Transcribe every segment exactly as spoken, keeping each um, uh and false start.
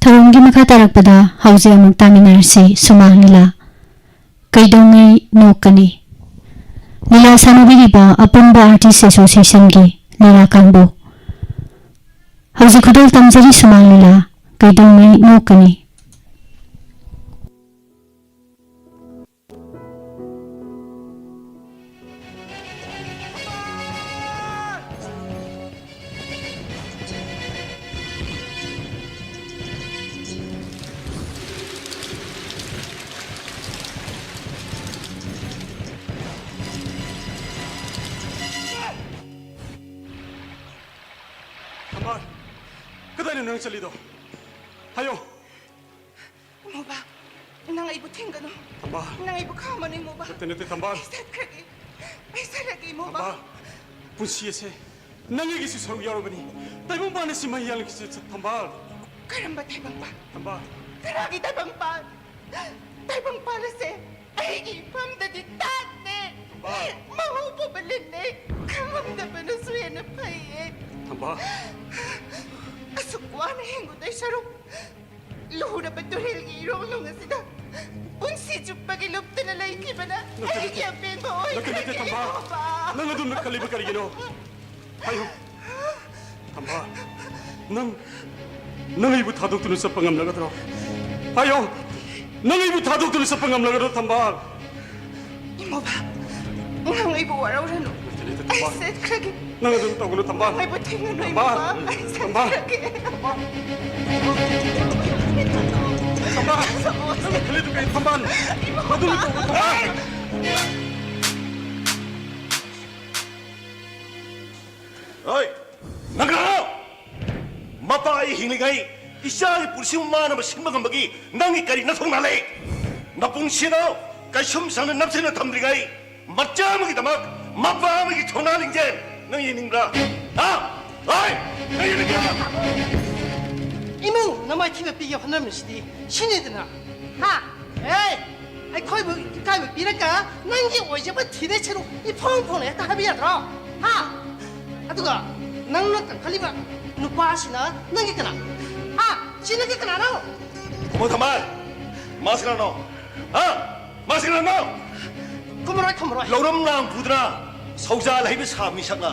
ꯊꯧꯔꯝꯒꯤ ꯃꯈꯥ ꯇꯥꯔꯛꯄꯗ ꯍꯧꯖꯤꯛ ꯑꯃꯨꯛ ꯇꯥꯃꯤꯟꯅꯔꯁꯤ ꯁꯨꯃꯥꯡ ꯂꯤꯂꯥ꯫ ꯀꯩꯗꯧꯉꯩ ꯅꯣꯛꯀꯅꯤ? ꯂꯤꯂꯥ ꯁꯥꯟꯅꯕꯤꯔꯤꯕ ꯑꯄꯨꯟꯕ Artist Associationꯒꯤ ꯂꯤꯂꯥ ꯀꯥꯡꯕꯨ꯫ ꯍꯧꯖꯤꯛ ꯈꯨꯗꯣꯜ ꯇꯝꯖꯔꯤ ꯁꯨꯃꯥꯡ ꯂꯤꯂꯥ, ꯀꯩꯗꯧꯉꯩ ꯅꯣꯛꯀꯅꯤ? ꯊꯝꯕꯥꯜ, ꯀꯗꯥꯏꯅꯣ ꯅꯪ ꯆꯠꯂꯤꯗꯣ? ꯍꯥꯏꯌꯣ꯫ ꯏꯃꯧꯕ, ꯅꯪ ꯑꯩꯕꯨ ꯊꯤꯡꯒꯅꯨ꯫ ꯊꯝꯕꯥꯜ꯫ ꯅꯪ ꯑꯩꯕꯨ ꯈꯥꯝꯃꯅꯨ, ꯏꯃꯧꯕ꯫ ꯅꯠꯇꯦ, ꯅꯠꯇꯦ, ꯊꯝꯕꯥꯜ꯫ ꯑꯩ ꯆꯠꯈ꯭ꯔꯒꯦ꯫ ꯑꯩ ꯆꯠꯂꯒꯦ, ꯏꯃꯧꯕ꯫ ꯊꯝꯕꯥꯜ, ꯄꯨꯟꯁꯤ ꯑꯁꯦ ꯅꯪ ꯑꯩꯒꯤꯁꯨ ꯁꯔꯨꯛ ꯌꯥꯎꯔꯕꯅꯤ꯫ ꯇꯥꯏꯕꯪꯄꯥꯟ ꯑꯁꯤ ꯃꯍꯩ ꯌꯥꯜꯂꯛꯈꯤꯁꯦ, ꯊꯝꯕꯥꯜ꯫ ꯀꯔꯝꯕ ꯇꯥꯏꯕꯪꯄꯥꯟ? ꯊꯝꯕꯥꯜ꯫ ꯀꯅꯥꯒꯤ ꯇꯥꯏꯕꯪꯄꯥꯟ? ꯇꯥꯏꯕꯪꯄꯥꯜ ꯑꯁꯦ ꯑꯩꯒꯤ ꯏꯐꯝꯗꯗꯤ ꯇꯥꯠꯅꯦ꯫ ꯊꯝꯕꯥꯜ꯫ ꯃꯍꯧꯕꯕ ꯂꯤꯟꯅꯦ꯫ ꯈꯪꯉꯝꯗꯕꯅꯁꯨ ꯍꯦꯟꯅ ꯐꯩꯌꯦ꯫ ꯊꯝꯕꯥꯜ꯫ ꯑꯁꯨꯛ ꯋꯥꯅ ꯍꯤꯡꯉꯨꯗꯣꯏ ꯁꯔꯨꯛ, ꯂꯨꯔꯕ ꯇꯨꯔꯦꯜꯒꯤ ꯏꯔꯣꯡꯅꯨꯡ ꯑꯁꯤꯗ ꯄꯨꯟꯁꯤ ꯆꯨꯞꯄꯒꯤ ꯂꯨꯞꯇꯨꯅ ꯂꯩꯈꯤꯕꯅ ꯅꯠꯇꯦ, ꯑꯩꯒꯤ ꯅꯠꯇꯦ꯫ ꯑꯄꯦꯟꯕ ꯅꯠꯇꯦ, ꯅꯠꯇꯦ, ꯑꯣꯏꯈ꯭ꯔꯒꯦ, ꯊꯝꯕꯥꯜ꯫ ꯏꯃꯧꯕ꯫ ꯅꯪ ꯑꯗꯨꯝꯅ ꯈꯜꯂꯤꯕ ꯀꯔꯤꯒꯤꯅꯣ? ꯍꯥꯏꯌꯨ꯫ ꯊꯝꯕꯥꯜ, ꯅꯪ, ꯅꯪ ꯑꯩꯕꯨ ꯊꯥꯗꯣꯛꯇꯨꯅ ꯆꯠꯄ ꯉꯝꯂꯒꯗ꯭ꯔꯣ? ꯍꯥꯏꯌꯣ꯫ ꯅꯪ ꯑꯩꯕꯨ ꯊꯥꯗꯣꯛꯇꯨꯅ ꯆꯠꯄ ꯉꯝꯂꯒꯗ꯭ꯔꯣ, ꯊꯝꯕꯥꯜ? ꯏꯃꯧꯕ, ꯅꯪ ꯑꯩꯕꯨ ꯋꯥꯔꯧꯔꯅꯨ꯫ ꯂꯩꯇꯦ, ꯂꯩꯇꯦ, ꯑꯩ ꯊꯝꯕꯥꯜ꯫ ꯆꯠꯈ꯭ꯔꯒꯦ꯫ ꯅꯪ ꯑꯗꯨꯝ ꯇꯧꯒꯅꯨ, ꯊꯝꯕꯥꯜ꯫ ꯅꯪ ꯑꯩꯕꯨ ꯊꯤꯡꯒꯅꯨ, ꯊꯝꯕꯥꯜ꯫ ꯏꯃꯧꯕ꯫ ꯑꯩ ꯊꯝꯕꯥꯜ꯫ ꯆꯠꯈ꯭ꯔꯒꯦ꯫ ꯊꯝꯕꯥꯜ꯫ ꯊꯝꯕꯥꯜ꯫ ꯅꯪ ꯈꯜꯂꯤꯗꯨ ꯀꯔꯤ, ꯊꯝꯕꯥꯜ? ꯏꯃꯧꯕ꯫ ꯑꯗꯨꯝ ꯇꯧꯒꯅꯨ, ꯊꯝꯕꯥꯜ꯫ ꯍꯣꯏ, ꯅꯪ ꯀꯅꯥꯅꯣ? ꯃꯄꯥ ꯑꯩ ꯍꯤꯡꯂꯤꯉꯩ ꯏꯆꯥꯒꯤ ꯄꯨꯟꯁꯤꯕꯨ ꯃꯥꯅ ꯁꯤꯟꯕ ꯉꯝꯕꯒꯤ ꯅꯪꯒꯤ ꯀꯔꯤ ꯅꯊꯧꯅꯥ ꯂꯩ? ꯅꯄꯨꯟꯁꯤꯗꯣ ꯀꯩꯁꯨꯝ ꯁꯪꯅ ꯅꯝꯁꯤꯟꯅ ꯊꯝꯗ꯭ꯔꯤꯉꯩ ꯃꯆꯥ ꯑꯃꯒꯤꯗꯃꯛ ꯃꯄꯥ ꯑꯃꯒꯤ ꯊꯧꯅꯥ ꯂꯤꯡꯖꯦꯜ ꯅꯪ ꯌꯦꯡꯅꯤꯡꯕ꯭ꯔꯥ? ꯍꯥ? ꯍꯣꯏ, ꯅꯪ ꯌꯦꯡꯅꯤꯡꯕ꯭ꯔꯥ? ꯏꯃꯨꯡ ꯅꯃꯥꯏꯊꯤꯕ ꯄꯤꯒꯦ ꯍꯣꯠꯅꯔꯝꯃꯤꯁꯤꯗꯤ ꯁꯤꯅꯤꯗꯅ꯫ ꯍꯥ? ꯑꯦ! ꯑꯩꯈꯣꯏꯕꯨ ꯏꯀꯥꯏꯕ ꯄꯤꯔꯒ ꯅꯪꯒꯤ ꯑꯣꯏꯖꯕ ꯊꯤꯗꯣꯏ ꯁꯔꯨꯛ ꯏꯐꯣꯡ ꯐꯣꯡꯅ ꯍꯦꯛꯇ ꯍꯥꯏꯕ ꯌꯥꯗ꯭ꯔꯣ? ꯍꯥ? ꯑꯗꯨꯒ ꯅꯪꯅ ꯀꯟꯈꯠꯂꯤꯕ ꯅꯨꯄꯥꯁꯤꯅ ꯅꯪꯒꯤ ꯀꯅꯥ? ꯍꯥ? ꯁꯤ ꯅꯪꯒꯤ ꯀꯅꯥꯅꯣ? ꯈꯨꯃꯣ ꯊꯝꯕꯥꯜ, ꯃꯥꯁꯤ ꯀꯅꯥꯅꯣ? ꯍꯥ? ꯃꯥꯁꯤ ꯀꯅꯥꯅꯣ? ꯈꯨꯝꯃꯔꯣꯏ, ꯈꯨꯝꯃꯔꯣꯏ꯫ ꯂꯧꯔꯝ ꯂꯥꯡ ꯄꯨꯗꯨꯅ ꯁꯧꯖꯥꯜ ꯍꯩꯕ ꯁꯥꯕ ꯃꯤꯁꯛꯂ?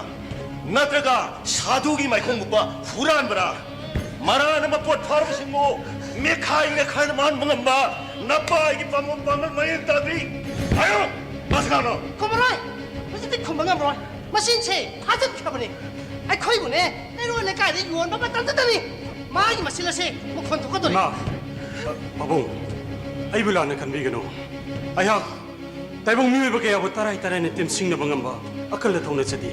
ꯅꯠꯇ꯭ꯔꯒ ꯁꯥꯗꯨꯒꯤ ꯃꯥꯏꯈꯣꯡ ꯃꯨꯛꯄ ꯍꯨꯔꯥꯟꯕꯔꯥ? ꯃꯔꯥꯅ ꯃꯄꯣꯠ ꯐꯥꯔꯕꯁꯤꯡꯕꯨ ꯃꯦꯈꯥꯏ ꯃꯦꯈꯥꯏꯅ ꯃꯥꯟꯕ ꯉꯝꯕ ꯅꯄꯥꯏꯒꯤ ꯄꯥꯝꯕꯣꯝ ꯄꯥꯝꯕ ꯃꯌꯦꯡ ꯇꯥꯕꯤ꯫ ꯍꯥꯏꯌꯨ! ꯃꯥꯁꯤ ꯀꯅꯥꯅꯣ? ꯈꯨꯝꯃꯔꯣꯏ! ꯍꯧꯖꯤꯛꯇꯤ ꯈꯨꯝꯕ ꯉꯝꯃꯔꯣꯏ꯫ ꯃꯁꯤꯁꯦ ꯊꯥꯖꯤꯟꯈ꯭ꯔꯕꯅꯤ꯫ ꯑꯩꯈꯣꯏꯕꯨꯅꯦ, ꯀꯩꯔꯣꯜ ꯂꯩꯀꯥꯏꯗ ꯌꯣꯟꯕ ꯃꯇꯝꯗꯨꯗꯅꯤ ꯃꯥꯒꯤ ꯃꯆꯤꯜ ꯑꯁꯦ ꯃꯈꯣꯟ ꯊꯣꯛꯀꯗꯧꯔꯤ꯫ ꯏꯃꯥ, ꯄꯥꯕꯨꯡ, ꯑꯩꯕꯨ ꯂꯥꯟꯅ ꯈꯟꯕꯤꯒꯅꯨ꯫ ꯑꯩꯍꯥꯛ ꯇꯥꯏꯕꯪ ꯃꯤꯑꯣꯏꯕ ꯀꯌꯥꯕꯨ ꯇꯔꯥꯏ ꯇꯔꯥꯏꯅ ꯇꯦꯝꯁꯤꯡꯅꯕ ꯉꯝꯕ ꯑꯀꯜ ꯑꯊꯧ ꯅꯠꯆꯗꯦ꯫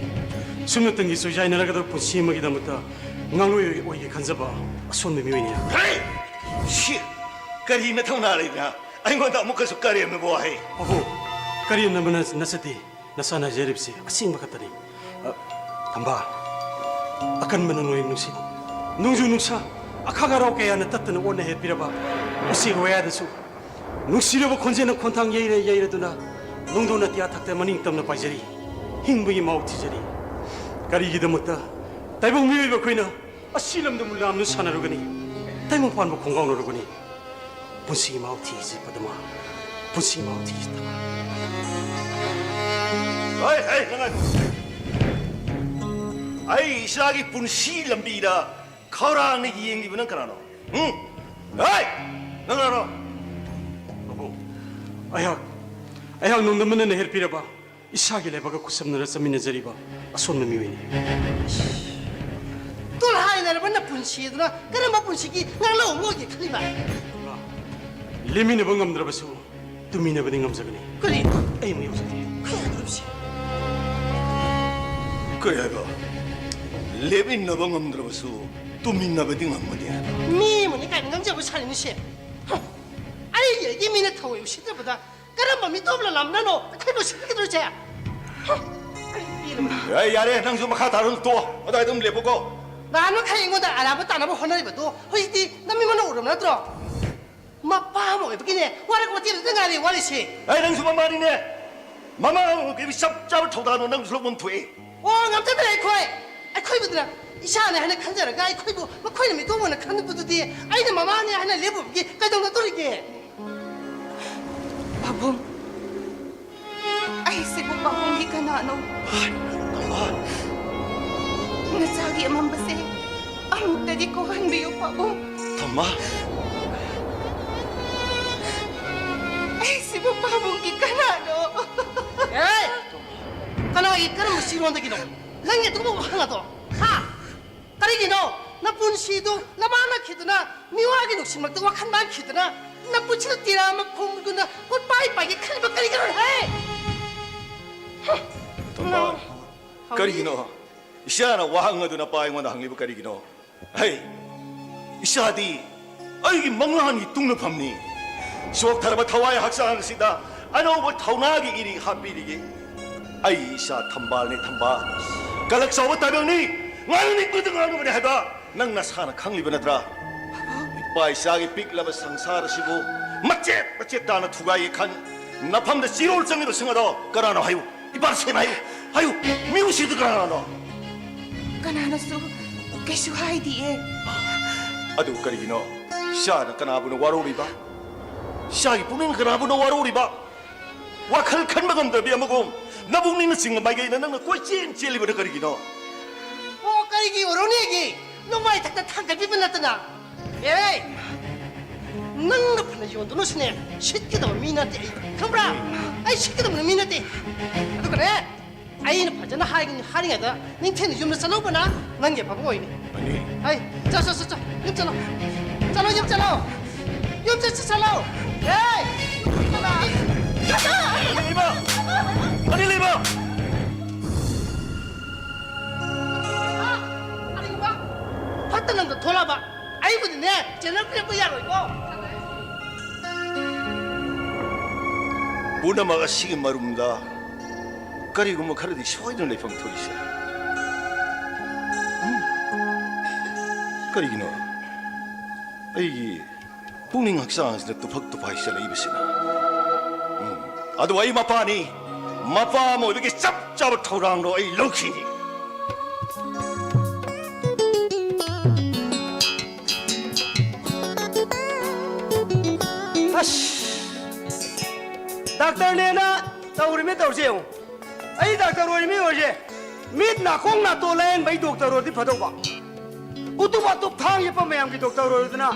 ꯁꯨꯞꯅꯇꯪꯒꯤ ꯆꯣꯏꯖꯥꯏꯅꯔꯒꯗꯕ ꯄꯨꯟꯁꯤ ꯑꯃꯒꯤꯗꯃꯛꯇ ꯉꯥꯡꯂꯣꯏ ꯑꯣꯏꯒꯦ ꯈꯟꯖꯕ ꯑꯁꯣꯟꯕ ꯃꯤꯑꯣꯏꯅꯤ꯫ ꯍꯦ! ꯁꯤ ꯀꯔꯤ ꯅꯊꯧꯅꯥ ꯂꯩꯗꯅ ꯑꯩꯉꯣꯟꯗ ꯑꯃꯨꯛꯀꯁꯨ ꯀꯔꯦꯝꯅꯕ ꯋꯥꯍꯩ? ꯄꯥꯕꯨꯡ, ꯀꯔꯦꯝꯅꯕ ꯅ-, ꯅꯠꯆꯗꯦ꯫ ꯅꯁꯥꯅ ꯍꯥꯏꯖꯔꯤꯕꯁꯤ ꯑꯁꯦꯡꯕ ꯈꯛꯇꯅꯤ꯫ ꯑ, ꯊꯝꯕꯥꯜ, ꯑꯀꯟꯕꯅ ꯅꯣꯡꯂꯩ ꯅꯨꯡꯁꯤꯠ, ꯅꯣꯡꯖꯨ ꯅꯨꯡꯁꯥ, ꯑꯈꯥꯛ ꯑꯔꯥꯎ ꯀꯌꯥꯅ ꯇꯠꯇꯅ ꯑꯣꯠꯅ ꯍꯦꯠꯄꯤꯔꯕ ꯎꯆꯦꯛ ꯋꯥꯌꯥꯗꯁꯨ ꯅꯨꯡꯁꯤꯔꯕ ꯈꯣꯟꯖꯦꯜꯅ ꯈꯣꯟꯊꯥꯡ ꯌꯩꯔ ꯌꯩꯔꯗꯨꯅ ꯅꯣꯡꯗꯝ ꯑꯇꯤꯌꯥ ꯊꯛꯇ ꯃꯅꯤꯡ ꯇꯝꯅ ꯄꯥꯏꯖꯔꯤ꯫ ꯍꯤꯡꯕꯒꯤ ꯃꯍꯥꯎ ꯊꯤꯖꯔꯤ꯫ ꯀꯔꯤꯒꯤꯗꯃꯛꯇ ꯇꯥꯏꯕꯪ ꯃꯤꯑꯣꯏꯕ ꯑꯩꯈꯣꯏꯅ ꯑꯁꯤ ꯂꯝꯗ ꯃꯨꯂꯥꯝꯅ ꯁꯥꯟꯅꯔꯨꯒꯅꯤ? ꯇꯥꯏꯕꯪ ꯄꯥꯟꯕ ꯈꯣꯡꯒꯥꯎꯅꯔꯨꯒꯅꯤ? ꯄꯨꯟꯁꯤꯒꯤ ꯃꯍꯥꯎ ꯊꯤꯁꯤ ꯄꯗꯃꯥ, ꯄꯨꯟꯁꯤꯒꯤ ꯃꯍꯥꯎ ꯊꯤꯁꯤ ꯄꯗꯃꯥ꯫ ꯍꯩ, ꯍꯩ, ꯅꯪ ꯉꯥꯏꯈꯣ꯫ ꯑꯩ ꯏꯆꯥꯒꯤ ꯄꯨꯟꯁꯤ ꯂꯝꯕꯤꯗ ꯈꯧꯔꯥꯡꯅ ꯌꯦꯡꯂꯤꯕ ꯅꯪ ꯀꯅꯥꯅꯣ? ꯎꯝ? ꯍꯩ! ꯅꯪ ꯀꯅꯥꯅꯣ? ꯄꯥꯕꯨꯡ, ꯑꯩꯍꯥꯛ, ꯑꯩꯍꯥꯛ ꯅꯣꯡꯗꯝꯕꯅ ꯅꯩꯍꯦꯠꯄꯤꯔꯕ ꯏꯁꯥꯒꯤ ꯂꯥꯏꯕꯛꯀ ꯈꯨꯠꯁꯝꯅꯔ ꯆꯠꯃꯤꯟꯅꯖꯔꯤꯕ ꯑꯁꯣꯟꯕ ꯃꯤꯑꯣꯏꯅꯤ꯫ ꯇꯣꯜꯍꯥꯏꯅꯔꯕ ꯅꯄꯨꯟꯁꯤ ꯑꯗꯨꯅ ꯀꯔꯝꯕ ꯄꯨꯟꯁꯤꯒꯤ ꯉꯥꯡꯂꯧ ꯑꯃ ꯑꯣꯏꯒꯦ ꯈꯜꯂꯤꯕ? ꯂꯦꯝꯃꯤꯟꯅꯕ ꯉꯝꯗ꯭ꯔꯕꯁꯨ ꯇꯨꯝꯃꯤꯟꯅꯕꯗꯤ ꯉꯝꯖꯒꯅꯤ꯫ ꯀꯔꯤ? ꯑꯩ ꯑꯃ ꯌꯥꯎꯖꯒꯦ꯫ ꯀꯔꯤ ꯍꯥꯏꯕ? ꯂꯦꯞꯃꯤꯟꯅꯕ ꯉꯝꯗ꯭ꯔꯕꯁꯨ ꯇꯨꯝꯃꯤꯟꯅꯕꯗꯤ ꯉꯝꯒꯅꯤ ꯍꯥꯏꯕ? ꯃꯤ ꯑꯃꯅꯤ ꯀꯥꯏꯅ ꯉꯥꯡꯖꯕ ꯁꯥꯔꯤꯅꯤꯁꯦ꯫ ꯍ! ꯑꯩꯒꯤ, ꯑꯩꯒꯤ ꯃꯤꯅ ꯊꯧ ꯎꯁꯤꯠꯇꯕꯗ ꯀꯔꯝꯕ ꯃꯤꯇꯣꯞ ꯂꯝꯅꯅꯣ ꯑꯩꯈꯣꯏꯕꯨ ꯁꯤꯠꯀꯗꯣꯏꯁꯦ? ꯍ! ꯑꯩ ꯄꯦꯜꯂꯕꯅꯤ꯫ ꯑꯦ, ꯌꯥꯔꯦ, ꯅꯪꯁꯨ ꯃꯈꯥ ꯇꯥꯔꯅꯨ, ꯇꯣꯛꯑꯣ꯫ ꯑꯗꯥꯏꯗ ꯑꯗꯨꯝ ꯂꯦꯞꯄꯨꯀꯣ꯫ ꯅꯍꯥꯟꯃꯈꯩ ꯑꯩꯉꯣꯟꯗ ꯑꯔꯥꯟꯕ ꯇꯥꯅꯕ ꯍꯣꯠꯅꯔꯤꯕꯗꯣ ꯍꯧꯖꯤꯛꯇꯤ ꯅꯃꯤꯠꯃꯛꯅ ꯎꯔꯕ ꯅꯠꯇ꯭ꯔꯣ? ꯃꯄꯥ ꯑꯃ ꯑꯣꯏꯕꯒꯤꯅꯦ, ꯋꯥꯔꯛ ꯋꯥꯇꯦꯝꯗꯨꯗ ꯉꯥꯏꯔꯦ ꯋꯥꯔꯤꯁꯦ꯫ ꯑꯩ ꯅꯪꯁꯨ ꯃꯃꯥꯅꯤꯅꯦ꯫ ꯃꯃꯥ ꯑꯃ ꯑꯣꯏꯕꯒꯤ ꯆꯞ ꯆꯥꯕ ꯊꯧꯗꯥꯡꯗꯣ ꯅꯪꯁꯨ ꯂꯧꯐꯝ ꯊꯣꯛꯑꯦ꯫ ꯑꯣ, ꯉꯝꯖꯗ꯭ꯔꯦ ꯑꯩꯈꯣꯏ꯫ ꯑꯩꯈꯣꯏꯕꯨꯗꯤꯅꯦ, ꯏꯆꯥꯅꯦ ꯍꯥꯏꯅ ꯈꯟꯖꯔꯒ ꯑꯩꯈꯣꯏꯕꯨ ꯃꯈꯣꯏꯅ ꯃꯤꯇꯣꯝ ꯑꯣꯏꯅ ꯈꯟꯕꯗꯨꯗꯤ ꯑꯩꯅ ꯃꯃꯥꯅꯦ ꯍꯥꯏꯅ ꯂꯦꯞꯄꯨꯕꯒꯤ ꯀꯩꯗꯧꯅꯗꯣꯔꯤꯒꯦ? ꯄꯥꯕꯨꯡ, ꯑꯩꯁꯤꯕꯨ ꯄꯥꯕꯨꯡꯒꯤ ꯀꯅꯥꯅꯣ? ꯍꯥꯏ, ꯊꯝꯕꯥꯜ꯫ ꯅꯆꯥꯒꯤ ꯑꯃꯝꯕꯁꯦ ꯑꯃꯨꯛꯇꯗꯤ ꯀꯣꯛꯍꯟꯕꯤꯌꯨ, ꯄꯥꯕꯨꯡ꯫ ꯊꯝꯕꯥꯜ꯫ ꯑꯩꯁꯤꯕꯨ ꯄꯥꯕꯨꯡꯒꯤ ꯀꯅꯥꯅꯣ? ꯑꯦ! ꯀꯅꯥꯒꯤ ꯀꯔꯝꯕ ꯆꯤꯔꯣꯟꯗꯒꯤꯅꯣ ꯅꯪꯒꯤ ꯑꯗꯨꯒꯨꯝꯕ ꯋꯥꯍꯪ ꯑꯗꯣ? ꯍꯥ? ꯀꯔꯤꯒꯤꯅꯣ? ꯅꯄꯨꯟꯁꯤꯗꯨ ꯅꯃꯥꯟꯅꯈꯤꯗꯨꯅ, ꯃꯤꯋꯥꯒꯤ ꯅꯨꯡꯁꯤꯃꯛꯇ ꯋꯥꯈꯜ ꯃꯥꯡꯈꯤꯗꯨꯅ, ꯅꯄꯨꯟꯁꯤꯗ ꯇꯤꯔꯥ ꯑꯃ ꯈꯣꯡꯗꯨꯅ ꯀꯣꯠꯄꯥꯏ ꯄꯥꯏꯒꯦ ꯈꯜꯂꯤꯕ ꯀꯔꯤꯒꯤꯅꯣ ꯍꯦ? ꯊꯝꯕꯥꯜ, ꯀꯔꯤꯒꯤꯅꯣ? ꯏꯆꯥꯅ ꯋꯥꯍꯪ ꯑꯗꯨ ꯅꯄꯥ ꯑꯩꯉꯣꯟꯗ ꯍꯪꯂꯤꯕ ꯀꯔꯤꯒꯤꯅꯣ? ꯍꯩ, ꯏꯆꯥꯗꯤ ꯑꯩꯒꯤ ꯃꯪꯂꯥꯟꯒꯤ ꯇꯨꯡꯅꯐꯝꯅꯤ꯫ ꯆꯣꯛꯊꯔꯕ ꯊꯋꯥꯏ ꯍꯛꯆꯥꯡ ꯑꯁꯤꯗ ꯑꯅꯧꯕ ꯊꯧꯅꯥꯒꯤ ꯏꯔꯤ ꯍꯥꯞꯄꯤꯔꯤꯌꯦ꯫ ꯑꯩ ꯏꯆꯥ ꯊꯝꯕꯥꯜꯅꯤ, ꯊꯝꯕꯥꯜ꯫ ꯀꯂꯛ ꯆꯥꯎꯕ ꯇꯥꯏꯕꯪꯅꯤ꯫ ꯉꯥꯡꯅꯤꯡꯕꯗ ꯉꯥꯡꯅꯕꯅꯤ ꯍꯥꯏꯕ ꯅꯪ ꯅꯁꯥꯅ ꯈꯪꯂꯤꯕ ꯅꯠꯇ꯭ꯔꯥ? ꯏꯄꯥ ꯏꯆꯥꯒꯤ ꯄꯤꯛꯂꯕ ꯁꯪꯁꯥꯔ ꯑꯁꯤꯕꯨ ꯃꯆꯦꯠ ꯃꯆꯦꯠ ꯇꯥꯅ ꯊꯨꯒꯥꯏꯒꯦ ꯈꯟ ꯅꯐꯝꯗ ꯆꯤꯔꯣꯜ ꯆꯪꯂꯤꯕꯁꯤꯡ ꯑꯗꯣ ꯀꯅꯥꯅꯣ ꯍꯥꯏꯌꯨ? ꯏꯄꯥ ꯁꯦꯡꯅ ꯍꯥꯏꯌꯨ꯫ ꯍꯥꯏꯌꯨ꯫ ꯃꯤ ꯎꯁꯤꯠꯇ ꯀꯅꯥꯅꯣ? ꯀꯅꯥꯅꯁꯨ ꯀꯩꯁꯨ ꯍꯥꯏꯗꯤꯌꯦ꯫ ꯑꯗꯨ ꯀꯔꯤꯒꯤꯅꯣ? ꯏꯆꯥꯅ ꯀꯅꯥꯕꯨꯅꯣ ꯋꯥꯔꯧꯔꯤꯕ? ꯏꯆꯥꯒꯤ ꯄꯨꯛꯅꯤꯡ ꯀꯅꯥꯕꯨꯅꯣ ꯋꯥꯔꯧꯔꯤꯕ? ꯋꯥꯈꯜ ꯈꯟꯕ ꯉꯝꯗꯕꯤ ꯑꯃꯒꯨꯝ ꯅꯕꯨꯛꯅꯤꯡꯅ ꯆꯤꯡꯕ ꯃꯥꯏꯀꯩꯗ ꯅꯪꯅ ꯀꯣꯏꯆꯦꯟ ꯆꯦꯜꯂꯤꯕꯅ ꯀꯔꯤꯒꯤꯅꯣ? ꯑꯣ, ꯀꯔꯤꯒꯤ ꯑꯣꯏꯔꯣꯅꯦꯒꯤ? ꯅꯃꯥꯏꯊꯛꯇ ꯊꯥꯡꯒꯠꯄꯤꯕ ꯅꯠꯇꯅ꯫ ꯑꯦ! ꯅꯪꯅ ꯐꯅ ꯌꯣꯟꯗꯨꯅꯁꯨꯅꯦ, ꯁꯤꯠꯀꯗꯕ ꯃꯤ ꯅꯠꯇꯦ ꯑꯩ, ꯈꯪꯕ꯭ꯔꯥ? ꯑꯩ ꯁꯤꯠꯀꯗꯕ ꯃꯤ ꯅꯠꯇꯦ꯫ ꯑꯗꯨꯒꯅꯦ, ꯑꯩꯅ ꯐꯖꯅ ꯍꯥꯏ-, ꯍꯥꯏꯔꯤꯉꯩꯗ ꯅꯤꯡꯊꯤꯅ ꯌꯨꯝꯗ ꯆꯠꯍꯧꯕꯅ ꯅꯪꯒꯤ ꯑꯐꯕ ꯑꯣꯏꯅꯤ꯫ ꯑꯅꯤ꯫ ꯍꯩ, ꯆꯠ, ꯆꯠ, ꯆꯠ, ꯆꯠ, ꯌꯨꯝ ꯆꯠꯂꯣ꯫ ꯆꯠꯂꯣ, ꯌꯨꯝ ꯆꯠꯂꯣ꯫ ꯌꯨꯝ ꯆꯠ, ꯆꯠ, ꯆꯠꯂꯣ꯫ ꯑꯦ! ꯂꯩꯕ! ꯑꯅꯤ ꯂꯩꯕ! ꯀꯔꯤꯒꯨꯝꯕ ꯐꯠꯇ ꯅꯪꯗ ꯊꯣꯛꯂꯛꯑꯕ ꯑꯩꯕꯨꯗꯤꯅꯦ, ꯆꯦꯅꯦꯜ ꯄꯤꯔꯛꯄ ꯌꯥꯔꯣꯏꯀꯣ꯫ ꯄꯨꯝꯅꯃꯛ ꯑꯁꯤꯒꯤ ꯃꯔꯨꯝꯗ ꯀꯔꯤꯒꯨꯝꯕ ꯈꯔꯗꯤ ꯁꯣꯏꯗꯅ ꯂꯩꯐꯝ ꯊꯣꯛꯏꯁꯦ꯫ ꯎꯝ? ꯀꯔꯤꯒꯤꯅꯣ? ꯑꯩꯒꯤ ꯄꯨꯛꯅꯤꯡ ꯍꯛꯆꯥꯡꯁꯤꯗ ꯇꯨꯐꯛ ꯇꯨꯐꯥꯏ ꯆꯠꯂꯛꯏꯕꯁꯤꯅ꯫ ꯎꯝ꯫ ꯑꯗꯨ ꯑꯩ ꯃꯄꯥꯅꯤ꯫ ꯃꯄꯥ ꯑꯃ ꯑꯣꯏꯕꯒꯤ ꯆꯞ ꯆꯥꯕ ꯊꯧꯗꯥꯡꯗꯣ ꯑꯩ ꯂꯧꯈꯤꯅꯤ꯫ ꯗꯥꯛꯇꯔꯅꯦꯅ ꯇꯧꯔꯤꯃꯤ ꯇꯧꯔꯤꯁꯦ ꯌꯦꯡꯉꯨ꯫ ꯑꯩ ꯗꯥꯛꯇꯔ ꯑꯣꯏꯔꯤꯃꯤ ꯑꯣꯏꯔꯤꯁꯦ, ꯃꯤꯠ ꯅꯥꯀꯣꯡ ꯅꯥꯇꯣꯟ ꯂꯥꯌꯦꯡꯕꯩ ꯗꯣꯛꯇꯔ ꯑꯣꯏꯔꯗꯤ ꯐꯗꯧꯕ꯫ ꯎꯇꯨꯞ ꯋꯥꯇꯨꯞ ꯊꯥꯡ ꯌꯦꯞꯄ ꯃꯌꯥꯝꯒꯤ ꯗꯣꯛꯇꯔ ꯑꯣꯏꯔꯗꯅ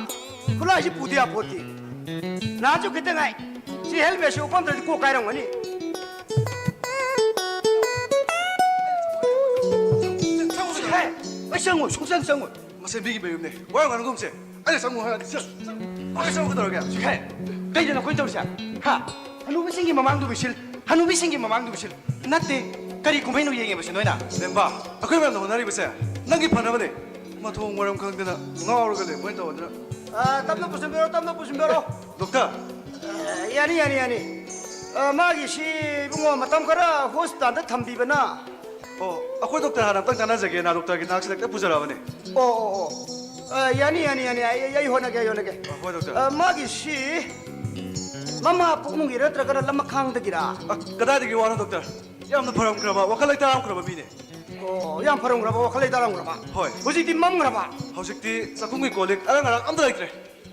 ꯈꯨꯠꯂꯥꯏꯁꯤ ꯄꯨꯗ ꯌꯥꯄꯣꯠꯇꯦ꯫ ꯅꯍꯥꯟꯁꯨ ꯈꯤꯇꯪ ꯉꯥꯏ꯫ ꯁꯤ ꯍꯦꯜꯃꯦꯠꯁꯤ ꯎꯞꯄꯝꯗ꯭ꯔꯗꯤ ꯀꯣꯛ ꯀꯥꯏꯔꯝꯒꯅꯤ꯫ ꯍꯦ, ꯑꯩ ꯆꯪꯉꯣꯏ, ꯁꯨꯡꯆꯪ ꯆꯪꯉꯣꯏ꯫ ꯃꯁꯦ ꯃꯤꯒꯤ ꯃꯌꯨꯝꯅꯦ꯫ ꯋꯥ ꯌꯥꯝ ꯉꯥꯡꯒꯨꯝꯁꯦ꯫ ꯑꯩꯅ ꯆꯪꯉꯨ ꯍꯥꯏꯔꯗꯤ ꯆꯪ-, ꯆꯪ-, ꯑꯩ ꯆꯪꯉꯨ ꯀꯩꯗꯧꯔꯒꯦ? ꯁꯤ ꯍꯦ, ꯀꯩꯗꯅꯣ ꯑꯩꯈꯣꯏꯅ ꯇꯧꯔꯤꯁꯦ? ꯍꯥ? ꯍꯅꯨꯕꯤꯁꯤꯡꯒꯤ ꯃꯃꯥꯡꯗꯨ ꯕꯤꯁꯤꯜ, ꯍꯅꯨꯕꯤꯁꯤꯡꯒꯤ ꯃꯃꯥꯡꯗꯨ ꯕꯤꯁꯤꯜ꯫ ꯅꯠꯇꯦ, ꯀꯔꯤ ꯀꯨꯝꯍꯩꯅꯣ ꯌꯦꯡꯉꯤꯕꯁꯦ ꯅꯣꯏꯅ? ꯂꯦꯝꯕ, ꯑꯩꯈꯣꯏ ꯃꯌꯥꯝꯅ ꯍꯣꯠꯅꯔꯤꯕꯁꯦ ꯅꯪꯒꯤ ꯐꯅꯕꯅꯦ꯫ ꯃꯊꯣꯡ ꯃꯔꯝ ꯈꯪꯗꯅ ꯉꯥꯎꯔꯒ ꯂꯩ ꯃꯣꯏꯅ ꯇꯧꯕꯗꯨꯅ꯫ ꯑ, ꯇꯞꯅ ꯄꯨꯁꯤꯟꯕꯤꯔꯣ, ꯇꯞꯅ ꯄꯨꯁꯤꯟꯕꯤꯔꯣ꯫ ꯗꯣꯛꯇꯔ꯫ ꯑ, ꯌꯥꯅꯤ, ꯌꯥꯅꯤ, ꯌꯥꯅꯤ꯫ ꯑ, ꯃꯥꯒꯤ ꯁꯤ ꯏꯕꯨꯡꯉꯣ ꯃꯇꯝ ꯈꯔ ꯍꯣꯁꯄꯤꯇꯥꯜꯗ ꯊꯝꯕꯤꯕꯅ꯫ ꯑꯣ, ꯑꯩꯈꯣꯏ ꯗꯣꯛꯇꯔ ꯍꯥꯟꯅ ꯑꯝꯇꯪ ꯇꯥꯟꯅꯖꯒꯦꯅ ꯗꯣꯛꯇꯔꯒꯤ ꯅꯥꯛꯁꯤꯗ ꯍꯦꯛꯇ ꯄꯨꯖꯔꯛꯑꯕꯅꯦ꯫ ꯑꯣ, ꯑꯣ, ꯑꯣ꯫ ꯑ, ꯌꯥꯅꯤ, ꯌꯥꯅꯤ, ꯌꯥꯅꯤ꯫ ꯑꯩ, ꯑꯩ, ꯑꯩ ꯍꯣꯠꯅꯒꯦ, ꯑꯩ ꯍꯣꯠꯅꯒꯦ꯫ ꯑ, ꯍꯣꯏ, ꯗꯣꯛꯇꯔ꯫ ꯑ, ꯃꯥꯒꯤ ꯁꯤ ꯃꯃꯥ ꯄꯣꯛꯅꯨꯡꯒꯤꯔ ꯅꯠꯇ꯭ꯔꯒꯅ ꯂꯃꯈꯥꯡꯗꯒꯤꯔ? ꯑ, ꯀꯗꯥꯏꯗꯒꯤ ꯋꯥꯅꯣ, ꯗꯣꯛꯇꯔ? ꯌꯥꯝꯅ ꯐꯔꯝꯈ꯭ꯔꯕ, ꯋꯥꯈꯜ ꯂꯩꯇꯥꯔꯝꯈ꯭ꯔꯕ ꯃꯤꯅꯦ꯫ ꯑꯣ, ꯌꯥꯝ ꯐꯔꯝꯈ꯭ꯔꯕ, ꯋꯥꯈꯜ ꯂꯩꯇꯥꯔꯝꯈ꯭ꯔꯕ꯫ ꯍꯣꯏ꯫ ꯍꯧꯖꯤꯛꯇꯤ ꯃꯝꯈ꯭ꯔꯕ? ꯍꯧꯖꯤꯛꯇꯤ ꯆꯥꯛꯈꯨꯝꯒꯤ ꯀꯣꯜ ꯂꯤꯛ ꯑꯔꯪ ꯑꯔꯪ ꯑꯝꯇ ꯂꯩꯇ꯭ꯔꯦ꯫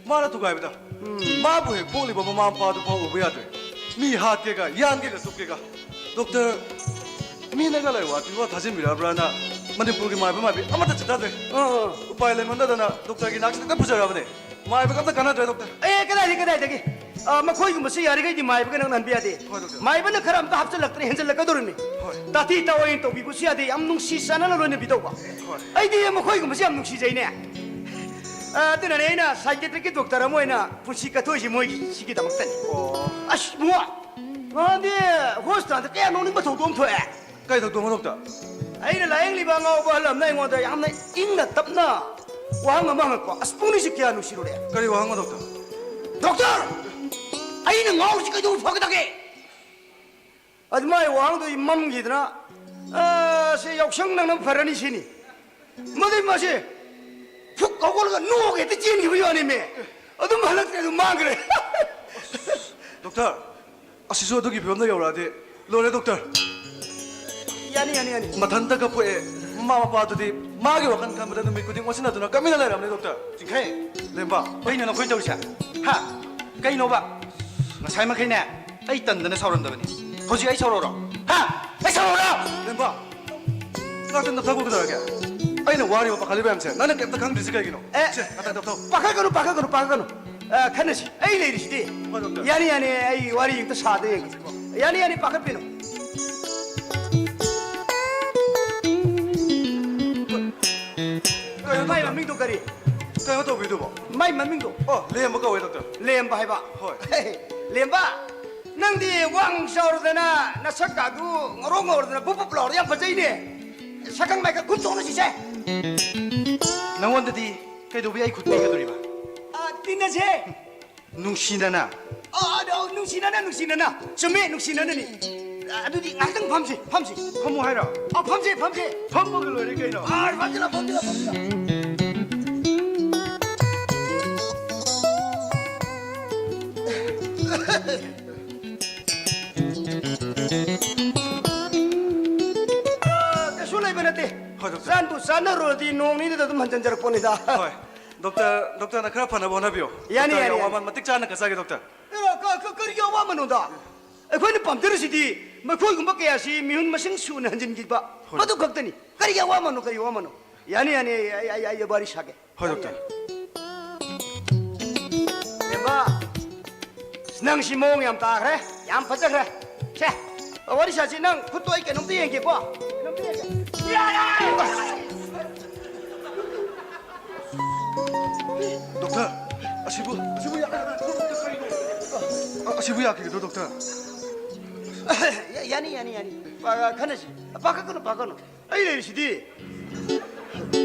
ꯃꯥꯅ ꯊꯨꯒꯥꯏꯕꯗ꯫ ꯎꯝ꯫ ꯃꯥꯕꯨ ꯍꯦꯛ ꯄꯣꯛꯂꯤꯕ ꯃꯃꯥ ꯃꯄꯥꯗꯨ ꯐꯥꯎ ꯎꯕ ꯌꯥꯗ꯭ꯔꯦ꯫ ꯃꯤ ꯍꯥꯠꯀꯦꯒ, ꯌꯥꯟꯒꯦꯒ, ꯇꯨꯞꯀꯦꯒ꯫ ꯗꯣꯛꯇꯔ, ꯃꯤꯅꯒ ꯂꯥꯏꯋꯥ ꯇꯤꯟꯋꯥ ꯊꯥꯖꯤꯟꯕꯤꯔꯕ꯭ꯔꯥꯅ ꯃꯅꯤꯄꯨꯔꯒꯤ ꯃꯥꯏꯕ ꯃꯥꯏꯕꯤ ꯑꯃꯠꯇ ꯆꯤꯠꯊꯗ꯭ꯔꯦ꯫ ꯑꯥ, ꯑꯥ꯫ ꯎꯄꯥꯏ ꯂꯩꯃꯟꯗꯗꯅ ꯗꯣꯛꯇꯔꯒꯤ ꯅꯥꯛꯁꯤꯗ ꯍꯦꯛꯇ ꯄꯨꯖꯔꯕꯅꯦ꯫ ꯃꯥꯏꯕꯒ ꯑꯝꯇ ꯀꯥꯟꯅꯗ꯭ꯔꯦ, ꯗꯣꯛꯇꯔ꯫ ꯑꯦ, ꯀꯗꯥꯏꯗꯒꯤ, ꯀꯗꯥꯏꯗꯒꯤ? ꯑ, ꯃꯈꯣꯏꯒꯨꯝꯕꯁꯤ ꯌꯥꯔꯤꯈꯩꯗꯤ ꯃꯥꯏꯕꯒ ꯅꯛꯅꯍꯟꯕ ꯌꯥꯗꯦ꯫ ꯍꯣꯏ, ꯗꯣꯛꯇꯔ꯫ ꯃꯥꯏꯕꯅ ꯈꯔ ꯑꯝꯇ ꯍꯥꯞꯆꯤꯜꯂꯛꯇꯅ ꯍꯦꯟꯖꯜꯂꯛꯀꯗꯧꯔꯤꯅꯤ꯫ ꯍꯣꯏ꯫ ꯇꯥꯊꯤ ꯇꯥꯑꯣꯏꯅ ꯇꯧꯕꯤꯕꯁꯨ ꯌꯥꯗꯦ, ꯌꯥꯝ ꯅꯨꯡꯁꯤ ꯆꯥꯟꯅꯅ ꯂꯣꯏꯅꯕꯤꯗꯧꯕ꯫ ꯍꯣꯏ꯫ ꯑꯩꯗꯤ ꯃꯈꯣꯏꯒꯨꯝꯕꯁꯤ ꯌꯥꯝ ꯅꯨꯡꯁꯤꯖꯩꯅꯦ꯫ ꯑ, ꯑꯗꯨꯅꯅꯦ ꯑꯩꯅ psychiatricꯀꯤ ꯗꯣꯛꯇꯔ ꯑꯃ ꯑꯣꯏꯅ ꯄꯨꯟꯁꯤ ꯀꯠꯊꯣꯛꯏꯁꯦ ꯃꯣꯏꯒꯤ ꯁꯤꯒꯤꯗꯃꯛꯇꯅꯤ꯫ ꯑꯣ꯫ ꯑꯁ, ꯏꯕꯨꯡꯉꯣ, ꯉꯍꯥꯟꯗꯤ ꯍꯣꯁꯄꯤꯇꯥꯜꯗ ꯀꯌꯥ ꯅꯣꯛꯅꯤꯡꯕ ꯊꯧꯗꯣꯛ ꯑꯃ ꯊꯣꯛꯑꯦ꯫ ꯀꯩ ꯊꯧꯗꯣꯛꯅꯣ, ꯗꯣꯛꯇꯔ? ꯑꯩꯅ ꯂꯥꯌꯦꯡꯂꯤꯕ ꯑꯉꯥꯎꯕ ꯑꯍꯜ ꯑꯃꯅ ꯑꯩꯉꯣꯟꯗ ꯌꯥꯝꯅ ꯏꯪꯅ ꯇꯞꯅ ꯋꯥꯍꯪ ꯑꯃ ꯍꯪꯉꯛꯄ꯫ ꯑꯁ, ꯄꯨꯛꯅꯤꯡꯁꯤ ꯀꯌꯥ ꯅꯨꯡꯁꯤꯔꯨꯔꯦ꯫ ꯀꯔꯤ ꯋꯥꯍꯪꯅꯣ, ꯗꯣꯛꯇꯔ? ꯗꯣꯛꯇꯔ! ꯑꯩꯅ ꯉꯥꯎꯔꯤꯁꯤ ꯀꯩꯗꯧꯕ ꯐꯒꯗꯒꯦ? ꯑꯗꯨ ꯃꯥꯏ ꯋꯥꯍꯪꯗꯣ ꯑꯩ ꯃꯝꯈꯤꯗꯅ, "ꯑ, ꯁꯤ ꯌꯥꯎꯁꯪ ꯅꯪꯅꯕ ꯐꯔꯅꯤ," ꯁꯤꯅꯤ꯫ ꯃꯗꯩ ꯃꯥꯁꯦ ꯐꯨꯛ ꯍꯧꯒꯠꯂꯒ ꯅꯣꯛꯑꯒ ꯍꯦꯛꯇ ꯆꯦꯟꯈꯤꯕ ꯋꯥꯅꯤꯃꯦ꯫ ꯑꯗꯨꯝ ꯍꯜꯂꯛꯇ꯭ꯔꯦ, ꯑꯗꯨꯝ ꯃꯥꯡꯈ꯭ꯔꯦ꯫ ꯗꯣꯛꯇꯔ, ꯑꯁꯤꯁꯨ ꯑꯗꯨꯒꯤ ꯐꯤꯕꯝꯗ ꯌꯧꯔꯛꯑꯗꯤ ꯂꯣꯏꯔꯦ, ꯗꯣꯛꯇꯔ꯫ ꯌꯥꯅꯤ, ꯌꯥꯅꯤ, ꯌꯥꯅꯤ꯫ ꯃꯊꯟꯇ ꯀꯞꯄꯣꯛꯑꯦ꯫ ꯃꯃꯥ ꯃꯄꯥꯗꯨꯗꯤ ꯃꯥꯒꯤ ꯋꯥꯈꯜ ꯈꯟꯕꯗ ꯅꯨꯃꯤꯠ ꯈꯨꯗꯤꯡ ꯑꯣꯟꯁꯤꯟꯅꯗꯨꯅ ꯀꯞꯃꯤꯟꯅ ꯂꯩꯔꯕꯅꯦ, ꯗꯣꯛꯇꯔ꯫ ꯆꯤꯡꯈꯩ꯫ ꯂꯦꯝꯕ꯫ ꯀꯩꯅꯣ ꯅꯈꯣꯏ ꯇꯧꯔꯤꯁꯦ? ꯍꯥ? ꯀꯩꯅꯣꯕ? ꯉꯁꯥꯏ ꯃꯈꯩꯅꯦ, ꯑꯩ ꯇꯟꯗꯅ ꯁꯥꯎꯔꯝꯗꯕꯅꯤ꯫ ꯍꯧꯖꯤꯛ ꯑꯩ ꯁꯥꯎꯔꯛꯎꯔꯣ? ꯍꯥ? ꯑꯩ ꯁꯥꯎꯔꯛꯎꯔꯣ? ꯂꯦꯝꯕ, ꯉꯥꯛꯇꯪ ꯅꯞꯊꯈꯣ ꯀꯩꯗꯧꯔꯒꯦ? ꯑꯩꯅ ꯋꯥꯔꯤꯕ ꯄꯥꯈꯠꯂꯤꯕ ꯃꯌꯥꯝꯁꯦ ꯅꯪꯅ ꯀꯩꯝꯇ ꯈꯪꯗ꯭ꯔꯤꯁꯤ ꯀꯩꯒꯤꯅꯣ? ꯑꯦ, ꯁꯦ, ꯉꯥꯛꯇꯪ ꯅꯞꯊꯧ꯫ ꯄꯥꯈꯠꯀꯅꯨ, ꯄꯥꯈꯠꯀꯅꯨ, ꯄꯥꯈꯠꯀꯅꯨ꯫ ꯑ, ꯈꯟꯅꯁꯤ꯫ ꯑꯩ ꯂꯩꯔꯤꯁꯤꯗꯤ꯫ ꯍꯣꯏ, ꯗꯣꯛꯇꯔ꯫ ꯌꯥꯅꯤ, ꯌꯥꯅꯤ, ꯑꯩ ꯋꯥꯔꯤ ꯑꯝꯇ ꯁꯥꯗ ꯌꯦꯡꯒꯦ꯫ ꯌꯥꯅꯤ, ꯌꯥꯅꯤ, ꯄꯥꯈꯠꯄꯤꯅꯨ꯫ ꯀꯩꯅꯣ ꯃꯥꯏ ꯗꯣꯛꯇꯔ? ꯃꯃꯤꯡꯗꯣ ꯀꯔꯤ? ꯀꯩꯅꯣ ꯇꯧꯕꯤꯗꯨꯕꯣ? ꯃꯥꯏ ꯃꯃꯤꯡꯗꯣ? ꯑꯣ, ꯂꯦꯝꯕ ꯀꯧꯋꯦ, ꯗꯣꯛꯇꯔ꯫ ꯂꯦꯝꯕ ꯍꯥꯏꯕ? ꯍꯣꯏ꯫ ꯂꯦꯝꯕ, ꯅꯪꯗꯤ ꯋꯥꯡ ꯆꯥꯎꯔꯗꯅ, ꯅꯁꯛꯀꯥꯗꯨ ꯉꯧꯔꯣꯛ ꯉꯧꯔꯗꯅ ꯕꯨꯞ ꯕꯨꯞ ꯂꯥꯎꯔꯗꯅ ꯌꯥꯝ ꯐꯖꯩꯅꯦ꯫ ꯁꯛꯈꯪ ꯃꯥꯏꯈꯪ ꯈꯨꯠ ꯆꯣꯠꯂꯁꯤꯁꯦ꯫ ꯅꯉꯣꯟꯗꯗꯤ ꯀꯩꯗꯧꯕꯩ ꯑꯩ ꯈꯨꯠ ꯄꯤꯒꯗꯣꯔꯤꯕ? ꯑ, ꯇꯤꯟꯅꯁꯦ꯫ ꯅꯨꯡꯁꯤꯅꯅ꯫ ꯑ, ꯑ, ꯑ, ꯅꯨꯡꯁꯤꯅꯅ, ꯅꯨꯡꯁꯤꯅꯅ꯫ ꯆꯨꯝꯃꯦ, ꯅꯨꯡꯁꯤꯅꯅꯅꯤ꯫ ꯑ, ꯑꯗꯨꯗꯤ ꯉꯥꯏꯍꯥꯛꯇꯪ ꯐꯝꯁꯤ, ꯐꯝꯁꯤ꯫ ꯐꯝꯃꯨ ꯍꯥꯏꯔꯣ? ꯑ, ꯐꯝꯁꯤ, ꯐꯝꯁꯤ꯫ ꯐꯝꯃꯒ ꯂꯣꯏꯔꯦ ꯀꯩꯅꯣ꯫ ꯑ, ꯐꯝꯁꯤꯂꯥꯎ, ꯐꯝꯁꯤꯂꯥꯎ, ꯐꯝꯁꯤꯂꯥꯎ꯫ ꯑ, ꯀꯩꯁꯨ ꯂꯩꯕ ꯅꯠꯇꯦ꯫ ꯍꯣꯏ, ꯗꯣꯛꯇꯔ꯫ ꯆꯥꯟꯕꯨ ꯆꯥꯟꯅꯔꯨꯔꯗꯤ ꯅꯣꯡ ꯅꯤꯅꯤꯗ ꯑꯗꯨꯝ ꯍꯟꯖꯟꯖꯔꯛꯄꯅꯤꯗ꯫ ꯍꯣꯏ꯫ ꯗꯣꯛꯇꯔ, ꯗꯣꯛꯇꯔꯅ ꯈꯔ ꯐꯅꯕ ꯍꯣꯠꯅꯕꯤꯌꯨ꯫ ꯌꯥꯅꯤ, ꯗꯣꯛꯇꯔꯒꯤ ꯌꯥꯅꯤ, ꯌꯥꯅꯤ꯫ ꯑꯋꯥꯃꯟ ꯃꯇꯤꯛ ꯆꯥꯅ ꯀꯠꯆꯒꯦ, ꯗꯣꯛꯇꯔ꯫ ꯑꯦ, ꯀ-, ꯀ-, ꯀꯔꯤꯒꯤ ꯑꯋꯥꯃꯟꯅꯣꯗ? ꯑꯩꯈꯣꯏꯅ ꯄꯥꯝꯖꯔꯤꯁꯤꯗꯤ ꯃꯈꯣꯏꯒꯨꯝꯕ ꯀꯌꯥꯁꯤ ꯃꯤꯍꯨꯟ ꯃꯁꯤꯡ ꯁꯨꯅ ꯍꯟꯖꯤꯟꯈꯤꯕ꯫ ꯍꯣꯏ꯫ ꯃꯗꯨ ꯈꯛꯇꯅꯤ꯫ ꯀꯔꯤꯒꯤ ꯑꯋꯥꯃꯟꯅꯣ, ꯀꯔꯤ ꯑꯋꯥꯃꯟꯅꯣ? ꯌꯥꯅꯤ, ꯌꯥꯅꯤ, ꯑꯩ, ꯑꯩ, ꯑꯩ, ꯑꯩ ꯋꯥꯔꯤ ꯁꯥꯒꯦ꯫ ꯍꯣꯏ, ꯗꯣꯛꯇꯔ꯫ ꯂꯦꯝꯕ, ꯅꯪꯁꯤ ꯃꯑꯣꯡ ꯌꯥꯝ ꯇꯥꯈ꯭ꯔꯦ, ꯌꯥꯝ ꯐꯖꯈ꯭ꯔꯦ꯫ ꯁꯦ, ꯋꯥꯔꯤ ꯁꯥꯁꯤ, ꯅꯪ ꯈꯨꯠꯇꯣ ꯑꯩ ꯀꯩꯅꯣꯝꯇ ꯌꯦꯡꯒꯦꯀꯣ꯫ ꯀꯩꯅꯣꯝꯇ ꯌꯦꯡꯒꯦ꯫ ꯌꯥꯔꯦ! ꯗꯣꯛꯇꯔ, ꯑꯁꯤꯕꯨ, ꯑꯁꯤꯕꯨ ꯌꯥ-, ꯑ, ꯑꯁꯤꯕꯨ ꯌꯥꯈꯤꯒꯗ꯭ꯔꯣ, ꯗꯣꯛꯇꯔ? ꯌꯥ-, ꯌꯥꯅꯤ, ꯌꯥꯅꯤ, ꯌꯥꯅꯤ꯫ ꯄꯥ-, ꯈꯟꯅꯁꯤ꯫ ꯄꯥꯈꯠꯀꯅꯨ, ꯄꯥꯈꯠꯀꯅꯨ꯫ ꯑꯩ ꯂꯩꯔꯤꯁꯤꯗꯤ꯫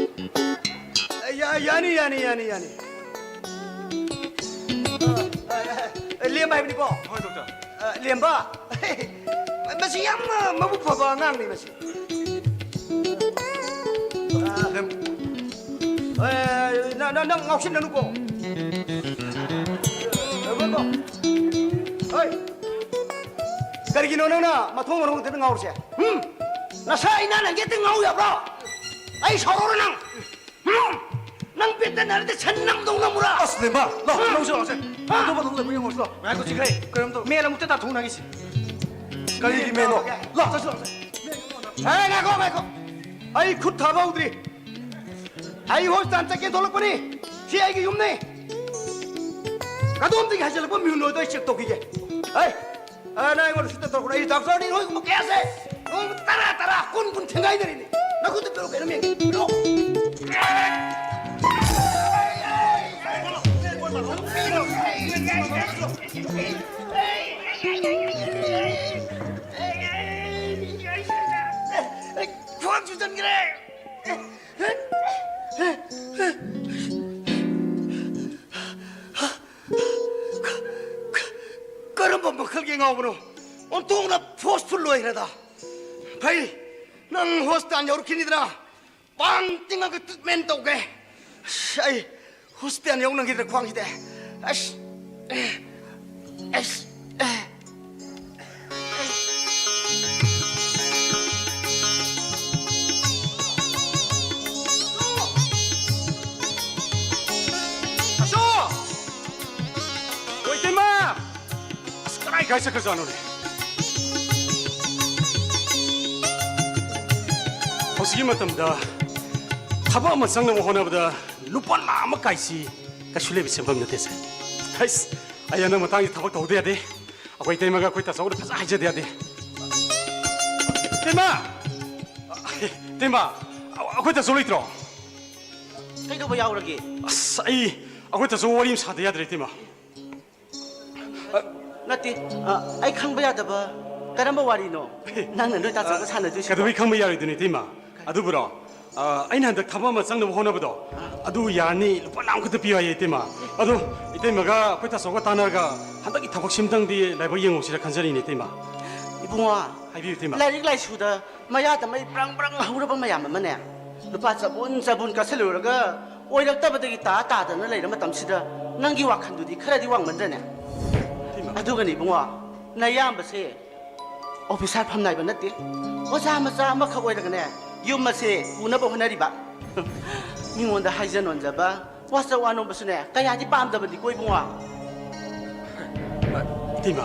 ꯌꯥ-, ꯌꯥꯅꯤ, ꯌꯥꯅꯤ, ꯌꯥꯅꯤ, ꯌꯥꯅꯤ꯫ ꯑ, ꯑ, ꯑ, ꯂꯦꯝꯕ ꯍꯥꯏꯕꯅꯤꯀꯣ? ꯍꯣꯏ, ꯗꯣꯛꯇꯔ꯫ ꯑ, ꯂꯦꯝꯕ꯫ ꯃꯁꯤ ꯌꯥꯝꯅ ꯃꯕꯨꯛ ꯐꯕ ꯑꯉꯥꯡꯅꯤ, ꯃꯁꯤ꯫ ꯑ, ꯂꯦꯝ- ꯑ, ꯅ-, ꯅ-, ꯅꯪ ꯉꯥꯎꯁꯤꯟꯅꯅꯨꯀꯣ꯫ ꯉꯥꯏꯈꯣꯀꯣ꯫ ꯍꯣꯏ꯫ ꯀꯔꯤꯒꯤꯅꯣ ꯅꯪꯅ ꯃꯊꯣꯡ ꯃꯔꯣꯡ ꯈꯛꯇꯗ ꯉꯥꯎꯔꯤꯁꯦ? ꯍꯨꯝ? ꯅꯁꯥ ꯏꯅꯥ ꯅꯪꯒꯦ ꯍꯦꯛꯇ ꯉꯥꯎ ꯌꯥꯕ꯭ꯔꯣ? ꯑꯩ ꯁꯥꯎꯔꯛꯎꯔꯣ ꯅꯪ? ꯍꯨꯝ? ꯕꯦꯇꯅꯔꯤꯗ ꯁꯟ ꯅꯝꯗꯧ ꯅꯝꯃꯨꯔꯥ? ꯑꯁ, ꯂꯩꯃ, ꯂꯥꯎ, ꯍꯥ? ꯂꯧꯁꯤ, ꯂꯥꯎꯁꯦ꯫ ꯍꯥ? ꯑꯇꯣꯞꯄ ꯊꯕꯛ ꯂꯩꯕ꯭ꯔꯥ ꯌꯦꯡꯉꯨꯁꯤ, ꯂꯥꯎ꯫ ꯉꯥꯏꯈꯣ, ꯆꯤꯡꯈꯩ꯫ ꯀꯔꯝ ꯇꯧ-, ꯃꯦꯜ ꯑꯃꯨꯛꯇ ꯇꯥꯊꯣꯛꯅꯈꯤꯁꯤ꯫ ꯀꯔꯤꯒꯤ ꯃꯦꯜꯅꯣ? ꯂꯥꯎ, ꯆꯠꯁꯤ, ꯂꯥꯎꯁꯦ꯫ ꯑꯦ, ꯉꯥꯏꯈꯣ, ꯉꯥꯏꯈꯣ꯫ ꯑꯩ ꯈꯨꯠ ꯊꯥꯕ ꯍꯧꯗ꯭ꯔꯤ꯫ ꯑꯩ ꯍꯣꯁꯄꯤꯇꯥꯜ ꯆꯠꯀꯦ ꯊꯣꯛꯂꯛꯄꯅꯤ꯫ ꯁꯤ ꯑꯩꯒꯤ ꯌꯨꯝꯅꯤ꯫ ꯀꯗꯣꯝꯗꯒꯤ ꯍꯥꯏꯖꯤꯜꯂꯛꯄ ꯃꯤꯍꯨꯟꯅꯣꯗꯣ ꯑꯩ ꯆꯦꯛ ꯇꯧꯈꯤꯒꯦ꯫ ꯍꯩ! ꯑ, ꯅꯪ ꯑꯩꯉꯣꯟꯗ ꯁꯤꯠꯇ ꯇꯧꯔꯛꯀꯅꯨ꯫ ꯑꯩ ꯗꯥꯛꯇꯔꯅꯤ, ꯅꯣꯏꯒꯨꯝꯕ ꯀꯌꯥꯁꯦ ꯅꯣꯡꯃ ꯇꯔꯥ, ꯇꯔꯥ, ꯀꯨꯟ, ꯀꯨꯟ ꯊꯦꯡꯒꯥꯏꯅꯔꯤꯅꯤ꯫ ꯅꯈꯨꯠꯇ ꯄꯤꯔꯛꯑꯣ ꯀꯩꯅꯣ, ꯃꯦꯝ꯫ ꯄꯤꯔꯛꯑꯣ꯫ ꯈ꯭ꯋꯥꯡꯁꯨ ꯆꯟꯈ꯭ꯔꯦ꯫ ꯀꯔꯝꯕ ꯃꯈꯜꯒꯤ ꯉꯥꯎꯕꯅꯣ? ꯑꯣꯟꯊꯣꯛꯅ ꯐꯣꯔꯁꯐꯨꯜ ꯑꯣꯏꯈ꯭ꯔꯦꯗ꯫ ꯐꯩ, ꯅꯪ ꯍꯣꯁꯄꯤꯇꯥꯜ ꯌꯧꯔꯛꯈꯤꯅꯤꯗꯅ꯫ ꯄꯥꯡ ꯇꯤꯡꯉꯒ ꯇ꯭ꯔꯤꯠꯃꯦꯟ ꯇꯧꯒꯦ꯫ ꯑꯁ, ꯑꯩ ꯍꯣꯁꯄꯤꯇꯥꯜ ꯌꯧꯅꯈꯤꯗ꯭ꯔꯥ ꯈ꯭ꯋꯥꯡꯁꯤꯗꯤ? ꯑꯁ, ꯑꯦ, ꯑꯁ, ꯑꯦ꯫ ꯑꯆꯧ! ꯑꯣ, ꯏꯇꯩꯃ! ꯑꯁ, ꯀꯗꯥꯏ ꯀꯥꯏ ꯆꯠꯈ꯭ꯔꯖꯥꯠꯅꯣꯅꯦ? ꯍꯧꯖꯤꯛꯀꯤ ꯃꯇꯝꯗ ꯊꯕꯛ ꯑꯃ ꯆꯪꯅꯕ ꯍꯣꯠꯅꯕꯗ ꯂꯨꯄꯥ ꯂꯥꯈ ꯑꯃ ꯀꯥꯏꯁꯤ ꯀꯩꯁꯨ ꯂꯩꯕ ꯁꯦꯟꯐꯝ ꯅꯠꯇꯦꯁꯦ꯫ ꯍꯩꯁ, ꯑꯩ ꯍꯟꯗꯛ ꯃꯇꯥꯡꯁꯤ ꯊꯕꯛ ꯇꯧꯍꯧꯗ ꯌꯥꯗꯦ꯫ ꯑꯩꯈꯣꯏ ꯏꯇꯩꯃꯒ ꯑꯩꯈꯣꯏ ꯇꯥꯆꯧꯗ ꯐꯖ ꯍꯥꯏꯖꯗ ꯌꯥꯗꯦ꯫ ꯏꯇꯩꯃ! ꯏꯇꯩꯃ! ꯑꯩꯈꯣꯏ ꯇꯥꯆꯧ ꯂꯩꯇ꯭ꯔꯣ? ꯀꯩꯗꯧꯕ ꯌꯥꯎꯔꯒꯦ? ꯑꯁ, ꯑꯩ ꯑꯩꯈꯣꯏ ꯇꯥꯆꯧ ꯋꯥꯔꯤ ꯑꯃ ꯁꯥꯗ ꯌꯥꯗ꯭ꯔꯦ, ꯏꯇꯩꯃ꯫ ꯅꯠꯇꯦ, ꯑ, ꯑꯩ ꯈꯪꯕ ꯌꯥꯗꯕ ꯀꯔꯝꯕ ꯋꯥꯔꯤꯅꯣ ꯅꯪꯅ ꯅꯣꯏ ꯇꯥꯆꯧꯒ ꯁꯥꯟꯅꯗꯣꯏꯁꯤꯕꯣ? ꯀꯩꯗꯧꯕꯩ ꯈꯪꯕ ꯌꯥꯔꯣꯏꯗꯣꯏꯅꯣ, ꯏꯇꯩꯃ? ꯑꯗꯨꯕꯨꯔꯣ, ꯑ, ꯑꯩꯅ ꯍꯟꯗꯛ ꯊꯕꯛ ꯑꯃ ꯆꯪꯅꯕ ꯍꯣꯠꯅꯕꯗꯣ, ꯑꯗꯨ ꯌꯥꯔꯅꯤ, ꯂꯨꯄꯥ ꯂꯥꯈ ꯈꯛꯇ ꯄꯤꯌꯨ ꯍꯥꯏꯌꯦ, ꯏꯇꯩꯃ꯫ ꯑꯗꯣ ꯏꯇꯩꯃꯒ ꯑꯩꯈꯣꯏ ꯇꯥꯆꯧꯒ ꯇꯥꯟꯅꯔꯒ ꯍꯟꯗꯛꯀꯤ ꯊꯕꯛꯁꯤꯝꯇꯪꯗꯤ ꯂꯥꯏꯕꯛ ꯌꯦꯡꯍꯧꯁꯤꯔ ꯈꯟꯖꯔꯤꯅꯦ, ꯏꯇꯩꯃ꯫ ꯏꯕꯨꯡꯉꯣ, ꯍꯥꯏꯕꯤꯌꯨ, ꯏꯇꯩꯃ꯫ ꯂꯥꯏꯔꯤꯛ ꯂꯥꯏꯁꯨꯗ ꯃꯌꯥꯗ ꯃꯩ ꯕ꯭ꯔꯪ ꯕ꯭ꯔꯪ ꯍꯧꯔꯕ ꯃꯌꯥꯝ ꯑꯃꯅꯦ, ꯂꯨꯄꯥ ꯆꯕꯨꯟ ꯆꯕꯨꯟ ꯀꯠꯁꯜꯂꯨꯔꯒ ꯑꯣꯏꯔꯛꯇꯕꯗꯒꯤ ꯇꯥ ꯇꯥꯗꯅ ꯂꯩꯔ ꯃꯇꯝꯁꯤꯗ, ꯅꯪꯒꯤ ꯋꯥꯈꯜꯗꯨꯗꯤ ꯈꯔꯗꯤ ꯋꯥꯡꯃꯟꯗ꯭ꯔꯅꯦ? ꯏꯃꯥ꯫ ꯑꯗꯨꯒꯅꯤ ꯏꯕꯨꯡꯉꯣ, ꯅꯌꯥꯝꯕꯁꯦ ꯑꯣꯐꯤꯁꯥꯔ ꯐꯝ ꯅꯥꯏꯕ ꯅꯠꯇꯦ, ꯑꯣꯖꯥ ꯃꯆꯥ ꯑꯃꯈꯛ ꯑꯣꯏꯔꯒꯅꯦ, ꯌꯨꯝ ꯑꯁꯦ ꯄꯨꯅꯕ ꯍꯣꯠꯅꯔꯤꯕ꯫ ꯃꯤꯉꯣꯟꯗ ꯍꯥꯏꯖ ꯅꯣꯟꯖꯕ, ꯋꯥꯆ ꯋꯥ ꯅꯣꯝꯕꯁꯨꯅꯦ ꯀꯌꯥꯗꯤ ꯄꯥꯝꯗꯕꯅꯤꯀꯣ ꯏꯕꯨꯡꯉꯣ꯫ ꯏꯇꯩꯃ,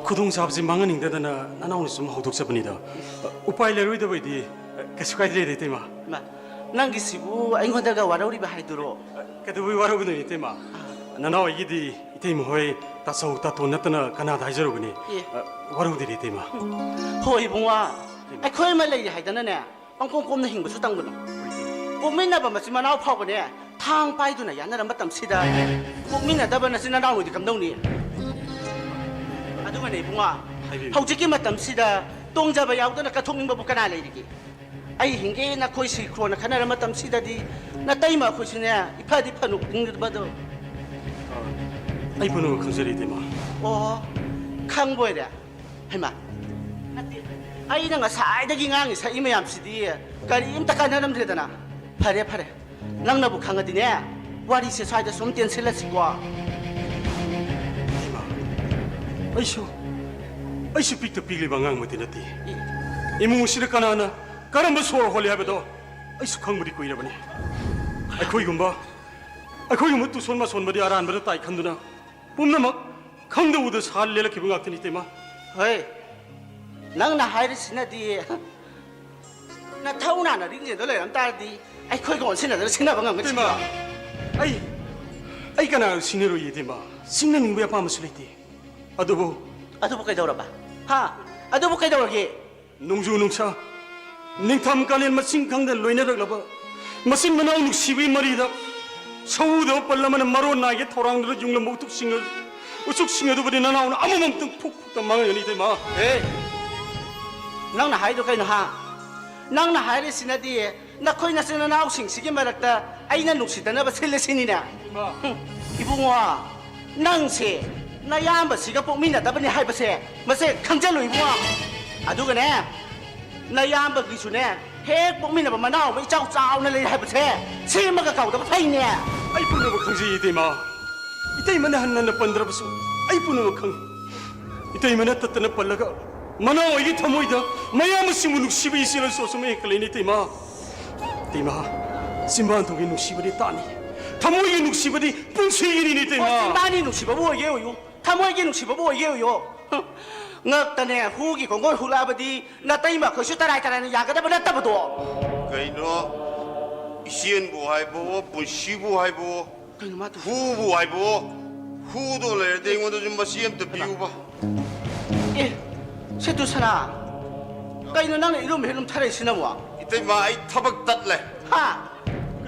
ꯈꯨꯗꯣꯡꯆꯥꯕꯁꯤ ꯃꯥꯡꯍꯟꯅꯤꯡꯗꯗꯅ ꯅꯅꯥꯎꯅ ꯁꯨꯝ ꯍꯧꯗꯣꯛꯆꯕꯅꯤꯗ꯫ ꯎꯄꯥꯏ ꯂꯩꯔꯣꯏꯗꯕꯩꯗꯤ ꯀꯩꯁꯨ ꯀꯥꯏꯗꯦꯗ ꯏꯇꯩꯃ꯫ ꯏꯃꯥ, ꯅꯪꯒꯤꯁꯤꯕꯨ ꯑꯩꯉꯣꯟꯗꯒ ꯋꯥꯔꯧꯔꯤꯕ ꯍꯥꯏꯗꯨꯔꯣ? ꯀꯩꯗꯧꯕꯩ ꯋꯥꯔꯧꯒꯗꯣꯏꯅꯣ ꯏꯇꯩꯃ? ꯅꯅꯥꯎ ꯑꯩꯒꯤꯗꯤ ꯏꯇꯩꯃ ꯍꯣꯏ ꯇꯥꯆꯧ ꯇꯥꯇꯣꯟ ꯅꯠꯇꯅ ꯀꯅꯥꯗ ꯍꯥꯏꯖꯔꯨꯒꯅꯤ? ꯑꯦ꯫ ꯋꯥꯔꯧꯗꯦꯗ ꯏꯇꯩꯃ꯫ ꯍꯣꯏ ꯏꯕꯨꯡꯉꯣ, ꯑꯩꯈꯣꯏ ꯑꯃ ꯂꯩꯔꯤ ꯍꯥꯏꯗꯅꯅꯦ ꯄꯪꯀꯣꯝ ꯀꯣꯝꯅ ꯍꯤꯡꯕꯁꯨ ꯇꯝꯒꯅꯨ꯫ ꯄꯣꯛꯃꯤꯟꯅꯕ ꯃꯆꯤꯟ ꯃꯅꯥꯎ ꯐꯥꯎꯕꯅꯦ ꯊꯥꯡ ꯄꯥꯏꯗꯨꯅ ꯌꯥꯅꯔ ꯃꯇꯝꯁꯤꯗ ꯄꯣꯛꯃꯤꯟꯅꯗꯕ ꯅꯆꯤꯟ ꯅꯅꯥꯎꯅꯗꯤ ꯀꯝꯗꯧꯅꯤ? ꯑꯗꯨꯒꯅꯦ ꯏꯕꯨꯡꯉꯣ, ꯍꯥꯏꯕꯤꯌꯨ꯫ ꯍꯧꯖꯤꯛꯀꯤ ꯃꯇꯝꯁꯤꯗ ꯇꯣꯡꯖꯕ ꯌꯥꯎꯗꯅ ꯀꯠꯊꯣꯛꯅꯤꯡꯕꯕꯨ ꯀꯅꯥ ꯂꯩꯔꯤꯒꯦ? ꯑꯩ ꯍꯤꯡꯒꯦ ꯅꯈꯣꯏ ꯁꯤꯈ꯭ꯔꯣꯅ ꯈꯟꯅꯔ ꯃꯇꯝꯁꯤꯗꯗꯤ ꯅꯇꯩꯃ ꯑꯩꯈꯣꯏꯁꯨꯅꯦ ꯏꯐꯗꯤ ꯐꯅꯨꯛꯅꯤꯡꯕꯗꯣ꯫ ꯑꯩ ꯄꯨꯝꯅꯃꯛ ꯈꯪꯖꯔꯦ ꯏꯇꯩꯃ꯫ ꯑꯣ, ꯈꯪꯕꯣꯏꯔꯦ꯫ ꯍꯩꯃꯥ, ꯅꯠꯇꯦ, ꯑꯩꯅ ꯉꯁꯥꯏꯗꯒꯤ ꯉꯥꯡꯉꯤ ꯁꯛꯏ ꯃꯌꯥꯝꯁꯤꯗꯤ ꯀꯔꯤꯝꯇ ꯀꯥꯟꯅꯔꯝꯗ꯭ꯔꯦꯗꯅ꯫ ꯐꯔꯦ ꯐꯔꯦ, ꯅꯪꯅꯕꯨ ꯈꯪꯉꯗꯤꯅꯦ ꯋꯥꯔꯤꯁꯦ ꯁ꯭ꯋꯥꯏꯗ ꯁꯨꯝ ꯇꯦꯟꯁꯤꯜꯂꯁꯤꯀꯣ꯫ ꯏꯃꯥ, ꯑꯩꯁꯨ ꯑꯩꯁꯨ ꯄꯤꯛꯇ ꯄꯤꯛꯂꯤꯕ ꯑꯉꯥꯡꯃꯛꯇꯤ ꯅꯠꯇꯦ꯫ ꯏꯃꯨꯡ ꯑꯁꯤꯗ ꯀꯅꯥꯅ ꯀꯔꯝꯕ ꯁꯣꯔ ꯍꯣꯜꯂꯤ ꯍꯥꯏꯕꯗꯣ ꯑꯩꯁꯨ ꯈꯪꯕꯗꯤ ꯀꯨꯏꯔꯕꯅꯤ꯫ ꯑꯩꯈꯣꯏꯒꯨꯝꯕ ꯑꯩꯈꯣꯏꯒꯨꯝꯕ ꯇꯨꯁꯣꯟ ꯃꯁꯣꯟꯕꯗꯤ ꯑꯔꯥꯟꯕꯗ ꯇꯥꯏ ꯈꯟꯗꯨꯅ ꯄꯨꯝꯅꯃꯛ ꯈꯪꯗ ꯎꯗ ꯁꯥ ꯂꯦꯜꯂꯛꯈꯤꯕ ꯉꯥꯛꯇꯅꯤ ꯏꯇꯩꯃ꯫ ꯍꯣꯏ, ꯅꯪꯅ ꯍꯥꯏꯔꯤꯁꯤꯅꯗꯤ ꯅꯊꯧꯅꯥꯅ ꯔꯤꯡꯖꯦꯜꯗ ꯂꯩꯔꯝ ꯇꯥꯔꯗꯤ ꯑꯩꯈꯣꯏꯒ ꯑꯣꯟꯁꯤꯟꯅꯗꯅ ꯁꯤꯟꯅꯕ ꯉꯝꯒꯅꯤ꯫ ꯏꯇꯩꯃ, ꯑꯩ ꯑꯩ ꯀꯅꯥꯒ ꯁꯤꯡꯅꯔꯣꯏꯌꯦ ꯏꯇꯩꯃ꯫ ꯁꯤꯡꯅꯅꯤꯡꯕꯒꯤ ꯑꯄꯥꯝꯕꯁꯨ ꯂꯩꯇꯦ꯫ ꯑꯗꯨꯕꯨ ꯑꯗꯨꯕꯨ ꯀꯩꯗꯧꯔꯕ? ꯍꯥ? ꯑꯗꯨꯕꯨ ꯀꯩꯗꯧꯔꯒꯦ? ꯅꯣꯡꯖꯨ ꯅꯨꯡꯁꯥ, ꯅꯤꯡꯊꯝ ꯀꯥꯂꯦꯟ ꯃꯁꯤꯡ ꯈꯪꯗꯅ ꯂꯣꯏꯅꯔꯛꯂꯕ ꯃꯆꯤꯟ ꯃꯅꯥꯎ ꯅꯨꯡꯁꯤꯕꯒꯤ ꯃꯔꯤꯗ ꯁꯧꯗꯕ ꯄꯜ ꯑꯃꯅ ꯃꯔꯣꯟ ꯅꯥꯏꯒꯦ ꯊꯧꯔꯥꯡꯗꯨꯅ ꯌꯨꯡꯂꯝꯕ ꯎꯆꯨꯛꯁꯤꯡ ꯎꯆꯨꯛꯁꯤꯡ ꯑꯗꯨꯕꯨꯗꯤ ꯅꯅꯥꯎꯅ ꯑꯃꯃꯝꯇꯪ ꯐꯨꯛ ꯐꯨꯛꯇ ꯃꯥꯡꯍꯟꯒꯅꯤ ꯏꯇꯩꯃ꯫ ꯑꯦ, ꯅꯪꯅ ꯍꯥꯏꯗꯣ ꯀꯩꯅꯣ ꯍꯥ? ꯅꯪꯅ ꯍꯥꯏꯔꯤꯁꯤꯅꯗꯤ ꯅꯈꯣꯏ ꯅꯆꯤꯟ ꯅꯅꯥꯎꯁꯤꯡꯁꯤꯒꯤ ꯃꯔꯛꯇ ꯑꯩꯅ ꯅꯨꯡꯁꯤꯗꯅꯕ ꯁꯤꯜꯂꯦ ꯁꯤꯅꯤꯅꯦ? ꯍꯨꯝ, ꯏꯕꯨꯡꯉꯣ, ꯅꯪꯁꯦ ꯅꯌꯥꯝꯕꯁꯤꯒ ꯄꯣꯛꯃꯤꯟꯅꯗꯕꯅꯤ ꯍꯥꯏꯕꯁꯦ ꯃꯁꯦ ꯈꯪꯖꯜꯂꯨ ꯏꯕꯨꯡꯉꯣ꯫ ꯑꯗꯨꯒꯅꯦ, ꯅꯌꯥꯝꯕꯒꯤꯁꯨꯅꯦ ꯍꯦꯛ ꯄꯣꯛꯃꯤꯟꯅꯕ ꯃꯅꯥꯎ ꯑꯃ ꯏꯆꯥꯎ ꯆꯥꯎꯅ ꯂꯩ ꯍꯥꯏꯕꯁꯦ ꯁꯤꯃꯒ ꯀꯥꯎꯗꯕ ꯐꯩꯅꯦ꯫ ꯑꯩ ꯄꯨꯝꯅꯃꯛ ꯈꯪꯖꯩ ꯏꯇꯩꯃ꯫ ꯏꯇꯩꯃꯅ ꯍꯟꯅ ꯍꯟꯅ ꯄꯟꯗ꯭ꯔꯕꯁꯨ ꯑꯩ ꯄꯨꯝꯅꯃꯛ ꯈꯪꯏ꯫ ꯏꯇꯩꯃꯅ ꯇꯠꯇꯅ ꯄꯜꯂꯒ ꯃꯅꯥꯎ ꯑꯩꯒꯤ ꯊꯃꯣꯏꯗ ꯃꯌꯥꯝ ꯑꯁꯤꯕꯨ ꯅꯨꯡꯁꯤꯕ ꯏꯆꯦꯜ ꯑꯁꯨ ꯑꯁꯨꯝ ꯍꯦꯟꯀꯠꯂꯛꯏꯅꯦ ꯏꯇꯩꯃ꯫ ꯏꯇꯩꯃ, ꯆꯤꯝꯕꯥꯟ ꯊꯣꯡꯒꯤ ꯅꯨꯡꯁꯤꯕꯗꯤ ꯇꯥꯠꯅꯤ, ꯊꯃꯣꯏꯒꯤ ꯅꯨꯡꯁꯤꯕꯗꯤ ꯄꯨꯟꯁꯤꯒꯤꯅꯤꯅꯦ, ꯏꯇꯩꯃ꯫ ꯑꯣ, ꯆꯤꯝꯕꯥꯟꯒꯤ ꯅꯨꯡꯁꯤꯕꯕꯨ ꯑꯣꯏꯒꯦ ꯑꯣꯏꯌꯨ, ꯊꯃꯣꯏꯒꯤ ꯅꯨꯡꯁꯤꯕꯕꯨ ꯑꯣꯏꯒꯦ ꯑꯣꯏꯌꯨ꯫ ꯍꯨꯝ, ꯉꯛꯇꯅꯦ ꯍꯨꯒꯤ ꯈꯣꯡꯒꯣꯜ ꯍꯨꯛꯂꯛꯑꯕꯗꯤ ꯅꯇꯩꯃ ꯑꯩꯈꯣꯏꯁꯨ ꯇꯔꯥꯏ ꯇꯔꯥꯏꯅ ꯌꯥꯒꯗꯕ ꯅꯠꯇꯕꯗꯣ꯫ ꯀꯩꯅꯣ, ꯏꯆꯦꯟꯕꯨ ꯍꯥꯏꯕꯋꯣ, ꯄꯨꯟꯁꯤꯕꯨ ꯍꯥꯏꯕꯋꯣ, ꯀꯩꯅꯣ ꯃꯥ ꯇꯧ- ꯍꯨꯕꯨ ꯍꯥꯏꯕꯋꯣ, ꯍꯨꯗꯣ ꯂꯩꯔꯗꯤ ꯑꯩꯉꯣꯟꯗꯁꯨ ꯃꯆꯦ ꯑꯝꯇ ꯄꯤꯌꯨꯕ꯫ ꯑꯦ, ꯁꯦꯇꯨ ꯁꯅꯥ, ꯀꯩꯅꯣ ꯅꯪꯅ ꯏꯔꯨꯝ ꯍꯦꯛ ꯂꯨꯝꯊꯔꯛꯏꯁꯤꯅꯕꯣ? ꯏꯇꯩꯃ, ꯑꯩ ꯊꯕꯛ ꯇꯠꯂꯦ꯫ ꯍꯥ?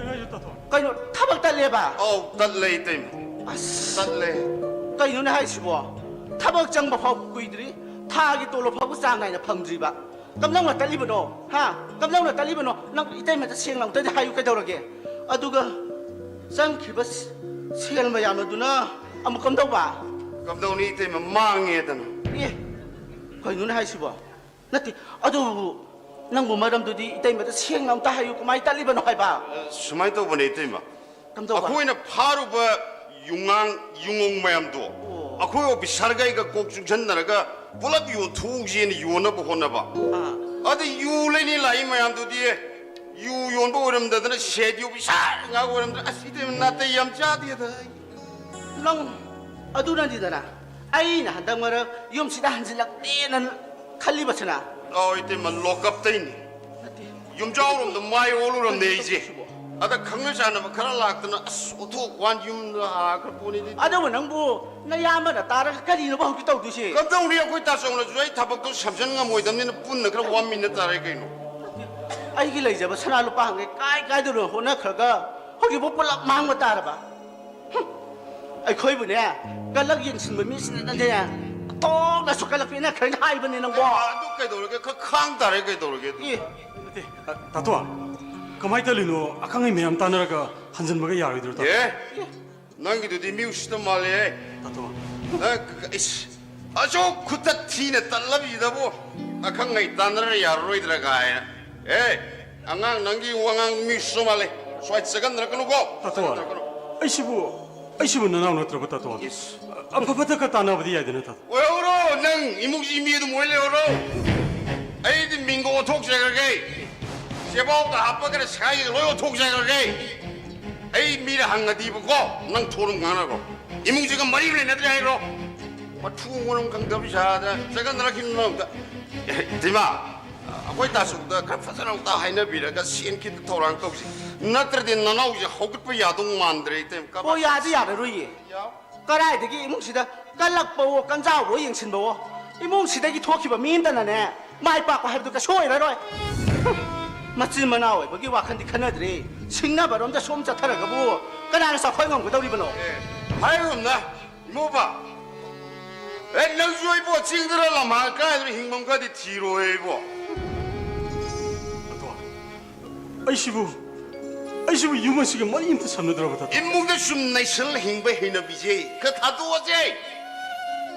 ꯀꯩꯅꯣ ꯊꯕꯛ ꯇꯠꯂꯦꯕ? ꯑꯧ, ꯇꯠꯂꯦ, ꯏꯇꯩꯃ꯫ ꯑꯁ꯫ ꯇꯠꯂꯦ꯫ ꯀꯩꯅꯣꯅꯦ ꯍꯥꯏꯁꯤꯕꯣ? ꯊꯕꯛ ꯆꯪꯕ ꯐꯥꯎ ꯀꯨꯏꯗ꯭ꯔꯤ, ꯊꯥꯒꯤ ꯇꯣꯂꯣꯞ ꯐꯥꯎꯕ ꯆꯥꯡ ꯅꯥꯏꯅ ꯐꯪꯗ꯭ꯔꯤꯕ꯫ ꯀꯝꯗꯧꯅ ꯇꯠꯂꯤꯕꯅꯣ? ꯍꯥ? ꯀꯝꯗꯧꯅ ꯇꯠꯂꯤꯕꯅꯣ? ꯅꯪ ꯏꯇꯩꯃꯗ ꯁꯦꯡꯅ ꯑꯃꯨꯛꯇꯗꯤ ꯍꯥꯏꯌꯨ ꯀꯩꯗꯧꯔꯒꯦ? ꯑꯗꯨꯒ ꯆꯪꯈꯤꯕ ꯁ-, ꯁꯦꯜ ꯃꯌꯥꯝ ꯑꯗꯨꯅ ꯑꯃꯨꯛ ꯀꯝꯗꯧꯕ? ꯀꯝꯗꯧꯅꯤ ꯏꯇꯩꯃ, ꯃꯥꯡꯉꯦꯗꯅ꯫ ꯑꯦ, ꯀꯩꯅꯣꯅꯦ ꯍꯥꯏꯁꯤꯕꯣ? ꯅꯠꯇꯦ, ꯑꯗꯨꯕꯨ ꯅꯪꯕꯨ ꯃꯔꯝꯗꯨꯗꯤ ꯏꯇꯩꯃꯗ ꯁꯦꯡꯅ ꯑꯝꯇ ꯍꯥꯏꯌꯨ, ꯀꯃꯥꯏꯅ ꯇꯠꯂꯤꯕꯅꯣ ꯍꯥꯏꯕ? ꯑ, ꯁꯨꯃꯥꯏꯅ ꯇꯧꯕꯅꯦ ꯏꯇꯩꯃ꯫ ꯀꯝꯗꯧꯕ? ꯑꯩꯈꯣꯏꯅ ꯐꯥꯔꯨꯕ ꯌꯨꯉꯥꯡ, ꯌꯨꯉꯧ ꯃꯌꯥꯝꯗꯣ ꯑꯣ꯫ ꯑꯩꯈꯣꯏ ꯑꯣꯐꯤꯁꯥꯔꯒꯩꯒ ꯀꯣꯛ ꯆꯨꯡꯁꯟꯅꯔꯒ ꯄꯨꯂꯞ ꯌꯣꯟꯊꯣꯛꯎꯁꯦꯅ ꯌꯣꯟꯅꯕ ꯍꯣꯠꯅꯕ꯫ ꯑꯥ꯫ ꯑꯗ ꯌꯨ ꯂꯩꯅꯤ ꯂꯥꯛꯏ ꯃꯌꯥꯝꯗꯨꯗꯤ ꯌꯨ ꯌꯣꯟꯕ ꯑꯣꯏꯔꯝꯗꯗꯅ ꯁꯦꯠ ꯌꯨ ꯄꯩꯁꯥ ꯉꯥꯛ ꯑꯣꯏꯔꯝꯗꯅ, ꯑꯁ, ꯏꯇꯩꯃ ꯅꯥꯇꯩ ꯌꯥꯝ ꯆꯥꯗꯦꯗ꯫ ꯅꯪ ꯑꯗꯨꯅꯅꯤꯗꯅ ꯑꯩꯅ ꯍꯟꯗꯛ ꯃꯔꯛ ꯌꯨꯝꯁꯤꯗ ꯍꯟꯖꯤꯜꯂꯛꯇꯦꯅ ꯈꯜꯂꯤꯕꯁꯤꯅ꯫ ꯑꯧ, ꯏꯇꯩꯃ, ꯂꯣꯀꯞꯇꯩꯅꯤ꯫ ꯅꯠꯇꯦ꯫ ꯌꯨꯝꯖꯥꯎꯔꯣꯝꯗ ꯃꯥꯏ ꯑꯣꯜꯂꯨꯔꯝꯅꯦ ꯑꯩꯁꯦ꯫ ꯑꯗ ꯈꯪꯅ ꯆꯥꯟꯅꯕ ꯈꯔ ꯂꯥꯛꯇꯅ, ꯑꯁ, ꯑꯣꯟꯊꯣꯛ ꯋꯥꯟ ꯌꯨꯝꯗ ꯍꯥꯈ꯭ꯔ ꯄꯣꯠꯅꯤꯗꯤ꯫ ꯑꯗꯨꯕꯨ ꯅꯪꯕꯨ ꯅꯌꯥꯝꯕꯅ ꯇꯥꯔꯒ ꯀꯔꯤꯅꯣꯕ ꯍꯧꯖꯤꯛ ꯇꯧꯗꯣꯏꯁꯦ? ꯀꯝꯗꯧꯅꯤ, ꯑꯩꯈꯣꯏ ꯇꯥꯆꯧꯅꯁꯨ ꯑꯩ ꯊꯕꯛꯇꯣ ꯁꯝꯖꯟ ꯉꯝꯃꯣꯏꯗꯕꯅꯤꯅ ꯄꯨꯟꯅ ꯈꯔ ꯋꯥꯃꯤꯟꯅ ꯇꯥꯔꯦ ꯀꯩꯅꯣ꯫ ꯑꯩꯒꯤ ꯂꯩꯖꯕ ꯁꯅꯥ ꯂꯨꯄꯥ ꯍꯪꯒꯦ ꯀꯥꯏ ꯀꯥꯏꯗꯅꯣ ꯍꯣꯠꯅꯈ꯭ꯔꯒ ꯍꯧꯖꯤꯛꯐꯥꯎ ꯄꯨꯂꯞ ꯃꯥꯡꯕ ꯇꯥꯔꯕ? ꯍꯨꯝ! ꯑꯩꯈꯣꯏꯕꯨꯅꯦ, ꯀꯂꯛ ꯌꯦꯡꯁꯤꯟꯕ ꯃꯤꯁꯤꯡꯅꯅꯦ, ꯇꯣꯛꯅꯁꯨ ꯀꯂꯛ ꯄꯤꯅꯈ꯭ꯔꯦꯅ ꯍꯥꯏꯕꯅꯦ ꯅꯪꯕꯣ꯫ ꯑꯗꯨ ꯀꯩꯗꯧꯔꯒꯦ? ꯈꯔ ꯈꯥꯡ ꯇꯥꯔꯦ, ꯀꯩꯗꯧꯔꯒꯦ? ꯑꯦ꯫ ꯅꯠꯇꯦ, ꯑ, ꯇꯥꯇꯣ, ꯀꯃꯥꯏꯅ ꯇꯧꯔꯤꯅꯣ? ꯑꯈꯪ ꯑꯍꯩ ꯃꯌꯥꯝ ꯇꯥꯟꯅꯔꯒ ꯍꯟꯖꯤꯟꯕꯒ ꯌꯥꯔꯣꯏꯗ꯭ꯔꯣ, ꯇꯥꯇꯣ? ꯑꯦ? ꯅꯪꯒꯤꯗꯨꯗꯤ ꯃꯤ ꯎꯁꯤꯠꯇ ꯃꯥꯜꯂꯦꯍꯦ꯫ ꯇꯥꯇꯣ꯫ ꯅꯪ, ꯏꯁ, ꯑꯁꯨꯛ ꯈꯨꯇꯠ ꯊꯤꯅ ꯇꯠꯂꯕꯤꯗꯕꯨ ꯑꯈꯪ ꯑꯍꯩ ꯇꯥꯟꯅꯔ ꯌꯥꯔꯔꯣꯏꯗ꯭ꯔꯥ ꯀꯥꯏꯅ꯫ ꯑꯦ, ꯑꯉꯥꯡ, ꯅꯪꯒꯤ ꯋꯥꯉꯥꯡ ꯃꯤ ꯁꯨ ꯃꯥꯜꯂꯦ꯫ ꯁ꯭ꯋꯥꯏ ꯆꯒꯟꯅꯔꯛꯀꯅꯨꯀꯣ꯫ ꯇꯥꯇꯣ, ꯆꯒꯟꯅꯔꯛꯀꯅꯨ꯫ ꯑꯩꯁꯤꯕꯨ, ꯑꯩꯁꯤꯕꯨ ꯅꯅꯥꯎ ꯅꯠꯇ꯭ꯔꯕ, ꯇꯥꯇꯣ? ꯏꯁ꯫ ꯑꯐ ꯐꯠꯇ ꯈꯔ ꯇꯥꯟꯅꯕꯗꯤ ꯌꯥꯏꯗꯅ, ꯇꯥꯇꯣ? ꯑꯣꯏꯍꯧꯔꯣ, ꯅꯪ ꯏꯃꯨꯡꯁꯤ ꯃꯤ ꯑꯗꯨꯝ ꯑꯣꯏ ꯂꯩꯍꯧꯔꯣ꯫ ꯑꯩꯗꯤ ꯃꯤꯡꯒ ꯑꯣꯟꯊꯣꯛꯆꯈ꯭ꯔꯒꯦ꯫ ꯆꯦꯕꯥꯎꯗ ꯍꯥꯞꯄꯒꯅ ꯁꯥꯏꯒ ꯂꯣꯏ ꯑꯣꯟꯊꯣꯛꯆꯈ꯭ꯔꯒꯦ꯫ ꯑꯩ ꯃꯤꯅ ꯍꯪꯉꯗꯤꯕꯀꯣ, ꯅꯪ ꯊꯣꯔꯝ ꯉꯥꯡꯅꯈ꯭ꯔꯣ꯫ ꯏꯃꯨꯡꯁꯤꯒ ꯃꯔꯤ ꯂꯩꯅꯗ꯭ꯔꯦ ꯍꯥꯏꯈ꯭ꯔꯣ꯫ ꯃꯊꯣꯡ ꯃꯔꯝ ꯈꯪꯗꯕ ꯏꯁꯥꯗ ꯆꯒꯠꯅꯔꯛꯈꯤꯅꯨ ꯑꯝꯇ꯫ ꯏꯇꯩꯃ, ꯑꯩꯈꯣꯏ ꯇꯥꯆꯧꯗ ꯈꯔ ꯐꯖꯅ ꯑꯝꯇ ꯍꯥꯏꯅꯕꯤꯔꯒ ꯁꯦꯟ ꯈꯤꯇ ꯊꯧꯔꯥꯡ ꯇꯧꯁꯤ꯫ ꯅꯠꯇ꯭ꯔꯗꯤ ꯅꯅꯥꯎꯁꯦ ꯍꯧꯒꯠꯄ ꯌꯥꯗꯧ ꯃꯥꯟꯗ꯭ꯔꯦ, ꯏꯇꯩꯃ꯫ ꯀꯃꯥꯏ-, ꯑꯣ, ꯌꯥꯗꯤ ꯌꯥꯔꯔꯣꯏꯌꯦ꯫ ꯌꯥꯎ꯫ ꯀꯗꯥꯏꯗꯒꯤ ꯏꯃꯨꯡꯁꯤꯗ ꯀꯜꯂꯛꯄꯋꯣ, ꯀꯟꯖꯥꯎꯕꯋꯣ ꯌꯦꯡꯁꯤꯟꯕꯋꯣ, ꯏꯃꯨꯡꯁꯤꯗꯒꯤ ꯊꯣꯛꯈꯤꯕ ꯃꯤ ꯑꯃꯇꯅꯅꯦ, ꯃꯥꯏ ꯄꯥꯛꯄ ꯍꯥꯏꯕꯗꯨ ꯀꯩꯁꯨ ꯑꯣꯏꯔꯔꯣꯏ꯫ ꯃꯆꯤꯟ ꯃꯅꯥꯎ ꯑꯣꯏꯕꯒꯤ ꯋꯥꯈꯜꯗꯤ ꯈꯟꯅꯗ꯭ꯔꯦ, ꯁꯤꯡꯅꯕꯔꯣꯝꯗ ꯁꯨꯝ ꯆꯠꯊꯔꯒꯕꯨ ꯀꯅꯥꯅ ꯆꯥꯎꯈꯠ ꯉꯝꯒꯗꯧꯔꯤꯕꯅꯣ? ꯑꯦ, ꯍꯥꯏꯒꯨꯝꯅ, ꯏꯃꯧꯕ, ꯑꯦ, ꯅꯪꯁꯨ ꯏꯕꯣ, ꯆꯤꯡꯗꯔ ꯂꯝꯍꯥꯡ ꯀꯥꯏꯗꯅ ꯍꯤꯡꯐꯝ ꯈꯔꯗꯤ ꯊꯤꯔꯣꯏ ꯏꯕꯣ꯫ ꯑꯗꯣ, ꯑꯩꯁꯤꯕꯨ, ꯑꯩꯁꯤꯕꯨ ꯌꯨꯝ ꯑꯁꯤꯒ ꯃꯔꯤ ꯑꯝꯇ ꯁꯝꯅꯗ꯭ꯔꯕ ꯇꯥꯇꯣ? ꯏꯃꯨꯡꯗ ꯁꯨꯝ ꯅꯩꯁꯜ ꯍꯤꯡꯕ ꯍꯩꯅꯕꯤꯁꯦ ꯈꯔ ꯊꯥꯗꯣꯛꯑꯁꯦ꯫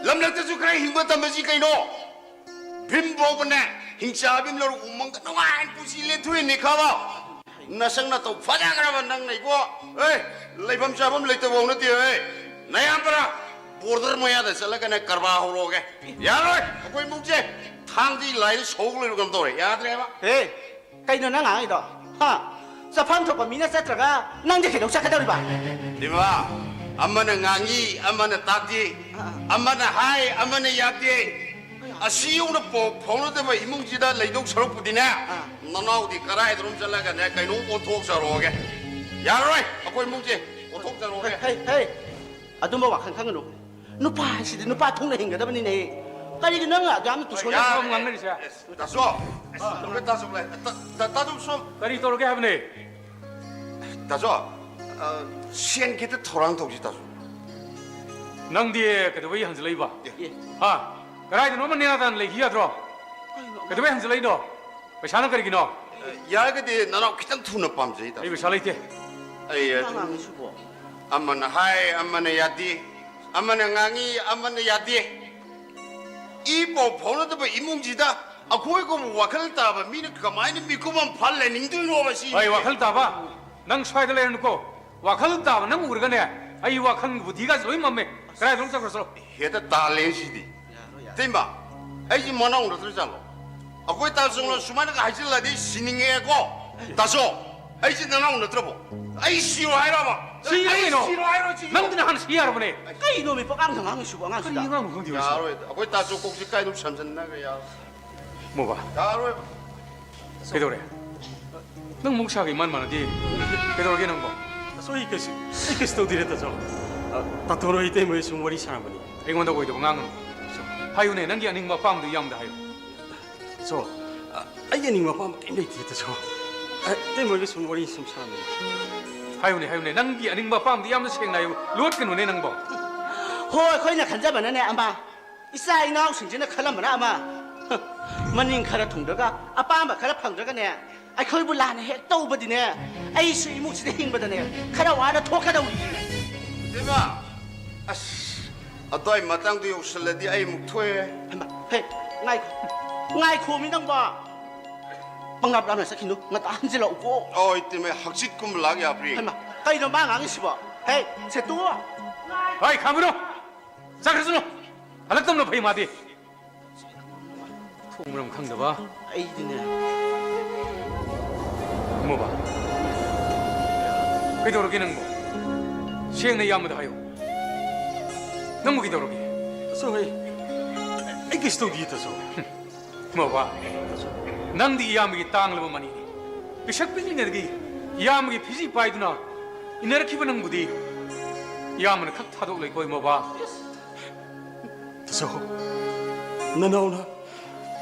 ꯂꯝꯂꯛꯇꯁꯨ ꯈꯔ ꯍꯤꯡꯕ ꯇꯝꯃꯁꯤ ꯀꯩꯅꯣ꯫ ꯚꯤꯝ ꯐꯥꯎꯕꯅꯦ, ꯍꯤꯡꯆꯥꯕꯤ ꯑꯃ ꯂꯧꯔꯒ ꯎꯃꯪꯗ ꯅꯨꯡꯉꯥꯏꯅ ꯄꯨꯟꯁꯤ ꯂꯦꯟꯊꯣꯛꯏꯅꯤ ꯈꯪꯉꯕ? ꯅꯁꯛ ꯅꯇꯧ ꯐꯖꯈ꯭ꯔꯕ ꯅꯪꯅ ꯏꯕꯣ꯫ ꯑꯦ, ꯂꯩꯐꯝ ꯆꯥꯐꯝ ꯂꯩꯇꯕ ꯅꯠꯇꯦ꯫ ꯑꯦ, ꯅꯌꯥꯝꯕꯔꯥ, ꯕꯣꯔꯗꯔ ꯃꯌꯥꯗ ꯆꯠꯂꯒꯅꯦ ꯀꯔꯕꯥꯔ ꯍꯧꯔꯛꯑꯒꯦ꯫ ꯌꯥꯔꯣꯏ, ꯑꯩꯈꯣꯏ ꯏꯃꯨꯡꯁꯦ ꯊꯥꯡꯗꯤ ꯂꯥꯏꯗ ꯁꯧ ꯂꯩꯕ ꯀꯩꯅꯣ ꯇꯧꯔꯦ꯫ ꯌꯥꯗ꯭ꯔꯦꯕ꯫ ꯍꯦ, ꯀꯩꯅꯣ ꯅꯪ ꯉꯥꯡꯉꯤꯗꯣ? ꯍꯥ? ꯆꯠꯐꯝ ꯊꯣꯛꯄ ꯃꯤꯅ ꯆꯠꯇ꯭ꯔꯒ ꯅꯪꯗꯤ ꯀꯩꯗꯧ ꯆꯠꯀꯗꯧꯔꯤꯕ? ꯏꯃꯥ, ꯑꯃꯅ ꯉꯥꯡꯉꯤ, ꯑꯃꯅ ꯇꯥꯗꯦ, ꯑꯥ꯫ ꯑꯃꯅ ꯍꯥꯏ, ꯑꯃꯅ ꯌꯥꯗꯦ꯫ ꯑꯁꯤ ꯌꯧꯅ ꯄꯥꯎ ꯐꯥꯎꯅꯗꯕ ꯏꯃꯨꯡꯁꯤꯗ ꯂꯩꯗꯧ ꯁꯔꯨꯛꯄꯨꯗꯤꯅꯦ, ꯑꯥ꯫ ꯅꯅꯥꯎꯗꯤ ꯀꯗꯥꯏꯗꯅꯣꯝ ꯆꯠꯂꯒꯅꯦ ꯀꯩꯅꯣꯝ ꯑꯣꯟꯊꯣꯛꯆꯔꯛꯑꯣꯒꯦ꯫ ꯌꯥꯔꯔꯣꯏ, ꯑꯩꯈꯣꯏ ꯏꯃꯨꯡꯁꯦ ꯑꯣꯟꯊꯣꯛꯆꯔꯛꯑꯣꯒꯦ꯫ ꯍꯩ, ꯍꯩ, ꯍꯩ꯫ ꯑꯗꯨꯝꯕ ꯋꯥꯈꯜ ꯈꯟꯒꯅꯨ꯫ ꯅꯨꯄꯥ ꯍꯥꯏꯁꯤꯗꯤ ꯅꯨꯄꯥ ꯊꯣꯛꯅ ꯍꯤꯡꯒꯗꯕꯅꯤꯅꯦꯍꯦ꯫ ꯀꯔꯤꯒꯤ ꯅꯪ ꯑꯗꯨ ꯌꯥꯝꯅ ꯇꯨꯁꯟꯅ ꯌꯥꯔꯦ꯫ ꯉꯥꯡꯅꯔꯤꯁꯦ? ꯑꯁ, ꯇꯥꯆꯧ, ꯑꯁ, ꯇꯥꯆꯧ, ꯇꯥ-, ꯇꯥ-, ꯇꯥꯆꯧ ꯁꯣꯝ꯫ ꯀꯔꯤ ꯇꯧꯔꯒꯦ ꯍꯥꯏꯕꯅꯦ? ꯇꯥꯆꯧ, ꯑ, ꯁꯦꯟ ꯈꯤꯇ ꯊꯧꯔꯥꯡ ꯇꯧꯁꯤ, ꯇꯥꯆꯧ꯫ ꯅꯪꯗꯤ ꯀꯩꯗꯧꯕꯩ ꯍꯟꯖꯤꯜꯂꯛꯏꯕ? ꯑꯦ꯫ ꯍꯥ? ꯀꯗꯥꯏꯗꯅꯣ ꯑꯃ ꯅꯦꯅꯥ ꯇꯥꯅ ꯂꯩꯈꯤ ꯌꯥꯗ꯭ꯔꯣ? ꯀꯩꯗꯧꯕꯩ ꯍꯟꯖꯤꯜꯂꯛꯏꯅꯣ? ꯄꯩꯁꯥꯅ ꯀꯔꯤꯒꯤꯅꯣ? ꯑ, ꯌꯥꯔꯒꯗꯤ ꯅꯅꯥꯎ ꯈꯤꯇꯪ ꯊꯨꯅ ꯄꯥꯝꯖꯩ, ꯇꯥꯆꯧ꯫ ꯑꯩ ꯄꯩꯁꯥ ꯂꯩꯇꯦ꯫ ꯑꯩ ꯑꯗꯨꯝ ꯑꯉꯥꯡꯅꯤꯁꯤꯕꯣ꯫ ꯑꯃꯅ ꯍꯥꯏ, ꯑꯃꯅ ꯌꯥꯗꯦ, ꯑꯃꯅ ꯉꯥꯡꯉꯤ, ꯑꯃꯅ ꯌꯥꯗꯦ꯫ ꯏ ꯄꯥꯎ ꯐꯥꯎꯅꯗꯕ ꯏꯃꯨꯡꯁꯤꯗ ꯑꯩꯈꯣꯏꯒꯨꯝꯕ ꯋꯥꯈꯜ ꯇꯥꯕ ꯃꯤꯅ ꯀꯃꯥꯏꯅ ꯃꯤꯀꯨꯞ ꯑꯃ ꯐꯥ ꯂꯩꯅꯤꯡꯗꯣꯏꯅꯣꯕ ꯁꯤ? ꯍꯣꯏ, ꯋꯥꯈꯜ ꯇꯥꯕ, ꯅꯪ ꯁ꯭ꯋꯥꯏꯗ ꯂꯩꯔꯅꯨꯀꯣ꯫ ꯋꯥꯈꯜ ꯇꯥꯕ ꯅꯪ ꯎꯔꯒꯅꯦ, ꯑꯩ ꯋꯥꯈꯜ ꯕꯨꯙꯤꯒꯁꯦ ꯂꯣꯏ ꯃꯝꯃꯦ꯫ ꯀꯗꯥꯏꯗꯅꯣ ꯆꯠꯈ꯭ꯔꯣ, ꯆꯠꯂꯣ꯫ ꯍꯦꯛꯇ ꯇꯥꯜꯂꯦ ꯁꯤꯗꯤ꯫ ꯌꯥꯔꯣꯏ, ꯌꯥꯔꯣꯏ꯫ ꯏꯇꯩꯃ, ꯑꯩꯁꯤ ꯃꯅꯥꯎ ꯅꯠꯇ꯭ꯔ ꯖꯥꯠꯂꯣ? ꯑꯩꯈꯣꯏ ꯇꯥꯆꯧꯅ ꯁꯨꯃꯥꯏꯅꯒ ꯍꯥꯏꯖꯤꯜꯂꯗꯤ ꯁꯤꯅꯤꯡꯉꯦꯀꯣ꯫ ꯇꯥꯆꯧ, ꯑꯩꯁꯦ ꯅꯅꯥꯎ ꯅꯠꯇ꯭ꯔꯕꯣ? ꯑꯩ ꯁꯤꯔꯣ ꯍꯥꯏꯔꯕ? ꯁꯤꯔꯣ ꯑꯩ ꯀꯩꯅꯣ? ꯁꯤꯔꯣ ꯍꯥꯏꯔꯣ, ꯁꯤꯔꯣ? ꯅꯪꯗꯤ ꯅꯍꯥꯟ ꯁꯤ ꯌꯥꯔꯕꯅꯦ꯫ ꯀꯩꯅꯣ ꯃꯤ ꯄꯉꯥꯡꯗ ꯉꯥꯡꯉꯤꯁꯤꯕꯣ ꯑꯉꯥꯡꯁꯤꯗ? ꯀꯔꯤ ꯑꯉꯥꯡꯅꯣ ꯈꯪꯗꯦ ꯍꯧꯖꯤꯛ꯫ ꯌꯥꯔꯣꯏ꯫ ꯑꯩꯈꯣꯏ ꯇꯥꯆꯧ ꯀꯣꯛꯁꯤ ꯀꯥꯏꯗ ꯁꯝꯖꯟꯅꯈ꯭ꯔꯦ? ꯌꯥꯔꯣꯏ꯫ ꯃꯣꯕꯥ꯫ ꯌꯥꯔꯣꯏ꯫ ꯀꯩꯗꯧꯔꯦ? ꯅꯪ ꯃꯍꯧꯁꯥꯒ ꯏꯃꯥꯟ ꯃꯥꯟꯅꯗꯦ꯫ ꯀꯩꯗꯧꯔꯒꯦ ꯅꯪꯕꯣ? ꯑꯁ, ꯑꯩ ꯀꯩꯁꯨ, ꯑꯩ ꯀꯩꯁꯨ ꯇꯧꯗꯦꯗ, ꯇꯥꯆꯧ꯫ ꯑ, ꯇꯥꯇꯣꯟ ꯍꯣꯏ ꯏꯇꯩꯃ ꯍꯣꯏ ꯁꯨꯝ ꯋꯥꯔꯤ ꯁꯥꯟꯅꯕꯅꯤ꯫ ꯑꯩꯉꯣꯟꯗ ꯑꯣꯏꯗꯕ ꯉꯥꯡꯒꯅꯨ꯫ ꯁꯨꯝ ꯍꯥꯏꯌꯨꯅꯦ, ꯅꯪꯒꯤ ꯑꯅꯤꯡꯕ ꯑꯄꯥꯝꯕꯗꯨ ꯏꯌꯥꯝꯗ ꯍꯥꯏꯌꯨ꯫ ꯇꯥꯆꯧ, ꯑ, ꯑꯩꯒꯤ ꯑꯅꯤꯡꯕ ꯑꯄꯥꯝꯕ ꯀꯔꯤꯝ ꯂꯩꯇꯦ, ꯇꯥꯆꯧ꯫ ꯑ, ꯏꯇꯩꯃ ꯍꯣꯏꯒ ꯁꯨꯝ ꯋꯥꯔꯤ ꯁꯨꯝ ꯁꯥꯟꯅꯕꯅꯤ꯫ ꯍꯥꯏꯌꯨꯅꯦ, ꯍꯥꯏꯌꯨꯅꯦ, ꯅꯪꯒꯤ ꯑꯅꯤꯡꯕ ꯑꯄꯥꯝꯕꯗꯨ ꯌꯥꯝꯅ ꯁꯦꯡꯅ ꯍꯥꯏꯌꯨ꯫ ꯂꯣꯠꯀꯅꯨꯅꯦ ꯅꯪꯕꯣ꯫ ꯍꯣꯏ, ꯑꯩꯈꯣꯏꯅ ꯈꯟꯖꯕꯅꯅꯦ ꯑꯃ, ꯏꯆꯥ ꯏꯅꯥꯎꯁꯤꯡꯁꯤꯅ ꯈꯜꯂꯝꯕꯅ ꯑꯃ꯫ ꯃꯅꯤꯡ ꯈꯔ ꯊꯨꯡꯗ꯭ꯔꯒ ꯑꯄꯥꯝꯕ ꯈꯔ ꯐꯪꯗ꯭ꯔꯒꯅꯦ, ꯑꯩꯈꯣꯏꯕꯨ ꯂꯥꯟꯅ ꯍꯦꯛ ꯇꯧꯕꯗꯤꯅꯦ, ꯑꯩꯁꯨ ꯏꯃꯨꯡꯁꯤꯗ ꯍꯤꯡꯕꯗꯅꯦ ꯈꯔ ꯋꯥꯅ ꯊꯣꯛꯀꯗꯧꯔꯤ꯫ ꯏꯕꯦꯝꯃ, ꯑꯁ, ꯑꯗꯨꯋꯥꯏ ꯃꯇꯥꯡꯗꯣ ꯌꯧꯁꯜꯂꯗꯤ ꯑꯩ ꯑꯃꯨꯛ ꯊꯣꯛꯑꯦ꯫ ꯍꯩꯃꯥ, ꯍꯦ, ꯉꯥꯏꯈꯣ, ꯉꯥꯏꯈꯣꯃꯤ ꯅꯪꯕꯣ꯫ ꯄꯪꯂꯥꯞ ꯂꯥꯞꯅ ꯆꯠꯈꯤꯅꯨ, ꯉꯟꯇꯥ ꯍꯟꯖꯤꯜꯂꯛꯎꯀꯣ꯫ ꯑꯣ, ꯏꯇꯩꯃ, ꯍꯛꯆꯤꯠ ꯀꯨꯝꯕ ꯂꯥꯛ ꯌꯥꯕ꯭ꯔꯤ? ꯍꯩꯃꯥ, ꯀꯩꯅꯣ ꯃꯥ ꯉꯥꯡꯉꯤꯁꯤꯕꯣ? ꯍꯦ, ꯁꯦꯇꯨ! ꯍꯣꯏ, ꯈꯥꯝꯃꯨꯅꯨ! ꯆꯠꯈ꯭ꯔꯁꯅꯨ! ꯍꯜꯂꯛꯇꯕꯅ ꯐꯩ ꯃꯥꯗꯤ꯫ ꯊꯣꯡ ꯃꯔꯝ ꯈꯪꯗꯕ꯫ ꯑꯩꯗꯤꯅꯦ꯫ ꯃꯣꯕꯥ꯫ ꯀꯩꯗꯧꯔꯒꯦ ꯅꯪꯕꯣ? ꯁꯦꯡꯅ ꯏꯌꯥꯝꯕꯗ ꯍꯥꯏꯌꯨ꯫ ꯅꯪꯕꯨ ꯀꯩꯗꯧꯔꯒꯦ? ꯇꯥꯆꯧ, ꯑꯩ, ꯑꯩ ꯀꯩꯁꯨ ꯇꯧꯗꯤꯌꯦ, ꯇꯥꯆꯧ꯫ ꯃꯣꯕꯥ, ꯅꯪꯗꯤ ꯏꯌꯥꯝꯕꯒꯤ ꯇꯥꯡꯂꯕ ꯃꯅꯤꯅꯤ꯫ ꯄꯤꯁꯛ ꯄꯤꯛꯂꯤꯉꯩꯗꯒꯤ ꯏꯌꯥꯝꯕꯒꯤ ꯐꯤꯖꯤ ꯄꯥꯏꯗꯨꯅ ꯏꯟꯅꯔꯛꯈꯤꯕ ꯅꯪꯕꯨꯗꯤ ꯏꯌꯥꯝꯕꯅ ꯈꯛ ꯊꯥꯗꯣꯛꯂꯣꯏꯀꯣ, ꯃꯣꯕꯥ꯫ ꯇꯥꯆꯧ, ꯅꯅꯥꯎꯅ,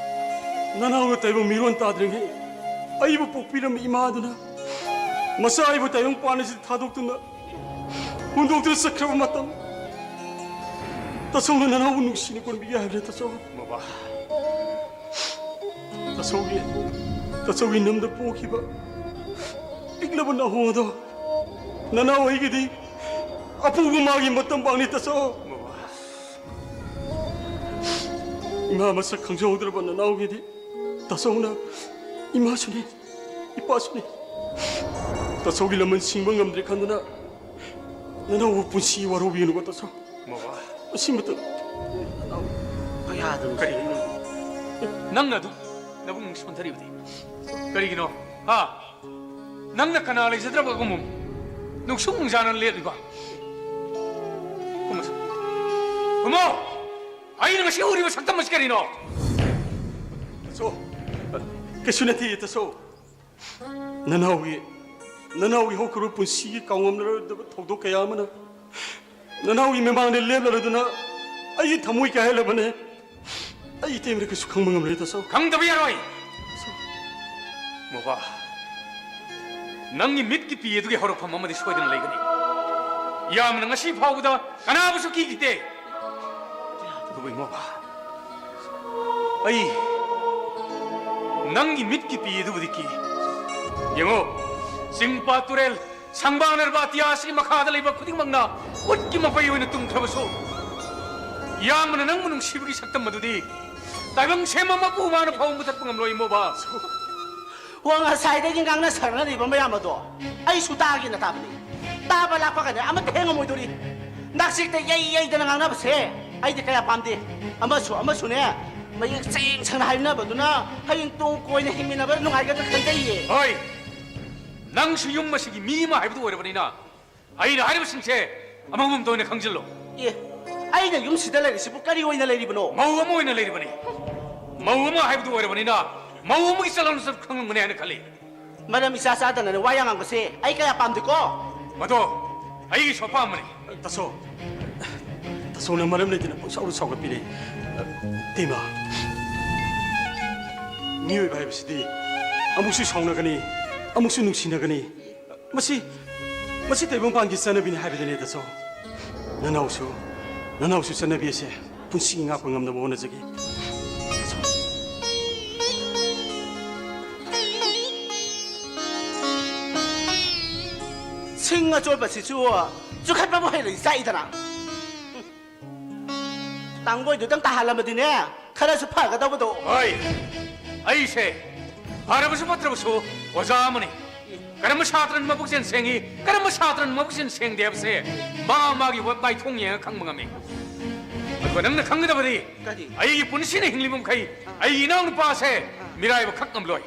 ꯅꯅꯥꯎꯅ ꯇꯥꯏꯕꯪ ꯃꯤꯔꯣꯟ ꯇꯥꯗ꯭ꯔꯤꯉꯩ ꯑꯩꯕꯨ ꯄꯣꯛꯄꯤꯔꯝꯕ ꯏꯃꯥꯗꯨꯅ ꯃꯆꯥ ꯑꯩꯕꯨ ꯇꯥꯏꯕꯪ ꯄꯥꯟ ꯑꯁꯤꯗ ꯊꯥꯗꯣꯛꯇꯨꯅ ꯍꯨꯟꯗꯣꯛꯇꯨꯅ ꯆꯠꯈ꯭ꯔꯕ ꯃꯇꯝ, ꯇꯥꯆꯧꯅ ꯅꯅꯥꯎꯕꯨ ꯅꯨꯡꯁꯤꯅ ꯀꯣꯟꯕꯤꯒꯦ ꯍꯥꯏꯕ꯭ꯔꯥ, ꯇꯥꯆꯧ? ꯃꯣꯕꯥ꯫ ꯇꯥꯆꯧꯒꯤ, ꯇꯥꯆꯧꯒꯤ ꯅꯝꯗ ꯄꯣꯛꯈꯤꯕ ꯄꯤꯛꯂꯕ ꯅꯥꯍꯣ ꯑꯗꯣ ꯅꯅꯥꯎ ꯑꯩꯒꯤꯗꯤ ꯑꯄꯨꯕ ꯃꯥꯒꯤ ꯃꯇꯝ ꯄꯥꯡꯅꯤ, ꯇꯥꯆꯧ꯫ ꯃꯣꯕꯥ꯫ ꯏꯃꯥ ꯃꯁꯛ ꯈꯪꯖꯍꯧꯗ꯭ꯔꯕ ꯅꯅꯥꯎꯒꯤꯗꯤ ꯇꯥꯆꯧꯅ ꯏꯃꯥꯁꯨꯅꯤ, ꯏꯄꯥꯁꯨꯅꯤ꯫ ꯇꯥꯆꯧꯒꯤ ꯂꯃꯟ ꯁꯤꯡꯕ ꯉꯝꯗ꯭ꯔꯦ ꯈꯟꯗꯨꯅ ꯅꯅꯥꯎꯕꯨ ꯄꯨꯟꯁꯤ ꯋꯥꯔꯧꯕꯤꯒꯅꯨꯀꯣ, ꯇꯥꯆꯧ꯫ ꯃꯣꯕꯥ꯫ ꯃꯁꯤꯃꯇ ꯅꯅꯥꯎ ꯀꯌꯥꯗꯅꯣ ꯀꯔꯤ? ꯁꯤꯔꯤꯅꯣ? ꯅꯪꯅ ꯑꯗꯨ ꯅꯕꯨꯡ ꯁꯣꯟꯊꯔꯤꯕꯗꯤ? ꯀꯔꯤꯒꯤꯅꯣ? ꯍꯥ? ꯅꯪꯅ ꯀꯅꯥ ꯂꯩꯖꯗ꯭ꯔꯕꯒꯨꯝ ꯅꯨꯡꯁꯨꯛ ꯅꯨꯡꯖꯥꯅ ꯂꯦꯞꯂꯤꯕ? ꯀꯨꯝꯃꯁꯤ꯫ ꯀꯨꯝꯃꯣ! ꯑꯩꯅ ꯉꯁꯤ ꯎꯔꯤꯕ ꯁꯛꯇꯝ ꯑꯁꯤ ꯀꯔꯤꯅꯣ? ꯇꯥꯆꯧ, ꯀꯩꯁꯨ ꯅꯠꯇꯦ, ꯇꯥꯆꯧ꯫ ꯅꯅꯥꯎꯒꯤ, ꯅꯅꯥꯎꯒꯤ ꯍꯧꯈ꯭ꯔꯕ ꯄꯨꯟꯁꯤꯒꯤ ꯀꯥꯎꯉꯝꯂꯔꯣꯏꯗꯕ ꯊꯧꯗꯣꯛ ꯀꯌꯥ ꯑꯃꯅ ꯅꯅꯥꯎꯒꯤ ꯃꯃꯥꯡꯗ ꯂꯦꯞꯂꯔꯗꯨꯅ ꯑꯩꯒꯤ ꯊꯃꯣꯏ ꯀꯥꯏꯍꯜꯂꯕꯅꯦ꯫ ꯑꯩ ꯏꯇꯩꯃꯗ ꯀꯩꯁꯨ ꯈꯪꯕ ꯉꯝꯂꯦ, ꯇꯥꯆꯧ꯫ ꯈꯪꯗꯕ ꯌꯥꯔꯣꯏ꯫ ꯃꯣꯕꯥ, ꯅꯪꯒꯤ ꯃꯤꯠꯀꯤ ꯄꯤ ꯑꯗꯨꯒꯤ ꯍꯧꯔꯛꯐꯝ ꯑꯃꯗꯤ ꯁꯣꯏꯗꯅ ꯂꯩꯒꯅꯤ꯫ ꯌꯥꯝꯅ ꯉꯁꯤ ꯐꯥꯎꯕꯗ ꯀꯅꯥꯕꯨꯁꯨ ꯀꯤꯈꯤꯗꯦ꯫ ꯑꯗꯨꯕꯨ ꯏꯃꯣꯕ, ꯑꯩ ꯅꯪꯒꯤ ꯃꯤꯠꯀꯤ ꯄꯤ ꯑꯗꯨꯕꯨꯗꯤ ꯀꯤ꯫ ꯌꯦꯡꯉꯣ, ꯆꯤꯡ ꯄꯥꯠ ꯇꯨꯔꯦꯜ, ꯁꯪꯕꯥꯅꯔꯕ ꯑꯇꯤꯌꯥ ꯑꯁꯤꯒꯤ ꯃꯈꯥꯗ ꯂꯩꯕ ꯈꯨꯗꯤꯡꯃꯛꯅ ꯎꯠꯀꯤ ꯃꯄꯩ ꯑꯣꯏꯅ ꯇꯨꯝꯈ꯭ꯔꯕꯁꯨ, ꯏꯌꯥꯝꯕꯅ ꯅꯪꯕꯨ ꯅꯨꯡꯁꯤꯕꯒꯤ ꯁꯛꯇꯝ ꯑꯗꯨꯗꯤ ꯇꯥꯏꯕꯪ ꯁꯦꯝꯕ ꯃꯄꯨ ꯃꯥꯅ ꯐꯥꯎꯕ ꯃꯨꯊꯠꯄ ꯉꯝꯂꯣꯏ ꯏꯃꯣꯕ꯫ ꯋꯥ ꯉꯁꯥꯏꯗꯒꯤ ꯉꯥꯡꯅ ꯁꯥꯟꯅꯔꯤꯕ ꯃꯌꯥꯝ ꯑꯗꯣ ꯑꯩꯁꯨ ꯇꯥꯒꯦꯅ ꯇꯥꯕꯅꯤ꯫ ꯇꯥꯕ ꯂꯥꯛꯄ ꯀꯥꯟꯗ ꯑꯃꯠꯇ ꯍꯦꯛ ꯉꯝꯃꯣꯏꯗꯧꯔꯤ꯫ ꯅꯥꯛꯆꯤꯛꯇ ꯌꯩ ꯌꯩꯗꯅ ꯉꯥꯡꯅꯕꯁꯦ ꯑꯩꯗꯤ ꯀꯌꯥ ꯄꯥꯝꯗꯦ꯫ ꯑꯃꯁꯨ ꯑꯃꯁꯨꯅꯦ, ꯃꯌꯦꯛ ꯁꯦꯡ ꯁꯦꯡꯅ ꯍꯥꯏꯅꯕꯗꯨꯅ ꯍꯌꯦꯡ ꯇꯨꯡ ꯀꯣꯏꯅ ꯍꯤꯡꯃꯤꯟꯅꯕꯗ ꯅꯨꯡꯉꯥꯏꯒꯗ꯭ꯔꯥ ꯈꯟꯖꯩꯌꯦ꯫ ꯍꯣꯏ, ꯅꯪꯁꯨ ꯌꯨꯝ ꯑꯁꯤꯒꯤ ꯃꯤ ꯑꯃ ꯍꯥꯏꯕꯗꯨ ꯑꯣꯏꯔꯕꯅꯤꯅ, ꯑꯩꯅ ꯍꯥꯏꯔꯤꯕꯁꯤꯡꯁꯦ ꯑꯃꯃꯝꯇ ꯑꯣꯏꯅ ꯈꯪꯖꯤꯜꯂꯨ꯫ ꯑꯦ, ꯑꯩꯅ ꯌꯨꯝꯁꯤꯗ ꯂꯩꯔꯤꯁꯤꯕꯨ ꯀꯔꯤ ꯑꯣꯏꯅ ꯂꯩꯔꯤꯕꯅꯣ? ꯃꯧ ꯑꯃ ꯑꯣꯏꯅ ꯂꯩꯔꯤꯕꯅꯤ꯫ ꯃꯧ ꯑꯃ ꯍꯥꯏꯕꯗꯨ ꯑꯣꯏꯔꯕꯅꯤꯅ, ꯃꯧ ꯑꯃꯒꯤ ꯆꯠꯅꯐꯝꯁꯨ ꯈꯪꯂꯝꯒꯅꯤ ꯍꯥꯏꯅ ꯈꯜꯂꯤ꯫ ꯃꯔꯝ ꯏꯆꯥ ꯆꯥꯗꯅꯅꯦ ꯋꯥ ꯌꯥꯝ ꯉꯥꯡꯕꯁꯦ ꯑꯩ ꯀꯌꯥ ꯄꯥꯝꯗꯦꯀꯣ꯫ ꯃꯗꯣ ꯑꯩꯒꯤꯁꯨ ꯑꯄꯥꯝꯕꯅꯤ꯫ ꯇꯥꯆꯧ, ꯇꯥꯆꯧꯅ ꯃꯔꯝ ꯂꯩꯇꯅ ꯄꯪꯁꯥꯎꯗ ꯁꯥꯎꯒꯠꯄꯤꯔꯦ꯫ ꯏꯇꯩꯃ, ꯃꯤꯑꯣꯏꯕ ꯍꯥꯏꯕꯁꯤꯗꯤ ꯑꯃꯨꯛꯁꯨ ꯁꯥꯎꯅꯒꯅꯤ, ꯑꯃꯨꯛꯁꯨ ꯅꯨꯡꯁꯤꯅꯒꯅꯤ꯫ ꯃꯁꯤ, ꯃꯁꯤ ꯇꯥꯏꯕꯪꯄꯥꯟꯒꯤ ꯆꯠꯅꯕꯤꯅꯤ ꯍꯥꯏꯕꯗꯨꯅꯦ, ꯇꯥꯆꯧ꯫ ꯅꯅꯥꯎꯁꯨ, ꯅꯅꯥꯎꯁꯨ ꯆꯠꯅꯕꯤ ꯑꯁꯦ ꯄꯨꯟꯁꯤ ꯉꯥꯛꯄ ꯉꯝꯅꯕ ꯍꯣꯠꯅꯖꯒꯦ꯫ ꯁꯤꯡ ꯑꯆꯣꯠꯄꯁꯤꯁꯨ ꯆꯨꯈꯠꯄꯕꯨ ꯍꯩꯔꯗꯤ ꯆꯥꯛꯏꯗꯅ꯫ ꯇꯥꯡꯒꯣꯏꯗꯨꯗꯪ ꯇꯥꯍꯜꯂꯝꯃꯗꯤꯅꯦ, ꯈꯔꯁꯨ ꯐꯒꯗꯧꯕꯗꯣ꯫ ꯍꯣꯏ, ꯑꯩꯁꯦ ꯐꯔꯕꯁꯨ ꯐꯠꯇ꯭ꯔꯕꯁꯨ ꯑꯣꯖꯥ ꯑꯃꯅꯤ꯫ ꯀꯔꯝꯕ ꯁꯥꯇ꯭ꯔꯅ ꯃꯕꯨꯛꯆꯦꯜ ꯁꯦꯡꯉꯤ, ꯀꯔꯝꯕ ꯁꯥꯇ꯭ꯔꯅ ꯃꯕꯨꯛꯆꯦꯜ ꯁꯦꯡꯗꯦ ꯍꯥꯏꯕꯁꯦ ꯃꯥ ꯃꯥꯒꯤ ꯋꯦꯕ ꯃꯥꯏꯊꯣꯡ ꯌꯦꯡꯉ ꯈꯪꯕ ꯉꯝꯃꯤ꯫ ꯑꯗꯨꯒ ꯅꯪꯅ ꯈꯪꯒꯗꯕꯗꯤ, ꯀꯔꯤ? ꯑꯩꯒꯤ ꯄꯨꯟꯁꯤꯅ ꯍꯤꯡꯂꯤꯕ ꯃꯈꯩ ꯑꯩꯒꯤ ꯏꯅꯥꯎꯅꯨꯄꯥꯁꯦ ꯃꯤꯔꯥꯏꯕ ꯈꯛ ꯉꯝꯂꯣꯏ꯫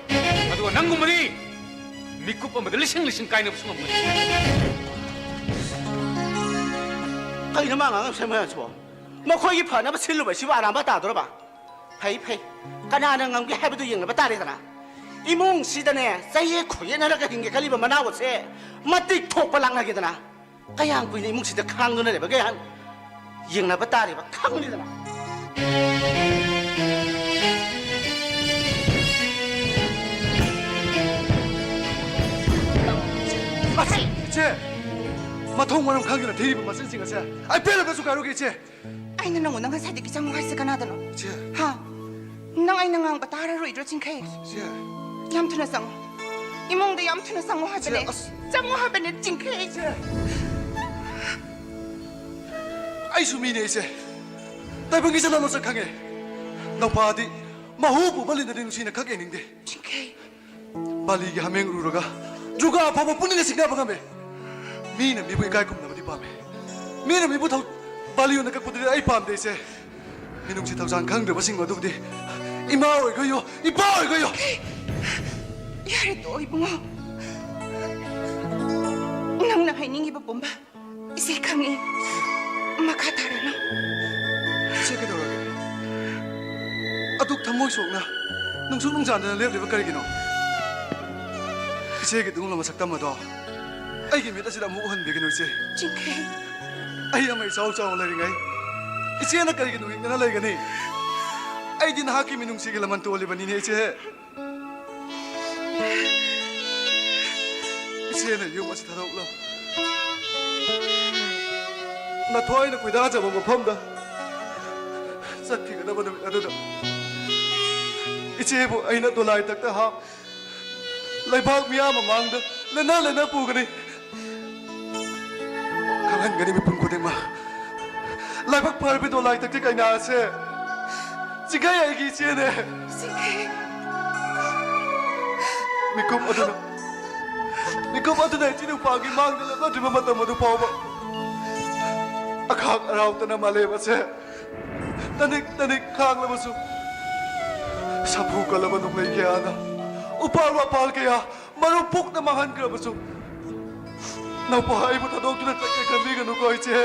ꯑꯗꯨꯒ ꯅꯪꯒꯨꯝꯕꯗꯤ ꯃꯤꯀꯨꯞ ꯑꯃꯗ ꯂꯤꯁꯤꯡ ꯂꯤꯁꯤꯡ ꯀꯥꯏꯅꯕꯁꯨ ꯉꯝꯒꯅꯤ꯫ ꯀꯩꯅꯣ ꯃꯥ ꯉꯥꯡꯉꯛꯁꯦ ꯃꯌꯥꯝꯁꯤꯕꯣ? ꯃꯈꯣꯏꯒꯤ ꯐꯅꯕ ꯁꯤꯜꯂꯨꯕꯁꯤꯕꯨ ꯑꯔꯥꯟꯕ ꯇꯥꯗꯣꯔꯕ? ꯐꯩ ꯐꯩ, ꯀꯅꯥꯅ ꯉꯝꯒꯦ ꯍꯥꯏꯕꯗꯨ ꯌꯦꯡꯅꯕ ꯇꯥꯔꯦꯗꯅ꯫ ꯏꯃꯨꯡꯁꯤꯗꯅꯦ ꯆꯌꯦꯠ ꯈꯣꯏꯌꯦꯠꯅꯔꯒ ꯍꯤꯡꯒꯦ ꯈꯜꯂꯤꯕ ꯃꯅꯥꯎ ꯑꯁꯦ ꯃꯇꯤꯛ ꯊꯣꯛꯄ ꯂꯥꯛꯅꯒꯦꯗꯅ꯫ ꯀꯌꯥꯝ ꯀꯨꯏꯅ ꯏꯃꯨꯡꯁꯤꯗ ꯈꯥꯡꯗꯨꯅ ꯂꯩꯕꯒꯦ ꯍꯥꯏꯅ ꯌꯦꯡꯅꯕ ꯇꯥꯔꯦꯕ, ꯈꯪꯅꯤꯗꯅ꯫ ꯑꯁ, ꯏꯆꯦ! ꯃꯊꯣꯡ ꯃꯔꯝ ꯈꯪꯗꯅ ꯊꯤꯔꯤꯕ ꯃꯆꯤꯟꯁꯤꯡ ꯑꯁꯦ ꯑꯩ ꯄꯦꯜꯂꯕꯁꯨ ꯀꯥꯏꯔꯨꯒꯦ, ꯏꯆꯦ꯫ ꯑꯩꯅ ꯅꯪꯉꯣꯟꯗ ꯉꯁꯥꯏꯗꯒꯤ ꯆꯪꯉꯣ ꯍꯥꯏꯁꯦ ꯀꯅꯥꯗꯅꯣ? ꯏꯆꯦ! ꯍꯥ? ꯅꯪ ꯑꯩꯅ ꯉꯥꯡꯕ ꯇꯥꯔꯔꯣꯏꯗ꯭ꯔꯣ, ꯆꯤꯡꯈꯩ? ꯏꯆꯦ! ꯌꯥꯝ ꯊꯨꯅ ꯆꯪꯉꯣ꯫ ꯏꯃꯨꯡꯗ ꯌꯥꯝ ꯊꯨꯅ ꯆꯪꯉꯣ ꯍꯥꯏꯕꯅꯦ꯫ ꯏꯆꯦ, ꯑꯁ! ꯆꯪꯉꯣ ꯍꯥꯏꯕꯅꯦ, ꯆꯤꯡꯈꯩ꯫ ꯏꯆꯦ! ꯑꯩꯁꯨ ꯃꯤꯅꯦ, ꯏꯆꯦ꯫ ꯇꯥꯏꯕꯪꯒꯤ ꯆꯠꯅ ꯂꯣꯟꯆꯠ ꯈꯪꯉꯦ꯫ ꯅꯧꯄꯥꯗꯤ ꯃꯍꯨ ꯄꯨꯕ ꯂꯤꯟꯗꯗꯤ ꯅꯨꯡꯁꯤꯅ ꯀꯛ ꯌꯦꯡꯅꯤꯡꯗꯦ꯫ ꯆꯤꯡꯈꯩ꯫ ꯕꯥꯂꯤꯒꯤ ꯍꯥꯃꯦꯡ ꯎꯔꯨꯔꯒ ꯗꯨꯔꯒꯥ ꯐꯥꯎꯕ ꯄꯨꯛꯅꯤꯡꯅ ꯆꯤꯛꯅꯕ ꯉꯝꯃꯦ꯫ ꯃꯤꯅ ꯃꯤꯕꯨ ꯏꯀꯥꯏ ꯈꯨꯝꯅꯕꯗꯤ ꯄꯥꯝꯃꯦ꯫ ꯃꯤꯅ ꯃꯤꯕꯨ ꯊꯧ-, ꯕꯥꯂꯤ ꯑꯣꯏꯅ ꯀꯛꯄꯗꯨꯗꯤ ꯑꯩ ꯄꯥꯝꯗꯦ, ꯏꯆꯦ꯫ ꯃꯤꯅꯨꯡꯁꯤ ꯊꯧꯖꯥꯜ ꯈꯪꯗ꯭ꯔꯕꯁꯤꯡ ꯑꯗꯨꯕꯨꯗꯤ ꯏꯃꯥ ꯑꯣꯏꯈꯣꯌꯣ, ꯏꯄꯥ ꯑꯣꯏꯈꯣꯌꯣ꯫ ꯌꯥꯔꯦ, ꯇꯣꯛꯑꯣ, ꯏꯕꯨꯡꯉꯣ꯫ ꯅꯪꯅ ꯍꯥꯏꯅꯤꯡꯉꯤꯕ ꯄꯨꯝꯕ ꯏꯆꯦ ꯈꯪꯉꯤ꯫ ꯃꯈꯥ ꯇꯥꯔꯅꯨ꯫ ꯏꯆꯦ, ꯀꯩꯗꯧꯔꯒꯦ? ꯑꯗꯨꯛ ꯊꯃꯣꯏ ꯁꯣꯛꯅ ꯅꯨꯡꯁꯨꯛ ꯅꯨꯡꯖꯥꯟꯗꯅ ꯂꯦꯞꯂꯤꯕ ꯀꯔꯤꯒꯤꯅꯣ? ꯏꯆꯦꯒꯤ ꯑꯗꯨꯒꯨꯝꯂꯕ ꯃꯁꯛꯇꯝ ꯑꯗꯣ ꯑꯩꯒꯤ ꯃꯤꯠ ꯑꯁꯤꯗ ꯑꯃꯨꯛ ꯎꯍꯟꯕꯤꯒꯅꯨ, ꯏꯆꯦ꯫ ꯆꯤꯡꯈꯩ꯫ ꯑꯩ ꯑꯃ ꯏꯆꯥꯎ ꯆꯥꯎ ꯂꯩꯔꯤꯉꯩ ꯏꯆꯦꯅ ꯀꯔꯤꯒꯤ ꯅꯨꯡꯉꯤꯛꯅꯅ ꯂꯩꯒꯅꯤ? ꯑꯩꯗꯤ ꯅꯍꯥꯛꯀꯤ ꯃꯤꯅꯨꯡꯁꯤꯒꯤ ꯂꯃꯟ ꯇꯣꯜꯂꯤꯕꯅꯤꯅꯦ, ꯏꯆꯦ꯫ ꯏꯆꯦꯅ ꯌꯨꯝ ꯑꯁꯤ ꯊꯥꯗꯣꯛꯂꯝ ꯅꯊꯣꯏꯅ ꯈꯣꯏꯗꯥꯖꯕ ꯃꯐꯝꯗ ꯆꯠꯈꯤꯒꯗꯕ ꯅꯨꯃꯤꯠ ꯑꯗꯨꯗ ꯏꯆꯦꯕꯨ ꯑꯩꯅ ꯗꯣꯂꯥꯏ ꯇꯛꯇ ꯍꯥꯞ ꯂꯩꯕꯥꯛ ꯃꯤꯌꯥꯝ ꯃꯃꯥꯡꯗ ꯂꯦꯟꯅ ꯂꯦꯟꯅ ꯄꯨꯒꯅꯤ꯫ ꯈꯪꯍꯟꯒꯅꯤ ꯃꯤꯄꯨꯝ ꯈꯨꯗꯤꯡꯃꯛ꯫ ꯂꯥꯏꯕꯛ ꯐꯔꯕꯤ ꯗꯣꯂꯥꯏ ꯇꯛꯇꯤ ꯀꯩꯅꯥ ꯑꯁꯦ ꯆꯤꯡꯈꯩ ꯑꯩꯒꯤ ꯏꯆꯦꯅꯦ꯫ ꯃꯤꯀꯨꯞ ꯑꯗꯨꯅ ꯃꯤꯀꯨꯞ ꯑꯗꯨꯅ ꯏꯆꯤꯟ ꯅꯨꯄꯥꯒꯤ ꯃꯥꯡꯗ ꯂꯦꯞꯅꯗ꯭ꯔꯤꯕ ꯃꯇꯝ ꯑꯗꯨ ꯐꯥꯎꯕ ꯑꯈꯥꯛ ꯑꯔꯥꯎꯇꯅ ꯃꯥꯂꯦꯝ ꯑꯁꯦ ꯇꯅꯤꯛ ꯇꯅꯤꯛ ꯈꯥꯡꯂꯕꯁꯨ ꯁꯥꯐꯨ ꯀꯜꯂꯕ ꯅꯣꯡꯂꯩ ꯀꯌꯥꯅ ꯎꯄꯥꯜ ꯋꯥꯄꯥꯜ ꯀꯌꯥ ꯃꯔꯨ ꯄꯨꯛꯅ ꯃꯥꯡꯍꯟꯈ꯭ꯔꯕꯁꯨ, ꯅꯧꯄꯥ ꯑꯩꯕꯨ ꯊꯥꯗꯣꯛꯇꯨꯅ ꯆꯠꯀꯦ ꯈꯟꯕꯤꯒꯅꯨꯀꯣ, ꯏꯆꯦ꯫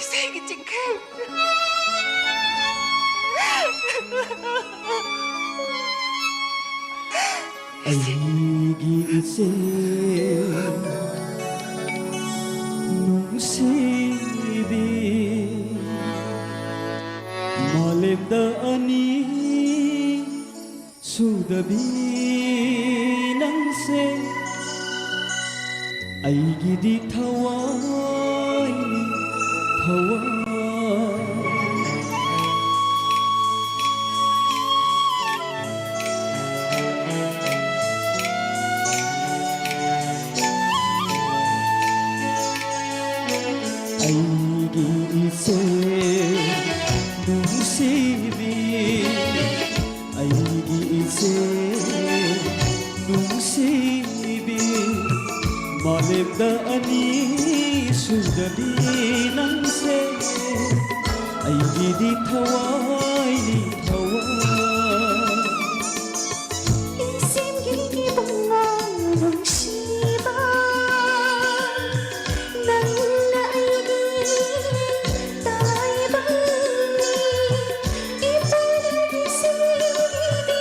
ꯏꯆꯦꯒꯤ ꯆꯤꯡꯈꯩ꯫ ꯑꯩꯒꯤ ꯏꯆꯦ ꯅꯨꯡꯁꯤꯕꯤ, ꯃꯥꯂꯦꯝꯗ ꯑꯅꯤ ꯁꯨꯗꯕꯤ ꯅꯪꯁꯦ ꯑꯩꯒꯤꯗꯤ ꯊꯋꯥꯏꯅꯤ, ꯊꯋꯥꯏ꯫ ꯑꯩꯒꯤ ꯏꯆꯦ ꯅꯨꯡꯁꯤꯕꯤ, ꯑꯩꯒꯤ ꯏꯆꯦ ꯅꯨꯡꯁꯤꯕꯤ, ꯃꯥꯂꯦꯝꯗ ꯑꯅꯤ ꯁꯨꯗꯕꯤ ꯅꯪꯁꯦ ꯑꯩꯒꯤꯗꯤ ꯊꯋꯥꯏꯅꯤ, ꯊꯋꯥꯏ꯫ ꯏꯁꯤꯡꯒꯤ ꯏꯕꯨꯡꯉꯣ ꯅꯨꯡꯁꯤꯕ, ꯅꯪꯅ ꯑꯩꯒꯤ ꯇꯥꯏꯕꯪꯅꯤ꯫ ꯏꯄꯥꯅ ꯏꯁꯤꯡꯒꯤ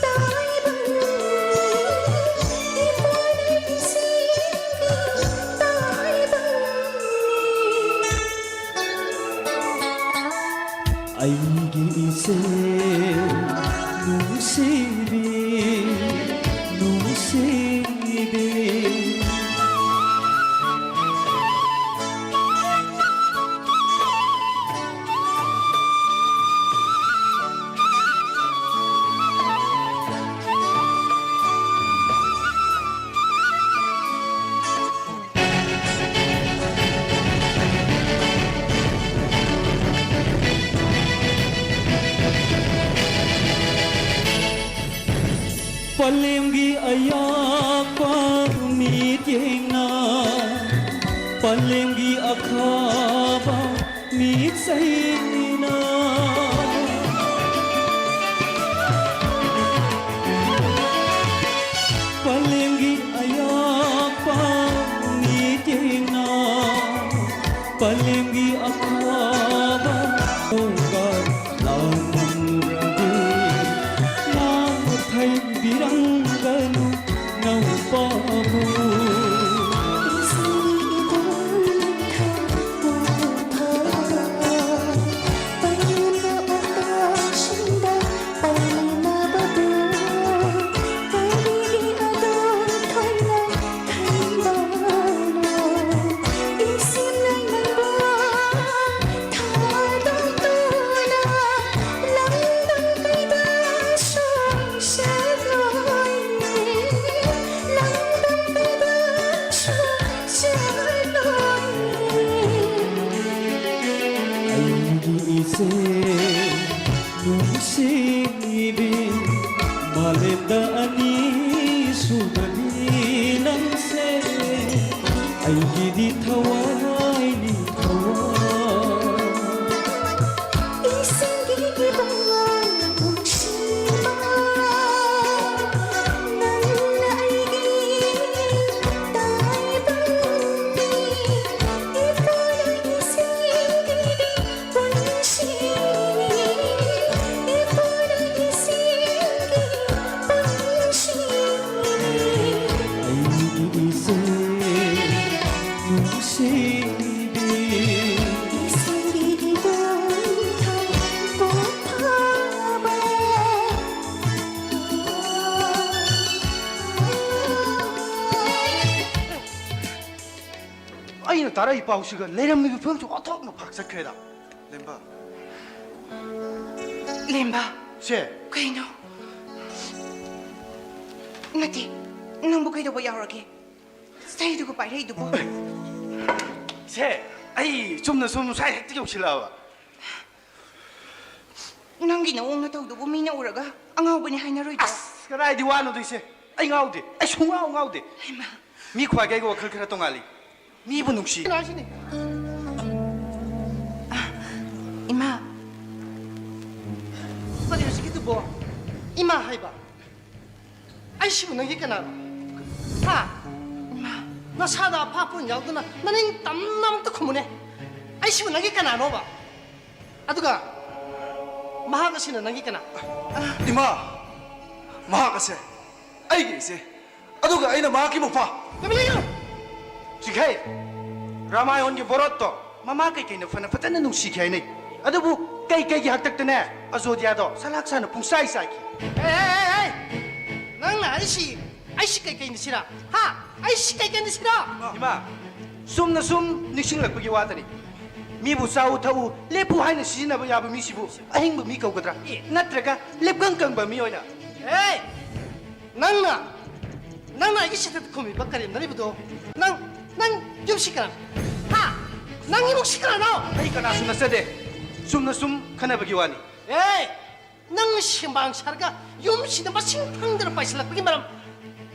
ꯇꯥꯏꯕꯪꯅꯤ꯫ ꯏꯄꯥꯅ ꯏꯁꯤꯡꯒꯤ ꯇꯥꯏꯕꯪꯅꯤ꯫ ꯑꯩꯒꯤ ꯏꯆꯦ ꯅꯨꯡꯁꯤꯕꯤ, ꯅꯨꯡꯁꯤꯕꯤ꯫ ꯄꯂꯦꯝꯒꯤ ꯑꯌꯥꯛꯄ ꯃꯤꯠꯌꯦꯡꯅ, ꯄꯂꯦꯝꯒꯤ ꯑꯈꯥꯕ ꯃꯤꯠꯁꯩꯅ ꯄꯂꯦꯝꯒꯤ ꯑꯋꯥꯕ ꯂꯥꯟꯗꯨꯔꯗꯤ ꯂꯥꯟꯅ ꯊꯩꯕꯤꯔꯝꯒꯅꯨ ꯅꯧꯄꯥꯕꯨ꯫ ꯑꯩꯒꯤ ꯏꯆꯦ ꯅꯨꯡꯁꯤꯕꯤ, ꯃꯥꯂꯦꯝꯗ ꯑꯅꯤ ꯁꯨꯕꯅꯤ ꯅꯪꯁꯦ꯫ ꯑꯩꯒꯤꯗꯤ ꯊꯋꯥꯏꯅꯤ ꯊꯋꯥꯏ꯫ ꯏꯁꯤꯡꯒꯤ ꯏꯕꯨꯡꯉꯣ ꯅꯨꯡꯁꯤꯕ, ꯅꯪꯅ ꯑꯩꯒꯤ ꯇꯥꯏꯕꯪꯅꯤ꯫ ꯏꯄꯨꯔꯣꯏ ꯏꯁꯤꯡꯒꯤꯗꯤ ꯄꯨꯟꯁꯤꯅꯤ, ꯏꯄꯨꯔꯣꯏ ꯏꯁꯤꯡꯒꯤ ꯄꯨꯟꯁꯤꯅꯤ꯫ ꯑꯩꯒꯤ ꯏꯆꯦ ꯅꯨꯡꯁꯤꯕꯤ꯫ ꯏꯁꯤꯡꯒꯤ ꯏꯕꯨꯡ ꯊꯧꯕ ꯐꯥꯕ꯫ ꯑꯩꯅ ꯇꯥꯔꯛꯏ ꯄꯥꯎꯁꯤꯒ ꯂꯩꯔꯝꯃꯤꯕ ꯐꯤꯕꯝꯁꯤ ꯑꯣꯟꯊꯣꯛꯅ ꯐꯥꯛꯆꯠꯈ꯭ꯔꯦꯗ꯫ ꯂꯦꯝꯕ꯫ ꯂꯦꯝꯕ꯫ ꯁꯦ꯫ ꯀꯩꯅꯣ? ꯅꯠꯇꯦ, ꯅꯪꯕꯨ ꯀꯩꯗꯧꯕ ꯌꯥꯎꯔꯒꯦ? ꯆꯩꯗꯨꯒ ꯄꯥꯏꯔꯛꯏꯗꯨꯕꯨ? ꯁꯦ, ꯑꯩ ꯆꯨꯝꯅ ꯁꯨꯝ ꯁ꯭ꯋꯥꯏ ꯍꯦꯛꯇ ꯌꯧꯁꯤꯜꯂꯛꯑꯕ꯫ ꯅꯪꯒꯤ ꯅꯑꯣꯡ ꯅꯇꯧꯗꯨꯕꯨ ꯃꯤꯅ ꯎꯔꯒ ꯑꯉꯥꯎꯕꯅꯤ ꯍꯥꯏꯅꯔꯣꯏꯗ꯭ꯔꯣ? ꯑꯁ, ꯀꯗꯥꯏꯗꯤ ꯋꯥꯅꯣꯗꯣ ꯏꯆꯦ? ꯑꯩ ꯉꯥꯎꯗꯦ꯫ ꯑꯩ ꯁꯨꯡꯉꯥꯎ ꯉꯥꯎꯗꯦ꯫ ꯍꯩꯃꯥ꯫ ꯃꯤ ꯈ꯭ꯋꯥꯏꯒ ꯑꯩꯒ ꯋꯥꯈꯜ ꯈꯔ ꯇꯣꯡꯉꯥꯜꯂꯤ꯫ ꯃꯤꯕꯨ ꯅꯨꯡꯁꯤ꯫ ꯀꯩꯅꯣ ꯍꯥꯏꯁꯤꯅꯤ? ꯏꯃꯥ꯫ ꯀꯔꯤ ꯍꯧꯖꯤꯛꯀꯤꯗꯨꯕꯣ? ꯏꯃꯥ ꯍꯥꯏꯕ? ꯑꯩꯁꯤꯕꯨ ꯅꯪꯒꯤ ꯀꯅꯥꯅꯣ? ꯍꯥ? ꯏꯃꯥ꯫ ꯅꯁꯥꯗ ꯑꯐꯥ ꯑꯐꯨꯟ ꯌꯥꯎꯗꯅ ꯅꯅꯤꯡ ꯇꯝꯅ ꯑꯃꯨꯛꯇ ꯈꯨꯝꯃꯨꯅꯦ꯫ ꯁꯤꯕꯨ ꯅꯪꯒꯤ ꯀꯅꯥꯅꯣꯕ? ꯑꯗꯨꯒ ꯃꯍꯥꯛ ꯑꯁꯤꯅ ꯅꯪꯒꯤ ꯀꯅꯥ? ꯏꯃꯥ, ꯃꯍꯥꯛ ꯑꯁꯦ ꯑꯩꯒꯤ ꯏꯆꯦ, ꯑꯗꯨꯒ ꯑꯩꯅ ꯃꯍꯥꯛꯀꯤ ꯃꯄꯥ꯫ ꯇꯨꯃꯤꯟ ꯂꯩꯌꯨ! ꯆꯤꯈꯩ, ꯔꯥꯃꯥꯌꯣꯟꯒꯤ ꯚꯣꯔꯣꯠꯇꯣ ꯃꯃꯥ ꯀꯩꯀꯩꯅ ꯐꯅ ꯐꯖꯅ ꯅꯨꯡꯁꯤꯈꯤ ꯍꯥꯏꯅꯩ꯫ ꯑꯗꯨꯕꯨ ꯀꯩꯀꯩꯒꯤ ꯍꯥꯛꯇꯛꯇꯅꯦ ꯑꯖꯣꯗ꯭ꯌꯥꯗꯣ ꯁꯂꯥꯛ ꯁꯥꯅ ꯄꯨꯡꯆꯥꯏ ꯆꯥꯏꯈꯤ꯫ ꯑꯦ, ꯑꯦ, ꯑꯦ, ꯑꯦ! ꯅꯪꯅ ꯍꯥꯏꯔꯤꯁꯤ ꯑꯩꯁꯤ ꯀꯩꯀꯩꯅ ꯁꯤꯔ? ꯍꯥ? ꯑꯩꯁꯤ ꯀꯩꯀꯩꯅ ꯁꯤꯔ? ꯏꯃꯥ, ꯆꯨꯝꯅ ꯁꯨꯝ ꯅꯤꯡꯁꯤꯡꯂꯛꯄꯒꯤ ꯋꯥꯗꯅꯤ꯫ ꯃꯤꯕꯨ ꯆꯥꯎ ꯊꯛꯎ ꯂꯦꯞꯄꯨ ꯍꯥꯏꯅ ꯁꯤꯖꯤꯟꯅꯕ ꯌꯥꯕ ꯃꯤꯁꯤꯕꯨ ꯑꯍꯤꯡꯕ ꯃꯤ ꯀꯧꯒꯗ꯭ꯔꯥ? ꯑꯦ꯫ ꯅꯠꯇ꯭ꯔꯒ ꯂꯦꯞꯀꯪ ꯀꯪꯕ ꯃꯤ ꯑꯣꯏꯅ? ꯑꯦ! ꯅꯪꯅ, ꯅꯪꯅ ꯑꯩꯒꯤ ꯁꯤꯗ ꯈꯨꯝꯃꯤꯕ ꯀꯔꯦꯝꯅꯔꯤꯕꯗꯣ, ꯅꯪ, ꯅꯪ ꯌꯨꯝꯁꯤ ꯀꯅꯥ? ꯍꯥ? ꯅꯪ ꯏꯃꯨꯡꯁꯤ ꯀꯅꯥꯅꯣ? ꯑꯩ ꯀꯅꯥꯁꯨ ꯅꯠꯆꯗꯦ꯫ ꯆꯨꯝꯅ ꯁꯨꯝ ꯈꯟꯅꯕꯒꯤ ꯋꯥꯅꯤ꯫ ꯑꯦ! ꯅꯪ ꯁꯦꯝꯕꯥꯡ ꯁꯥꯔꯒ ꯌꯨꯝꯁꯤꯗ ꯃꯁꯤꯡ ꯈꯪꯗꯅ ꯄꯥꯏꯁꯤꯜꯂꯛꯄꯒꯤ ꯃꯔꯝ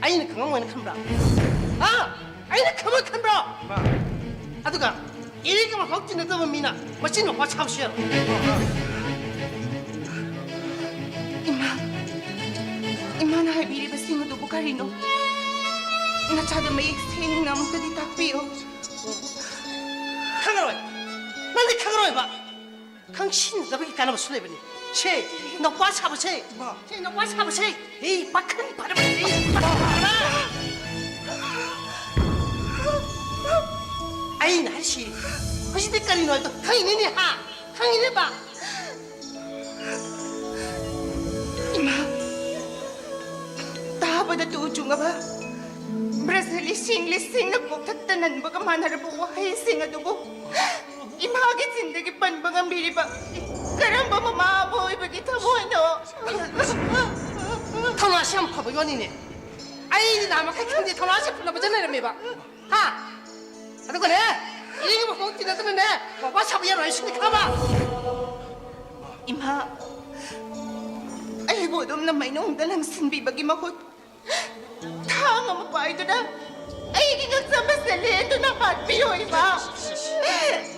ꯑꯩꯅ ꯈꯪꯉꯝꯃꯣꯏꯅ ꯈꯟꯕ꯭ꯔꯥ? ꯍꯥ? ꯑꯩꯅ ꯈꯪꯉꯣꯏ ꯈꯟꯕ꯭ꯔꯣ? ꯏꯃꯥ꯫ ꯑꯗꯨꯒ ꯏꯔꯤꯛ ꯑꯃ ꯐꯥꯎ ꯇꯤꯟꯅꯗꯕ ꯃꯤꯅ ꯃꯆꯤꯟ ꯃꯧꯄꯥ ꯁꯥꯕꯁꯨ ꯌꯥꯔꯣꯏ꯫ ꯏꯃꯥ, ꯏꯃꯥꯅ ꯍꯥꯏꯕꯤꯔꯤꯕꯁꯤꯡ ꯑꯗꯨꯕꯨ ꯀꯔꯤꯅꯣ? ꯅꯆꯥꯗ ꯃꯌꯦꯛ ꯁꯦꯡꯅ ꯑꯃꯨꯛꯇꯗꯤ ꯇꯥꯛꯄꯤꯌꯨ꯫ ꯈꯪꯉꯔꯣꯏ꯫ ꯅꯪꯗꯤ ꯈꯪꯉꯔꯣꯏꯕ꯫ ꯈꯪꯁꯤꯟꯅꯗꯕꯒꯤ ꯀꯥꯟꯅꯕꯁꯨ ꯂꯩꯕꯅꯤ꯫ ꯁꯦ, ꯅꯧꯄꯥ ꯁꯥꯕꯁꯦ꯫ ꯁꯦ, ꯅꯧꯄꯥ ꯁꯥꯕꯁꯦ꯫ ꯑꯦ, ꯄꯥꯈꯪ ꯐꯔꯕꯅꯤ꯫ ꯄꯥꯈꯪ ꯐꯔꯕ꯫ ꯑꯩꯅ ꯍꯥꯏꯁꯤ, ꯍꯧꯖꯤꯛꯇꯤ ꯀꯔꯤꯅꯣ ꯍꯥꯏꯕꯗꯣ ꯈꯪꯉꯤꯅꯤꯅꯦ, ꯍꯥ? ꯈꯪꯉꯤꯅꯦꯕ? ꯏꯃꯥ, ꯇꯥꯕꯗ ꯇꯨ ꯆꯨꯡꯉꯕ ꯕ꯭ꯔꯖ ꯂꯤꯁꯤꯡ ꯂꯤꯁꯤꯡꯅ ꯀꯣꯛꯊꯛꯇ ꯅꯟꯕꯒ ꯃꯥꯟꯅꯔꯕ ꯋꯥꯍꯩꯁꯤꯡ ꯑꯗꯨꯕꯨ ꯏꯃꯥꯒꯤ ꯆꯤꯟꯗꯒꯤ ꯄꯟꯕ ꯉꯝꯕꯤꯔꯤꯕ ꯀꯔꯝꯕ ꯃꯃꯥ ꯑꯃ ꯑꯣꯏꯕꯒꯤ ꯊꯃꯣꯏꯅꯣ? ꯊꯧꯅꯥꯁꯤ ꯌꯥꯝ ꯐꯕꯒꯤ ꯋꯥꯅꯤꯅꯦ꯫ ꯑꯩꯗꯤ ꯅꯍꯥꯟ ꯃꯈꯩ ꯈꯪꯗꯦ, ꯊꯧꯅꯥꯁꯤ ꯐꯅ ꯐꯖꯅ ꯂꯩꯔꯝꯃꯦꯕ꯫ ꯍꯥ? ꯑꯗꯨꯒꯅꯦ, ꯏꯔꯤꯒꯤ ꯃꯈꯣꯡ ꯇꯤꯟꯅꯗꯅꯅꯦ, ꯃꯄꯥ ꯁꯥꯕ ꯌꯥꯔꯣꯏ ꯍꯥꯏꯁꯤꯅꯤ, ꯈꯪꯉꯕ? ꯏꯃꯥ, ꯑꯩꯕꯨ ꯑꯗꯨꯝꯅ ꯃꯩꯅꯨꯡꯗ ꯂꯪꯁꯤꯟꯕꯤꯕꯒꯤ ꯃꯍꯨꯠ ꯊꯥꯡ ꯑꯃ ꯄꯥꯏꯗꯨꯅ ꯑꯩꯒꯤ ꯉꯛꯁꯝ ꯑꯁꯤꯗ ꯂꯦꯟꯗꯨꯅ ꯍꯥꯠꯄꯤꯌꯨ, ꯏꯃꯥ꯫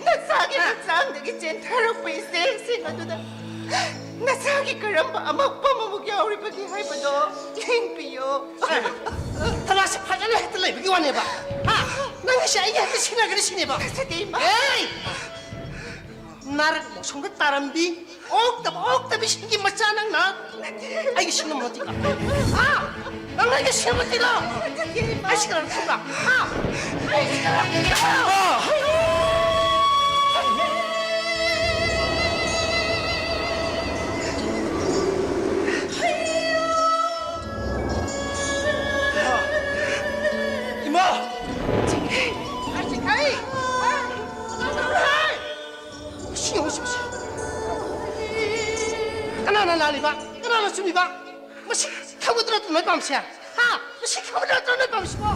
ꯅꯆꯥꯒꯤ ꯍꯛꯆꯥꯡꯗꯒꯤ ꯆꯦꯟꯊꯔꯛꯄ ꯏꯆꯦꯁꯤꯡ ꯑꯗꯨꯗ ꯅꯆꯥꯒꯤ ꯀꯔꯝꯕ ꯑꯃꯛꯄ ꯑꯃꯃꯨꯛ ꯌꯥꯎꯔꯤꯕꯒꯦ ꯍꯥꯏꯕꯗꯣ ꯌꯦꯡꯕꯤꯌꯨ꯫ ꯊꯧꯅꯥꯁꯤ ꯐꯖꯅ ꯍꯦꯛꯇ ꯂꯩꯕꯒꯤ ꯋꯥꯅꯦꯕ꯫ ꯍꯥ? ꯅꯪꯒꯤꯁꯦ ꯑꯩꯒꯤ ꯍꯦꯛꯇ ꯁꯤꯟꯅꯒꯅꯤ ꯁꯤꯅꯦꯕ꯫ ꯐꯖꯗꯦ, ꯏꯃꯥ꯫ ꯑꯦ! ꯅꯥꯔꯛ ꯃꯣꯁꯣꯡꯗ ꯇꯥꯔꯝꯕꯤ, ꯑꯣꯛꯇꯕ, ꯑꯣꯛꯇꯕꯤꯁꯤꯡꯒꯤ ꯃꯆꯥ ꯅꯪꯅ ꯑꯩꯒꯤ ꯁꯤꯡꯅ ꯃꯇꯤꯛ ꯂꯥꯛꯄ꯫ ꯍꯥ? ꯅꯪ ꯑꯩꯒꯤ ꯁꯤꯡꯅ ꯃꯇꯤꯛ ꯂꯥꯛ? ꯑꯩ ꯁꯤ ꯀꯅꯥꯅ ꯐꯨꯕ꯭ꯔꯥ? ꯍꯥ? ꯑꯩ ꯁꯤ ꯀꯅꯥꯅ ꯐꯨꯕ꯭ꯔꯥ? ꯏꯃꯥ! ꯆꯤꯡꯈꯩ! ꯆꯤꯡꯈꯩ! ꯁꯤ ꯌꯦꯡꯉꯨ, ꯁꯤ, ꯁꯤ꯫ ꯀꯅꯥꯅ ꯂꯥꯜꯂꯤꯕ? ꯀꯅꯥꯅ ꯆꯨꯝꯃꯤꯕ? ꯃꯁꯤ ꯈꯪꯕꯗꯨ ꯅꯠꯇ꯭ꯔꯣ ꯅꯣꯏ ꯄꯥꯝꯃꯤꯁꯦ? ꯍꯥ? ꯃꯁꯤ ꯈꯪꯕꯗꯨ ꯅꯠꯇ꯭ꯔꯣ ꯅꯣꯏ ꯄꯥꯝꯃꯤꯁꯤꯕꯣ?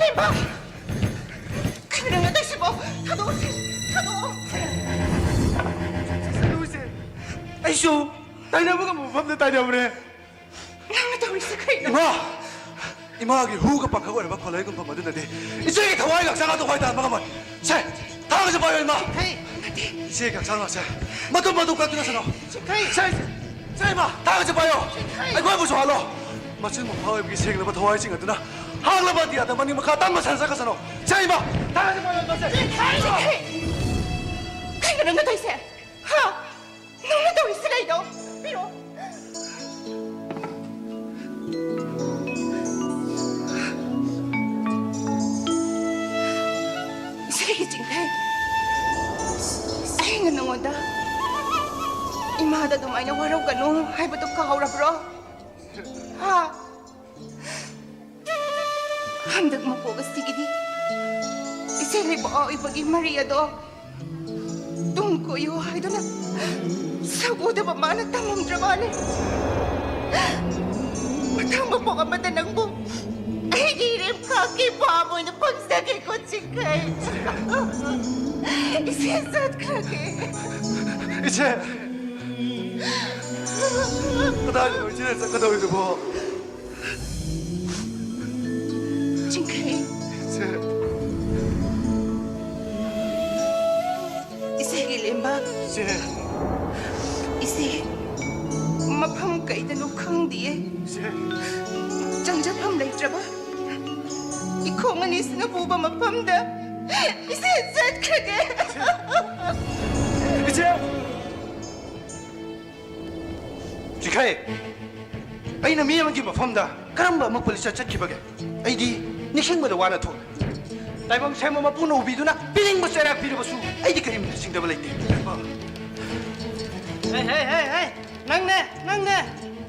ꯂꯦꯝꯕ! ꯀꯩꯅꯣ ꯅꯪꯅ ꯇꯧꯏꯁꯤꯕꯣ? ꯊꯥꯗꯣꯛꯑꯣꯁꯦ, ꯊꯥꯗꯣꯛꯑꯣ꯫ ꯆꯠꯂꯨꯁꯦ꯫ ꯑꯩꯁꯨ ꯇꯥꯏꯅꯕ ꯉꯝꯕ ꯃꯐꯝꯗ ꯇꯥꯏꯅꯕꯅꯦ꯫ ꯅꯪꯅ ꯇꯧꯔꯤꯁꯦ ꯀꯩꯅꯣ? ꯏꯃꯥ! ꯏꯃꯥꯒꯤ ꯍꯨꯒ ꯄꯥꯡꯈꯛ ꯑꯣꯏꯔꯕ ꯈꯣꯜꯂꯩ ꯒꯨꯝꯐꯝ ꯑꯗꯨꯅꯗꯤ ꯏꯆꯦꯒꯤ ꯊꯋꯥꯏ ꯉꯥꯛꯁꯪ ꯉꯥꯛꯇ ꯍꯣꯏ ꯇꯥꯟꯕ ꯉꯝꯃꯣꯏ꯫ ꯁꯦ! ꯊꯥꯡꯒꯁꯦ ꯄꯥꯏꯌꯣ, ꯏꯃꯥ! ꯆꯤꯡꯈꯩ! ꯅꯠꯇꯦ! ꯏꯆꯦꯒꯤ ꯍꯛꯆꯥꯡ ꯉꯥꯛꯁꯦ ꯃꯇꯨꯝ ꯃꯇꯨꯝ ꯀꯛꯇꯨꯅ ꯁꯅꯣ꯫ ꯆꯤꯡꯈꯩ! ꯁꯦ! ꯁꯦ, ꯏꯃꯥ! ꯊꯥꯡꯒꯁꯦ ꯄꯥꯏꯌꯣ! ꯆꯤꯡꯈꯩ! ꯑꯩꯈꯣꯏꯕꯨꯁꯨ ꯍꯥꯠꯂꯣ! ꯃꯆꯤꯟ ꯃꯧꯄ꯭ꯋꯥ ꯑꯣꯏꯕꯒꯤ ꯁꯦꯡꯂꯕ ꯊꯋꯥꯏꯁꯤꯡ ꯑꯗꯨꯅ ꯍꯥꯡꯂꯕ ꯑꯇꯤꯌꯥꯗ ꯃꯅꯤꯡ ꯃꯈꯥ ꯇꯝꯅ ꯁꯟꯖꯥ ꯀꯁꯅꯣ꯫ ꯁꯦ, ꯏꯃꯥ! ꯊꯥꯡꯒꯁꯦ ꯄꯥꯏꯌꯣ, ꯏꯃꯥ! ꯁꯦ! ꯆꯤꯡꯈꯩ! ꯆꯤꯡꯈꯩ! ꯀꯩꯅꯣ ꯅꯪꯅ ꯇꯧꯔꯤꯁꯦ? ꯍꯥ? ꯅꯪꯅ ꯇꯧꯔꯤꯁꯤ ꯀꯩꯅꯣ? ꯄꯤꯔꯛꯑꯣ꯫ ꯏꯆꯦꯒꯤ ꯆꯤꯡꯈꯩ, ꯑꯩꯅ ꯅꯉꯣꯟꯗ ꯏꯃꯥꯗ ꯑꯗꯨꯃꯥꯏꯅ ꯋꯥꯔꯧꯒꯅꯨ ꯍꯥꯏꯕꯗꯣ ꯀꯥꯎꯔꯕ꯭ꯔꯣ? ꯍꯥ? ꯍꯟꯗꯛ ꯃꯄꯣꯛ ꯑꯁꯤꯒꯤꯗꯤ ꯏꯆꯦ ꯂꯩꯕꯥꯛ ꯑꯣꯏꯕꯒꯤ ꯃꯔꯤ ꯑꯗꯣ ꯇꯨꯡ ꯀꯣꯏꯌꯨ ꯍꯥꯏꯗꯨꯅ ꯁꯛ ꯎꯗꯕ ꯃꯥꯅ ꯇꯝꯃꯝꯗ꯭ꯔ ꯃꯥꯜꯂꯦ꯫ ꯃꯊꯪ ꯃꯄꯣꯛ ꯑꯃꯗ ꯅꯪꯕꯨ ꯑꯩꯒꯤ ꯏꯔꯦꯝ ꯈꯥꯛꯀꯤ ꯄꯥꯝ ꯑꯣꯏꯅ ꯐꯪꯖꯒꯦꯀꯣ, ꯆꯤꯡꯈꯩ꯫ ꯏꯆꯦ ꯆꯠꯈ꯭ꯔꯒꯦ꯫ ꯏꯆꯦ! ꯀꯗꯥꯏꯗꯅꯣ ꯏꯆꯦꯅ ꯆꯠꯀꯗꯧꯔꯤꯗꯨꯕꯣ? ꯆꯤꯡꯈꯩ꯫ ꯏꯆꯦ꯫ ꯏꯆꯦꯒꯤ ꯂꯦꯝꯕ꯫ ꯏꯆꯦ꯫ ꯏꯆꯦ, ꯃꯐꯝ ꯀꯩꯗꯅꯣ ꯈꯪꯗꯤꯌꯦ꯫ ꯏꯆꯦ꯫ ꯆꯪꯖꯐꯝ ꯂꯩꯇ꯭ꯔꯕ ꯏꯈꯣꯡ ꯑꯅꯤꯁꯤꯅ ꯄꯨꯕ ꯃꯐꯝꯗ ꯏꯆꯦ, ꯆꯠꯈ꯭ꯔꯒꯦ꯫ ꯏꯆꯦ! ꯆꯤꯡꯈꯩ, ꯑꯩꯅ ꯃꯤ ꯑꯃꯒꯤ ꯃꯐꯝꯗ ꯀꯔꯝꯕ ꯑꯃ ꯄꯨꯂꯤꯁꯇ ꯆꯠꯈꯤꯕꯒꯦ? ꯑꯩꯗꯤ ꯅꯤꯡꯁꯤꯡꯕꯗ ꯋꯥꯅ ꯊꯣꯛꯂꯦ꯫ ꯇꯥꯏꯕꯪ ꯁꯦꯝꯕ ꯃꯄꯨꯅ ꯎꯕꯤꯗꯨꯅ ꯄꯤꯅꯤꯡꯕ ꯆꯩꯔꯥꯛ ꯄꯤꯔꯕꯁꯨ ꯑꯩꯗꯤ ꯀꯔꯤꯝꯇ ꯆꯤꯡꯗꯕ ꯂꯩꯇꯦ꯫ ꯍꯦ, ꯍꯦ, ꯍꯦ, ꯍꯦ! ꯅꯪꯅꯦ, ꯅꯪꯅꯦ!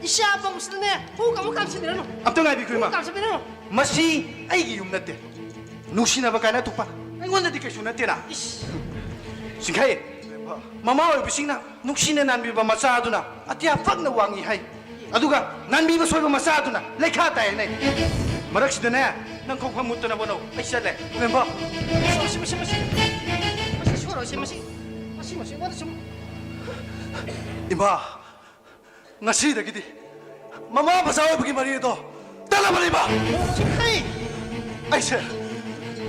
ꯏꯆꯥ ꯄꯣꯛꯄꯁꯤꯗꯅꯦ ꯍꯨ ꯑꯃꯨꯛ ꯀꯥꯝꯁꯤꯟꯕꯤꯔꯅꯨ꯫ ꯑꯝꯇ ꯉꯥꯏꯕꯤꯈꯣ, ꯍꯨ ꯏꯃꯥ꯫ ꯀꯥꯝꯁꯤꯟꯕꯤꯔꯅꯨ꯫ ꯃꯁꯤ ꯑꯩꯒꯤ ꯌꯨꯝ ꯅꯠꯇꯦ꯫ ꯅꯨꯡꯁꯤꯅꯕ ꯀꯥꯏꯅ ꯑꯇꯣꯞꯄ ꯑꯩꯉꯣꯟꯗꯗꯤ ꯀꯩꯁꯨ ꯅꯠꯇꯦꯅ꯫ ꯏꯁ! ꯆꯤꯡꯈꯩ, ꯃꯃꯥ ꯑꯣꯏꯕꯁꯤꯡꯅ ꯅꯨꯡꯁꯤꯅ ꯅꯥꯟꯕꯤꯕ ꯃꯆꯥ ꯑꯗꯨꯅ ꯑꯇꯤꯌꯥ ꯄꯛꯅ ꯋꯥꯡꯉꯤ ꯍꯥꯏ꯫ ꯑꯗꯨꯒ ꯅꯥꯟꯕꯤꯕ ꯁꯣꯏꯕ ꯃꯆꯥ ꯑꯗꯨꯅ ꯂꯩꯈꯥ ꯇꯥꯏ ꯍꯥꯏꯅꯩ꯫ ꯃꯔꯛꯁꯤꯗꯅꯦ, ꯅꯪ ꯈꯣꯡꯐꯝ ꯃꯨꯠꯇꯅꯕ ꯍꯣꯠꯅꯧ꯫ ꯑꯩ ꯆꯠꯂꯦ꯫ ꯃꯦꯝꯕ! ꯃꯁꯤ, ꯃꯁꯤ, ꯃꯁꯤ, ꯃꯁꯤ ꯁꯣꯏꯔꯣꯏꯁꯤ, ꯃꯁꯤ, ꯃꯁꯤ, ꯃꯁꯤ, ꯃꯁꯤ ꯁꯨꯝ꯫ ꯏꯃꯥ! ꯉꯁꯤꯗꯒꯤꯗꯤ ꯃꯃꯥ ꯃꯆꯥ ꯑꯣꯏꯕꯒꯤ ꯃꯔꯤ ꯑꯗꯣ ꯇꯠꯂꯕꯅꯦꯕ꯫ ꯆꯤꯡꯈꯩ! ꯑꯩꯁꯦ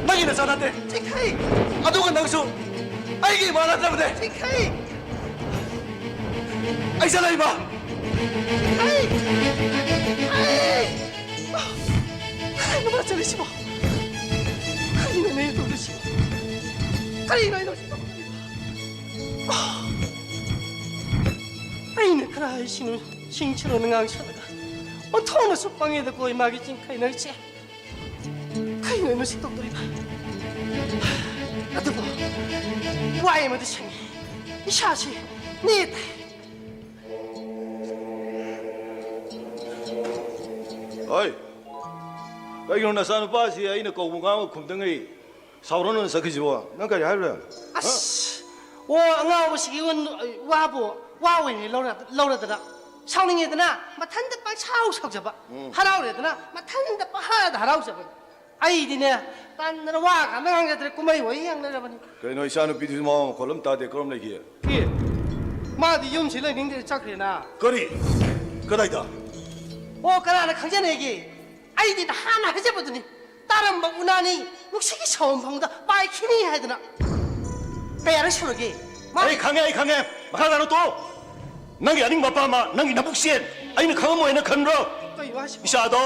ꯅꯪꯒꯤ ꯅꯆꯥ ꯅꯠꯇꯦ꯫ ꯆꯤꯡꯈꯩ! ꯑꯗꯨꯒ ꯅꯪꯁꯨ ꯑꯩꯒꯤ ꯏꯃꯥ ꯅꯠꯇ꯭ꯔꯕꯅꯦ꯫ ꯆꯤꯡꯈꯩ! ꯑꯩ ꯆꯠꯂꯦ, ꯏꯃꯥ꯫ ꯆꯤꯡꯈꯩ! ꯆꯤꯡꯈꯩ! ꯀꯔꯤꯅꯣ ꯃꯥ ꯆꯠꯂꯤꯁꯤꯕꯣ? ꯀꯔꯤꯅꯣ ꯃꯥ ꯇꯧꯔꯤꯁꯤꯕꯣ? ꯀꯔꯤꯅꯣ ꯑꯩꯅ ꯍꯧꯖꯤꯛ ꯇꯧꯔꯤꯁꯤꯕꯣ? ꯑꯩꯅ ꯈꯔ ꯍꯩꯁꯤꯡꯅ ꯁꯤꯡꯁꯤꯜꯂꯣꯅ ꯉꯥꯡꯁꯜꯂꯒ ꯑꯣꯟꯊꯣꯛꯅꯁꯨ ꯄꯪꯉꯦꯗꯀꯣ ꯏꯃꯥꯒꯤ ꯆꯤꯡꯈꯩ ꯅꯪꯁꯦ꯫ ꯀꯩꯅꯣ ꯑꯩꯅ ꯁꯤ ꯇꯧꯗꯣꯔꯤꯕ? ꯑꯗꯨꯕꯨ ꯋꯥ ꯑꯃꯗꯤ ꯁꯪꯉꯤ꯫ ꯏꯁꯥꯁꯤ ꯅꯦ ꯇꯥꯏ꯫ ꯍꯣꯏ, ꯀꯩꯒꯤꯅꯣ ꯅꯆꯥꯅꯨꯄꯥꯁꯤ ꯑꯩꯅ ꯀꯧꯕ ꯉꯥꯡꯕ ꯈꯨꯝꯗꯉꯩ ꯁꯥꯎꯔꯅꯨꯅ ꯆꯠꯈꯤꯁꯤꯕꯣ? ꯅꯪ ꯀꯔꯤ ꯍꯥꯏꯔꯨꯔꯦ? ꯑꯁ! ꯑꯣ, ꯑꯉꯥꯎꯕꯁꯤꯒꯤ ꯋꯥ-, ꯋꯥꯕꯨ ꯋꯥ ꯑꯣꯏꯅ ꯂꯧꯔ-, ꯂꯧꯔꯗꯅ ꯁꯥꯎꯅꯤꯡꯉꯦꯗꯅ ꯃꯊꯟꯇ ꯄꯪꯁꯥꯎ ꯁꯥꯎꯖꯕ, ꯎꯝ꯫ ꯍꯔꯥꯎꯔꯦꯗꯅ ꯃꯊꯟꯇ ꯄꯪꯍꯔꯥꯗ ꯍꯔꯥꯎꯖꯕ꯫ ꯑꯩꯗꯤꯅꯦ, ꯇꯟꯗꯅ ꯋꯥꯒ ꯑꯝꯇ ꯉꯥꯡꯖꯗ꯭ꯔꯦ, ꯀꯨꯝꯍꯩ ꯍꯣꯏ ꯌꯦꯡ ꯂꯩꯔꯕꯅꯤ꯫ ꯀꯩꯅꯣ, ꯏꯆꯥꯅꯨꯄꯤꯗꯨꯁꯨ ꯃꯋꯥ ꯃꯈꯣꯜ ꯑꯝ ꯇꯥꯗꯦ, ꯀꯔꯝ ꯂꯩꯒꯦ? ꯑꯦ, ꯃꯥꯗꯤ ꯌꯨꯝꯁꯤ ꯂꯩꯅꯤꯡꯗ꯭ꯔꯦ, ꯆꯠꯈ꯭ꯔꯦꯅ꯫ ꯀꯔꯤ? ꯀꯗꯥꯏꯗ? ꯑꯣ, ꯀꯅꯥꯅ ꯈꯪꯖꯅꯦꯒꯦ? ꯑꯩꯗꯤ ꯅꯍꯥꯟꯅ ꯍꯥꯏꯖꯕꯗꯨꯅꯤ, ꯇꯥꯔꯝꯕ ꯎꯅꯥꯅꯤ ꯅꯨꯡꯁꯤꯠꯀꯤ ꯁꯧꯔꯝꯐꯝꯗ ꯄꯥꯏꯈꯤꯅꯤ ꯍꯥꯏꯗꯅ꯫ ꯀꯌꯥꯔꯛ ꯁꯨꯔꯒꯦ? ꯃꯥ ꯑꯩ ꯈꯪꯉꯦ, ꯑꯩ ꯈꯪꯉꯦ꯫ ꯃꯈꯥ ꯇꯥꯅ ꯇꯣꯛꯑꯣ꯫ ꯅꯪꯒꯤ ꯑꯅꯤꯡꯕ ꯑꯄꯥꯝꯕ, ꯅꯪꯒꯤ ꯅꯕꯨꯛ ꯆꯦꯟ, ꯑꯩꯅ ꯈꯪꯉꯝꯃꯣꯏꯅ ꯈꯟꯕ꯭ꯔꯣ? ꯀꯩꯅꯣ ꯍꯥꯏꯁꯤꯕꯣ? ꯏꯆꯥꯗꯣ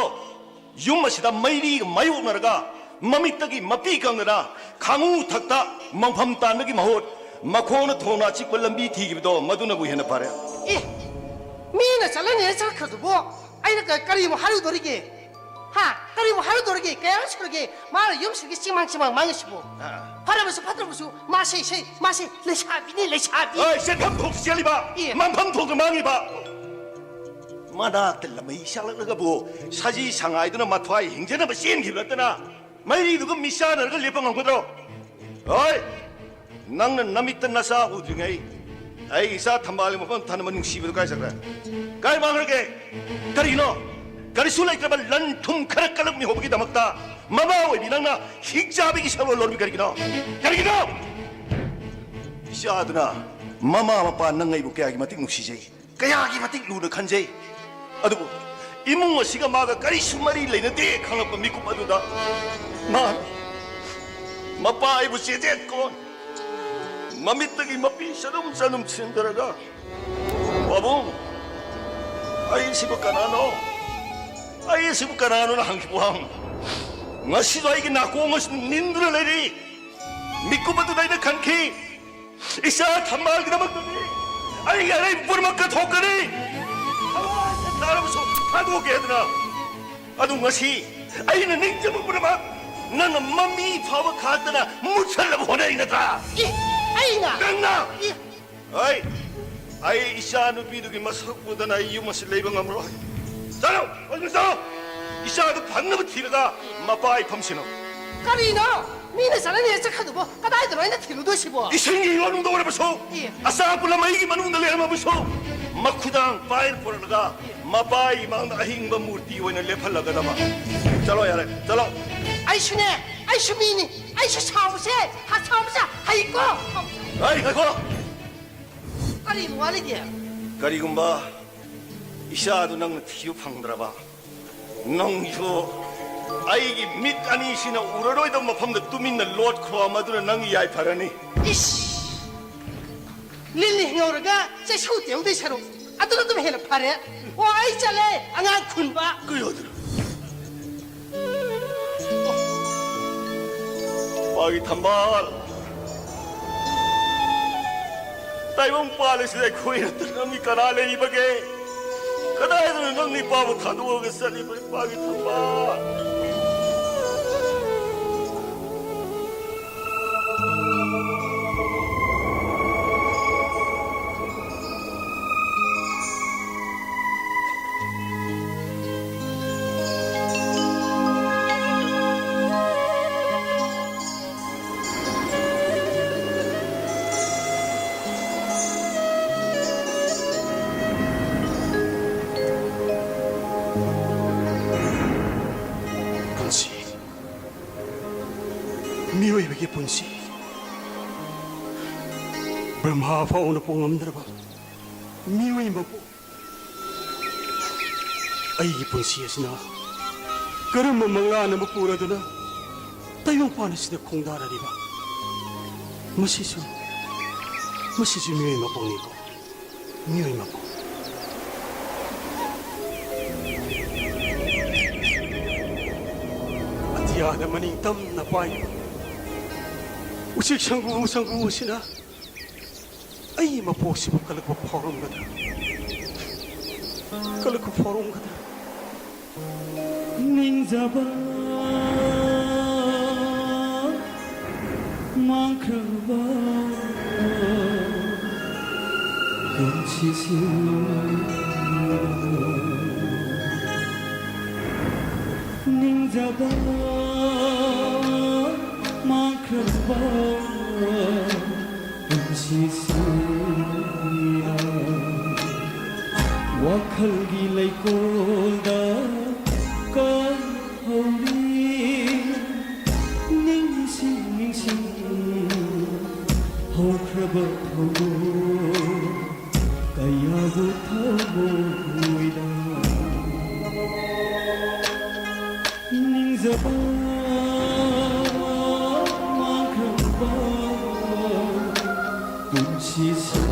ꯌꯨꯝ ꯑꯁꯤꯗ ꯃꯩꯔꯤꯒ ꯃꯥꯌꯣꯛꯅꯔꯒ ꯃꯃꯤꯠꯇꯒꯤ ꯃꯄꯤ ꯀꯪꯗꯅ ꯈꯥꯉꯨ ꯊꯛꯇ ꯃꯪꯐꯝ ꯇꯥꯟꯕꯒꯤ ꯃꯍꯨꯠ ꯃꯈꯣꯡꯅ ꯊꯣꯡꯅ ꯑꯆꯤꯛꯄ ꯂꯝꯕꯤ ꯊꯤꯈꯤꯕꯗꯣ ꯃꯗꯨꯅꯕꯨ ꯍꯦꯟꯅ ꯐꯔꯦ꯫ ꯑꯦ, ꯃꯤꯅ ꯆꯠꯂꯅꯤ ꯆꯠꯈ꯭ꯔꯗꯨꯕꯨ ꯑꯩꯅ ꯀ-, ꯀꯔꯤꯃꯨꯛ ꯍꯥꯏꯔꯨꯗꯣꯔꯤꯒꯦ? ꯍꯥ? ꯀꯔꯤꯃꯨꯛ ꯍꯥꯏꯔꯨꯗꯣꯔꯤꯒꯦ? ꯀꯌꯥꯔꯛ ꯁꯨꯔꯒꯦ ꯃꯥꯅ ꯌꯨꯝꯁꯤꯒꯤ ꯆꯤꯡꯃꯥꯡ ꯆꯤꯡꯃꯥꯡ ꯃꯥꯡꯉꯤꯁꯤꯕꯨ? ꯑꯥ꯫ ꯐꯔꯕꯁꯨ ꯐꯠꯇ꯭ꯔꯕꯁꯨ ꯃꯥꯁꯦ ꯏꯁꯩ, ꯃꯥꯁꯦ ꯂꯩꯁꯥꯕꯤꯅꯤ, ꯂꯩꯁꯥꯕꯤ꯫ ꯑꯩ ꯆꯦꯟꯐꯝ ꯊꯣꯛꯇ ꯆꯦꯜꯂꯤꯕ, ꯑꯦ꯫ ꯃꯥꯡꯐꯝ ꯊꯣꯛꯇ ꯃꯥꯡꯉꯤꯕ꯫ ꯃꯅꯥꯛꯇ ꯂꯝꯃꯩ ꯁꯥꯠꯂꯛꯂꯒꯕꯨ ꯁꯖꯤ ꯁꯉꯥꯏꯗꯨꯅ ꯃꯊ꯭ꯋꯥꯏ ꯍꯤꯡꯖꯅꯕ ꯆꯦꯟꯈꯤꯕ ꯅꯠꯇꯅ ꯃꯩꯔꯤꯗꯨꯒ ꯃꯤꯆꯥꯟꯅꯔꯒ ꯂꯦꯞꯄ ꯉꯝꯒꯗ꯭ꯔꯣ? ꯍꯣꯏ, ꯅꯪꯅ ꯅꯃꯤꯠꯇ ꯅꯆꯥ ꯎꯗ꯭ꯔꯤꯉꯩ ꯑꯩ ꯏꯆꯥ ꯊꯝꯕꯥꯜꯒꯤ ꯃꯐꯝ ꯊꯅꯕ ꯅꯨꯡꯁꯤꯕꯗꯨ ꯀꯥꯏ ꯆꯠꯈ꯭ꯔꯦ? ꯀꯥꯏ ꯃꯥꯡꯈ꯭ꯔꯒꯦ? ꯀꯔꯤꯅꯣ? ꯀꯔꯤꯁꯨ ꯂꯩꯇ꯭ꯔꯕ ꯂꯟ ꯊꯨꯝ ꯈꯔ ꯀꯜꯂꯛ ꯃꯤꯍꯧꯕꯒꯤꯗꯃꯛꯇ ꯃꯃꯥ ꯑꯣꯏꯕꯤ ꯅꯪꯅ ꯍꯤꯡ ꯆꯥꯕꯒꯤ ꯁꯛꯂꯣꯟ ꯂꯣꯟꯕꯤ ꯀꯔꯤꯒꯤꯅꯣ? ꯀꯔꯤꯒꯤꯅꯣ? ꯏꯆꯥꯗꯨꯅ ꯃꯃꯥ ꯃꯄꯥ ꯅꯪ ꯑꯩꯕꯨ ꯀꯌꯥꯒꯤ ꯃꯇꯤꯛ ꯅꯨꯡꯁꯤꯖꯩ, ꯀꯌꯥꯒꯤ ꯃꯇꯤꯛ ꯂꯨꯅ ꯈꯟꯖꯩ꯫ ꯑꯗꯨꯕꯨ ꯏꯃꯨꯡ ꯑꯁꯤꯒ ꯃꯥꯒ ꯀꯔꯤꯁꯨ ꯃꯔꯤ ꯂꯩꯅꯗꯦ ꯈꯪꯂꯛꯄ ꯃꯤꯀꯨꯞ ꯑꯗꯨꯗ ꯃꯥ ꯃꯄꯥ ꯑꯩꯕꯨ ꯆꯦꯖꯦꯠ ꯀꯣꯟ ꯃꯃꯤꯠꯇꯒꯤ ꯃꯄꯤ ꯆꯅꯨꯝ ꯆꯅꯨꯝ ꯁꯤꯟꯗꯔꯒ, "ꯄꯥꯕꯨꯡ, ꯑꯩꯁꯤꯕꯨ ꯀꯅꯥꯅꯣ? ꯑꯩꯁꯤꯕꯨ ꯀꯅꯥꯅꯣꯅ?" ꯍꯪꯈꯤꯕ ꯋꯥꯍꯪ ꯉꯁꯤꯁꯨ ꯑꯩꯒꯤ ꯅꯥꯀꯣꯡ ꯑꯁꯤꯗ ꯅꯤꯟꯗꯨꯅ ꯂꯩꯔꯤ꯫ ꯃꯤꯀꯨꯞ ꯑꯗꯨꯗ ꯑꯩꯅ ꯈꯟꯈꯤ, ꯏꯆꯥ ꯊꯝꯕꯥꯜꯒꯤꯗꯃꯛꯇꯗꯤ ꯑꯩꯒꯤ ꯑꯔꯩꯕ ꯄꯨꯝꯅꯃꯛ ꯀꯠꯊꯣꯛꯀꯅꯤ꯫ ꯊꯋꯥꯏꯁꯦ ꯊꯥꯔꯕꯁꯨ ꯊꯥꯗꯣꯛꯀꯦ ꯍꯥꯏꯗꯅ꯫ ꯑꯗꯨ ꯉꯁꯤ ꯑꯩꯅ ꯅꯤꯡꯖꯕ ꯄꯨꯝꯅꯃꯛ ꯅꯪꯅ ꯃꯃꯤ ꯐꯥꯎꯕ ꯈꯥꯛꯇꯅ ꯃꯨꯠꯁꯜꯂꯕ ꯍꯣꯠꯅꯔꯤ ꯅꯠꯇ꯭ꯔꯥ? ꯏ, ꯑꯩꯅ? ꯅꯪꯅ! ꯏ꯫ ꯑꯩ, ꯑꯩ ꯏꯆꯥ ꯅꯨꯄꯤꯗꯨꯒꯤ ꯃꯁꯛ ꯎꯗꯅ ꯑꯩ ꯌꯨꯝ ꯑꯁꯤ ꯂꯩꯕ ꯉꯝꯃꯔꯣꯏ꯫ ꯆꯠꯂꯣ, ꯍꯧꯖꯤꯛ ꯆꯠꯂꯣ꯫ ꯏꯆꯥꯗꯨ ꯐꯪꯅꯕ ꯊꯤꯔꯒ ꯃꯄꯥ ꯑꯩ ꯐꯝꯁꯤꯅꯣ꯫ ꯀꯔꯤꯅꯣ? ꯃꯤꯅ ꯆꯠꯂꯅꯤ ꯆꯠꯈ꯭ꯔꯗꯨꯕꯨ ꯀꯗꯥꯏꯗꯅꯣ ꯑꯩꯅ ꯊꯤꯜꯂꯨꯗꯣꯏꯁꯤꯕꯣ? ꯏꯁꯤꯡꯒꯤ ꯌꯣꯟꯐꯝꯗ ꯑꯣꯏꯔꯕꯁꯨ, ꯑꯦ꯫ ꯑꯆꯥꯄꯣꯠ ꯂꯝꯃꯩꯒꯤ ꯃꯅꯨꯡꯗ ꯂꯩꯔꯝꯃꯕꯁꯨ, ꯃꯈꯨꯗꯥꯡ ꯄꯥꯏꯔ ꯄꯨꯔꯛꯂꯒ ꯃꯄꯥ ꯏꯃꯥꯡꯗ ꯑꯍꯤꯡꯕ ꯃꯨꯔꯇꯤ ꯑꯣꯏꯅ ꯂꯦꯞꯍꯜꯂꯒꯗꯕ꯫ ꯆꯠꯂꯣ ꯌꯥꯔꯦ, ꯆꯠꯂꯣ꯫ ꯑꯩꯁꯨꯅꯦ, ꯑꯩꯁꯨ ꯃꯤꯅꯤ, ꯑꯩꯁꯨ ꯁꯥꯎꯕꯁꯦ, ꯍ-, ꯁꯥꯎꯕꯁꯦ ꯍꯩꯀꯣ꯫ ꯑꯩ ꯉꯥꯏꯈꯣ꯫ ꯀꯔꯤ ꯋꯥꯔꯤꯒꯦ? ꯀꯔꯤꯒꯨꯝꯕ ꯏꯆꯥꯗꯨ ꯅꯪꯅ ꯊꯤꯕ ꯐꯪꯗ꯭ꯔꯕ, ꯅꯪꯁꯨ ꯑꯩꯒꯤ ꯃꯤꯠ ꯑꯅꯤꯁꯤꯅ ꯎꯔꯔꯣꯏꯗꯕ ꯃꯐꯝꯗ ꯇꯨꯃꯤꯟꯅ ꯂꯣꯠꯈ꯭ꯔꯣ, ꯃꯗꯨꯅ ꯅꯪꯒꯤ ꯌꯥꯏꯐꯔꯅꯤ꯫ ꯏꯁ! ꯂꯤꯟꯅ ꯍꯤꯡꯍꯧꯔꯒ ꯆꯩꯁꯨ ꯇꯦꯡꯍꯧꯗꯣꯏ ꯁꯔꯨꯛ ꯑꯗꯨꯅ ꯑꯗꯨꯝ ꯍꯦꯟꯅ ꯐꯔꯦ꯫ ꯑꯣ, ꯑꯩ ꯆꯠꯂꯦ, ꯑꯉꯥꯡ ꯈꯨꯟꯕ꯫ ꯀꯩ ꯑꯣꯏꯗꯣꯏꯅꯣ? ꯑꯩꯒꯤ ꯊꯝꯕꯥꯜ, ꯇꯥꯏꯕꯪ ꯄꯥꯜ ꯑꯁꯤꯗ ꯑꯩꯈꯣꯏ ꯅꯠꯇꯅ ꯃꯤ ꯀꯅꯥ ꯂꯩꯔꯤꯕꯒꯦ? ꯀꯗꯥꯏꯗꯅꯣ ꯅꯪ ꯅꯨꯄꯥꯕꯨ ꯊꯥꯗꯣꯛꯑꯒ ꯆꯠꯂꯤꯕ ꯏꯄꯥꯒꯤ ꯊꯝꯕꯥꯜ? ꯄꯨꯟꯁꯤ, ꯃꯤꯑꯣꯏꯕꯒꯤ ꯄꯨꯟꯁꯤ, ꯕ꯭ꯔꯍ꯭ꯃꯥ ꯐꯥꯎꯅ ꯄꯣꯉꯝꯗ꯭ꯔꯕ ꯃꯤꯑꯣꯏ ꯃꯄꯣꯛ꯫ ꯑꯩꯒꯤ ꯄꯨꯟꯁꯤ ꯑꯁꯤꯅ ꯀꯔꯝꯕ ꯃꯪꯂꯥꯟ ꯑꯃ ꯄꯨꯔꯗꯨꯅ ꯇꯥꯏꯕꯪꯄꯥꯟ ꯑꯁꯤꯗ ꯈꯣꯡꯗꯥꯔꯔꯤꯕ? ꯃꯁꯤꯁꯨ, ꯃꯁꯤꯁꯨ ꯃꯤꯑꯣꯏ ꯃꯄꯣꯛꯅꯤꯀꯣ, ꯃꯤꯑꯣꯏ ꯃꯄꯣꯛ꯫ ꯑꯇꯤꯌꯥꯗ ꯃꯅꯤꯡ ꯇꯝꯅ ꯄꯥꯏꯕ ꯎꯆꯦꯛ ꯁꯪꯒꯨ ꯁꯪꯒꯨ ꯑꯁꯤꯅ ꯑꯩꯒꯤ ꯃꯄꯣꯛꯁꯤꯕꯨ ꯀꯜꯂꯛꯄ ꯐꯥꯎꯔꯝꯒꯗ꯭ꯔꯥ? ꯀꯜꯂꯛꯄ ꯐꯥꯎꯔꯝꯒꯗ꯭ꯔꯥ? ꯅꯤꯡꯖꯕ ꯃꯥꯡꯈ꯭ꯔꯕ ꯄꯨꯟꯁꯤꯁꯤꯡ, ꯅꯤꯡꯖꯕ ꯃꯥꯡꯈ꯭ꯔꯕ ꯄꯨꯟꯁꯤꯁꯤꯡ, ꯋꯥꯈꯜꯒꯤ ꯂꯩꯀꯣꯜꯗ ꯀꯥꯏꯍꯧꯔꯤ꯫ ꯅꯤꯡꯁꯤꯡ ꯅꯤꯡꯁꯤꯡ ꯍꯧꯈ꯭ꯔꯕ ꯊꯧꯗꯣꯛ ꯀꯌꯥꯕꯨ ꯊꯃꯣꯏꯗ ꯅꯤꯡꯖꯕ ꯃꯥꯡꯈ꯭ꯔꯕ ꯄꯨꯟꯁꯤꯁꯤꯡ꯫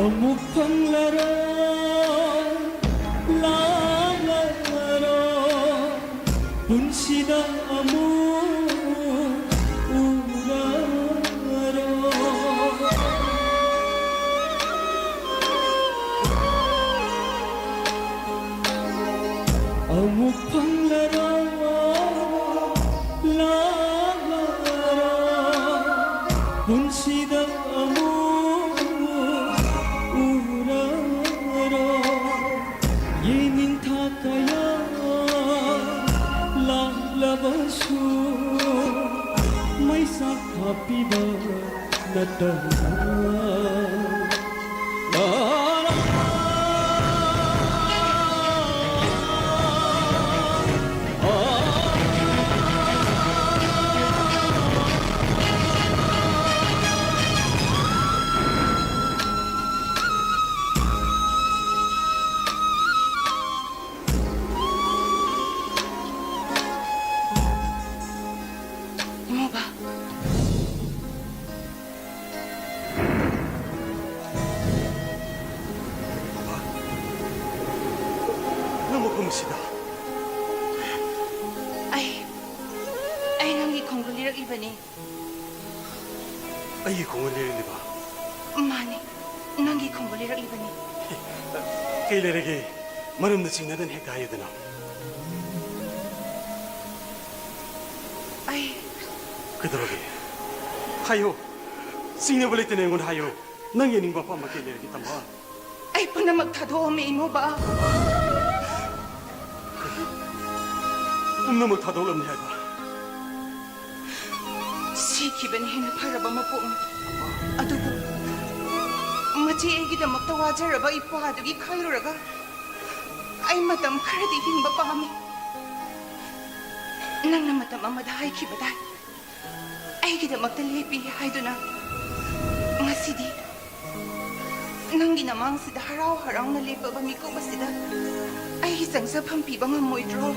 ꯑꯃꯨꯛ ꯐꯪꯂꯔꯣꯏ, ꯂꯥꯛꯂꯔꯣꯏ, ꯄꯨꯟꯁꯤꯗ ꯑꯃꯨꯛ ꯎꯔꯔꯣꯏ꯫ ꯑꯃꯨꯛ ꯐꯪꯂꯔꯣꯏ, ꯂꯥꯛꯂꯔꯣꯏ, ꯄꯨꯟꯁꯤꯗ ꯑꯃꯨꯛ ꯎꯔꯔꯣꯏ꯫ ꯌꯦꯅꯤꯡꯊꯥ ꯀꯌꯥ ꯂꯥꯛꯂꯕꯁꯨ ꯃꯩꯁꯥ ꯍꯥꯞꯄꯤꯕ ꯅꯠꯇꯅ꯫ ꯏꯃꯧꯕ꯫ ꯅꯪ ꯃꯐꯝꯁꯤꯗ꯫ ꯑꯩ, ꯑꯩ ꯅꯪꯒꯤ ꯈꯣꯡꯒꯨꯜ ꯂꯤꯔꯛꯂꯤꯕꯅꯤ꯫ ꯑꯩꯒꯤ ꯈꯣꯡꯒꯨꯜ ꯂꯤꯔꯛꯂꯤꯕ? ꯃꯥꯅꯤ, ꯅꯪꯒꯤ ꯈꯣꯡꯒꯨꯜ ꯂꯤꯔꯛꯂꯤꯕꯅꯤ꯫ ꯀꯩ ꯂꯩꯔꯒꯦ? ꯃꯔꯝꯗ ꯆꯤꯡꯅꯗꯅ ꯍꯦꯛꯇ ꯍꯥꯏꯌꯨꯗꯅ꯫ ꯑꯩ ꯀꯩꯗꯧꯔꯒꯦ? ꯍꯥꯏꯌꯨ꯫ ꯆꯤꯡꯅꯕ ꯂꯩꯇꯅ ꯑꯩꯉꯣꯟꯗ ꯍꯥꯏꯌꯨ꯫ ꯅꯪ ꯌꯦꯡꯅꯤꯡꯕ ꯑꯄꯥꯝꯕ ꯀꯩ ꯂꯩꯔꯒꯦ, ꯇꯝꯕ? ꯑꯩ ꯄꯨꯝꯅꯃꯛ ꯊꯥꯗꯣꯛꯑꯝꯃꯦ, ꯏꯃꯧꯕ꯫ ꯄꯨꯝꯅꯃꯛ ꯊꯥꯗꯣꯛꯂꯝꯅꯤ ꯍꯥꯏꯕ? ꯁꯤꯈꯤꯕꯅ ꯍꯦꯟꯅ ꯐꯔꯕ ꯃꯄꯣꯛꯅꯤ꯫ ꯑꯗꯨꯕꯨ ꯃꯆꯦ ꯑꯩꯒꯤꯗꯃꯛꯇ ꯋꯥꯖꯔꯕ ꯏꯄ꯭ꯋꯥꯗꯨꯒꯤ ꯈꯜꯂꯨꯔꯒ ꯑꯩ ꯃꯇꯝ ꯈꯔꯗꯤ ꯍꯤꯡꯕ ꯄꯥꯝꯃꯤ꯫ ꯅꯪꯅ ꯃꯇꯝ ꯑꯃꯗ ꯍꯥꯏꯈꯤꯕꯗꯥꯏ, ꯑꯩꯒꯤꯗꯃꯛꯇ ꯂꯦꯞꯄꯤ ꯍꯥꯏꯗꯨꯅ꯫ ꯉꯁꯤꯗꯤ ꯅꯪꯒꯤ ꯅꯃꯥꯡꯁꯤꯗ ꯍꯔꯥꯎ ꯍꯔꯥꯎꯅ ꯂꯦꯞꯄꯕ ꯃꯤꯀꯨꯞ ꯑꯁꯤꯗ ꯑꯩꯒꯤ ꯆꯪꯖꯐꯝ ꯄꯤꯕ ꯉꯝꯃꯣꯏꯗ꯭ꯔꯣ?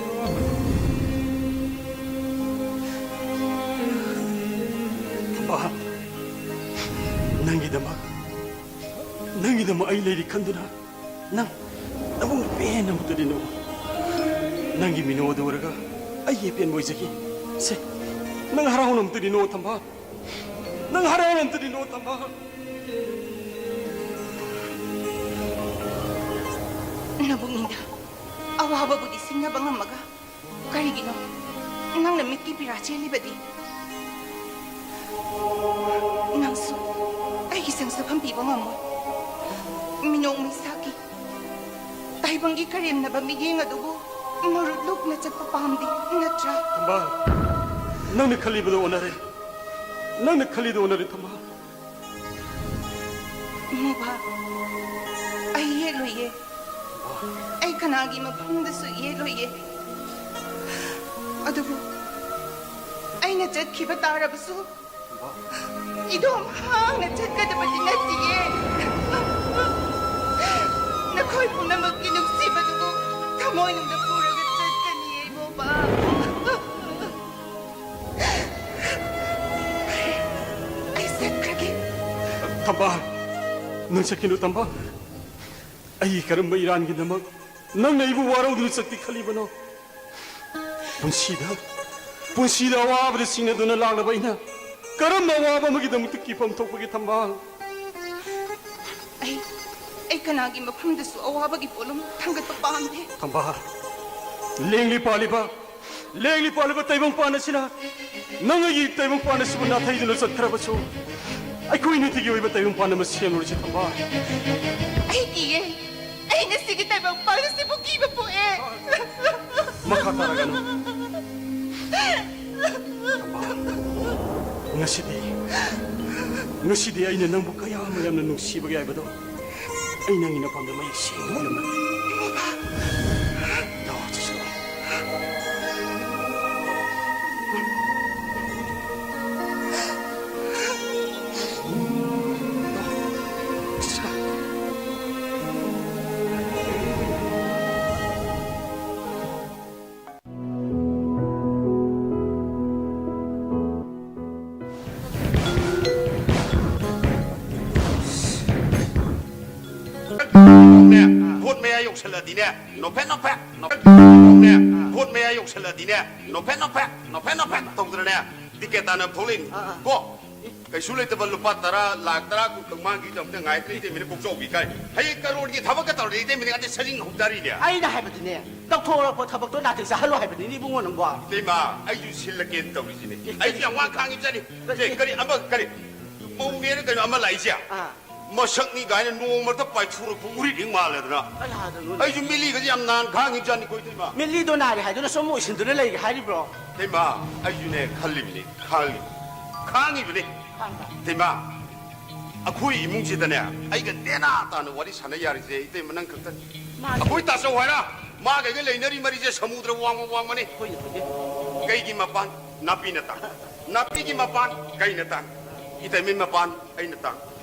ꯕꯥ, ꯅꯪꯒꯤꯗꯃꯛ ꯅꯪꯒꯤꯗꯃꯛ ꯑꯩ ꯂꯩꯔꯤ ꯈꯟꯗꯨꯅ ꯅꯪ ꯅꯕꯨꯡ ꯄꯦꯟꯅ ꯑꯃꯨꯛꯇꯗꯤ ꯅꯣꯛꯎ꯫ ꯅꯪꯒꯤ ꯃꯤꯅꯣ ꯑꯗꯨ ꯎꯔꯒ ꯑꯩꯒꯤ ꯑꯄꯦꯟꯕ ꯑꯣꯏꯖꯒꯦ꯫ ꯁꯦ, ꯅꯪ ꯍꯔꯥꯎꯅ ꯑꯃꯨꯛꯇꯗꯤ ꯅꯣꯛꯎ, ꯊꯝꯕꯥꯜ꯫ ꯅꯪ ꯍꯔꯥꯎꯅ ꯑꯃꯨꯛꯇꯗꯤ ꯅꯣꯛꯎ, ꯊꯝꯕꯥꯜ꯫ ꯅꯕꯨꯛꯅꯤꯡꯗ ꯑꯋꯥꯕꯕꯨꯗꯤ ꯁꯤꯡꯅꯕ ꯉꯝꯃꯒ, ꯀꯔꯤꯒꯤꯅꯣ ꯅꯪꯅ ꯃꯤꯠꯀꯤ ꯄꯤꯔꯥ ꯆꯦꯜꯂꯤꯕꯗꯤ? ꯅꯪꯁꯨ ꯑꯩꯒꯤ ꯁꯪꯁꯥꯐꯝ ꯄꯤꯕ ꯉꯝꯃꯣꯏ꯫ ꯃꯤꯅꯣꯛ ꯃꯩꯁꯥꯒꯤ ꯇꯥꯏꯕꯪꯒꯤ ꯀꯔꯦꯝꯅꯕ ꯃꯤꯠꯌꯦꯡ ꯑꯗꯨꯕꯨ ꯃꯔꯨꯠ ꯂꯨꯛꯅ ꯆꯠꯄ ꯄꯥꯝꯗꯦ, ꯅꯠꯇ꯭ꯔꯥ? ꯊꯝꯕꯥꯜ, ꯅꯪꯅ ꯈꯜꯂꯤꯕꯗꯣ ꯑꯣꯟꯅꯔꯦ꯫ ꯅꯪꯅ ꯈꯜꯂꯤꯗꯣ ꯑꯣꯟꯅꯔꯦ, ꯊꯝꯕꯥꯜ꯫ ꯃꯣꯕꯥ, ꯑꯩ ꯌꯦꯠꯂꯣꯏꯌꯦ꯫ ꯑꯩ ꯀꯅꯥꯒꯤ ꯃꯐꯝꯗꯁꯨ ꯌꯦꯠꯂꯣꯏꯌꯦ꯫ ꯑꯗꯨꯕꯨ ꯑꯩꯅ ꯆꯠꯈꯤꯕ ꯇꯥꯔꯕꯁꯨ, ꯏꯗꯣꯝ ꯍꯥꯡꯅ ꯆꯠꯀꯗꯕꯗꯤ ꯅꯠꯇꯤꯌꯦ꯫ ꯅꯈꯣꯏ ꯄꯨꯝꯅꯃꯛꯀꯤ ꯅꯨꯡꯁꯤꯕꯗꯨꯕꯨ ꯊꯃꯣꯏꯅꯨꯡꯗ ꯄꯨꯔꯒ ꯆꯠꯀꯅꯤꯌꯦ, ꯃꯣꯕꯥ꯫ ꯑꯩ ꯆꯠꯈ꯭ꯔꯒꯦ꯫ ꯊꯝꯕꯥꯜ, ꯅꯪ ꯆꯠꯈꯤꯅꯨ, ꯊꯝꯕꯥꯜ꯫ ꯑꯩꯒꯤ ꯀꯔꯝꯕ ꯏꯔꯥꯟꯒꯤꯗꯃꯛ ꯅꯪꯅ ꯑꯩꯕꯨ ꯋꯥꯔꯧꯗꯨꯅ ꯆꯠꯀꯦ ꯈꯜꯂꯤꯕꯅꯣ? ꯄꯨꯟꯁꯤꯗ, ꯄꯨꯟꯁꯤꯗ ꯑꯋꯥꯕꯗ ꯁꯤꯡꯅꯗꯨꯅ ꯂꯥꯛꯂꯕ ꯑꯩꯅ ꯀꯔꯝꯕ ꯑꯋꯥꯕ ꯑꯃꯒꯤꯗꯃꯛꯇ ꯀꯤꯐꯝ ꯊꯣꯛꯄꯒꯦ, ꯊꯝꯕꯥꯜ? ꯑꯩ, ꯑꯩ ꯀꯅꯥꯒꯤ ꯃꯐꯝꯗꯁꯨ ꯑꯋꯥꯕꯒꯤ ꯄꯣꯠꯂꯨꯝ ꯊꯥꯡꯒꯠꯄ ꯄꯥꯝꯗꯦ꯫ ꯊꯝꯕꯥꯜ, ꯂꯦꯡꯂꯤ ꯄꯥꯜꯂꯤꯕ, ꯂꯦꯡꯂꯤ ꯄꯥꯜꯂꯤꯕ ꯇꯥꯏꯕꯪꯄꯥꯟ ꯑꯁꯤꯅ ꯅꯪ ꯑꯩꯒꯤ ꯇꯥꯏꯕꯪꯄꯥꯟ ꯑꯁꯤꯕꯨ ꯅꯥꯊꯩꯗꯨꯅ ꯆꯠꯈ꯭ꯔꯕꯁꯨ, ꯑꯩꯈꯣꯏ ꯅꯤꯇꯤꯒꯤ ꯑꯣꯏꯕ ꯇꯥꯏꯕꯪꯄꯥꯟ ꯑꯃ ꯁꯦꯝꯂꯨꯔꯁꯤ, ꯊꯝꯕꯥꯜ꯫ ꯑꯩ ꯀꯤꯌꯦ꯫ ꯑꯩ ꯉꯁꯤꯒꯤ ꯇꯥꯏꯕꯪꯄꯥꯟ ꯑꯁꯤꯕꯨ ꯀꯤꯕ ꯄꯣꯛꯑꯦ꯫ ꯃꯈꯥ ꯇꯥꯔꯒꯅꯨ꯫ ꯊꯝꯕꯥꯜ, ꯉꯁꯤꯗꯤ, ꯉꯁꯤꯗꯤ ꯑꯩꯅ ꯅꯪꯕꯨ ꯀꯌꯥꯝ ꯌꯥꯝꯅ ꯅꯨꯡꯁꯤꯕꯒꯦ ꯍꯥꯏꯕꯗꯣ ꯑꯩ ꯅꯪꯒꯤ ꯅꯄꯥꯝꯗ ꯃꯌꯦꯛ ꯁꯦꯡꯅ ꯎꯠꯂꯝꯃꯒꯦ꯫ ꯂꯥꯛꯑꯣ, ꯆꯠꯁꯤ ꯂꯥꯛꯑꯣ꯫ ꯚꯣꯠ ꯃꯌꯥ ꯌꯧꯁꯜꯂꯛꯑꯗꯤꯅꯦ, ꯅꯣꯐꯦꯠ ꯅꯣꯐꯦꯠ, ꯅꯣꯐꯦꯠ ꯅꯣꯐꯦꯠ ꯇꯧꯅꯦ꯫ ꯚꯣꯠ ꯃꯌꯥ ꯌꯧꯁꯜꯂꯛꯑꯗꯤꯅꯦ, ꯅꯣꯐꯦꯠ ꯅꯣꯐꯦꯠ, ꯅꯣꯐꯦꯠ ꯅꯣꯐꯦꯠ ꯇꯧꯗꯅꯅꯦ, ꯇꯤꯀꯦꯠ ꯇꯥꯅ ꯊꯣꯛꯂꯛꯏꯅꯤ꯫ ꯑꯥ, ꯑꯥ꯫ ꯀꯣ, ꯀꯩꯁꯨ ꯂꯩꯇꯕ ꯂꯨꯄꯥ ꯇꯔꯥ, ꯂꯥꯛ ꯇꯔꯥ, ꯀꯨꯟ ꯈꯛ ꯃꯥꯡꯈꯤꯗꯕꯗ ꯉꯥꯏꯗꯅ ꯏꯇꯩꯃꯅ ꯀꯣꯛꯆꯥꯎꯕꯤ ꯀꯥꯏ꯫ ꯍꯌꯦꯡ ꯀꯔꯣꯔꯒꯤ ꯊꯕꯛꯀ ꯇꯧꯔꯗꯤ ꯏꯇꯩꯃꯅ ꯉꯥꯛꯇ ꯁꯖꯤꯡ ꯍꯧꯗꯥꯔꯤꯅꯦ꯫ ꯑꯩꯅ ꯍꯥꯏꯕꯗꯤꯅꯦ, ꯇꯧꯊꯣꯔꯛꯄ ꯊꯕꯛꯇꯣ ꯅꯥꯇꯩ ꯆꯥꯍꯜꯂꯣ ꯍꯥꯏꯕꯅꯤꯅꯦ, ꯏꯕꯨꯡꯉꯣ ꯅꯪꯕꯣ꯫ ꯏꯇꯩꯃ, ꯑꯩꯁꯨ ꯁꯤꯜꯂꯒꯦꯅ ꯇꯧꯔꯤꯁꯤꯅꯦ꯫ ꯑꯩꯁꯨ ꯌꯥꯝ ꯋꯥꯅ ꯈꯥꯡꯉꯤꯕꯖꯥꯠꯅꯤ꯫ ꯀꯔꯤ? ꯑꯦ, ꯀꯔꯤ ꯑꯃ, ꯀꯔꯤ? ꯃꯧꯅꯦꯅ ꯀꯩꯅꯣ ꯑꯃ ꯂꯥꯛꯏꯁꯦ? ꯑꯥ꯫ ꯃꯁꯛꯅꯤ ꯀꯥꯏꯅ ꯅꯣꯡꯃ ꯃꯔꯛꯇ ꯄꯥꯏꯊꯣꯔꯛꯄ ꯎꯔꯤꯠ ꯍꯦꯛ ꯃꯥꯜꯂꯦꯗꯅ꯫ ꯀꯅꯥꯗꯅꯣꯅꯦ? ꯑꯩꯁꯨ ꯃꯤꯠꯂꯤꯒꯁꯦ ꯌꯥꯝ ꯅꯥꯟ ꯈꯥꯡꯉꯤꯕꯖꯥꯠꯅꯤꯀꯣ, ꯏꯇꯩꯃ꯫ ꯃꯤꯠꯂꯤꯗꯣ ꯅꯥꯔꯦ ꯍꯥꯏꯗꯨꯅ ꯁꯨꯝ ꯑꯣꯏꯁꯤꯟꯗꯨꯅ ꯂꯩꯒꯦ ꯍꯥꯏꯔꯤꯕ꯭ꯔꯣ? ꯏꯇꯩꯃ, ꯑꯩꯁꯨꯅꯦ ꯈꯜꯂꯤꯕꯅꯤ, ꯈꯥꯡꯉꯤ-, ꯈꯥꯡꯉꯤꯕꯅꯤ꯫ ꯈꯥꯡꯕ꯫ ꯏꯇꯩꯃ, ꯑꯩꯈꯣꯏ ꯏꯃꯨꯡꯁꯤꯗꯅꯦ, ꯑꯩꯒ ꯅꯦꯅꯥ ꯇꯥꯅ ꯋꯥꯔꯤ ꯁꯥꯟꯅ ꯌꯥꯔꯤꯁꯦ ꯏꯇꯩꯃ ꯅꯪ ꯈꯛꯇꯅꯤ꯫ ꯃꯥꯅꯤ꯫ ꯑꯩꯈꯣꯏ ꯇꯥꯆꯧ ꯍꯥꯏꯔ, ꯃꯥꯒ ꯑꯩꯒ ꯂꯩꯅꯔꯤ ꯃꯔꯤꯁꯦ ꯁꯃꯨꯗ꯭ꯔ ꯋꯥꯡꯃ ꯋꯥꯡꯃꯅꯤ꯫ ꯍꯣꯏꯅꯦ, ꯍꯣꯏꯅꯦ꯫ ꯀꯩꯒꯤ ꯃꯄꯥꯟ? ꯅꯥꯄꯤꯅ ꯇꯥꯡ꯫ ꯅꯥꯄꯤꯒꯤ ꯃꯄꯥꯟ ꯀꯩꯅ ꯇꯥꯡ? ꯏꯇꯩꯃꯩ ꯃꯄꯥꯟ ꯑꯩꯅ ꯇꯥꯡ꯫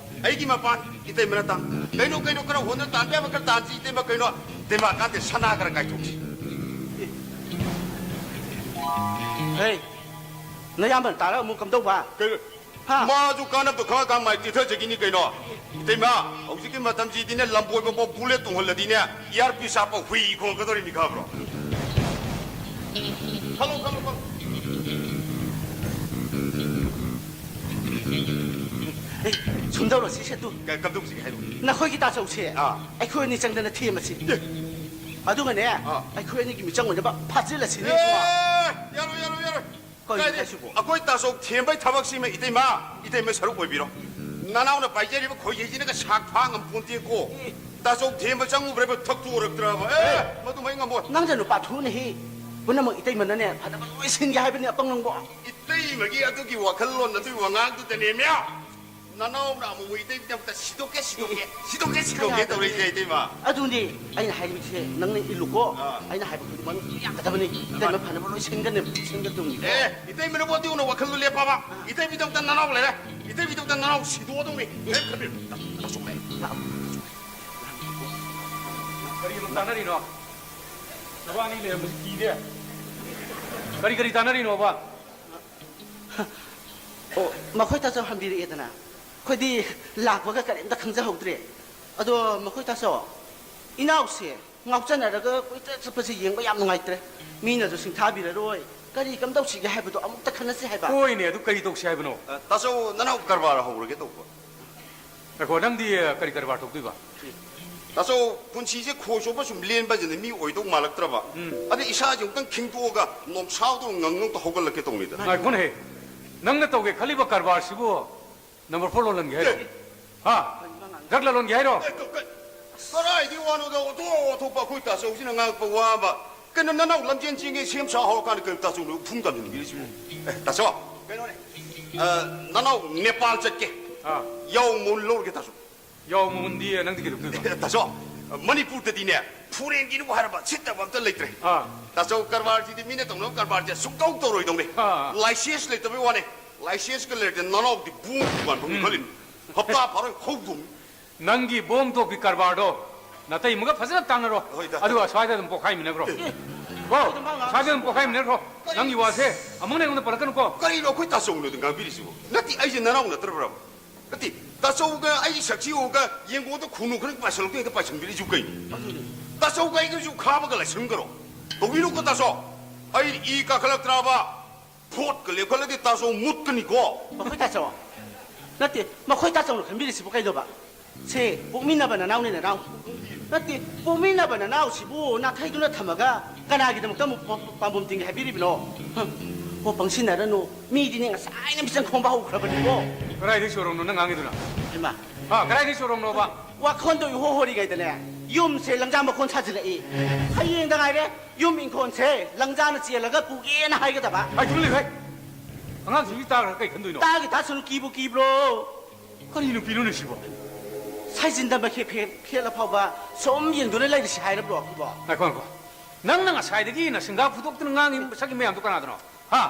ꯑꯩꯒꯤ ꯃꯄꯥꯟ ꯏꯇꯩꯃꯅ ꯇꯥꯡ꯫ ꯀꯩꯅꯣ, ꯀꯩꯅꯣ, ꯈꯔ ꯍꯣꯠꯅ ꯇꯥꯟꯕ ꯌꯥꯕ ꯈꯔ ꯇꯥꯟꯁꯤ, ꯏꯇꯩꯃ, ꯀꯩꯅꯣ? ꯏꯇꯩꯃ, ꯀꯥꯟꯗꯦ, ꯁꯅꯥ ꯈꯔ ꯀꯥꯏꯊꯣꯛꯁꯤ꯫ ꯍꯦ, ꯅꯌꯥꯝꯕꯅ ꯇꯥꯔꯒ ꯑꯃꯨꯛ ꯀꯝꯗꯧꯕ? ꯀꯩꯅꯣ? ꯍꯥ? ꯃꯥꯁꯨ ꯀꯥꯟꯅꯕ ꯈꯪꯉꯀꯥꯟ ꯃꯥꯏ ꯇꯦꯊꯖꯈꯤꯅꯤ ꯀꯩꯅꯣ꯫ ꯏꯇꯩꯃ, ꯍꯧꯖꯤꯛꯀꯤ ꯃꯇꯝꯁꯤꯗꯤꯅꯦ, ꯂꯝꯕꯣꯏꯕꯐꯥꯎ ꯕꯨꯂꯦꯠ ꯇꯣꯡꯍꯜꯂꯗꯤꯅꯦ, ꯏ ꯑꯥꯔ ꯄꯤ ꯁꯥꯞꯄ ꯍꯨꯏ ꯈꯣꯡꯉꯛꯀꯗꯧꯔꯤꯅꯤ, ꯈꯪꯕ꯭ꯔꯣ? ꯈꯜꯂꯣ, ꯈꯜꯂꯣ, ꯈꯜꯂꯣ꯫ ꯑꯦ, ꯁꯨꯝ ꯇꯧꯔꯣ, ꯁꯤ ꯁꯦꯠꯇꯨ꯫ ꯀ-, ꯀꯝꯗꯧꯁꯤꯒꯦ ꯍꯥꯏꯔꯛꯑꯣ꯫ ꯅꯈꯣꯏꯒꯤ ꯇꯥꯆꯧꯁꯦ ꯑꯥ꯫ ꯑꯩꯈꯣꯏ ꯑꯅꯤ ꯆꯪꯗꯅ ꯊꯦꯝꯃꯁꯤ꯫ ꯑꯦ꯫ ꯑꯗꯨꯒꯅꯦ, ꯑꯥ꯫ ꯑꯩꯈꯣꯏ ꯑꯅꯤꯒꯤ ꯃꯤꯆꯪ ꯑꯣꯏꯅꯕ ꯐꯥꯖꯤꯜꯂꯁꯤꯅꯦ, ꯏꯕꯨꯡꯉꯣ꯫ ꯑꯦ, ꯌꯥꯔꯣꯏ, ꯌꯥꯔꯣꯏ, ꯌꯥꯔꯣꯏ꯫ ꯀꯩꯅꯣ ꯀꯥꯏꯗꯩ? ꯍꯥꯏꯁꯤꯕꯣ? ꯑꯩꯈꯣꯏ ꯇꯥꯆꯧ ꯊꯦꯝꯕꯩ ꯊꯕꯛꯁꯤꯃ ꯏꯇꯩꯃ, ꯏꯇꯩꯃ ꯁꯔꯨꯛ ꯑꯣꯏꯕꯤꯔꯣ꯫ ꯅꯅꯥꯎꯅ ꯄꯥꯏꯖꯔꯤꯕ ꯈꯣꯏꯖꯩꯁꯤꯅꯒ ꯁꯥꯛ ꯐꯥ ꯉꯝꯄꯣꯟꯇꯦꯀꯣ꯫ ꯑꯦ꯫ ꯇꯥꯆꯧ ꯊꯦꯝꯕ ꯆꯪꯉꯨꯕ꯭ꯔꯕ ꯊꯛꯇꯣꯔꯛꯇ꯭ꯔꯕ? ꯑꯦ, ꯑꯦ꯫ ꯃꯗꯨꯃ ꯑꯩ ꯉꯝꯃꯣꯏ꯫ ꯅꯪꯁꯦ ꯅꯨꯄꯥ ꯊꯣꯛꯎꯅꯦꯍꯦ꯫ ꯄꯨꯝꯅꯃꯛ ꯏꯇꯩꯃꯅꯅꯦ ꯐꯅꯕ ꯂꯣꯏ ꯁꯤꯟꯒꯦ ꯍꯥꯏꯕꯅꯤ, ꯑꯄꯪ ꯅꯪꯕꯣ꯫ ꯏꯇꯩꯃꯒꯤ ꯑꯗꯨꯒꯤ ꯋꯥꯈꯜꯂꯣꯟ, ꯑꯗꯨꯒꯤ ꯋꯥꯉꯥꯡꯗꯨꯗꯅꯦꯃꯤ ꯅꯅꯥꯎꯅ ꯑꯃꯨꯛ ꯏꯇꯩꯃꯒꯤꯗꯃꯛꯇ ꯁꯤꯗꯣꯛꯀꯦ, ꯁꯤꯗꯣꯛꯀꯦ, ꯑꯦ, ꯁꯤꯗꯣꯛꯀꯦ, ꯁꯤꯗꯣꯛꯀꯦ ꯀꯅꯥ ꯇꯧꯔꯛꯏꯁꯦ, ꯏꯇꯩꯃ꯫ ꯑꯗꯨꯅꯤ ꯑꯩꯅ ꯍꯥꯏꯔꯤꯕꯁꯦ, ꯅꯪꯅ ꯏꯜꯂꯨꯀꯣ꯫ ꯑꯥ꯫ ꯑꯩꯅ ꯍꯥꯏꯕ ꯈꯨꯗꯤꯡꯃꯛ ꯌꯥꯒꯗꯕꯅꯤ꯫ ꯏꯇꯩꯃ ꯐꯅꯕ ꯂꯣꯏ ꯁꯤꯟꯒꯅꯤ, ꯁꯤꯟꯒꯗꯕꯅꯤ꯫ ꯑꯦ, ꯏꯇꯩꯃꯅꯕꯨ ꯑꯗꯨꯒꯨꯝꯅ ꯋꯥꯈꯜꯗꯨ ꯂꯦꯞꯄꯕ? ꯑꯥ꯫ ꯏꯇꯩꯃꯒꯤꯗꯃꯛꯇ ꯅꯅꯥꯎ ꯂꯩꯔꯦ꯫ ꯏꯇꯩꯃꯒꯤꯗꯃꯛꯇ ꯅꯅꯥꯎ ꯁꯤꯗꯣꯛꯑꯗꯧꯅꯤ꯫ ꯀꯔꯤꯝ ꯈꯟꯕꯤꯔꯨꯅꯨ꯫ ꯀꯔꯤ ꯑꯃꯨꯛ ꯇꯥꯟꯅꯔꯤꯅꯣ? ꯅꯕꯥꯅꯤ ꯂꯩꯔꯝꯕꯁꯤ ꯀꯤꯔꯦ꯫ ꯀꯔꯤ ꯀꯔꯤ ꯇꯥꯟꯅꯔꯤꯅꯣꯕ? ꯑꯣ, ꯃꯈꯣꯏ ꯇꯥꯆꯧ ꯍꯟꯕꯤꯔꯛꯑꯦꯗꯅ꯫ ꯑꯩꯈꯣꯏꯗꯤ ꯂꯥꯛꯄꯒ ꯀꯔꯤꯝꯇ ꯈꯪꯖꯍꯧꯗ꯭ꯔꯦ꯫ ꯑꯗꯣ ꯃꯈꯣꯏ ꯇꯥꯆꯧ, ꯏꯅꯥꯎꯁꯦ ꯉꯥꯎꯆꯅꯔꯒ ꯀꯣꯏꯆꯠ ꯆꯠꯄꯁꯦ ꯌꯦꯡꯕ ꯌꯥꯝ ꯅꯨꯡꯉꯥꯏꯇ꯭ꯔꯦ꯫ ꯃꯤꯅꯁꯨ ꯁꯤꯡꯊꯥꯕꯤꯔꯔꯣꯏ꯫ ꯀꯔꯤ ꯀꯝꯗꯧꯁꯤꯒꯦ ꯍꯥꯏꯕꯗꯣ ꯑꯃꯨꯛꯇ ꯈꯟꯅꯁꯤ ꯍꯥꯏꯕ꯫ ꯍꯣꯏꯅꯦ, ꯑꯗꯨ ꯀꯔꯤ ꯇꯧꯁꯤ ꯍꯥꯏꯕꯅꯣ? ꯑ, ꯇꯥꯆꯧ, ꯅꯅꯥꯎ ꯀꯔꯕꯥꯔ ꯍꯧꯔꯒꯦ ꯇꯧꯕ꯫ ꯉꯥꯏꯈꯣ, ꯅꯪꯗꯤ, ꯑ, ꯀꯔꯤ ꯀꯔꯕꯥꯔ ꯇꯧꯗꯣꯏꯕ? ꯇꯥꯆꯧ, ꯄꯨꯟꯁꯤꯁꯦ ꯈꯣꯏ ꯆꯣꯞꯄ ꯁꯨꯝ ꯂꯦꯟꯕꯁꯤꯅ ꯃꯤ ꯑꯣꯏꯗꯧ ꯃꯥꯜꯂꯛꯇ꯭ꯔꯕ꯫ ꯎꯝ꯫ ꯑꯗꯩ ꯏꯁꯥꯁꯦ ꯑꯃꯨꯛꯇꯪ ꯈꯤꯡꯗꯣꯛꯑꯒ ꯅꯣꯡꯁꯥꯎꯗꯧ ꯉꯪꯉꯧꯇ ꯍꯧꯒꯠꯂꯛꯀꯦ ꯇꯧꯅꯤꯗ꯫ ꯉꯥꯏꯈꯣꯅꯦꯍꯦ, ꯅꯪꯅ ꯇꯧꯒꯦ ꯈꯜꯂꯤꯕ ꯀꯔꯕꯥꯔꯁꯤꯕꯨ number four ꯂꯣꯜꯍꯟꯒꯦ ꯍꯥꯏꯔꯣ? ꯑꯦ꯫ ꯍꯥ? Drug ꯂꯂꯣꯟꯒꯦ ꯍꯥꯏꯔꯣ? ꯑꯦ, ꯀ-, ꯀ-, ꯀꯗꯥꯏꯗꯒꯤ ꯋꯥꯅꯣꯗ? ꯑꯣꯟꯊꯣꯛ ꯑꯣꯟꯊꯣꯛꯄ ꯑꯩꯈꯣꯏ ꯇꯥꯆꯧꯁꯤꯅ ꯉꯥꯡꯉꯛꯄ ꯋꯥ ꯑꯃ꯫ ꯀꯩꯅꯣ, ꯅꯅꯥꯎ ꯂꯝꯖꯦꯟ ꯆꯦꯟꯒꯦ ꯁꯦꯝ ꯁꯥ ꯍꯧꯔꯀꯥꯟꯗ ꯀꯩꯅꯣ ꯇꯥꯆꯧꯅ ꯐꯨꯝ ꯇꯝꯁꯤꯟꯕꯤꯔꯤꯁꯤꯕꯣ? ꯑꯦ, ꯇꯥꯆꯧ, ꯀꯩꯅꯣꯅꯦ, ꯑ, ꯅꯅꯥꯎ ꯅꯦꯄꯥꯜ ꯆꯠꯀꯦ꯫ ꯑꯥ꯫ ꯌꯥꯎ ꯃꯣꯟ ꯂꯧꯔꯒꯦ ꯇꯥꯆꯧ꯫ ꯌꯥꯎ ꯃꯣꯟꯗꯤ ꯅꯪꯗꯤ ꯀꯩꯗꯧꯗꯣꯏꯕ? ꯑꯦ, ꯇꯥꯆꯧ, ꯃꯅꯤꯄꯨꯔꯗꯗꯤꯅꯦ, ꯐꯣꯔꯦꯟꯒꯤꯅꯕꯨ ꯍꯥꯏꯔꯕ ꯁꯤꯠꯇꯕ ꯑꯝꯇ ꯂꯩꯇ꯭ꯔꯦ꯫ ꯑꯥ꯫ ꯇꯥꯆꯧ, ꯀꯔꯕꯥꯔꯁꯤꯗꯤ ꯃꯤꯅ ꯇꯧꯅꯕ ꯀꯔꯕꯥꯔꯁꯦ ꯁꯨꯡꯇꯧ ꯇꯧꯔꯣꯏꯗꯧꯅꯤ꯫ ꯑꯥ꯫ ꯂꯥꯏꯁꯦꯟꯁ ꯂꯩꯇꯕꯩ ꯋꯥꯅꯦ꯫ ꯂꯥꯏꯁꯦꯟꯁꯀ ꯂꯩꯔꯗꯤ ꯅꯅꯥꯎꯗꯤ ꯕꯣꯝ ꯗꯨꯀꯥꯟ ꯐꯝꯅꯤ ꯈꯜꯂꯤꯅꯤ꯫ ꯍꯞꯇꯥ ꯐꯥꯔꯣꯏ ꯍꯧꯗꯣꯝꯅꯤ꯫ ꯅꯪꯒꯤ ꯕꯣꯝ ꯇꯣꯞꯀꯤ ꯀꯔꯕꯥꯔꯗꯣ ꯅꯥꯇꯩꯃꯒ ꯐꯖꯅ ꯇꯥꯟꯅꯔꯣ꯫ ꯍꯣꯏꯗ꯫ ꯑꯗꯨꯒ ꯁ꯭ꯋꯥꯏꯗ ꯑꯗꯨꯝ ꯄꯣꯛꯈꯥꯏꯃꯤꯟꯅꯈ꯭ꯔꯣ꯫ ꯀꯣ, ꯁ꯭ꯋꯥꯏꯗ ꯑꯗꯨꯝ ꯄꯣꯛꯈꯥꯏꯃꯤꯟꯅꯈ꯭ꯔꯣ꯫ ꯅꯪꯒꯤ ꯋꯥꯁꯦ ꯑꯃꯨꯛ ꯑꯩꯉꯣꯟꯗ ꯄꯜꯂꯛꯀꯅꯨꯀꯣ꯫ ꯀꯔꯤꯅꯣ ꯑꯩꯈꯣꯏ ꯇꯥꯆꯧꯅ ꯑꯗꯨꯝ ꯉꯥꯡꯕꯤꯔꯤꯁꯤꯕꯣ? ꯅꯠꯇꯦ, ꯑꯩꯁꯦ ꯅꯅꯥꯎ ꯅꯠꯇ꯭ꯔꯕ꯭ꯔꯕ? ꯅꯠꯇꯦ, ꯇꯥꯆꯧꯒ ꯑꯩꯒꯤ ꯁꯛꯁꯤ ꯎꯔꯒ ꯌꯦꯡꯒꯣꯟꯗ ꯈꯨꯅꯨ ꯈꯔ ꯄꯥꯏꯁꯜꯂꯛꯇꯣꯏ ꯍꯦꯛꯇ ꯄꯥꯏꯁꯟꯕꯤꯔꯤꯁꯤꯕꯨ ꯀꯩꯅꯣ? ꯇꯥꯆꯧꯒ ꯑꯩꯒꯁꯨ ꯈꯥꯕꯒ ꯂꯥꯏꯁꯟꯒꯔꯣ? ꯇꯧꯕꯤꯅꯨꯀꯣ ꯇꯥꯆꯧ꯫ ꯑꯩ ꯏ ꯀꯥꯈꯠꯂꯛꯇ꯭ꯔꯕ? ꯚꯣꯠꯀ ꯂꯦꯞꯈꯠꯂꯗꯤ ꯇꯥꯆꯧ ꯃꯨꯠꯀꯅꯤꯀꯣ꯫ ꯃꯈꯣꯏ ꯇꯥꯆꯧ ꯅꯠꯇꯦ, ꯃꯈꯣꯏ ꯇꯥꯆꯧꯅ ꯈꯟꯕꯤꯔꯤꯁꯤꯕꯨ ꯀꯩꯅꯣꯕ? ꯁꯦ, ꯄꯣꯛꯃꯤꯟꯅꯕ ꯅꯅꯥꯎꯅꯦ ꯅꯅꯥꯎ꯫ ꯅꯠꯇꯦ, ꯄꯣꯛꯃꯤꯟꯅꯕ ꯅꯅꯥꯎꯁꯤꯕꯨ ꯅꯥꯊꯩꯗꯨꯅ ꯊꯝꯃꯒ ꯀꯅꯥꯒꯤꯗꯃꯛꯇ ꯑꯃꯨꯛ ꯄ-, ꯄꯥꯝꯕꯣꯝ ꯇꯤꯡꯒꯦ ꯍꯥꯏꯕꯤꯔꯤꯕꯅꯣ? ꯍ, ꯍꯣ, ꯄꯪꯁꯤꯟꯅꯔꯅꯨ꯫ ꯃꯤꯗꯤꯅꯦ ꯉꯁꯥꯏꯅ ꯃꯤꯆꯪ ꯈꯣꯝꯕ ꯍꯧꯈ꯭ꯔꯕꯅꯤꯀꯣ꯫ ꯀꯗꯥꯏꯗꯒꯤ ꯆꯨꯔꯣꯡꯅꯣ ꯅꯪ ꯉꯥꯡꯉꯤꯗꯨꯅ? ꯏꯃꯥ꯫ ꯍꯥ, ꯀꯗꯥꯏꯗꯒꯤ ꯆꯨꯔꯣꯡꯅꯣꯕ? ꯋꯥꯈꯣꯟꯗꯣ ꯏꯍꯣ ꯍꯣꯔꯤꯉꯩꯗꯅꯦ ꯌꯨꯝꯁꯦ ꯂꯪꯖꯥ ꯃꯈꯣꯟ ꯁꯥꯖꯤꯜꯂꯛꯏ꯫ ꯍꯌꯦꯡꯗ ꯉꯥꯏꯔꯦ ꯌꯨꯝ ꯏꯪꯈꯣꯜꯁꯦ ꯂꯪꯖꯥꯅ ꯆꯦꯜꯂꯒ ꯄꯨꯒꯦꯅ ꯍꯥꯏꯒꯗꯕ꯫ ꯍꯥꯏ, ꯇꯨꯃꯤꯟ ꯂꯩꯌꯨ, ꯍꯩ꯫ ꯑꯉꯥꯡꯁꯤꯡꯁꯤ ꯇꯥꯈ꯭ꯔꯒ ꯀꯩ ꯈꯟꯗꯣꯏꯅꯣ? ꯇꯥꯒꯤ ꯇꯥꯁꯅꯨ, ꯀꯤꯕꯨ ꯀꯤꯕ꯭ꯔꯣ? ꯀꯔꯤ ꯅꯨꯄꯤꯅꯣꯅꯦ ꯁꯤꯕꯣ? ꯁꯥꯏꯖꯤꯟꯗ ꯃꯈꯦꯠ ꯐꯦꯠ ꯐꯦꯠꯂ ꯐꯥꯎꯕ ꯁꯨꯝ ꯌꯦꯡꯗꯨꯅ ꯂꯩꯔꯁꯤ ꯍꯥꯏꯔꯕ꯭ꯔꯣ ꯑꯩꯈꯣꯏꯕꯣ? ꯉꯥꯏꯈꯣ, ꯉꯥꯏꯈꯣ꯫ ꯅꯪꯅ ꯉꯁꯥꯏꯗꯒꯤ ꯅꯁꯤꯡꯒꯥ ꯐꯨꯗꯣꯛꯇꯨꯅ ꯉꯥꯡꯉꯤ ꯁꯛꯀꯤ ꯃꯌꯥꯝꯗꯣ ꯀꯅꯥꯗꯅꯣ? ꯍꯥ?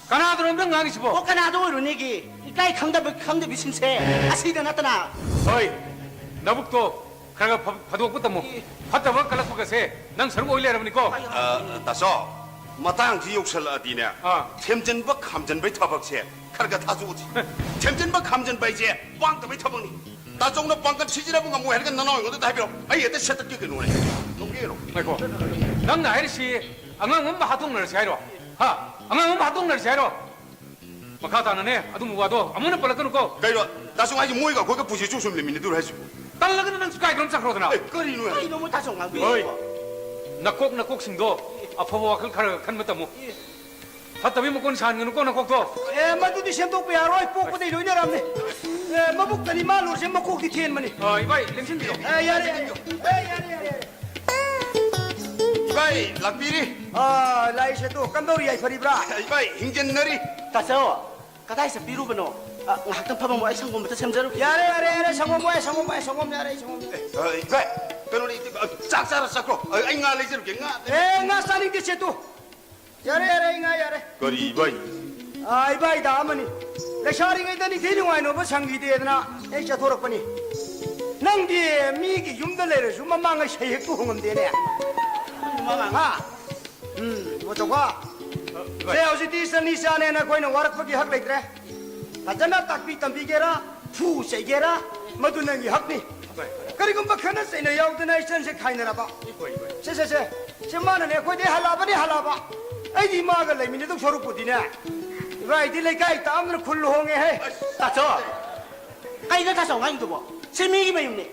ꯀꯅꯥꯗꯅꯣ ꯑꯝꯇ ꯉꯥꯡꯉꯤꯁꯤꯕꯣ? ꯑꯣ, ꯀꯅꯥꯗ ꯑꯣꯏꯔꯨꯅꯦꯒꯤ? ꯏꯀꯥꯏ ꯈꯪꯗꯕ ꯈꯪꯗꯕꯤ ꯁꯤꯡꯁꯦ ꯑꯁꯤꯗ ꯅꯠꯇꯅ꯫ ꯍꯣꯏ, ꯅꯕꯨꯛꯇꯣ ꯈꯔ ꯈꯔ ꯐ-, ꯐꯥꯗꯣꯛꯄ ꯇꯝꯃꯨ꯫ ꯐꯠꯇꯕ ꯀꯜꯂꯛꯄꯒꯁꯦ ꯅꯪ ꯁꯔꯨꯛ ꯑꯣꯏ ꯂꯩꯔꯕꯅꯤꯀꯣ꯫ ꯑ, ꯇꯥꯆꯧ, ꯃꯇꯥꯡꯁꯤ ꯌꯧꯁꯜꯂꯛꯑꯗꯤꯅꯦ, ꯑꯥ꯫ ꯊꯦꯝꯖꯤꯟꯕ ꯈꯥꯝꯖꯤꯟꯕꯩ ꯊꯕꯛꯁꯦ ꯈꯔ ꯈꯔ ꯊꯥꯖꯣꯛꯎꯁꯤ꯫ ꯊꯦꯝꯖꯤꯟꯕ ꯈꯥꯝꯖꯤꯟꯕ ꯍꯥꯏꯁꯦ ꯄꯥꯡꯗꯕꯩ ꯊꯕꯛꯅꯤ꯫ ꯇꯥꯆꯧꯅ ꯄꯥꯡꯒꯜ ꯁꯤꯖꯤꯟꯅꯕ ꯉꯝꯃꯣꯏ ꯍꯥꯏꯔꯒ ꯅꯅꯥꯎ ꯑꯩꯉꯣꯟꯗ ꯍꯥꯏꯕꯤꯔꯣ꯫ ꯑꯩ ꯍꯦꯛꯇ ꯁꯦꯠꯇꯠꯀꯦ ꯀꯩꯅꯣꯅꯦ꯫ ꯂꯧꯒꯦꯔꯣ? ꯉꯥꯏꯈꯣ꯫ ꯅꯪꯅ ꯍꯥꯏꯔꯤꯁꯤ ꯑꯉꯥꯡ ꯑꯃ ꯍꯥꯠꯇꯣꯛꯅꯔꯁꯤ ꯍꯥꯏꯔꯣ? ꯍꯥ? ꯑꯉꯥꯡ ꯑꯃ ꯍꯥꯠꯇꯣꯛꯅꯔꯁꯤ ꯍꯥꯏꯔꯣ? ꯃꯈꯥ ꯇꯥꯅꯅꯦ, ꯑꯗꯨꯝꯕ ꯋꯥꯗꯣ ꯑꯃꯨꯛ ꯍꯟꯅ ꯄꯜꯂꯛꯀꯅꯨꯀꯣ꯫ ꯀꯩꯅꯣ? ꯇꯥꯆꯧ ꯍꯥꯏꯁꯤ ꯃꯣꯏꯒ ꯑꯩꯈꯣꯏꯒ ꯄꯨꯟꯁꯤ ꯆꯨꯞ ꯁꯨꯝ ꯂꯩꯃꯤꯟꯅꯗꯣꯏꯔꯣ ꯍꯥꯏꯁꯤꯕꯣ? ꯇꯜꯂꯒꯅ ꯅꯪꯁꯨ ꯀꯥꯏꯗꯅꯣꯝ ꯆꯠꯈ꯭ꯔꯣꯗꯅ꯫ ꯑꯦ, ꯀꯔꯤꯅꯣ ꯍꯥꯏ-, ꯀꯩꯅꯣ ꯃꯣꯏ ꯇꯥꯆꯧ ꯉꯥꯡꯕꯤꯔꯤꯁꯤꯕꯣ? ꯍꯣꯏ꯫ ꯅꯀꯣꯛ, ꯅꯀꯣꯛꯁꯤꯡꯗꯣ ꯑꯐꯕ ꯋꯥꯈꯜ ꯈꯔ ꯈꯟꯕ ꯇꯝꯃꯨ꯫ ꯐꯠꯇꯕꯤ ꯃꯀꯣꯟ ꯁꯥꯍꯟꯒꯅꯨꯀꯣ ꯅꯀꯣꯛꯇꯣ꯫ ꯑꯦ, ꯃꯗꯨꯗꯤ ꯁꯦꯝꯗꯣꯛꯄ ꯌꯥꯔꯣꯏ, ꯄꯣꯛꯄꯗꯩ ꯂꯣꯏꯅꯔꯝꯅꯤ꯫ ꯑꯦ, ꯃꯕꯨꯛꯇꯅꯤ ꯃꯥ ꯂꯣꯏꯔꯤꯁꯦ, ꯃꯀꯣꯛꯇꯤ ꯊꯦꯟꯕꯅꯤ꯫ ꯑ, ꯏꯕꯥꯏ, ꯂꯦꯡꯁꯤꯟꯕꯤꯔꯣ꯫ ꯑꯦ, ꯌꯥꯔꯦ, ꯌꯥꯔꯦ꯫ ꯑꯦ, ꯌꯥꯔꯦ, ꯌꯥꯔꯦ, ꯌꯥꯔꯦ꯫ ꯏꯕꯥꯏ, ꯂꯥꯛꯄꯤꯔꯤ꯫ ꯑ, ꯂꯥꯛꯏꯁꯦ ꯇꯨ, ꯀꯝꯗꯧꯔꯤ, ꯌꯥꯏꯐꯔꯤꯕ꯭ꯔꯥ? ꯏꯕꯥꯏ, ꯍꯤꯡꯖꯟꯅꯔꯤ꯫ ꯇꯥꯆꯧ, ꯀꯗꯥꯏ ꯆꯠꯄꯤꯔꯨꯕꯅꯣ? ꯑ, ꯉꯥꯏꯍꯥꯛꯇꯪ ꯐꯝꯃꯝꯃꯣ, ꯑꯩ ꯁꯪꯒꯣꯝ ꯑꯝꯇ ꯁꯦꯝꯖꯔꯨꯒꯦ꯫ ꯌꯥꯔꯦ, ꯌꯥꯔꯦ, ꯌꯥꯔꯦ, ꯁꯪꯒꯣꯝ ꯋꯥꯏ, ꯁꯪꯒꯣꯝ ꯋꯥꯏ, ꯁꯪꯒꯣꯝ ꯌꯥꯔꯦ, ꯑꯩ ꯁꯪꯒꯣꯝ꯫ ꯑꯦ, ꯏꯕꯥꯏ, ꯀꯩꯅꯣꯅꯦ, ꯆꯥꯛ ꯆꯥꯔ ꯆꯠꯈ꯭ꯔꯣ꯫ ꯑ, ꯑꯩ ꯉꯥ ꯂꯩꯖꯔꯨꯒꯦ, ꯉꯥ꯫ ꯑꯦ, ꯉꯥ ꯆꯥꯅꯤꯡꯗꯦ, ꯁꯦ ꯇꯨ꯫ ꯌꯥꯔꯦ, ꯌꯥꯔꯦ, ꯑꯩ ꯉꯥ ꯌꯥꯔꯦ꯫ ꯀꯔꯤ ꯏꯕꯥꯏ? ꯑꯥ, ꯏꯕꯥꯏꯗ ꯑꯃꯅꯤ꯫ ꯂꯩꯁꯥꯔꯤꯉꯩꯗ ꯅꯤꯡꯊꯤ ꯅꯨꯡꯉꯥꯏꯅꯕ ꯁꯪꯈꯤꯗꯦꯗꯅ ꯑꯩ ꯆꯠꯊꯣꯔꯛꯄꯅꯤ꯫ ꯅꯪꯗꯤ ꯃꯤꯒꯤ ꯌꯨꯝꯗ ꯂꯩꯔꯁꯨ ꯃꯃꯥꯡꯉꯩ ꯁꯩꯍꯦꯛꯇꯨ ꯍꯣꯡꯉꯝꯗꯦꯅꯦ꯫ ꯍꯥ? ꯎꯝ, ꯏꯕꯣꯆꯧꯕ꯫ ꯏꯕꯥꯏ꯫ ꯁꯦ, ꯍꯧꯖꯤꯛꯇꯤ ꯏꯆꯟ ꯏꯆꯥꯅꯦꯅ ꯑꯩꯈꯣꯏꯅ ꯋꯥꯔꯛꯄꯒꯤ ꯍꯛ ꯂꯩꯇ꯭ꯔꯦ꯫ ꯐꯖꯅ ꯇꯥꯛꯄꯤ ꯇꯝꯕꯤꯒꯦꯔꯥ, ꯐꯨ ꯆꯩꯒꯦꯔꯥ, ꯃꯗꯨ ꯅꯪꯒꯤ ꯍꯛꯅꯤ꯫ ꯍꯣꯏ꯫ ꯀꯔꯤꯒꯨꯝꯕ ꯈꯠꯅ ꯆꯩꯅ ꯌꯥꯎꯗꯅ ꯏꯆꯟꯁꯦ ꯈꯥꯏꯅꯔꯕ? ꯍꯣꯏ, ꯍꯣꯏ꯫ ꯁꯦ, ꯁꯦ, ꯁꯦ꯫ ꯁꯦ, ꯃꯥꯅꯅꯦ ꯑꯩꯈꯣꯏꯗꯩ ꯍꯜꯂꯛꯑꯕꯅꯤ, ꯍꯜꯂꯛꯑꯕ꯫ ꯑꯩꯗꯤ ꯃꯥꯒ ꯂꯩꯃꯤꯟꯅꯗꯧ ꯁꯔꯨꯛꯄꯨꯗꯤꯅꯦ, ꯏꯕꯥꯏꯗꯤ ꯂꯩꯀꯥꯏ ꯇꯥꯝꯗꯅ ꯈꯨꯜ ꯍꯣꯡꯉꯦꯍꯦ꯫ ꯇꯥꯆꯧ, ꯀꯩꯅꯣ ꯇꯥꯆꯧ ꯉꯥꯡꯉꯤꯗꯨꯕꯣ? ꯁꯤ ꯃꯤꯒꯤ ꯃꯌꯨꯝꯅꯦ꯫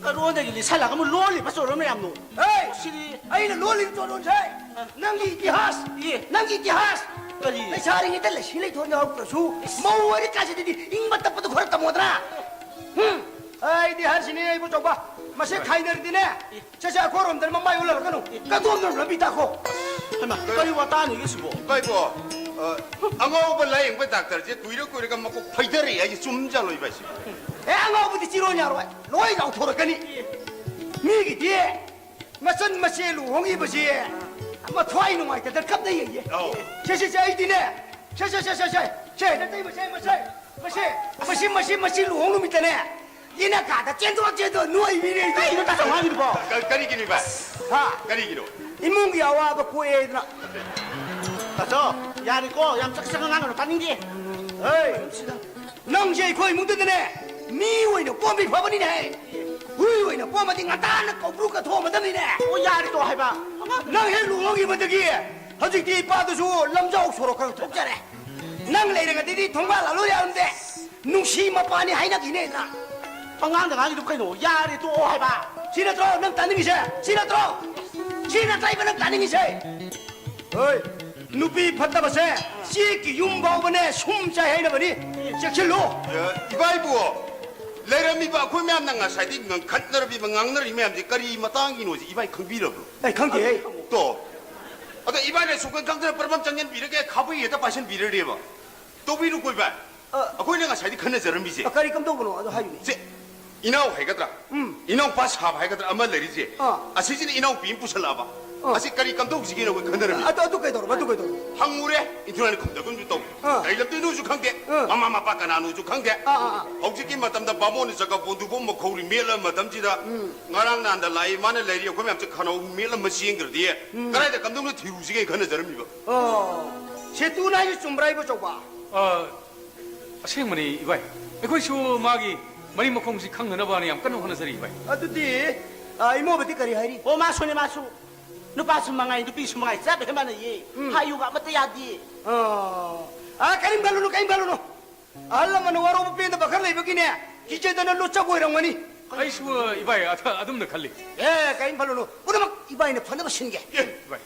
ꯀꯔꯣꯟꯗꯒꯤ ꯂꯤꯠꯁꯜꯂꯒ ꯑꯃꯨꯛ ꯂꯣꯜꯂꯤꯕ ꯆꯣꯔꯣꯟ ꯃꯌꯥꯝꯗꯣ꯫ ꯍꯦ! ꯁꯤꯗꯤ ꯑꯩꯅ ꯂꯣꯜꯂꯤꯕ ꯆꯣꯔꯣꯟꯁꯦ ꯅꯪꯒꯤ ꯏꯇꯤꯍꯥꯁ! ꯏ! ꯅꯪꯒꯤ ꯏꯇꯤꯍꯥꯁ! ꯀꯔꯤ? ꯂꯩꯁꯥꯔꯤꯉꯩꯗ ꯂꯩꯁꯤ ꯂꯩꯊꯣꯟ ꯌꯥꯎꯔꯛꯇ꯭ꯔꯁꯨ, ꯃꯧ ꯑꯣꯏꯔꯀꯥꯟꯁꯤꯗꯗꯤ ꯏꯪꯕ ꯇꯞꯄꯗꯣ ꯈꯔ ꯇꯝꯃꯣꯗꯅ꯫ ꯍꯨꯝ! ꯑꯩꯗꯤ ꯍꯥꯏꯔꯤꯁꯤꯅꯦ, ꯏꯕꯣꯆꯧꯕ, ꯃꯁꯦ ꯈꯥꯏꯅꯔꯗꯤꯅꯦ, ꯁꯦ, ꯁꯦ, ꯑꯩꯈꯣꯏꯔꯣꯝꯗꯅ ꯃꯃꯥꯏ ꯑꯣꯟꯅꯔꯛꯀꯅꯨ꯫ ꯀꯗꯣꯝꯗꯅꯣ ꯂꯝꯕꯤ ꯇꯥꯛꯈꯣ꯫ ꯍꯩꯃꯥ, ꯀꯔꯤ ꯋꯥꯇꯥꯅꯣ ꯁꯤꯕꯣ? ꯏꯕꯥꯏꯕꯣ, ꯑ, ꯑꯉꯥꯎꯕ ꯂꯥꯌꯦꯡꯕ ꯗꯥꯛꯇꯔꯁꯦ ꯀꯨꯏꯔ ꯀꯨꯏꯔꯒ ꯃꯀꯣꯛ ꯐꯩꯗꯔꯛꯑꯦ ꯍꯥꯏꯁꯦ ꯆꯨꯝꯖꯥꯠꯂꯣ, ꯏꯕꯥꯏꯁꯤꯕꯣ? ꯑꯦ, ꯑꯉꯥꯎꯕꯗꯤ ꯆꯤꯔꯣ ꯌꯥꯔꯣꯏ, ꯂꯣꯏ ꯂꯥꯎꯊꯣꯔꯛꯀꯅꯤ꯫ ꯃꯤꯒꯤꯗꯤ ꯃꯆꯟ ꯃꯆꯦ ꯂꯨꯍꯣꯡꯉꯤꯕꯁꯦ ꯃꯊ꯭ꯋꯥꯏ ꯅꯨꯡꯉꯥꯏꯇꯗꯅ ꯀꯞꯅꯩꯌꯦ꯫ ꯑꯧ꯫ ꯁꯦ, ꯁꯦ, ꯁꯦ, ꯑꯩꯗꯤꯅꯦ, ꯁꯦ, ꯁꯦ, ꯁꯦ, ꯁꯦ, ꯁꯦ, ꯁꯦ, ꯅꯇꯩ ꯃꯁꯦ, ꯃꯁꯦ, ꯃꯁꯦ, ꯃꯁꯤ, ꯃꯁꯤ, ꯃꯁꯤ ꯂꯨꯍꯣꯡ ꯅꯨꯃꯤꯠꯇꯅꯦ, ꯌꯦꯅꯈꯥꯗ ꯆꯦꯟꯊꯣꯛ ꯆꯦꯟꯊꯣꯛ ꯅꯣꯏꯕꯤꯅꯦ ꯑꯩꯗꯤ꯫ ꯀꯩꯅꯣ ꯇꯥꯆꯧ ꯍꯥꯏꯔꯤꯕꯣ? ꯀ-, ꯀꯔꯤꯒꯤꯅꯣ, ꯏꯕꯥꯏ? ꯍꯥ? ꯀꯔꯤꯒꯤꯅꯣ? ꯏꯃꯨꯡꯒꯤ ꯑꯋꯥꯕ ꯀꯣꯛꯑꯦꯗꯅ꯫ ꯇꯥꯆꯧ, ꯌꯥꯔꯦꯀꯣ, ꯌꯥꯝ ꯆꯥꯛ ꯆꯥꯛ ꯉꯥꯡꯒꯅꯨ, ꯇꯥꯅꯤꯡꯗꯦ꯫ ꯍꯩ, ꯅꯪꯁꯦ ꯑꯩꯈꯣꯏ ꯏꯃꯨꯡꯗꯨꯗꯅꯦ, ꯃꯤ ꯑꯣꯏꯅ ꯄꯣꯝꯃꯤ ꯐꯕꯅꯤꯅꯦ꯫ ꯍꯨꯏ ꯑꯣꯏꯅ ꯄꯣꯝꯃꯗꯤ ꯉꯟꯇꯥꯅ ꯀꯧꯕ꯭ꯔꯨ ꯀꯠꯊꯣꯛꯑꯝꯃꯗꯕꯅꯤꯅꯦ꯫ ꯑꯣ, ꯌꯥꯔꯦ ꯇꯣ ꯍꯥꯏꯕ꯫ ꯅꯪ ꯍꯦꯛ ꯂꯨꯍꯣꯡꯈꯤꯕꯗꯒꯤ ꯍꯧꯖꯤꯛꯇꯤ ꯏꯄꯥꯗꯨꯁꯨ ꯂꯝꯖꯥꯎ ꯁꯣꯔꯣꯛ ꯈꯔ ꯊꯣꯛꯆꯔꯦ꯫ ꯅꯪ ꯂꯩꯔꯒꯗꯤ ꯊꯣꯡꯕꯥꯜ ꯂꯥꯜꯂꯣꯏ ꯌꯥꯔꯝꯗꯦ꯫ ꯅꯨꯡꯁꯤ ꯃꯄꯥꯅꯤ ꯍꯥꯏꯅꯈꯤꯅꯦ ꯅꯪ꯫ ꯄꯉꯥꯡꯗ ꯉꯥꯡꯉꯤꯗꯨ ꯀꯩꯅꯣ? ꯌꯥꯔꯦ ꯇꯣꯛꯑꯣ ꯍꯥꯏꯕ꯫ ꯁꯤ ꯅꯠꯇ꯭ꯔꯣ ꯅꯪ ꯇꯥꯅꯤꯡꯉꯤꯁꯦ? ꯁꯤ ꯅꯠꯇ꯭ꯔꯣ? ꯁꯤ ꯅꯠꯇ꯭ꯔꯥ ꯏꯕ ꯅꯪ ꯇꯥꯅꯤꯡꯉꯤꯁꯦ? ꯍꯣꯏ, ꯅꯨꯄꯤ ꯐꯠꯇꯕꯁꯦ ꯆꯦꯛꯀꯤ ꯌꯨꯝ ꯐꯥꯎꯕꯅꯦ ꯁꯨꯝ ꯆꯥꯏ ꯍꯥꯏꯅꯕꯅꯤ꯫ ꯆꯦꯛꯁꯤꯜꯂꯨ꯫ ꯑꯦ, ꯏꯕꯥꯏꯕꯨ, ꯂꯩꯔꯝꯃꯤꯕ ꯑꯩꯈꯣꯏ ꯃꯌꯥꯝꯅ ꯉꯁꯥꯏꯗꯤ ꯉꯪꯈꯠꯅꯔꯝꯃꯤꯕ, ꯉꯥꯡꯅꯔꯤ ꯃꯌꯥꯝꯁꯦ ꯀꯔꯤ ꯃꯇꯥꯡꯒꯤꯅꯣꯁꯦ ꯏꯕꯥꯏ ꯈꯪꯕꯤꯔꯕ꯭ꯔꯣ? ꯑꯩ ꯈꯪꯗꯦꯍꯦ꯫ ꯇꯣ꯫ ꯑꯗꯣ ꯏꯕꯥꯏꯅ ꯁꯨꯛꯈꯪ ꯈꯪꯗꯅ ꯄ꯭ꯔꯕꯝ ꯆꯪꯁꯤꯟꯕꯤꯔꯒꯦ, ꯈꯥꯕꯩ ꯍꯦꯛꯇ ꯄꯥꯏꯁꯤꯟꯕꯤꯔꯗꯤꯕ꯫ ꯇꯧꯕꯤꯅꯨꯀꯣ ꯏꯕꯥꯏ꯫ ꯑ꯫ ꯑꯩꯈꯣꯏꯅ ꯉꯁꯥꯏꯗꯤ ꯈꯟꯅꯖꯔꯝꯃꯤꯁꯦ꯫ ꯑ, ꯀꯔꯤ ꯀꯝꯗꯧꯕꯅꯣ ꯑꯗꯣ ꯍꯥꯏꯌꯨꯅꯦ꯫ ꯁꯦ, ꯏꯅꯥꯎ ꯍꯥꯏꯒꯗ꯭ꯔꯥ? ꯎꯝ꯫ ꯏꯅꯥꯎꯄꯥ ꯁꯥꯕ ꯍꯥꯏꯒꯗ꯭ꯔꯥ ꯑꯃ ꯂꯩꯔꯤꯁꯦ꯫ ꯑꯥ꯫ ꯑꯁꯤꯁꯤꯅ ꯏꯅꯥꯎꯄꯤ ꯑꯃ ꯄꯨꯁꯜꯂꯛꯑꯕ꯫ ꯑꯥ꯫ ꯑꯁꯤ ꯀꯔꯤ ꯀꯝꯗꯧꯁꯤꯒꯦꯅ ꯑꯩꯈꯣꯏ ꯈꯟꯅꯔꯝꯃꯤ꯫ ꯑꯗꯨ, ꯑꯗꯨ ꯀꯩꯗꯧꯔꯕ? ꯑꯗꯨ ꯀꯩꯗꯧꯔꯕ? ꯍꯪꯉꯨꯔꯦ, ꯏꯟꯊꯨꯔꯥꯟ ꯈꯨꯝꯗꯒꯨꯝꯁꯨ ꯇꯧ꯫ ꯑꯥ꯫ ꯀꯔꯤ ꯂꯝꯗꯣꯏꯅꯣꯁꯨ ꯈꯪꯗꯦ꯫ ꯑꯥ꯫ ꯃꯃꯥ ꯃꯄꯥ ꯀꯅꯥꯅꯣꯁꯨ ꯈꯪꯗꯦ꯫ ꯑꯥ, ꯑꯥ, ꯑꯥ꯫ ꯍꯧꯖꯤꯛꯀꯤ ꯃꯇꯝꯗ ꯕꯥꯃꯣꯟꯅ ꯆꯒ ꯕꯣꯟꯗꯨꯕꯣ ꯃꯈꯧꯔꯤ ꯃꯦꯠꯂꯕ ꯃꯇꯝꯁꯤꯗ ꯎꯝ꯫ ꯉꯔꯥꯡ ꯅꯍꯥꯟꯗ ꯂꯥꯛꯏ ꯃꯥꯅ ꯂꯩꯔꯤ ꯑꯩꯈꯣꯏ ꯃꯌꯥꯝꯁꯦ ꯈꯅꯥꯎ ꯃꯦꯠꯂꯝꯕ ꯆꯦꯟꯈ꯭ꯔꯗꯤ ꯎꯝ꯫ ꯀꯗꯥꯏꯗ ꯀꯝꯗꯧꯅ ꯊꯤꯔꯨꯁꯤꯒꯦ ꯈꯟꯅꯖꯔꯝꯃꯤꯕ꯫ ꯑꯣ, ꯁꯦꯇꯨꯅ ꯍꯥꯏꯁꯦ ꯆꯨꯝꯕ꯭ꯔꯥ, ꯏꯕꯣꯆꯧꯕ? ꯑ, ꯑꯁꯦꯡꯕꯅꯤ, ꯏꯕꯥꯏ꯫ ꯑꯩꯈꯣꯏꯁꯨ ꯃꯥꯒꯤ ꯃꯔꯤ ꯃꯈꯣꯡꯁꯤ ꯈꯪꯅꯅꯕꯅ ꯌꯥꯝ ꯀꯟꯅ ꯍꯣꯠꯅꯖꯔꯤ, ꯏꯕꯥꯏ꯫ ꯑꯗꯨꯗꯤ, ꯑ, ꯏꯃꯧꯕꯗꯤ ꯀꯔꯤ ꯍꯥꯏꯔꯤ? ꯑꯣ, ꯃꯥꯁꯨꯅꯦ, ꯃꯥꯁꯨ꯫ ꯅꯨꯄꯥꯁꯨ ꯃꯉꯥꯏ, ꯅꯨꯄꯤꯁꯨ ꯃꯉꯥꯏ, ꯆꯞ ꯍꯦꯛ ꯃꯥꯟꯅꯩꯌꯦ꯫ ꯎꯝ꯫ ꯍꯥꯏꯌꯨꯒ ꯑꯃꯠꯇ ꯌꯥꯗꯦ꯫ ꯑ, ꯑ, ꯀꯔꯤꯝ ꯈꯜꯂꯨꯅꯨ, ꯀꯔꯤꯝ ꯈꯜꯂꯨꯅꯨ꯫ ꯑꯍꯜ ꯂꯃꯟꯅ ꯋꯥꯔꯧꯕ ꯄꯦꯟꯗꯕ ꯈꯔ ꯂꯩꯕꯒꯤꯅꯦ, ꯀꯤꯖꯗꯅ ꯂꯣꯠꯆꯕ ꯑꯣꯏꯔꯝꯒꯅꯤ꯫ ꯑꯩꯁꯨ, ꯏꯕꯥꯏ, ꯑꯗ-, ꯑꯗꯨꯝꯅ ꯈꯜꯂꯤ꯫ ꯑꯦ, ꯀꯔꯤꯝ ꯈꯜꯂꯨꯅꯨ꯫ ꯄꯨꯝꯅꯃꯛ ꯏꯕꯥꯏꯅ ꯐꯅꯕ ꯁꯤꯟꯒꯦ꯫ ꯑꯦ, ꯏꯕꯥꯏ꯫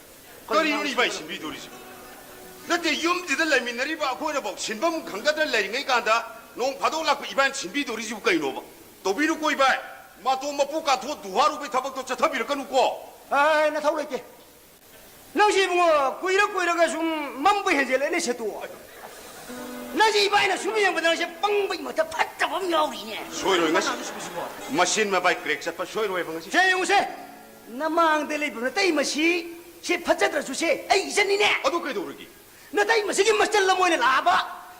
ꯀꯔꯤꯅꯣꯅꯦ ꯏꯕꯥꯏ ꯁꯤꯟꯕꯤꯗꯣꯔꯤꯁꯤ? ꯅꯠꯇꯦ, ꯌꯨꯝꯁꯤꯗ ꯂꯩꯃꯤꯟꯅꯔꯤꯕ ꯑꯩꯈꯣꯏꯅꯐꯥꯎ ꯁꯤꯟꯐꯝ ꯈꯪꯒꯗ꯭ꯔꯥ ꯂꯩꯔꯤꯉꯩ ꯀꯥꯟꯗ ꯅꯣꯡ ꯐꯥꯗꯣꯛ ꯂꯥꯛꯄ ꯏꯕꯥꯏꯅ ꯁꯤꯟꯕꯤꯗꯣꯔꯤꯁꯤꯕꯨ ꯀꯩꯅꯣꯕ? ꯇꯧꯕꯤꯅꯨꯀꯣ ꯏꯕꯥꯏ꯫ ꯃꯇꯣꯝ ꯃꯄꯨ ꯀꯥꯊꯣꯛ ꯗꯨꯍꯥꯔꯨꯕꯩ ꯊꯕꯛꯇꯣ ꯆꯠꯊꯕꯤꯔꯛꯀꯅꯨꯀꯣ꯫ ꯑꯦ, ꯅꯊꯧ ꯂꯩꯇꯦ꯫ ꯅꯪꯁꯤ ꯏꯕꯨꯡꯉꯣ, ꯀꯨꯏꯔ ꯀꯨꯏꯔꯒ ꯁꯨꯝ ꯃꯝꯕ ꯍꯦꯟꯖꯦꯜꯂꯛꯑꯦꯅꯦ ꯁꯦꯇꯨ꯫ ꯅꯪꯁꯤ ꯏꯕꯥꯏꯅ ꯁꯨꯝ ꯌꯦꯡꯕꯗ ꯅꯪꯁꯦ ꯄꯪꯕꯒꯤ ꯃꯊꯛ ꯐꯠꯇꯕ ꯑꯃ ꯌꯥꯎꯔꯤꯅꯦ꯫ ꯁꯣꯏꯔꯣꯏ ꯉꯁꯤ꯫ ꯃꯁꯤꯟ ꯃꯕꯥꯏ crack ꯆꯠꯄ ꯁꯣꯏꯔꯣꯏꯕ ꯉꯁꯤ꯫ ꯁꯦ ꯌꯦꯡꯉꯨꯁꯦ, ꯅꯃꯥꯡꯗ ꯂꯩꯕ ꯅꯇꯩ ꯃꯁꯤ, ꯁꯤ ꯐꯠꯖꯗ꯭ꯔꯁꯨ ꯁꯦ ꯑꯩ ꯏꯆꯟꯅꯤꯅꯦ꯫ ꯑꯗꯨ ꯀꯩꯗꯧꯔꯒꯦ? ꯅꯇꯩ ꯃꯁꯤꯒꯤ ꯃꯆꯜ ꯑꯃ ꯑꯣꯏꯅ ꯂꯥꯛꯑꯕ,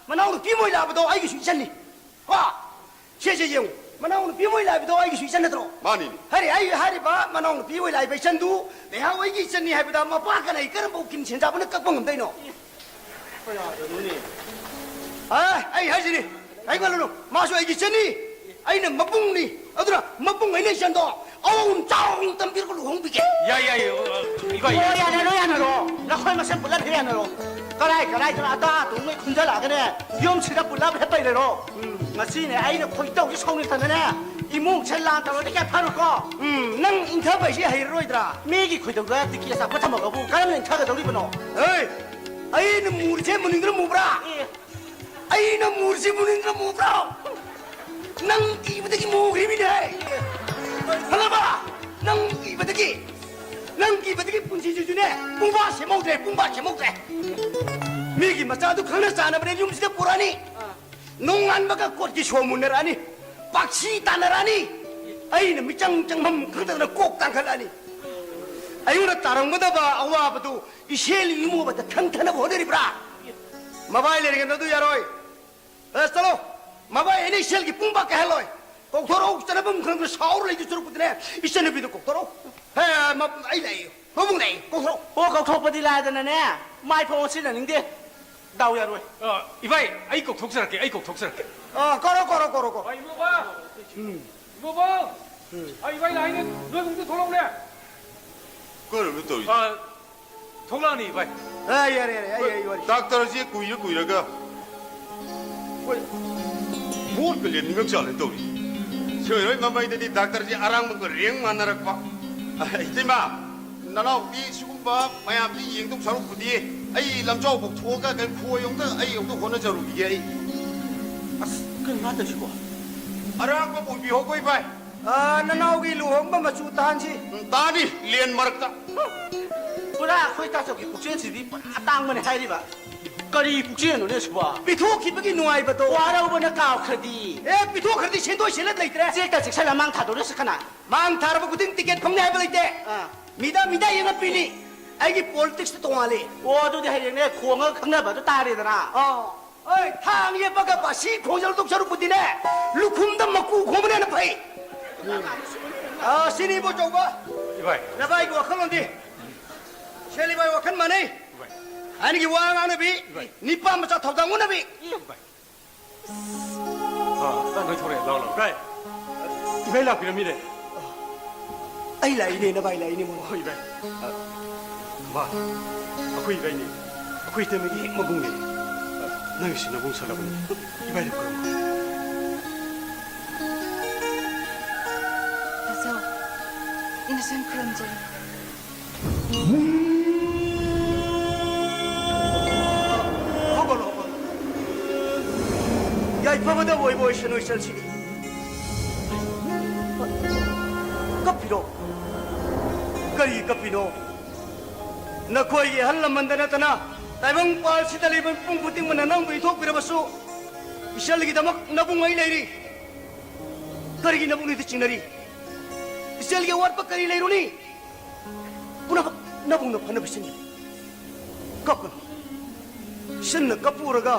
ꯃꯅꯥꯎ ꯅꯨꯄꯤ ꯑꯃ ꯑꯣꯏꯅ ꯂꯥꯛꯑꯕꯗꯣ ꯑꯩꯒꯤꯁꯨ ꯏꯆꯟꯅꯤ꯫ ꯀꯣ? ꯁꯦ, ꯁꯦ, ꯌꯦꯡꯉꯨ꯫ ꯃꯅꯥꯎ ꯅꯨꯄꯤ ꯑꯃ ꯑꯣꯏꯅ ꯂꯥꯛꯏꯕꯗꯣ ꯑꯩꯒꯤꯁꯨ ꯏꯆꯟ ꯅꯠꯇ꯭ꯔꯣ? ꯃꯥꯅꯤꯅꯦ꯫ ꯍꯥꯏꯔꯦ, ꯑꯩ ꯍꯥꯏꯔꯤꯕ ꯃꯅꯥꯎ ꯅꯨꯄꯤ ꯑꯣꯏꯅ ꯂꯥꯛꯏꯕ ꯏꯆꯟꯗꯨ ꯂꯩꯍꯥꯎ ꯑꯩꯒꯤ ꯏꯆꯟꯅꯤ ꯍꯥꯏꯕꯗ ꯃꯄꯥ ꯀꯅꯥꯏ ꯀꯔꯝꯕ ꯎꯀꯤꯜ ꯁꯦꯟꯖꯥꯕꯅ ꯀꯛꯄ ꯉꯝꯗꯣꯏꯅꯣ? ꯑ, ꯑꯩ ꯍꯥꯏꯁꯤꯅꯤ, ꯀꯩꯝ ꯈꯜꯂꯨꯅꯨ, ꯃꯥꯁꯨ ꯑꯩꯒꯤ ꯏꯆꯟꯅꯤ꯫ ꯑꯩꯅ ꯃꯕꯨꯡꯅꯤ꯫ ꯑꯗꯨꯅ ꯃꯕꯨꯡ ꯑꯩꯅ ꯏꯆꯟꯗꯣ ꯑꯋꯥꯡ ꯆꯥꯎꯅ ꯇꯝꯕꯤꯔꯒ ꯂꯨꯍꯣꯡꯕꯤꯒꯦ꯫ ꯌꯥꯏ, ꯌꯥꯏ, ꯑ, ꯑ, ꯏꯕꯥꯏ꯫ ꯑꯣ, ꯌꯥꯅꯔꯣ, ꯌꯥꯅꯔꯣ꯫ ꯅꯈꯣꯏ ꯃꯁꯦꯟ ꯄꯨꯂꯞ ꯍꯦꯛ ꯌꯥꯅꯔꯣ꯫ ꯀꯔꯥꯏ ꯀꯔꯥꯏꯗꯅꯣ ꯑꯇꯥ ꯑꯇꯨꯝꯉꯩ ꯈꯨꯟꯖꯜꯂꯛꯑꯒꯅꯦ, ꯌꯨꯝꯁꯤꯗ ꯄꯨꯂꯞ ꯍꯦꯛ ꯄꯩꯔꯔꯣ꯫ ꯎꯝ꯫ ꯉꯁꯤꯅꯦ ꯑꯩꯅ ꯈꯣꯏꯗꯧꯁꯦ ꯁꯥꯎꯅꯤꯡꯗꯅꯅꯦ, ꯏꯃꯨꯡꯁꯦ ꯂꯥꯟ ꯇꯧꯔꯗꯤ ꯀꯌꯥ ꯐꯔꯣꯏꯀꯣ꯫ ꯎꯝ, ꯅꯪ ꯏꯪꯊꯕ ꯍꯥꯏꯁꯦ ꯍꯩꯔꯔꯣꯏꯗ꯭ꯔꯥ? ꯃꯤꯒꯤ ꯈꯣꯏꯗꯧꯗ ꯇꯤꯀꯤ ꯑꯆꯥꯄꯣꯠ ꯊꯝꯃꯒꯕꯨ ꯀꯔꯝꯅ ꯏꯪꯊꯒꯗꯧꯔꯤꯕꯅꯣ? ꯍꯦ, ꯑꯩꯅ ꯃꯨꯔꯤꯁꯦ ꯃꯨꯅꯤꯡꯗꯅ ꯃꯨꯕ꯭ꯔꯥ? ꯑꯦ꯫ ꯑꯩꯅ ꯃꯨꯔꯤꯁꯦ ꯃꯨꯅꯤꯡꯗꯅ ꯃꯨꯕ꯭ꯔꯣ? ꯅꯪ ꯀꯤꯕꯗꯒꯤ ꯃꯨꯈ꯭ꯔꯤꯃꯤꯅꯦ꯫ ꯈꯪꯉꯕ? ꯅꯪ ꯀꯤꯕꯗꯒꯤ, ꯅꯪ ꯀꯤꯕꯗꯒꯤ ꯄꯨꯟꯁꯤꯁꯤꯁꯨꯅꯦ, ꯄꯨꯡꯕꯥ ꯁꯦꯝꯍꯧꯗ꯭ꯔꯦ, ꯄꯨꯡꯕꯥ ꯁꯦꯝꯍꯧꯗ꯭ꯔꯦ꯫ ꯃꯤꯒꯤ ꯃꯆꯥꯗꯨ ꯈꯪꯅ ꯆꯥꯟꯅꯕꯅꯦ ꯌꯨꯝꯁꯤꯗ ꯄꯨꯔꯛꯑꯅꯤ꯫ ꯅꯣꯡꯉꯥꯟꯕꯒ ꯀꯣꯔꯠꯀꯤ ꯁꯣ ꯃꯨꯟꯅꯔꯛꯑꯅꯤ, ꯄꯥꯛꯁꯤ ꯇꯥꯟꯅꯔꯛꯑꯅꯤ꯫ ꯑꯩꯅ ꯃꯤꯆꯪ ꯆꯪꯐꯝ ꯈꯪꯗꯗꯅ ꯀꯣꯛ ꯇꯥꯡꯈꯠꯂꯛꯑꯅꯤ꯫ ꯑꯩꯉꯣꯟꯗ ꯇꯥꯔꯝꯒꯗꯕ ꯑꯋꯥꯕꯗꯨ ꯏꯆꯦꯜ ꯏꯃꯣꯕꯗ ꯊꯪꯊꯅꯕ ꯍꯣꯠꯅꯔꯤꯕ꯭ꯔꯥ? ꯃꯕꯥꯏ ꯂꯩꯔꯤꯉꯩꯗ ꯑꯗꯨ ꯌꯥꯔꯣꯏ꯫ ꯑꯦ, ꯆꯠꯂꯣ꯫ ꯃꯕꯥꯏ ꯑꯩꯅ ꯏꯆꯦꯜꯒꯤ ꯄꯨꯡ ꯄꯥꯛ ꯀꯥꯏꯍꯜꯂꯣꯏ꯫ ꯀꯧꯊꯣꯔꯛꯎ, ꯆꯠꯅꯐꯝ ꯈꯪꯗꯅ ꯁꯥꯎꯔ ꯂꯩꯗꯨ ꯁꯔꯨꯛꯄꯨꯗꯤꯅꯦ, ꯏꯆꯟꯅꯨꯄꯤꯗꯣ ꯀꯧꯊꯣꯔꯛꯎ꯫ ꯍꯦ, ꯃ-, ꯑꯩ ꯂꯥꯛꯑꯦ, ꯃꯕꯨꯡ ꯂꯥꯛꯑꯦ, ꯀꯧꯊꯣꯔꯛꯎ꯫ ꯑꯣ, ꯀꯧꯊꯣꯛꯄꯗꯤ ꯂꯥꯏꯗꯅꯅꯦ, ꯃꯥꯏ ꯐꯥꯎ ꯑꯣꯟꯁꯤꯟꯅꯅꯤꯡꯗꯦ꯫ ꯗꯥꯎ ꯌꯥꯔꯣꯏ꯫ ꯑ, ꯏꯕꯥꯏ, ꯑꯩ ꯀꯧꯊꯣꯛꯆꯔꯛꯀꯦ, ꯑꯩ ꯀꯧꯊꯣꯛꯆꯔꯛꯀꯦ꯫ ꯑ, ꯀꯧꯔꯣ, ꯀꯧꯔꯣ, ꯀꯧꯔꯣ, ꯀꯧꯔꯣ꯫ ꯏꯕꯣꯕ! ꯎꯝ꯫ ꯏꯕꯣꯕ! ꯎꯝ꯫ ꯑ, ꯏꯕꯥꯏ ꯂꯥꯛꯏꯅꯦ, ꯅꯣꯏ ꯏꯃꯨꯡꯗ ꯊꯣꯛꯂꯛꯎꯅꯦ꯫ ꯀꯔꯝꯅ ꯇꯧꯔꯤ? ꯑ, ꯊꯣꯛꯂꯛꯑꯅꯤ, ꯚꯥꯏ꯫ ꯑ, ꯌꯥꯔꯦ, ꯌꯥꯔꯦ, ꯑꯩ, ꯑꯩ ꯋꯥꯔꯤ꯫ ꯗꯥꯛꯇꯔꯁꯦ ꯀꯨꯏꯔ ꯀꯨꯏꯔꯒ ꯍꯣꯏ, ꯚꯣꯠꯀ ꯂꯦꯞꯅꯤꯡꯉꯛ ꯆꯥꯠꯂꯦ ꯇꯧꯔꯤ꯫ ꯁꯣꯏꯔꯣꯏ ꯃꯃꯩꯗꯗꯤ ꯗꯥꯛꯇꯔꯁꯦ ꯑꯔꯥꯡꯕꯒ ꯔꯦꯡ ꯃꯥꯟꯅꯔꯛꯄ꯫ ꯑ, ꯏꯇꯩꯃ, ꯅꯅꯥꯎꯗꯤ ꯁꯤꯒꯨꯝꯕ ꯃꯌꯥꯝꯁꯤ ꯌꯦꯡꯗꯧ ꯁꯔꯨꯛꯄꯨꯗꯤ ꯑꯩ ꯂꯝꯖꯥꯎ ꯐꯥꯎ ꯊꯣꯛꯑꯒ ꯀꯩ ꯈꯣꯏ ꯑꯝꯇ ꯑꯩ ꯑꯝꯇ ꯍꯣꯠꯅꯖꯔꯨꯈꯤꯒꯦ ꯑꯩ꯫ ꯑꯁ, ꯀꯩꯅꯣ ꯃꯥ ꯇꯧꯏꯁꯤꯕꯣ? ꯑꯔꯥꯡꯕ ꯑꯣꯏꯕꯤꯍꯧꯕ ꯏꯕꯥꯏ꯫ ꯑ, ꯅꯅꯥꯎꯒꯤ ꯂꯨꯍꯣꯡꯕ ꯃꯆꯨ ꯇꯥꯍꯟꯁꯤ꯫ ꯎꯝ, ꯇꯥꯅꯤ, ꯂꯦꯟ ꯃꯔꯛꯇ꯫ ꯄꯨꯔꯥ ꯑꯩꯈꯣꯏ ꯇꯥꯆꯧꯒꯤ ꯄꯨꯛꯆꯦꯜꯁꯤꯗꯤ ꯄꯨꯔꯥ ꯑꯇꯥꯡꯕꯅꯦ ꯍꯥꯏꯔꯤꯕ꯫ ꯀꯔꯤ ꯄꯨꯛꯆꯦꯜꯅꯣꯅꯦ ꯁꯤꯕꯣ? ꯄꯤꯊꯣꯛꯈꯤꯕꯒꯤ ꯅꯨꯡꯉꯥꯏꯕꯗꯣ꯫ ꯋꯥꯔꯧꯕꯅ ꯀꯥꯎꯈ꯭ꯔꯗꯤ꯫ ꯑꯦ, ꯄꯤꯊꯣꯛꯈ꯭ꯔꯗꯤ ꯁꯦꯟꯗꯣꯏ ꯁꯦꯜꯂꯠ ꯂꯩꯇ꯭ꯔꯦ꯫ ꯆꯦꯛꯇ ꯆꯦꯛꯁꯜꯂ ꯃꯥꯡ ꯊꯥꯗꯣꯔꯁꯤ ꯀꯅꯥ? ꯃꯥꯡ ꯊꯥꯔꯕ ꯈꯨꯗꯤꯡ ꯇꯤꯀꯦꯠ ꯐꯪꯅꯤ ꯍꯥꯏꯕ ꯂꯩꯇꯦ꯫ ꯑꯥ꯫ ꯃꯤꯗꯥ ꯃꯤꯗꯥ ꯌꯦꯡꯉ ꯄꯤꯅꯤ꯫ ꯑꯩꯒꯤ ꯄꯣꯂꯤꯇꯤꯛꯁꯇ ꯇꯣꯉꯥꯜꯂꯤ꯫ ꯑꯣ, ꯑꯗꯨꯗꯤ ꯍꯌꯦꯡꯅꯦ ꯈꯣꯡꯉꯒ ꯈꯪꯅꯕ ꯑꯗꯨ ꯇꯥꯔꯦꯗꯅ꯫ ꯑꯥ꯫ ꯑꯣꯏ, ꯊꯥꯡ ꯌꯦꯞꯄꯒ ꯕꯥꯁꯤ ꯈꯣꯡꯖꯜꯗꯧ ꯁꯔꯨꯛꯄꯨꯗꯤꯅꯦ, ꯂꯨꯈꯨꯝꯗ ꯃꯀꯨ ꯈꯣꯡꯕꯅ ꯍꯦꯟꯅ ꯐꯩ꯫ ꯑꯥ, ꯁꯤꯅꯤ ꯏꯕꯣꯆꯧꯕ꯫ ꯏꯕꯥꯏ꯫ ꯅꯚꯥꯏꯒꯤ ꯋꯥꯈꯜꯂꯣꯟꯗꯤ? ꯁꯦꯜ ꯏꯕꯥꯏ ꯋꯥꯈꯜ ꯃꯥꯟꯅꯩ꯫ ꯏꯕꯥꯏ꯫ ꯑꯍꯟꯒꯤ ꯋꯥ ꯉꯥꯡꯅꯕꯤ, ꯏꯕꯥꯏ꯫ ꯅꯤꯄꯥ ꯃꯆꯥ ꯊꯧꯗꯥꯡ ꯎꯅꯕꯤ꯫ ꯏꯕꯥꯏ꯫ ꯑꯥ, ꯇꯟ ꯊꯣꯔꯛꯑꯦ, ꯂꯥꯎ, ꯂꯥꯎ꯫ ꯏꯕꯥꯏ, ꯏꯕꯥꯏ ꯂꯥꯛꯄꯤꯔꯝꯃꯤꯅꯦ꯫ ꯑꯩ ꯂꯥꯛꯏꯅꯦ, ꯅꯕꯥꯏ ꯂꯥꯛꯏꯅꯦ, ꯃꯣꯃꯣ꯫ ꯍꯣꯏ, ꯏꯕꯥꯏ꯫ ꯑ, ꯕꯥ, ꯑꯩꯈꯣꯏ ꯏꯕꯥꯏꯅꯦ꯫ ꯑꯩꯈꯣꯏ ꯏꯇꯩꯃꯒꯤ ꯍꯦꯛ ꯃꯕꯨꯡꯅꯦ꯫ ꯑ, ꯅꯪꯒꯤꯁꯨ ꯅꯕꯨꯡ ꯁꯥꯠꯂꯕꯅꯤ꯫ ꯏꯕꯥꯏꯗ ꯈꯨꯔꯨꯝꯃꯨ꯫ ꯇꯥꯆꯧ, innocent ꯈꯨꯔꯨꯝꯖꯔꯤ꯫ ꯍꯧꯒꯠꯂꯣ, ꯍꯧꯒꯠꯂꯣ꯫ ꯌꯥꯏꯐꯕꯗ ꯑꯣꯏꯕ ꯑꯣꯏꯁꯅꯨ ꯏꯆꯜꯁꯤꯅꯤ꯫ ꯀꯞꯄꯤꯔꯣ? ꯀꯔꯤ ꯀꯞꯄꯤꯅꯣ? ꯅꯈꯣꯏꯒꯤ ꯑꯍꯜ ꯂꯃꯟꯗ ꯅꯠꯇꯅ ꯇꯥꯏꯕꯪ ꯄꯥꯜꯁꯤꯗ ꯂꯩꯕ ꯃꯤꯄꯨꯝ ꯈꯨꯗꯤꯡꯃꯛꯅ ꯅꯪꯕꯨ ꯏꯟꯊꯣꯛꯄꯤꯔꯕꯁꯨ, ꯏꯆꯜꯒꯤꯗꯃꯛ ꯅꯕꯨꯡ ꯑꯩ ꯂꯩꯔꯤ꯫ ꯀꯔꯤꯒꯤ ꯅꯕꯨꯡꯅꯤꯗ ꯆꯤꯡꯅꯔꯤ? ꯏꯆꯜꯒꯤ ꯑꯋꯥꯠꯄ ꯀꯔꯤ ꯂꯩꯔꯨꯅꯤ? ꯄꯨꯝꯅꯃꯛ ꯅꯕꯨꯡꯅ ꯐꯅꯕ ꯁꯤꯟꯒꯅꯤ꯫ ꯀꯞꯀꯅꯨ꯫ ꯏꯆꯟꯅ ꯀꯞꯄꯨꯔꯒ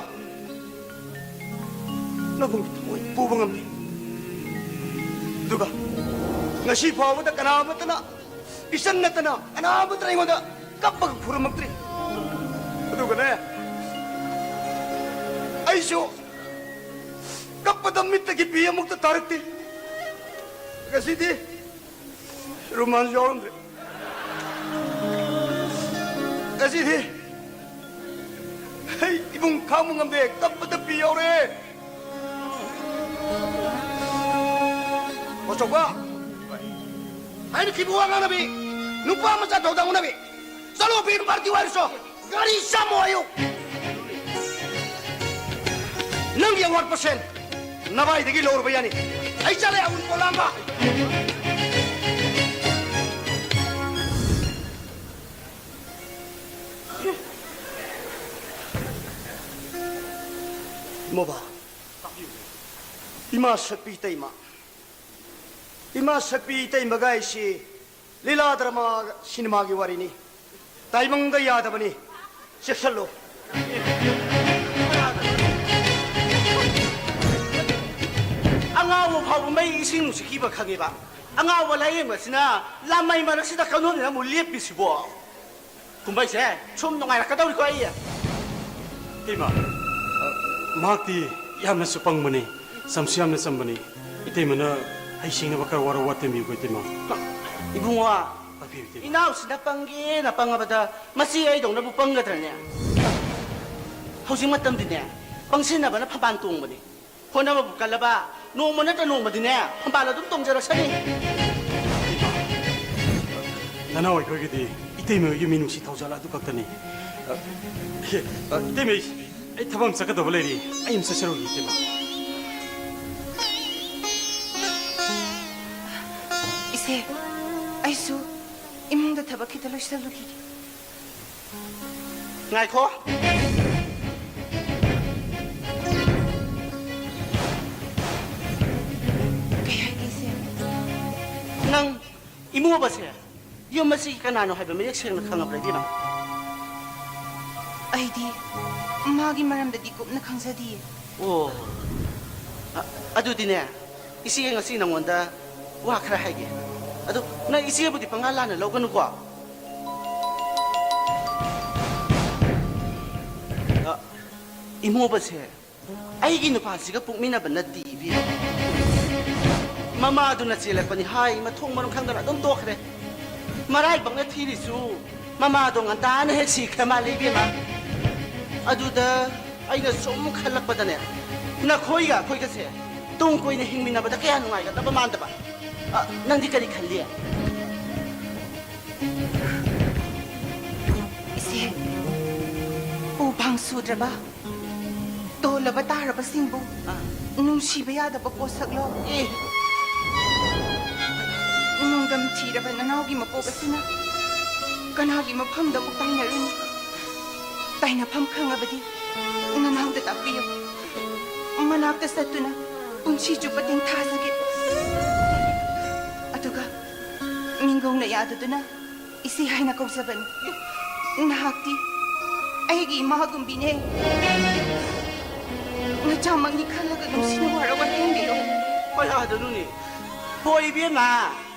ꯅꯕꯨꯡꯒꯤ ꯊꯃꯣꯏ ꯄꯨꯕ ꯉꯝꯗꯦ꯫ ꯑꯗꯨꯒ ꯉꯁꯤ ꯐꯥꯎꯕꯗ ꯀꯅꯥ ꯑꯃꯠꯇꯅ, ꯏꯆꯟ ꯅꯠꯇꯅ ꯀꯅꯥ ꯑꯃꯠꯇꯅ ꯑꯩꯉꯣꯟꯗ ꯀꯞꯄꯒ ꯈꯨꯔꯨꯝꯃꯛꯇ꯭ꯔꯤ꯫ ꯑꯗꯨꯒꯅꯦ, ꯑꯩꯁꯨ ꯀꯞꯄꯗ ꯃꯤꯠꯇꯒꯤ ꯄꯤ ꯑꯃꯨꯛꯇ ꯇꯥꯔꯛꯇꯦ꯫ ꯉꯁꯤꯗꯤ ꯔꯨꯃꯥꯟꯁꯨ ꯌꯥꯎꯔꯝꯗ꯭ꯔꯦ꯫ ꯉꯁꯤꯗꯤ ꯑꯩ ꯏꯕꯨꯡ ꯈꯥꯡꯕ ꯉꯝꯗꯦ, ꯀꯞꯄꯗ ꯄꯤ ꯌꯥꯎꯔꯦ꯫ ꯑꯆꯧꯕ, ꯍꯥꯏꯅꯈꯤꯕ ꯋꯥ ꯉꯥꯡꯅꯕꯤ, ꯅꯨꯄꯥ ꯃꯆꯥ ꯊꯧꯗꯥꯡ ꯎꯅꯕꯤ, ꯆꯠꯂꯣ, ꯕꯤꯔ ꯄꯥꯔꯇꯤ ꯋꯥꯏꯔꯨꯆꯣ꯫ ꯒꯥꯔꯤ ꯆꯥꯝꯃꯣ ꯍꯥꯏꯌꯨ꯫ ꯅꯪꯒꯤ ꯑꯋꯥꯠꯄ ꯁꯦꯟ ꯅꯕꯥꯏꯗꯒꯤ ꯂꯧꯔꯨꯕ ꯌꯥꯅꯤ꯫ ꯑꯩ ꯆꯠꯂꯦ ꯑꯎꯟꯄꯣꯠ ꯂꯥꯝꯕ꯫ ꯃꯣꯕꯥ, ꯏꯃꯥ ꯁꯛꯄꯤ ꯏꯇꯩꯃ, ꯏꯃꯥ ꯁꯛꯄꯤ ꯏꯇꯩꯃꯒ ꯑꯩꯁꯤ ꯂꯤꯂꯥ ꯗ꯭ꯔꯃꯥ ꯁꯤꯅꯦꯃꯥꯒꯤ ꯋꯥꯔꯤꯅꯤ꯫ ꯇꯥꯏꯕꯪꯗ ꯌꯥꯗꯕꯅꯤ꯫ ꯆꯦꯛꯁꯜꯂꯨ꯫ ꯑꯉꯥꯎꯕ ꯐꯥꯎꯕ ꯃꯩ ꯏꯁꯤꯡ ꯅꯨꯡꯁꯤꯠꯈꯤꯕ ꯈꯪꯉꯤꯕ꯫ ꯑꯉꯥꯎꯕ ꯂꯥꯏꯌꯦꯡꯕꯁꯤꯅ ꯂꯥꯃꯩ ꯃꯔꯛꯁꯤꯗ ꯀꯩꯅꯣꯅꯦ ꯅꯪꯕꯨ ꯂꯦꯞꯄꯤꯁꯤꯕꯣ? ꯀꯨꯝꯍꯩꯁꯦ ꯁꯨꯝ ꯅꯨꯡꯉꯥꯏꯔꯛꯀꯗꯧꯔꯤꯀꯣ ꯑꯩ꯫ ꯏꯃꯥ, ꯃꯍꯥꯛꯇꯤ ꯌꯥꯝꯅꯁꯨ ꯄꯪꯕꯅꯤ꯫ ꯆꯝꯁꯨ ꯌꯥꯝꯅ ꯆꯝꯕꯅꯤ꯫ ꯏꯇꯩꯃꯅ ꯍꯩꯁꯤꯡꯅꯕ ꯈꯔ ꯋꯥꯔꯧ ꯋꯥꯇꯦꯝꯕꯤꯌꯨꯀꯣ, ꯏꯇꯩꯃ꯫ ꯏꯕꯨꯡꯉꯣ, ꯇꯥꯛꯄꯤꯌꯨ, ꯏꯇꯩꯃ꯫ ꯏꯅꯥꯎꯁꯤꯅ ꯄꯪꯒꯦꯅ ꯄꯪꯉꯕꯗ ꯃꯁꯤ ꯑꯩꯗꯧꯅꯕꯨ ꯄꯪꯒꯗ꯭ꯔꯅꯦ? ꯍꯧꯖꯤꯛ ꯃꯇꯝꯗꯤꯅꯦ, ꯄꯪꯁꯤꯟꯅꯕꯅ ꯐꯝꯕꯥꯜ ꯇꯣꯡꯕꯅꯤ꯫ ꯍꯣꯠꯅꯕꯕꯨ ꯀꯜꯂꯕ, ꯅꯣꯡꯃ ꯅꯠꯇ꯭ꯔ ꯅꯣꯡꯃꯗꯤꯅꯦ, ꯐꯝꯕꯥꯜ ꯑꯗꯨꯝ ꯇꯣꯡꯖꯔꯛꯁꯅꯤ꯫ ꯅꯅꯥꯎ ꯑꯩꯈꯣꯏꯒꯤꯗꯤ ꯏꯇꯩꯃ ꯍꯣꯏꯒꯤ ꯃꯤꯅꯨꯡꯁꯤ ꯊꯧꯖꯥꯜ ꯑꯗꯨ ꯈꯛꯇꯅꯤ꯫ ꯑ, ꯑ, ꯏꯇꯩꯃ, ꯑꯩ ꯊꯕꯛ ꯑꯃ ꯆꯠꯀꯗꯕ ꯂꯩꯔꯤ꯫ ꯑꯩ ꯑꯃ ꯆꯠꯆꯔꯨꯒꯦ, ꯏꯇꯩꯃ꯫ ꯏꯆꯦ, ꯑꯩꯁꯨ ꯏꯃꯨꯡꯗ ꯊꯕꯛ ꯈꯤꯇ ꯂꯣꯏꯁꯤꯜꯂꯨꯈꯤꯒꯦ꯫ ꯉꯥꯏꯈꯣ꯫ ꯀꯩ ꯍꯥꯏꯒꯦ, ꯏꯆꯦ? ꯅꯪ ꯏꯃꯣꯕꯁꯦ ꯌꯨꯝ ꯑꯁꯤꯒꯤ ꯀꯅꯥꯅꯣ ꯍꯥꯏꯕ ꯃꯌꯦꯛ ꯁꯦꯡꯅ ꯈꯪꯉꯕ꯭ꯔꯥ, ꯏꯕꯦꯝꯃ? ꯑꯩꯗꯤ ꯃꯥꯒꯤ ꯃꯔꯝꯗꯗꯤ ꯀꯨꯞꯅ ꯈꯪꯖꯗꯤꯌꯦ꯫ ꯑꯣ꯫ ꯑ-, ꯑꯗꯨꯗꯤꯅꯦ, ꯏꯆꯦ ꯉꯁꯤ ꯅꯉꯣꯟꯗ ꯋꯥ ꯈꯔ ꯍꯥꯏꯒꯦ꯫ ꯑꯗꯨ ꯅꯪ ꯏꯆꯦꯕꯨꯗꯤ ꯄꯪꯂꯥꯟ ꯂꯥꯟꯅ ꯂꯧꯒꯅꯨꯀꯣ꯫ ꯑ, ꯏꯃꯣꯕꯁꯦ ꯑꯩꯒꯤ ꯅꯨꯄꯥꯁꯤꯒ ꯄꯣꯛꯃꯤꯟꯅꯕ ꯅꯠꯇꯦ, ꯏꯕꯦꯝꯃ꯫ ꯃꯃꯥꯗꯨꯅ ꯆꯦꯜꯂꯛꯄꯅꯤ ꯍꯥꯏ, ꯃꯊꯣꯡ ꯃꯔꯝ ꯈꯪꯗꯅ ꯑꯗꯨꯝ ꯇꯣꯛꯈ꯭ꯔꯦ꯫ ꯃꯔꯥꯏꯕꯛꯅ ꯊꯤꯔꯤꯁꯨ ꯃꯃꯥꯗꯣ ꯉꯟꯇꯥꯅ ꯍꯦꯛ ꯁꯤꯈ꯭ꯔ ꯃꯥꯜꯂꯦ, ꯏꯕꯦꯝꯃ꯫ ꯑꯗꯨꯗ ꯑꯩꯅ ꯁꯨꯝ ꯈꯜꯂꯛꯄꯗꯅꯦ, ꯅꯈꯣꯏꯒ ꯑꯩꯈꯣꯏꯒꯁꯦ ꯇꯨꯡ ꯀꯣꯏꯅ ꯍꯤꯡꯃꯤꯟꯅꯕꯗ ꯀꯌꯥ ꯅꯨꯡꯉꯥꯏꯒꯗꯕ ꯃꯥꯟꯗꯕ꯫ ꯑ, ꯅꯪꯗꯤ ꯀꯔꯤ ꯈꯜꯂꯤ? ꯏꯆꯦ, ꯎ ꯐꯥꯡ ꯁꯨꯗ꯭ꯔꯕ, ꯇꯣꯜꯂꯕ ꯇꯥꯔꯕꯁꯤꯡꯕꯨ ꯑꯥ꯫ ꯅꯨꯡꯁꯤꯕ ꯌꯥꯗꯕ ꯄꯣꯠꯁꯛꯂꯣ? ꯑꯦ꯫ ꯅꯣꯡꯗꯝ ꯊꯤꯔꯕ ꯅꯅꯥꯎꯒꯤ ꯃꯄꯣꯛ ꯑꯁꯤꯅ ꯀꯅꯥꯒꯤ ꯃꯐꯝꯗ ꯑꯃꯨꯛ ꯇꯥꯏꯅꯔꯨꯅꯤ? ꯇꯥꯏꯅꯐꯝ ꯈꯪꯉꯕꯗꯤ ꯅꯅꯥꯎꯗ ꯇꯥꯛꯄꯤꯌꯨ꯫ ꯃꯅꯥꯛꯇ ꯆꯠꯇꯨꯅ ꯄꯨꯟꯁꯤ ꯆꯨꯞꯄ ꯇꯦꯡꯊꯥꯖꯒꯦ꯫ ꯑꯗꯨꯒ ꯃꯤꯡꯒꯧꯅ ꯌꯥꯗꯗꯨꯅ ꯏꯆꯦ ꯍꯥꯏꯅ ꯀꯧꯖꯕꯅꯤ꯫ ꯅꯍꯥꯛꯇꯤ ꯑꯩꯒꯤ ꯏꯃꯥꯒꯨꯝꯕꯤꯅꯦ꯫ ꯃꯆꯥꯃꯛꯅꯤ ꯈꯜꯂꯒ ꯅꯨꯡꯁꯤꯅ ꯋꯥꯔꯧ ꯋꯥꯇꯦꯝꯕꯤꯌꯨ꯫ ꯀꯌꯥꯗꯅꯣꯅꯦ? ꯍꯣꯏ, ꯏꯕꯦꯝꯃ,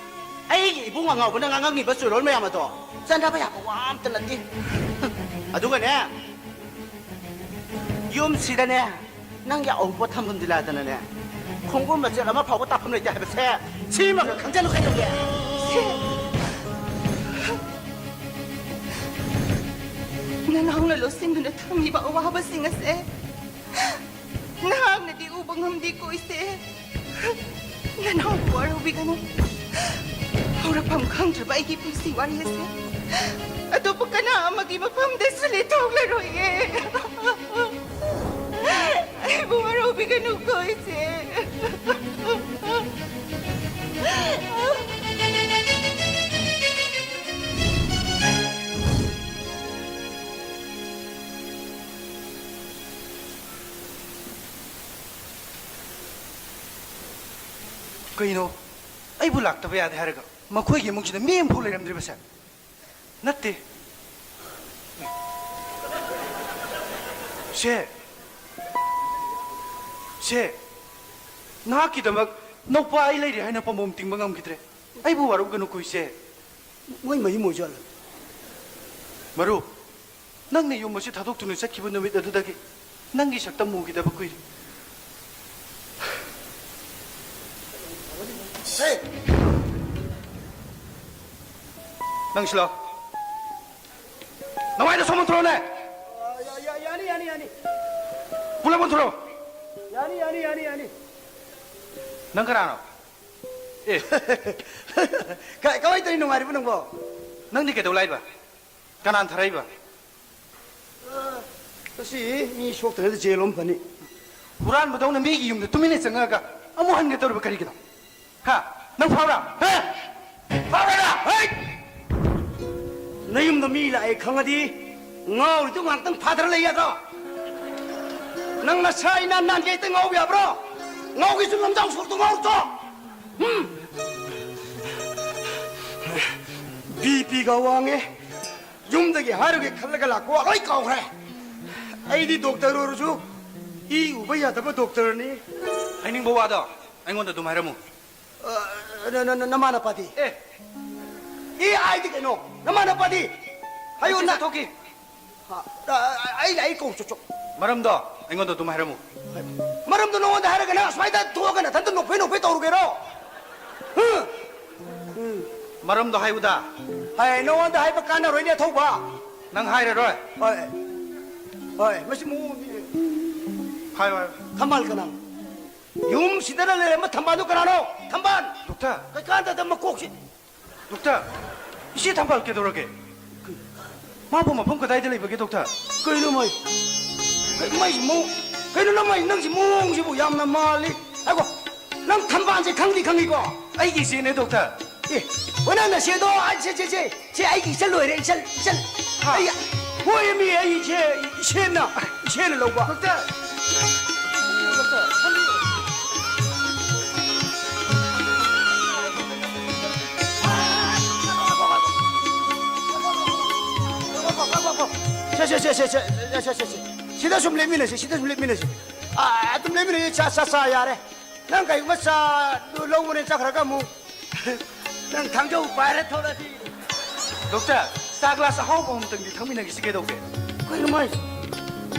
ꯑꯩꯒꯤ ꯏꯕꯨꯡ ꯑꯉꯥꯎꯕꯅ ꯉꯥꯡꯉꯝꯃꯤꯕ ꯆꯨꯔꯣꯜ ꯃꯌꯥꯝ ꯑꯗꯣ ꯆꯠꯅꯕ ꯌꯥꯕ ꯋꯥ ꯑꯝꯇ ꯅꯠꯇꯦ꯫ ꯑꯗꯨꯒꯅꯦ, ꯌꯨꯝꯁꯤꯗꯅꯦ, ꯅꯪꯒꯤ ꯑꯎꯟꯄꯣꯠ ꯊꯝꯐꯝꯗꯤ ꯂꯥꯏꯗꯅꯅꯦ, ꯈꯣꯡꯒꯨꯜ ꯃꯆꯦꯠ ꯑꯃ ꯐꯥꯎꯕ ꯇꯥꯐꯝ ꯂꯩꯇꯦ ꯍꯥꯏꯕꯁꯦ ꯁꯤꯃꯈꯛ ꯈꯪꯖꯜꯂꯨ ꯀꯩꯗꯧꯒꯦ? ꯁꯦ, ꯅꯅꯥꯎꯅ ꯂꯣꯠꯁꯤꯟꯗꯨꯅ ꯊꯝꯂꯤꯕ ꯑꯋꯥꯕꯁꯤꯡ ꯑꯁꯦ ꯅꯍꯥꯛꯅꯗꯤ ꯎꯕ ꯉꯝꯗꯦꯀꯣ ꯏꯆꯦ꯫ ꯅꯅꯥꯎꯕꯨ ꯋꯥꯔꯧꯕꯤꯒꯅꯨ꯫ ꯍꯧꯔꯛꯐꯝ ꯈꯪꯗ꯭ꯔꯕ ꯑꯩꯒꯤ ꯄꯨꯟꯁꯤ ꯋꯥꯔꯤ ꯑꯁꯦ ꯑꯇꯣꯞꯄ ꯀꯅꯥ ꯑꯃꯒꯤ ꯃꯐꯝꯗꯁꯨ ꯂꯤꯊꯣꯛꯂꯔꯣꯏꯌꯦ꯫ ꯑꯩꯕꯨ ꯋꯥꯔꯧꯕꯤꯒꯅꯨꯀꯣ, ꯏꯆꯦ꯫ ꯀꯩꯅꯣ? ꯑꯩꯕꯨ ꯂꯥꯛꯇꯕ ꯌꯥꯗꯦ ꯍꯥꯏꯔꯒ ꯃꯈꯣꯏꯒꯤ ꯏꯃꯨꯡꯁꯤꯗ ꯃꯤ ꯑꯃꯐꯥꯎ ꯂꯩꯔꯝꯗ꯭ꯔꯤꯕꯁꯦ? ꯅꯠꯇꯦ꯫ ꯁꯦ꯫ ꯁꯦ꯫ ꯅꯍꯥꯛꯀꯤꯗꯃꯛ ꯅꯧꯄꯥ ꯑꯩ ꯂꯩꯔꯤ ꯍꯥꯏꯅ ꯄꯥꯝꯕꯣꯝ ꯇꯤꯡꯕ ꯉꯝꯈꯤꯗ꯭ꯔꯦ꯫ ꯑꯩꯕꯨ ꯋꯥꯔꯧꯒꯅꯨꯀꯣ, ꯏꯆꯦ꯫ ꯃꯣꯏ ꯃꯌꯨꯝ ꯑꯣꯏꯖꯥꯠꯂ? ꯃꯔꯨꯞ, ꯅꯪꯅ ꯌꯨꯝ ꯑꯁꯤ ꯊꯥꯗꯣꯛꯇꯨꯅ ꯆꯠꯈꯤꯕ ꯅꯨꯃꯤꯠ ꯑꯗꯨꯗꯒꯤ ꯅꯪꯒꯤ ꯁꯛꯇꯝ ꯎꯈꯤꯗꯕ ꯀꯨꯏꯔꯦ꯫ ꯍꯦ! ꯅꯪ ꯁꯤꯂꯣ꯫ ꯅꯃꯥꯏꯗ ꯁꯣꯝ ꯑꯣꯟꯊꯣꯔꯛꯑꯣꯅꯦ꯫ ꯌꯥ-, ꯌꯥ-, ꯌꯥꯅꯤ, ꯌꯥꯅꯤ, ꯌꯥꯅꯤ꯫ ꯄꯨꯂꯞ ꯑꯣꯟꯊꯣꯔꯛꯑꯣ꯫ ꯌꯥꯅꯤ, ꯌꯥꯅꯤ, ꯌꯥꯅꯤ, ꯌꯥꯅꯤ꯫ ꯅꯪ ꯀꯅꯥꯅꯣ? ꯑꯦ꯫ ꯀ-, ꯀꯃꯥꯏ ꯇꯧꯔꯤ, ꯅꯨꯡꯉꯥꯏꯔꯤꯕꯣ ꯅꯪꯕꯣ? ꯅꯪꯗꯤ ꯀꯩꯗꯧ ꯂꯥꯛꯏꯕ? ꯀꯅꯥꯅ ꯊꯥꯔꯛꯏꯕ? ꯑ, ꯉꯁꯤ ꯃꯤ ꯁꯣꯛꯇ꯭ꯔꯗꯤ ꯖꯦꯜ ꯑꯃ ꯐꯅꯤ꯫ ꯍꯨꯔꯥꯟꯕꯗꯧꯅ ꯃꯤꯒꯤ ꯌꯨꯝꯗ ꯇꯨꯃꯤꯟꯅ ꯆꯪꯉꯛꯑꯒ ꯑꯃꯨꯛ ꯍꯟꯒꯦ ꯇꯧꯔꯤꯕ ꯀꯔꯤꯒꯤꯅꯣ? ꯍꯥ? ꯅꯪ ꯐꯥꯎꯔꯥ? ꯍꯦ? ꯐꯥꯎꯔꯥ? ꯍꯩ! ꯅꯌꯨꯝꯗ ꯃꯤ ꯂꯥꯛꯑꯦ ꯈꯪꯉꯗꯤ ꯉꯥꯎꯔꯤꯗꯨ ꯉꯥꯛꯇꯪ ꯐꯥꯊꯔ ꯂꯩ ꯌꯥꯗ꯭ꯔꯣ? ꯅꯪ ꯅꯁꯥ ꯏꯅꯥꯟ ꯅꯥꯟꯒꯦ ꯍꯦꯛꯇ ꯉꯥꯎꯕ ꯌꯥꯕ꯭ꯔꯣ? ꯉꯥꯎꯒꯦꯁꯨ ꯂꯝꯖꯥꯎ ꯁꯣꯔꯣꯛꯇ ꯉꯥꯎꯔꯨꯆꯣ꯫ ꯎꯝ꯫ ꯕꯤ ꯄꯤꯒ ꯋꯥꯡꯉꯦ꯫ ꯌꯨꯝꯗꯒꯤ ꯍꯥꯏꯔꯨꯒꯦ ꯈꯜꯂꯒ ꯂꯥꯛꯄ ꯋꯥ ꯂꯣꯏ ꯀꯥꯎꯈ꯭ꯔꯦ꯫ ꯑꯩꯗꯤ ꯗꯣꯛꯇꯔ ꯑꯣꯏꯔꯁꯨ ꯏ ꯎꯕ ꯌꯥꯗꯕ ꯗꯣꯛꯇꯔꯅꯤ꯫ ꯍꯥꯏꯅꯤꯡꯕ ꯋꯥꯗꯣ ꯑꯩꯉꯣꯟꯗ ꯑꯗꯨꯝ ꯍꯥꯏꯔꯝꯃꯨ꯫ ꯑ, ꯅ-, ꯅ-, ꯅ-, ꯅꯃꯥ ꯅꯄꯥꯗꯤ? ꯑꯦ꯫ ꯏ ꯑꯥꯏꯗꯤ ꯀꯩꯅꯣ? ꯅꯃꯥ ꯅꯄꯥꯗꯤ? ꯍꯥꯏꯌꯨ ꯑꯩ ꯅ-, ꯆꯠꯊꯣꯛꯈꯤ꯫ ꯍꯥ, ꯑ, ꯑ, ꯑꯩ, ꯑꯩ ꯀꯧ ꯆꯠ-, ꯆꯠ-, ꯃꯔꯝꯗꯣ ꯑꯩꯉꯣꯟꯗ ꯑꯗꯨꯝ ꯍꯥꯏꯔꯝꯃꯨ꯫ ꯃꯔꯝꯗꯣ ꯅꯉꯣꯟꯗ ꯍꯥꯏꯔꯒ ꯅꯪ ꯑꯁꯨꯃꯥꯏꯅ ꯊꯣꯛꯑꯒ ꯅꯊꯟꯇ ꯅꯣꯛꯐꯦ ꯅꯣꯛꯐꯦ ꯇꯧꯔꯨꯒꯦꯔꯣ? ꯍꯨꯝ? ꯃꯔꯝꯗꯣ ꯍꯥꯏꯌꯨꯗ꯫ ꯍꯥꯏ, ꯅꯉꯣꯟꯗ ꯍꯥꯏꯕ ꯀꯥꯟꯅꯔꯣꯏꯅꯦ, ꯑꯊꯧꯕ꯫ ꯅꯪ ꯍꯥꯏꯔꯔꯣꯏ? ꯍꯣꯏ꯫ ꯍꯣꯏ, ꯃꯁꯤ ꯃꯑꯣꯡꯗꯤ꯫ ꯍꯥꯏꯌꯨ, ꯍꯥꯏꯌꯨ꯫ ꯊꯝꯕꯥꯜ ꯀꯅꯥ? ꯌꯨꯝꯁꯤꯗꯅ ꯂꯩꯔꯝꯕ ꯊꯝꯕꯥꯜꯗꯣ ꯀꯅꯥꯅꯣ? ꯊꯝꯕꯥꯜ! ꯗꯣꯛꯇꯔ! ꯀꯩꯀꯥꯟꯗꯗ ꯃꯀꯣꯛꯁꯤ꯫ ꯗꯣꯛꯇꯔ, ꯏꯆꯦ ꯊꯝꯕꯥꯜ ꯀꯩꯗꯧꯔꯒꯦ? ꯃꯥꯕꯨ ꯃꯐꯝ ꯀꯗꯥꯏꯗ ꯂꯩꯕꯒꯦ, ꯗꯣꯛꯇꯔ? ꯀꯩꯅꯣ ꯃꯥꯏ? ꯀꯩ-, ꯃꯥꯏꯁꯤ ꯃꯑꯣꯡ-, ꯀꯩꯅꯣ ꯅꯃꯥꯏ, ꯅꯪꯁꯤ ꯃꯑꯣꯡꯁꯤꯕꯨ ꯌꯥꯝꯅ ꯃꯥꯜꯂꯤ꯫ ꯉꯥꯏꯈꯣ, ꯅꯪ ꯊꯝꯕꯥꯜꯁꯦ ꯈꯪꯗꯤ ꯈꯪꯉꯤꯀꯣ? ꯑꯩꯒꯤ ꯏꯆꯦꯅꯦ, ꯗꯣꯛꯇꯔ꯫ ꯑꯦ, ꯑꯣ, ꯅꯪ ꯅꯆꯦꯗꯣ? ꯑ, ꯁꯦ, ꯁꯦ, ꯁꯦ, ꯁꯦ, ꯑꯩꯒꯤ ꯏꯆꯜ ꯑꯣꯏꯔꯦ, ꯏꯆꯜ, ꯏꯆꯜ꯫ ꯍꯥ? ꯑꯩ, ꯍꯣꯏ, ꯃꯤ, ꯑꯩ ꯏꯆꯦ, ꯏꯆꯦꯅ, ꯏꯆꯦꯅ ꯂꯧꯕ꯫ ꯗꯣꯛꯇꯔ! ꯗꯣꯛꯇꯔ, ꯐꯝꯕꯤꯌꯨ꯫ ꯁꯦ, ꯁꯦ, ꯁꯦ꯫ ꯁꯤꯗ ꯁꯨꯝ ꯂꯦꯞꯃꯤꯟꯅꯁꯤ, ꯁꯤꯗ ꯁꯨꯝ ꯂꯦꯞꯃꯤꯟꯅꯁꯤ꯫ ꯑꯥ, ꯑꯗꯨꯝ ꯂꯦꯞꯃꯤꯟꯅꯁꯤ, ꯆꯥ, ꯆꯥ, ꯆꯥ ꯌꯥꯔꯦ꯫ ꯅꯪ ꯀꯩꯒꯨꯝꯕ ꯆꯥꯗꯨ ꯂꯧꯕꯅꯦ ꯆꯠꯈ꯭ꯔꯒ ꯑꯃꯨꯛ ꯅꯪ ꯊꯥꯡꯖꯧ ꯄꯥꯏꯔ ꯊꯣꯛꯂꯛꯑꯗꯤ? ꯗꯣꯛꯇꯔ, ꯆꯥ ꯒ꯭ꯂꯥꯁ ꯑꯍꯥꯎꯕ ꯑꯃꯇꯪꯗꯤ ꯊꯛꯃꯤꯟꯅꯈꯤꯁꯤ ꯀꯩꯗꯧꯒꯦ? ꯀꯩꯅꯣ ꯃꯥꯏ?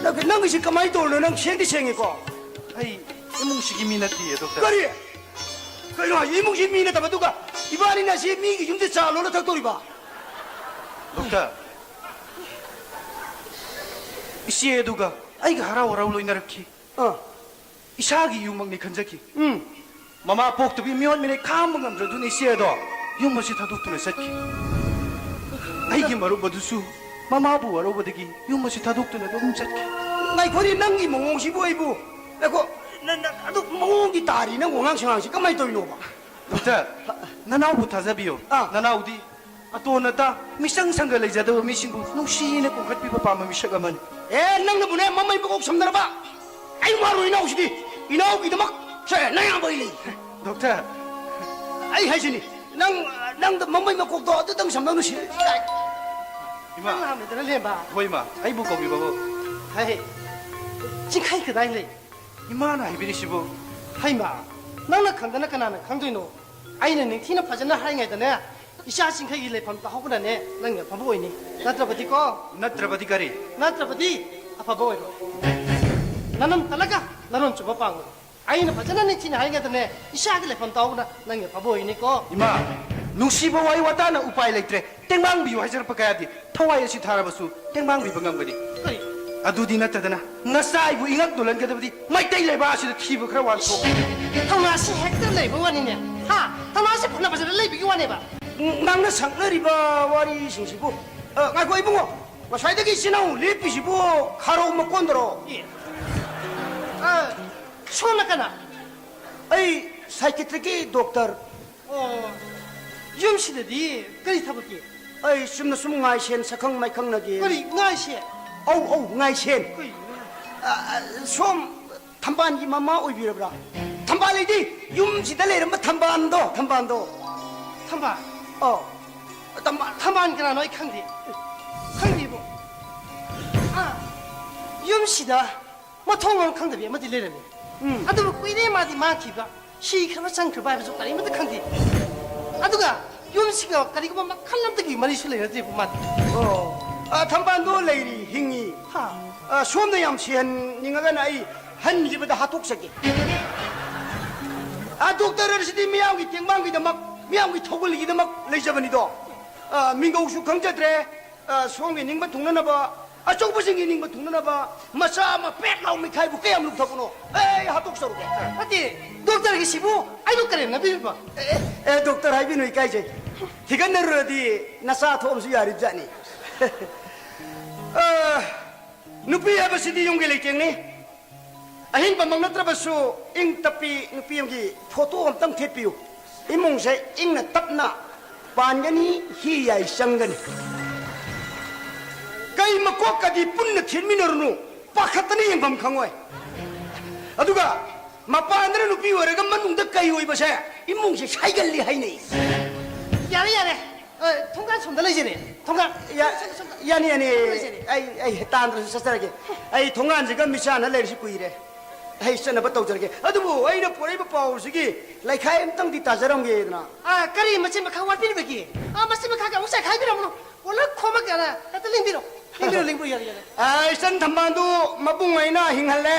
ꯅꯪ, ꯅꯪꯒꯤꯁꯤ ꯀꯃꯥꯏꯅ ꯇꯧꯔꯤꯅꯣ? ꯅꯪ ꯁꯦꯡꯗꯤ ꯁꯦꯡꯉꯤꯀꯣ? ꯑꯩ ꯏꯃꯨꯡꯁꯤꯒꯤ ꯃꯤ ꯅꯠꯇꯤꯌꯦ, ꯗꯣꯛꯇꯔ꯫ ꯀꯔꯤ? ꯀꯩꯅꯣ ꯍꯥꯏꯁꯤ? ꯏꯃꯨꯡꯁꯤ ꯃꯤ ꯅꯠꯇꯕ, ꯑꯗꯨꯒ ꯏꯕꯥꯅꯤꯅ ꯁꯤ ꯃꯤꯒꯤ ꯌꯨꯝꯗ ꯆꯥ ꯂꯣꯜꯂ ꯊꯛꯇꯣꯔꯤꯕ? ꯗꯣꯛꯇꯔ, ꯏꯆꯦ ꯑꯗꯨꯒ ꯑꯩꯒ ꯍꯔꯥꯎ ꯍꯔꯥꯎ ꯂꯣꯏꯅꯔꯛꯈꯤ꯫ ꯑꯥ꯫ ꯏꯁꯥꯒꯤ ꯌꯨꯝꯃꯛꯅꯤ ꯈꯟꯖꯈꯤ꯫ ꯎꯝ꯫ ꯃꯃꯥ ꯄꯣꯛꯇꯕꯤ ꯃꯤꯑꯣꯠ ꯃꯤꯅꯩ ꯈꯥꯡꯕ ꯉꯝꯗ꯭ꯔꯗꯨꯅ ꯏꯆꯦ ꯑꯗꯣ ꯌꯨꯝ ꯑꯁꯤ ꯊꯥꯗꯣꯛꯇꯨꯅ ꯆꯠꯈꯤ꯫ ꯑꯩꯒꯤ ꯃꯔꯨꯞ ꯑꯗꯨꯁꯨ ꯃꯃꯥꯕꯨ ꯋꯥꯔꯧꯕꯗꯒꯤ ꯌꯨꯝ ꯑꯁꯤ ꯊꯥꯗꯣꯛꯇꯨꯅ ꯑꯗꯨꯝ ꯆꯠꯈꯤ꯫ ꯉꯥꯏꯈꯣꯅꯦ, ꯅꯪꯒꯤ ꯃꯑꯣꯡꯁꯤꯕꯨ ꯑꯩꯕꯨ, ꯉꯥꯏꯈꯣ, ꯅ-, ꯅ-, ꯑꯗꯨ ꯃꯑꯣꯡꯗꯤ ꯇꯥꯔꯤ, ꯅꯪ ꯋꯥꯉꯥꯡ ꯁꯉꯥꯡꯁꯤ ꯀꯃꯥꯏꯅ ꯇꯧꯔꯤꯅꯣꯕ? ꯗꯣꯛꯇꯔ, ꯅꯅꯥꯎꯕꯨ ꯊꯥꯖꯕꯤꯌꯨ꯫ ꯑꯥ꯫ ꯅꯅꯥꯎꯗꯤ ꯑꯇꯣꯟ ꯑꯇꯥ, ꯃꯤꯆꯪ ꯁꯪꯒ ꯂꯩꯖꯗꯕ ꯃꯤꯁꯤꯡꯕꯨ ꯅꯨꯡꯁꯤꯅ ꯀꯣꯡꯈꯠꯄꯤꯕ ꯄꯥꯝꯕ ꯃꯤꯁꯛ ꯑꯃꯅꯤ꯫ ꯑꯦ, ꯅꯪꯅꯕꯨꯅꯦ ꯃꯃꯩ ꯃꯀꯣꯛ ꯁꯝꯅꯔꯕ? ꯑꯩ ꯃꯥꯔꯣ ꯏꯅꯥꯎꯁꯤꯗꯤ, ꯏꯅꯥꯎꯒꯤꯗꯃꯛ ꯁꯦ ꯅꯌꯥꯝꯕ ꯑꯩ ꯂꯩ꯫ ꯗꯣꯛꯇꯔ꯫ ꯑꯩ ꯍꯥꯏꯁꯤꯅꯤ, ꯅꯪ, ꯅꯪꯗ ꯃꯃꯩ ꯃꯀꯣꯛꯇꯣ ꯑꯗꯨꯇꯪ ꯁꯝꯅꯧ ꯅꯨꯡꯁꯤ꯫ ꯏꯃꯥ꯫ ꯅꯪ ꯂꯥꯛꯑꯝꯃꯦꯗꯅ, ꯂꯦꯝꯕ꯫ ꯍꯣꯏ, ꯏꯃꯥ, ꯑꯩꯕꯨ ꯀꯧꯕꯤꯕꯕꯨ? ꯍꯥꯏ, ꯆꯤꯡꯈꯩ ꯀꯗꯥꯏ ꯂꯩ? ꯏꯃꯥꯅ ꯍꯥꯏꯕꯤꯔꯤꯁꯤꯕꯨ? ꯍꯩꯃꯥ, ꯅꯪꯅ ꯈꯪꯗꯅ ꯀꯅꯥꯅ ꯈꯪꯗꯣꯏꯅꯣ? ꯑꯩꯅ ꯅꯤꯡꯊꯤꯅ ꯐꯖꯅ ꯍꯥꯏꯔꯤꯉꯩꯗꯅꯦ, ꯏꯆꯥ ꯆꯤꯡꯈꯩꯒꯤ ꯂꯩꯐꯝ ꯇꯥꯍꯧꯕꯅꯅꯦ, ꯅꯪꯒꯤ ꯑꯐꯕ ꯑꯣꯏꯅꯤ꯫ ꯅꯠꯇ꯭ꯔꯕꯗꯤꯀꯣ? ꯅꯠꯇ꯭ꯔꯕꯗꯤ ꯀꯔꯤ? ꯅꯠꯇ꯭ꯔꯕꯗꯤ ꯑꯐꯕ ꯑꯣꯏꯔꯣꯏ꯫ ꯅꯅꯝ ꯇꯜꯂꯒ ꯅꯔꯣꯟ ꯆꯨꯝꯕ ꯄꯥꯡꯒꯅꯨ꯫ ꯑꯩꯅ ꯐꯖꯅ ꯅꯤꯡꯊꯤꯅ ꯍꯥꯏꯒꯗꯕꯅꯦ, ꯏꯁꯥꯒꯤ ꯂꯩꯐꯝ ꯇꯧꯕꯅ ꯅꯪꯒꯤ ꯑꯐꯕ ꯑꯣꯏꯅꯤꯀꯣ꯫ ꯏꯃꯥ, ꯅꯨꯡꯁꯤꯕ ꯋꯥꯍꯩ ꯋꯥꯇꯥꯅ ꯎꯄꯥꯏ ꯂꯩꯇ꯭ꯔꯦ꯫ ꯇꯦꯡꯕꯥꯡꯕꯤꯌꯨ ꯍꯥꯏꯖꯔꯛꯄ ꯀꯌꯥꯗꯤ ꯊꯋꯥꯏ ꯑꯁꯤ ꯊꯥꯔꯕꯁꯨ ꯇꯦꯡꯕꯥꯡꯕꯤꯕ ꯉꯝꯒꯅꯤ꯫ ꯀꯔꯤ? ꯑꯗꯨꯗꯤ ꯅꯠꯇꯗꯅ ꯅꯆꯥ ꯑꯩꯕꯨ ꯏꯉꯛ ꯅꯣꯜꯍꯟꯒꯗꯕꯗꯤ ꯃꯩꯇꯩ ꯂꯩꯕꯥꯛ ꯑꯁꯤꯗ ꯊꯤꯕ ꯈꯔ ꯋꯥꯟꯊꯣꯛ꯫ ꯊꯧꯅꯥꯁꯤ ꯍꯦꯛꯇ ꯂꯩꯕ ꯋꯥꯅꯤꯅꯦ꯫ ꯍꯥ? ꯊꯧꯅꯥꯁꯤ ꯐꯅ ꯐꯖꯅ ꯂꯩꯕꯒꯤ ꯋꯥꯅꯦꯕ꯫ ꯅꯪꯅ ꯁꯛꯅꯔꯤꯕ ꯋꯥꯔꯤꯁꯤꯡꯁꯤꯕꯨ, ꯑ, ꯉꯥꯏꯈꯣ ꯏꯕꯨꯡꯉꯣ, ꯉꯁꯥꯏꯗꯒꯤ ꯏꯆꯤꯟ ꯏꯅꯥꯎ ꯂꯦꯞꯄꯤꯁꯤꯕꯨ ꯈꯥꯔꯧ ꯃꯀꯣꯟꯗꯔꯣ? ꯑꯦ꯫ ꯑ, ꯁꯣꯝꯅ ꯀꯅꯥ? ꯑꯩ psychiatricꯀꯤ doctor꯫ ꯑꯣ, ꯌꯨꯝꯁꯤꯗꯗꯤ ꯀꯔꯤ ꯊꯕꯛꯀꯤ? ꯑꯩ ꯆꯨꯝꯅ ꯁꯨꯝ ꯉꯥꯏꯁꯦꯟ ꯁꯛꯈꯪ ꯃꯥꯏꯈꯪꯅꯒꯦ꯫ ꯀꯔꯤ ꯉꯥꯏꯁꯦꯟ? ꯑꯧ, ꯑꯧ, ꯉꯥꯏꯁꯦꯟ꯫ ꯀꯔꯤꯅꯣ? ꯑ, ꯑ, ꯁꯣꯝ ꯊꯝꯕꯥꯜꯒꯤ ꯃꯃꯥ ꯑꯣꯏꯕꯤꯔꯕ꯭ꯔꯥ? ꯊꯝꯕꯥꯜ ꯂꯩꯗꯤ ꯌꯨꯝꯁꯤꯗ ꯂꯩꯔꯝꯕ ꯊꯝꯕꯥꯜꯗꯣ, ꯊꯝꯕꯥꯜꯗꯣ꯫ ꯊꯝꯕꯥꯜ? ꯑꯧ꯫ ꯊꯝꯕꯥꯜ, ꯊꯝꯕꯥꯜ ꯀꯅꯥꯅꯣ ꯑꯩ ꯈꯪꯗꯦ꯫ ꯈꯪꯗꯦꯕꯣ꯫ ꯑꯥ, ꯌꯨꯝꯁꯤꯗ ꯃꯊꯣꯡ ꯃꯔꯝ ꯈꯪꯗꯕꯤ ꯑꯃꯗꯤ ꯂꯩꯔꯝꯃꯤ꯫ ꯎꯝ꯫ ꯑꯗꯨꯕꯨ ꯀꯨꯏꯔꯦ ꯃꯥꯗꯤ ꯃꯥꯡꯈꯤꯕ꯫ ꯁꯤꯈ꯭ꯔꯕ ꯆꯪꯈ꯭ꯔꯕ ꯍꯥꯏꯕꯁꯨ ꯀꯔꯤꯃꯠꯇ ꯈꯪꯗꯦ꯫ ꯑꯗꯨꯒ ꯌꯨꯝꯁꯤꯒ ꯀꯔꯤꯒꯨꯝꯕ ꯃꯈꯜ ꯑꯃꯠꯇꯒꯤ ꯃꯔꯤꯁꯨ ꯂꯩꯅꯗ꯭ꯔꯤꯕ ꯃꯥꯗꯤ꯫ ꯑꯣ, ꯑ, ꯊꯝꯕꯥꯜꯗꯣ ꯂꯩꯔꯤ, ꯍꯤꯡꯉꯤ꯫ ꯍꯥ꯫ ꯑ, ꯁꯣꯝꯅ ꯌꯥꯝ ꯁꯤꯍꯟꯅꯤꯡꯉꯒꯅ ꯑꯩ ꯍꯟꯈꯤꯕꯗ ꯍꯥꯠꯇꯣꯛꯆꯒꯦ꯫ ꯑ, doctor ꯑꯁꯤꯗꯤ ꯃꯤꯌꯥꯝꯒꯤ ꯇꯦꯡꯕꯥꯡꯒꯤꯗꯃꯛ, ꯃꯤꯌꯥꯝꯒꯤ ꯊꯧꯒꯜꯒꯤꯗꯃꯛ ꯂꯩꯖꯕꯅꯤꯗꯣ꯫ ꯑ, ꯃꯤꯡꯒꯧꯁꯨ ꯈꯪꯖꯗ꯭ꯔꯦ꯫ ꯑ, ꯁꯣꯝꯒꯤ ꯅꯤꯡꯕ ꯊꯨꯡꯅꯅꯕ, ꯑꯆꯧꯕꯁꯤꯡꯒꯤ ꯅꯤꯡꯕ ꯊꯨꯡꯅꯅꯕ ꯃꯆꯥ ꯑꯃ ꯄꯦꯠ ꯂꯥꯎ ꯃꯤꯈꯥꯏꯕꯨ ꯀꯌꯥꯝ ꯂꯨꯞꯊꯛꯄꯅꯣ? ꯑꯩ ꯍꯥꯠꯇꯣꯛꯆꯔꯨꯒꯦ꯫ ꯅꯠꯇꯦ, doctorꯒꯤꯁꯤꯕꯨ ꯑꯩꯕꯨ ꯀꯔꯦꯝꯅꯕꯤꯔꯤꯕ? ꯑꯦ, ꯑꯦ, doctor ꯍꯥꯏꯕꯤꯅꯨ, ꯏꯀꯥꯏꯖꯩ꯫ ꯊꯤꯒꯠꯅꯔꯨꯔꯗꯤ ꯅꯆꯥ ꯊꯣꯛꯑꯕꯁꯨ ꯌꯥꯔꯤꯕꯖꯥꯠꯅꯤ꯫ ꯑ, ꯅꯨꯄꯤ ꯍꯥꯏꯕꯁꯤꯗꯤ ꯌꯨꯝꯒꯤ ꯂꯩꯇꯦꯡꯅꯤ꯫ ꯑꯍꯤꯡꯕꯃꯛ ꯅꯠꯇ꯭ꯔꯕꯁꯨ ꯏꯪ ꯇꯞꯄꯤ ꯅꯨꯄꯤ ꯑꯃꯒꯤ photo ꯑꯝꯇꯪ ꯊꯦꯠꯄꯤꯌꯨ꯫ ꯏꯃꯨꯡꯁꯦ ꯏꯪꯅ ꯇꯞꯅ ꯄꯥꯟꯒꯅꯤ, ꯍꯤ ꯌꯥꯏ ꯆꯪꯒꯅꯤ꯫ ꯀꯩ ꯃꯀꯣꯛꯀꯗꯤ ꯄꯨꯟꯅ ꯊꯦꯠꯃꯤꯟꯅꯔꯨꯅꯨ, ꯄꯥꯈꯠꯇꯅ ꯌꯦꯡꯐꯝ ꯈꯪꯉꯣꯏ꯫ ꯑꯗꯨꯒ ꯃꯄꯥꯟꯗꯅ ꯅꯨꯄꯤ ꯑꯣꯏꯔꯒ ꯃꯅꯨꯡꯗ ꯀꯩ ꯑꯣꯏꯕꯁꯦ ꯏꯃꯨꯡꯁꯦ ꯁꯥꯏꯒꯜꯂꯤ ꯍꯥꯏꯅꯩ꯫ ꯌꯥꯔꯦ, ꯌꯥꯔꯦ꯫ ꯑ, ꯊꯣꯡꯒꯥꯟ ꯁꯣꯝꯗ ꯂꯩꯖꯔꯦ꯫ ꯊꯣꯡꯒꯥꯟ, ꯌꯥ-, ꯁꯣꯝꯗ, ꯁꯣꯝꯗ꯫ ꯌꯥꯅꯤ, ꯌꯥꯅꯤ꯫ ꯁꯣꯝꯗ ꯂꯩꯖꯔꯦ꯫ ꯑꯩ, ꯑꯩ ꯇꯥꯟꯗ꯭ꯔꯁꯨ ꯆꯠꯆꯔꯒꯦ꯫ ꯑꯩ ꯊꯣꯡꯒꯥꯟꯁꯤꯒ ꯃꯤꯆꯥꯟꯅ ꯂꯩꯔꯤꯁꯤ ꯀꯨꯏꯔꯦ꯫ ꯑꯩ ꯆꯠꯅꯕ ꯇꯧꯖꯔꯒꯦ꯫ ꯑꯗꯨꯕꯨ ꯑꯩꯅ ꯄꯣꯔꯛꯏꯕ ꯄꯥꯎꯁꯤꯒꯤ ꯂꯩꯈꯥꯏ ꯑꯝꯇꯪꯗꯤ ꯇꯥꯖꯔꯝꯒꯦꯗꯅ꯫ ꯑ, ꯀꯔꯤ ꯃꯆꯤꯟ ꯃꯈꯥ ꯋꯥꯠꯄꯤꯔꯤꯕꯒꯦ? ꯑ, ꯃꯆꯤꯟ ꯃꯈꯥꯒ ꯑꯃꯨꯛ ꯆꯥꯏꯈꯥꯏꯕꯤꯔꯝꯃꯅꯨ꯫ ꯄꯨꯂꯞ ꯈꯣꯝꯃꯛꯀꯦꯅ ꯍꯦꯛꯇ ꯂꯦꯡꯕꯤꯔꯣ꯫ ꯂꯦꯡꯕꯤꯔꯣ, ꯂꯦꯡꯕꯤꯔꯣ, ꯌꯥꯔꯦ, ꯌꯥꯔꯦ꯫ ꯑ, ꯏꯆꯟ ꯊꯝꯕꯥꯜꯗꯨ ꯃꯕꯨꯡ ꯑꯩꯅ ꯍꯤꯡꯍꯜꯂꯦ꯫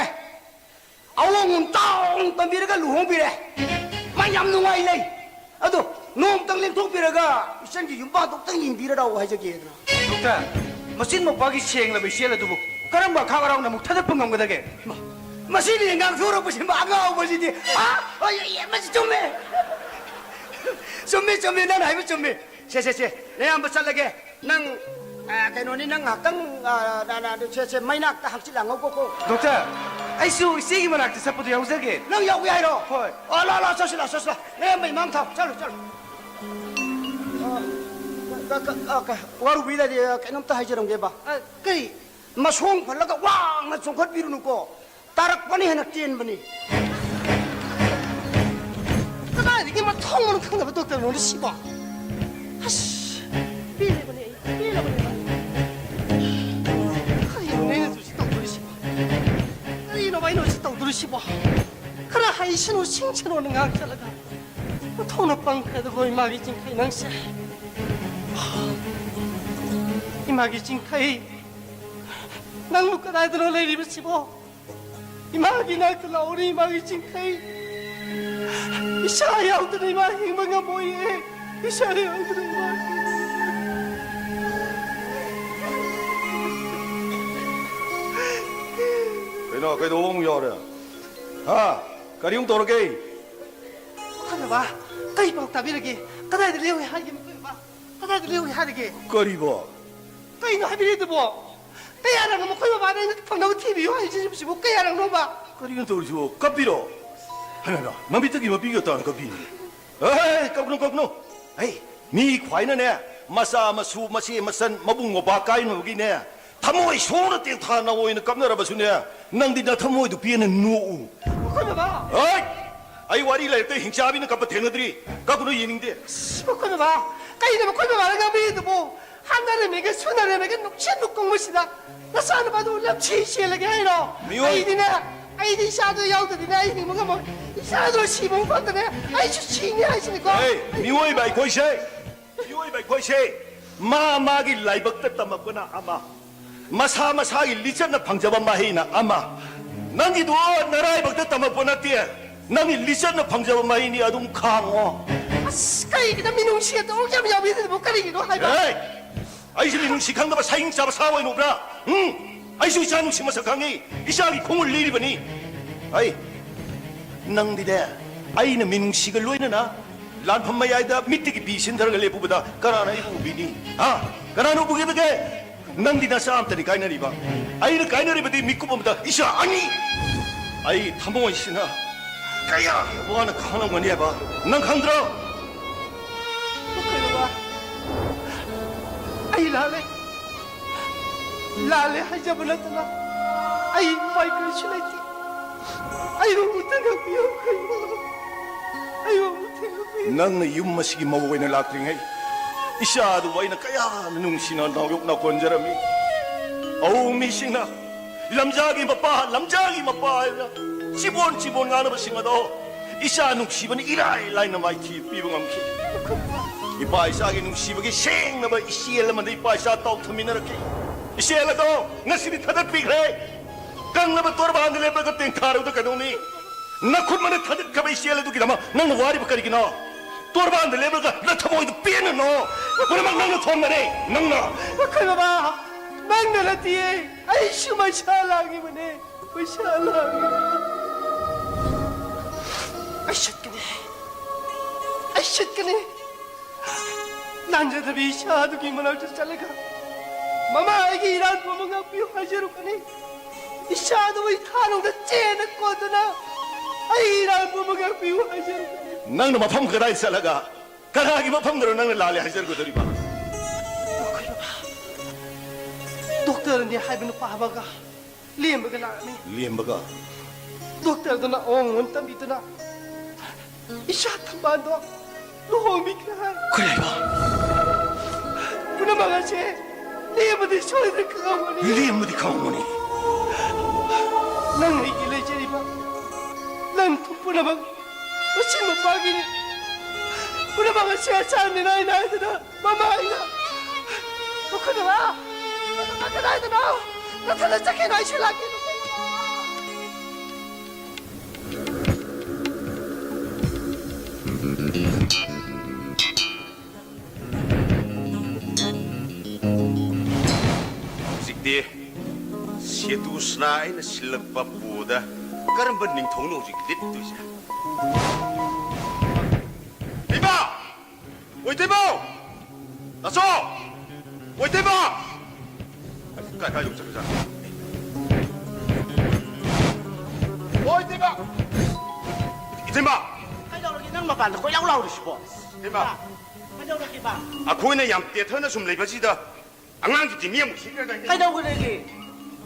ꯑꯋꯣꯡ ꯑꯝꯇꯥꯎ ꯇꯝꯕꯤꯔꯒ ꯂꯨꯍꯣꯡꯕꯤꯔꯦ꯫ ꯃꯥ ꯌꯥꯝ ꯅꯨꯡꯉꯥꯏ ꯂꯩ꯫ ꯑꯗꯣ ꯅꯣꯡꯃꯇꯪ ꯂꯦꯡꯊꯣꯛꯄꯤꯔꯒ ꯏꯆꯟꯒꯤ ꯌꯨꯝꯕꯥꯟꯗꯣ ꯑꯝꯇꯪ ꯌꯦꯡꯕꯤꯔ ꯂꯥꯛꯑꯣ ꯍꯥꯏꯖꯒꯦꯗꯅ꯫ ꯗꯣꯛꯇꯔ, ꯃꯆꯤꯟ ꯃꯧꯄ꯭ꯋꯥꯒꯤ ꯁꯦꯡꯂꯕ ꯏꯆꯦꯜ ꯑꯗꯨꯕꯨ ꯀꯔꯝꯕ ꯑꯈꯥꯛ ꯑꯔꯥꯎꯅ ꯑꯃꯨꯛ ꯊꯥꯗꯠꯄ ꯉꯝꯒꯗꯒꯦ? ꯃꯥ, ꯃꯁꯤꯅ ꯉꯥꯡꯊꯣꯔꯛꯄꯁꯤ ꯃꯥ ꯑꯉꯥꯎꯕꯁꯤꯗꯤ꯫ ꯑꯥ, ꯑꯩ, ꯑꯩ, ꯃꯁꯤ ꯆꯨꯝꯃꯦ꯫ ꯆꯨꯝꯃꯦ, ꯆꯨꯝꯃꯦ, ꯅꯪꯅ ꯍꯥꯏꯕ ꯆꯨꯝꯃꯦ꯫ ꯁꯦ, ꯁꯦ, ꯁꯦ, ꯅꯌꯥꯝꯕ ꯆꯠꯂꯒꯦ꯫ ꯅꯪ, ꯑ, ꯀꯩꯅꯣꯅꯤ, ꯅꯪ ꯉꯥꯏꯍꯥꯛꯇꯪ, ꯑ, ꯅ-, ꯅ-, ꯅ-, ꯁꯦ, ꯁꯦ, ꯃꯩꯅꯥꯛꯇ ꯍꯛꯆꯤꯠ ꯂꯥꯡꯍꯧꯀꯣꯀꯣ꯫ ꯗꯣꯛꯇꯔ, ꯑꯩꯁꯨ ꯏꯆꯦꯒꯤ ꯃꯅꯥꯛꯇ ꯆꯠꯄꯗꯣ ꯌꯥꯎꯖꯒꯦ꯫ ꯅꯪ ꯌꯥꯎꯒꯦ ꯍꯥꯏꯔꯣ? ꯍꯣꯏ꯫ ꯑꯣ, ꯂꯥꯛꯑꯣ, ꯂꯥꯛꯑꯣ, ꯆꯠꯁꯤ, ꯂꯥꯛꯑꯣ, ꯆꯠꯁꯤ, ꯂꯥꯛꯑꯣ꯫ ꯅꯌꯥꯝꯕ ꯏꯃꯥꯡ ꯊꯥꯎ, ꯆꯠꯂꯣ, ꯆꯠꯂꯣ꯫ ꯑ, ꯀ-, ꯀ-, ꯑ, ꯀ-, ꯋꯥꯔꯨꯕꯤꯗꯗꯤ, ꯑ, ꯀꯩꯅꯣꯝꯇ ꯍꯥꯏꯖꯔꯝꯒꯦꯕ꯫ ꯑ, ꯀꯔꯤ? ꯃꯁꯣꯡ ꯐꯜꯂꯒ ꯋꯥꯡꯅ ꯆꯣꯡꯈꯠꯄꯤꯔꯨꯅꯨꯀꯣ꯫ ꯇꯥꯔꯛꯄꯅ ꯍꯦꯟꯅ ꯇꯦꯟꯕꯅꯤ꯫ ꯀꯗꯥꯏꯗꯒꯤ ꯃꯊꯣꯡ ꯃꯔꯝ ꯈꯪꯗꯕ ꯗꯣꯛꯇꯔꯅꯣꯗ ꯁꯤꯕꯣ? ꯑꯁ, ꯄꯦꯜꯂꯕꯅꯦ ꯑꯩ, ꯄꯦꯜꯂꯕꯅꯦ꯫ ꯀꯔꯤꯅꯣ ꯑꯩꯅ ꯍꯧꯖꯤꯛ ꯇꯧꯗꯣꯔꯤꯁꯤꯕꯣ? ꯀꯔꯤꯅꯣ ꯑꯩꯅ ꯍꯧꯖꯤꯛ ꯇꯧꯗꯣꯔꯤꯁꯤꯕꯣ? ꯈꯔ ꯍꯩꯁꯅꯨ ꯁꯤꯡꯁꯅꯨꯅ ꯉꯥꯡꯁꯜꯂꯒ ꯃꯊꯧꯅ ꯄꯪꯈ꯭ꯔꯦꯗꯀꯣ ꯏꯃꯥꯒꯤ ꯆꯤꯡꯈꯩ ꯅꯪꯁꯦ꯫ ꯏꯃꯥꯒꯤ ꯆꯤꯡꯈꯩ, ꯅꯪꯕꯨ ꯀꯗꯥꯏꯗꯅꯣ ꯂꯩꯔꯤꯕꯁꯤꯕꯣ? ꯏꯃꯥꯒꯤ ꯅꯥꯛꯇ ꯂꯥꯛꯎꯅꯦ, ꯏꯃꯥꯒꯤ ꯆꯤꯡꯈꯩ꯫ ꯏꯁꯥ ꯌꯥꯎꯗꯅ ꯏꯃꯥ ꯍꯤꯡꯕ ꯉꯝꯃꯣꯏꯌꯦ꯫ ꯏꯁꯥ ꯌꯥꯎꯗꯅ ꯏꯃꯥ ꯍꯤꯡꯕ ꯉꯝꯃꯣꯏ꯫ ꯀꯩꯅꯣ, ꯀꯩꯗꯧꯕ ꯑꯃꯨꯛ ꯌꯥꯎꯔꯦ? ꯍꯥ? ꯀꯔꯤ ꯑꯃꯨꯛ ꯇꯧꯔꯒꯦ? ꯑꯩꯈꯣꯏ ꯕꯕꯥ, ꯀꯩ ꯄꯥꯎ ꯇꯥꯕꯤꯔꯒꯦ? ꯀꯗꯥꯏꯗ ꯂꯩꯍꯧꯏ ꯍꯥꯏꯒꯦ ꯃꯈꯣꯏ ꯕꯕꯥ? ꯀꯗꯥꯏꯗ ꯂꯩꯍꯧꯏ ꯍꯥꯏꯔꯒꯦ? ꯀꯔꯤꯕꯣ? ꯀꯩꯅꯣ ꯍꯥꯏꯕꯤꯔꯤꯗꯨꯕꯣ? ꯀꯌꯥꯔꯛꯅꯣ ꯃꯈꯣꯏ ꯕꯕꯥꯅ ꯑꯩꯅ ꯐꯪꯅꯕ ꯊꯤꯕꯤꯌꯨ ꯍꯥꯏꯖꯔꯤꯕꯁꯤꯕꯨ ꯀꯌꯥꯔꯛꯅꯣꯕ? ꯀꯔꯤꯅꯣ ꯇꯧꯔꯤꯁꯤꯕꯣ? ꯀꯞꯄꯤꯔꯣ? ꯍꯩꯃꯥ, ꯍꯩꯃꯥ, ꯃꯃꯤꯠꯇꯒꯤ ꯃꯄꯤꯒ ꯇꯥꯅ ꯀꯞꯄꯤꯅꯦ꯫ ꯍꯦ, ꯀꯞꯀꯅꯨ, ꯀꯞꯀꯅꯨ꯫ ꯍꯩ, ꯃꯤ ꯈ꯭ꯋꯥꯏꯅꯅꯦ, ꯃꯆꯥ ꯃꯁꯨ, ꯃꯆꯦ ꯃꯆꯟ, ꯃꯕꯨꯡ ꯃꯧꯄ꯭ꯋꯥ ꯀꯥꯏꯅꯕꯒꯤꯅꯦ, ꯊꯃꯣꯏ ꯁꯣꯛꯅ ꯇꯦꯛꯊꯥꯅ ꯑꯣꯏꯅ ꯀꯞꯅꯔꯕꯁꯨꯅꯦ, ꯅꯪꯗꯤ ꯅꯊꯃꯣꯏꯗꯨ ꯄꯦꯟꯅ ꯅꯣꯛꯎ꯫ ꯃꯈꯣꯏ ꯕꯕꯥ! ꯍꯩ! ꯑꯩ ꯋꯥꯔꯤ ꯂꯥꯏꯔꯤꯛꯇ ꯍꯤꯡꯆꯥꯕꯤꯅ ꯀꯞꯄ ꯊꯦꯡꯅꯗ꯭ꯔꯤ꯫ ꯀꯞꯀꯅꯨ, ꯌꯦꯡꯅꯤꯡꯗꯦ꯫ ꯑꯁ, ꯃꯈꯣꯏ ꯕꯕꯥ! ꯀꯩꯅꯣ ꯃꯈꯣꯏ ꯕꯕꯥꯅ ꯉꯥꯡꯕꯤꯔꯤꯗꯨꯕꯨ? ꯍꯥꯠꯅꯔꯝꯃꯤꯒ ꯁꯨꯅꯔꯝꯃꯤꯒ ꯅꯨꯡꯁꯤꯠ ꯅꯨꯡꯀꯨꯡꯕꯁꯤꯗ ꯅꯆꯥꯅꯨꯄꯥꯗꯨ ꯂꯝꯁꯤ ꯁꯤꯍꯜꯂꯒꯦ ꯍꯥꯏꯔꯣ? ꯃꯤꯑꯣꯏ- ꯑꯩꯗꯤꯅꯦ, ꯑꯩꯗꯤ ꯏꯆꯥꯗꯣ ꯌꯥꯎꯗ꯭ꯔꯗꯤꯅꯦ ꯑꯩ ꯍꯤꯡꯕ ꯉꯝꯃꯣꯏ꯫ ꯏꯆꯥꯗꯣ ꯁꯤꯕ ꯃꯐꯝꯗꯅꯦ ꯑꯩꯁꯨ ꯁꯤꯅꯤ ꯍꯥꯏꯁꯤꯅꯤꯀꯣ꯫ ꯍꯦ, ꯃꯤꯑꯣꯏꯕ ꯑꯩꯈꯣꯏꯁꯦ, ꯃꯤꯑꯣꯏꯕ ꯑꯩꯈꯣꯏꯁꯦ ꯃꯥ ꯃꯥꯒꯤ ꯂꯥꯏꯕꯛꯇ ꯇꯝꯃꯛꯄꯅ ꯑꯃ, ꯃꯁꯥ ꯃꯁꯥꯒꯤ ꯂꯤꯆꯠꯅ ꯐꯪꯖꯕ ꯃꯍꯩꯅ ꯑꯃ, ꯅꯪꯒꯤꯗꯣ ꯅꯔꯥꯏꯕꯛꯇ ꯇꯝꯃꯛꯄ ꯅꯠꯇꯦ, ꯅꯪꯒꯤ ꯂꯤꯆꯠꯅ ꯐꯪꯖꯕ ꯃꯍꯩꯅꯤ, ꯑꯗꯨꯝ ꯈꯥꯡꯉꯣ꯫ ꯑꯁ, ꯀꯩꯒꯤꯅꯣ ꯃꯤꯅꯨꯡꯁꯤ ꯑꯗꯨꯛ ꯌꯥꯝ ꯌꯥꯎꯕꯤꯔꯤꯗꯨꯕꯨ ꯀꯔꯤꯒꯤꯅꯣ ꯍꯥꯏꯕ? ꯑꯦ! ꯑꯩꯁꯦ ꯃꯤꯅꯨꯡꯁꯤ ꯈꯪꯗꯕ ꯁꯥꯍꯤꯡ ꯆꯥꯕ ꯁꯥ ꯑꯣꯏꯔꯨꯕ꯭ꯔꯥ? ꯎꯝ? ꯑꯩꯁꯨ ꯏꯆꯥ ꯅꯨꯡꯁꯤ ꯃꯁꯛ ꯈꯪꯉꯤ, ꯏꯆꯥꯒꯤ ꯈꯣꯡꯒꯨꯜ ꯂꯤꯔꯤꯕꯅꯤ꯫ ꯑꯩ ꯅꯪꯗꯤꯅꯦ, ꯑꯩꯅ ꯃꯤꯅꯨꯡꯁꯤꯒ ꯂꯣꯏꯅꯅ ꯂꯥꯟꯐꯝ ꯃꯌꯥꯏꯗ ꯃꯤꯠꯇꯒꯤ ꯄꯤ ꯁꯤꯟꯊꯔꯒ ꯂꯦꯞꯄꯨꯕꯗ ꯀꯅꯥꯅ ꯑꯩꯕꯨ ꯎꯕꯤꯅꯤ? ꯍꯥ? ꯀꯅꯥꯅ ꯎꯕꯤꯒꯗꯒꯦ? ꯅꯪꯗꯤ ꯅꯆꯥ ꯑꯝꯇꯅꯤ ꯀꯥꯏꯅꯔꯤꯕ꯫ ꯑꯩꯅ ꯀꯥꯏꯅꯔꯤꯕꯗꯤ ꯃꯤꯀꯨꯞ ꯑꯃꯗ ꯏꯆꯥ ꯑꯅꯤ꯫ ꯑꯩ ꯊꯃꯣꯏꯁꯤꯅ ꯀꯌꯥ ꯋꯥꯅ ꯈꯥꯡꯂꯝꯒꯅꯤ ꯍꯥꯏꯕ ꯅꯪ ꯈꯪꯗ꯭ꯔꯣ? ꯃꯈꯣꯏ ꯕꯕꯥ, ꯑꯩ ꯂꯥꯜꯂꯦ꯫ ꯂꯥꯜꯂꯦ ꯍꯥꯏꯖꯕ ꯅꯠꯇꯅ ꯑꯩ ꯎꯄꯥꯏ ꯀꯔꯤꯁꯨ ꯂꯩꯇꯦ꯫ ꯑꯩꯕꯨ ꯑꯃꯨꯛꯇ ꯉꯥꯛꯄꯤꯌꯨ, ꯀꯩꯅꯣ? ꯑꯩꯕꯨ ꯑꯃꯨꯛꯇ ꯉꯥꯛꯄꯤꯌꯨ꯫ ꯅꯪꯅ ꯌꯨꯝ ꯑꯁꯤꯒꯤ ꯃꯧ ꯑꯣꯏꯅ ꯂꯥꯛꯇ꯭ꯔꯤꯉꯩ ꯏꯆꯥ ꯑꯗꯨꯕꯨ ꯑꯩꯅ ꯀꯌꯥꯅ ꯅꯨꯡꯁꯤꯅ ꯅꯥꯎꯌꯣꯛꯅ ꯀꯣꯟꯖꯔꯝꯃꯤ꯫ ꯑꯍꯣꯡ ꯃꯤꯁꯤꯡꯅ ꯂꯝꯖꯥꯒꯤ ꯃꯄꯥ, ꯂꯝꯖꯥꯒꯤ ꯃꯄꯥ ꯍꯥꯏꯅ ꯆꯤꯕꯣꯟ ꯆꯤꯕꯣꯟ ꯉꯥꯡꯅꯕꯁꯤꯡ ꯑꯗꯣ ꯏꯆꯥ ꯅꯨꯡꯁꯤꯕꯅ ꯏꯔꯥꯏ ꯂꯥꯏꯅ ꯃꯥꯏꯊꯤ ꯄꯤꯕ ꯉꯝꯈꯤ꯫ ꯏꯄꯥ ꯏꯆꯥꯒꯤ ꯅꯨꯡꯁꯤꯕꯒꯤ ꯁꯦꯡꯅꯕ ꯏꯆꯦꯜ ꯑꯃꯗ ꯏꯄꯥ ꯏꯆꯥ ꯇꯥꯎꯊꯃꯤꯟꯅꯔꯛꯈꯤ꯫ ꯏꯆꯦꯜ ꯑꯗꯣ ꯉꯁꯤꯗꯤ ꯊꯥꯗꯠꯄꯤꯈ꯭ꯔꯦ꯫ ꯀꯪꯂꯕ ꯇꯣꯔꯕꯥꯟꯗ ꯂꯦꯞꯂꯒ ꯇꯦꯡꯊꯥꯔꯨꯕꯗ ꯀꯩꯗꯧꯅꯤ? ꯅꯈꯨꯠ ꯃꯅ ꯊꯥꯗꯠꯈ꯭ꯔꯕ ꯏꯆꯦꯜ ꯑꯗꯨꯒꯤꯗꯃꯛ ꯅꯪꯅ ꯋꯥꯔꯤꯕ ꯀꯔꯤꯒꯤꯅꯣ? ꯇꯣꯔꯕꯥꯟꯗ ꯂꯦꯞꯂꯒ ꯅꯊꯃꯣꯏꯗꯨ ꯄꯦꯟꯅꯅꯣ꯫ ꯄꯨꯝꯅꯃꯛ ꯅꯪꯅ ꯊꯣꯡꯕꯅꯤ, ꯅꯪꯅ꯫ ꯃꯈꯣꯏ ꯕꯕꯥ, ꯅꯪꯅ ꯅꯠꯇꯤꯌꯦ꯫ ꯑꯩꯁꯨ ꯃꯩꯁꯥ ꯂꯥꯡꯉꯤꯕꯅꯦ, ꯃꯩꯁꯥ ꯂꯥꯡꯉꯤꯕꯅꯦ꯫ ꯑꯩ ꯆꯠꯀꯅꯤ, ꯑꯩ ꯆꯠꯀꯅꯤ꯫ ꯂꯥꯟꯖꯗꯕꯤ ꯏꯆꯥ ꯑꯗꯨꯒꯤ ꯃꯅꯥꯛꯇ ꯆꯠꯂꯒ, "ꯃꯃꯥ, ꯑꯩꯒꯤ ꯏꯔꯥꯟ ꯄꯨꯝꯕ ꯉꯥꯛꯄꯤꯌꯨ" ꯍꯥꯏꯖꯔꯨꯀꯅꯤ꯫ ꯏꯆꯥ ꯑꯗꯨꯕꯨ ꯏꯊꯥꯅꯨꯡꯗ ꯆꯦꯟꯅ ꯀꯣꯟꯗꯨꯅ ꯑꯩ ꯏꯔꯥꯟ ꯄꯨꯝꯕ ꯉꯥꯛꯄꯤꯌꯨ ꯍꯥꯏꯖꯔꯨꯀꯅꯤ꯫ ꯅꯪꯅ ꯃꯐꯝ ꯀꯗꯥꯏ ꯆꯠꯂꯒ ꯀꯅꯥꯒꯤ ꯃꯐꯝꯗꯅꯣ ꯅꯪꯅ ꯂꯥꯜꯂꯦ ꯍꯥꯏꯖꯔꯨꯒꯗꯧꯔꯤꯕ? ꯃꯈꯣꯏ ꯕꯕꯥ, ꯗꯣꯛꯇꯔꯅꯤ ꯍꯥꯏꯕ ꯅꯨꯄꯥ ꯑꯃꯒ ꯂꯦꯝꯕꯒ ꯂꯥꯛꯑꯝꯃꯤ꯫ ꯂꯦꯝꯕꯒ? ꯗꯣꯛꯇꯔꯗꯨꯅ ꯑꯑꯣꯟ ꯑꯑꯣꯟ ꯇꯝꯕꯤꯗꯨꯅ ꯏꯆꯥ ꯊꯝꯕꯥꯜꯗꯣ ꯂꯨꯍꯣꯡꯕꯤꯈ꯭ꯔꯦ ꯍꯥꯏ꯫ ꯀꯔꯤ ꯍꯥꯏꯕ? ꯄꯨꯝꯅꯃꯛ ꯑꯁꯦ ꯂꯦꯝꯕꯗꯤ ꯁꯣꯏꯗꯅ ꯈꯪꯉꯝꯒꯅꯤ꯫ ꯂꯦꯝꯕꯗꯤ ꯈꯪꯉꯝꯒꯅꯤ꯫ ꯅꯪ ꯑꯩꯒꯤ ꯂꯩꯖꯔꯤꯕ ꯂꯟ ꯊꯨꯝ ꯄꯨꯝꯅꯃꯛ ꯃꯆꯤꯟ ꯃꯄꯥꯒꯤꯅꯤ꯫ ꯄꯨꯝꯅꯃꯛ ꯑꯁꯦ ꯑꯆꯥꯟ ꯃꯤꯅꯥꯏ ꯅꯥꯏꯗꯅ ꯃꯃꯥ ꯑꯩꯅ ꯃꯈꯣꯏꯗ ꯀꯗꯥꯏꯗꯅꯣ? ꯅꯊꯟꯗ ꯆꯠꯈꯤꯅꯣ, ꯑꯩꯁꯨ ꯂꯥꯛꯀꯦ꯫ ꯍꯧꯖꯤꯛꯇꯤ ꯁꯦꯇꯨꯁꯅꯥ ꯑꯩꯅ ꯁꯤꯜꯂꯛꯄ ꯄꯨꯗ ꯀꯔꯝꯕ ꯅꯤꯡꯊꯧꯅꯣ ꯍꯧꯖꯤꯛ ꯂꯤꯠꯇꯣꯏꯁꯦ? ꯏꯃꯥ! ꯑꯣꯏꯇꯩꯃ! ꯇꯥꯆꯧ! ꯑꯣꯏꯇꯩꯃ! ꯀꯥꯏ, ꯀꯥꯏ ꯌꯧ ꯆꯠꯈ꯭ꯔꯖꯥꯠꯅꯣ? ꯑꯣꯏꯇꯩꯃ! ꯏꯇꯩꯃ! ꯀꯩꯗꯧꯔꯒꯦ ꯅꯪ ꯃꯄꯥꯟꯗ ꯀꯣꯏꯂꯥꯎ ꯂꯥꯎꯔꯤꯁꯤꯕꯣ? ꯏꯇꯩꯃ! ꯀꯩꯗꯧꯔꯒꯦꯕ? ꯑꯩꯈꯣꯏꯅ ꯌꯥꯝ ꯇꯦꯊꯅ ꯁꯨꯝ ꯂꯩꯕꯁꯤꯗ ꯑꯉꯥꯡꯁꯤꯡꯁꯤ ꯃꯤ ꯑꯃꯨꯛ ꯁꯤꯈ꯭ꯔꯗꯥꯏꯅꯦ? ꯀꯩꯗꯧꯒꯗꯒꯦ?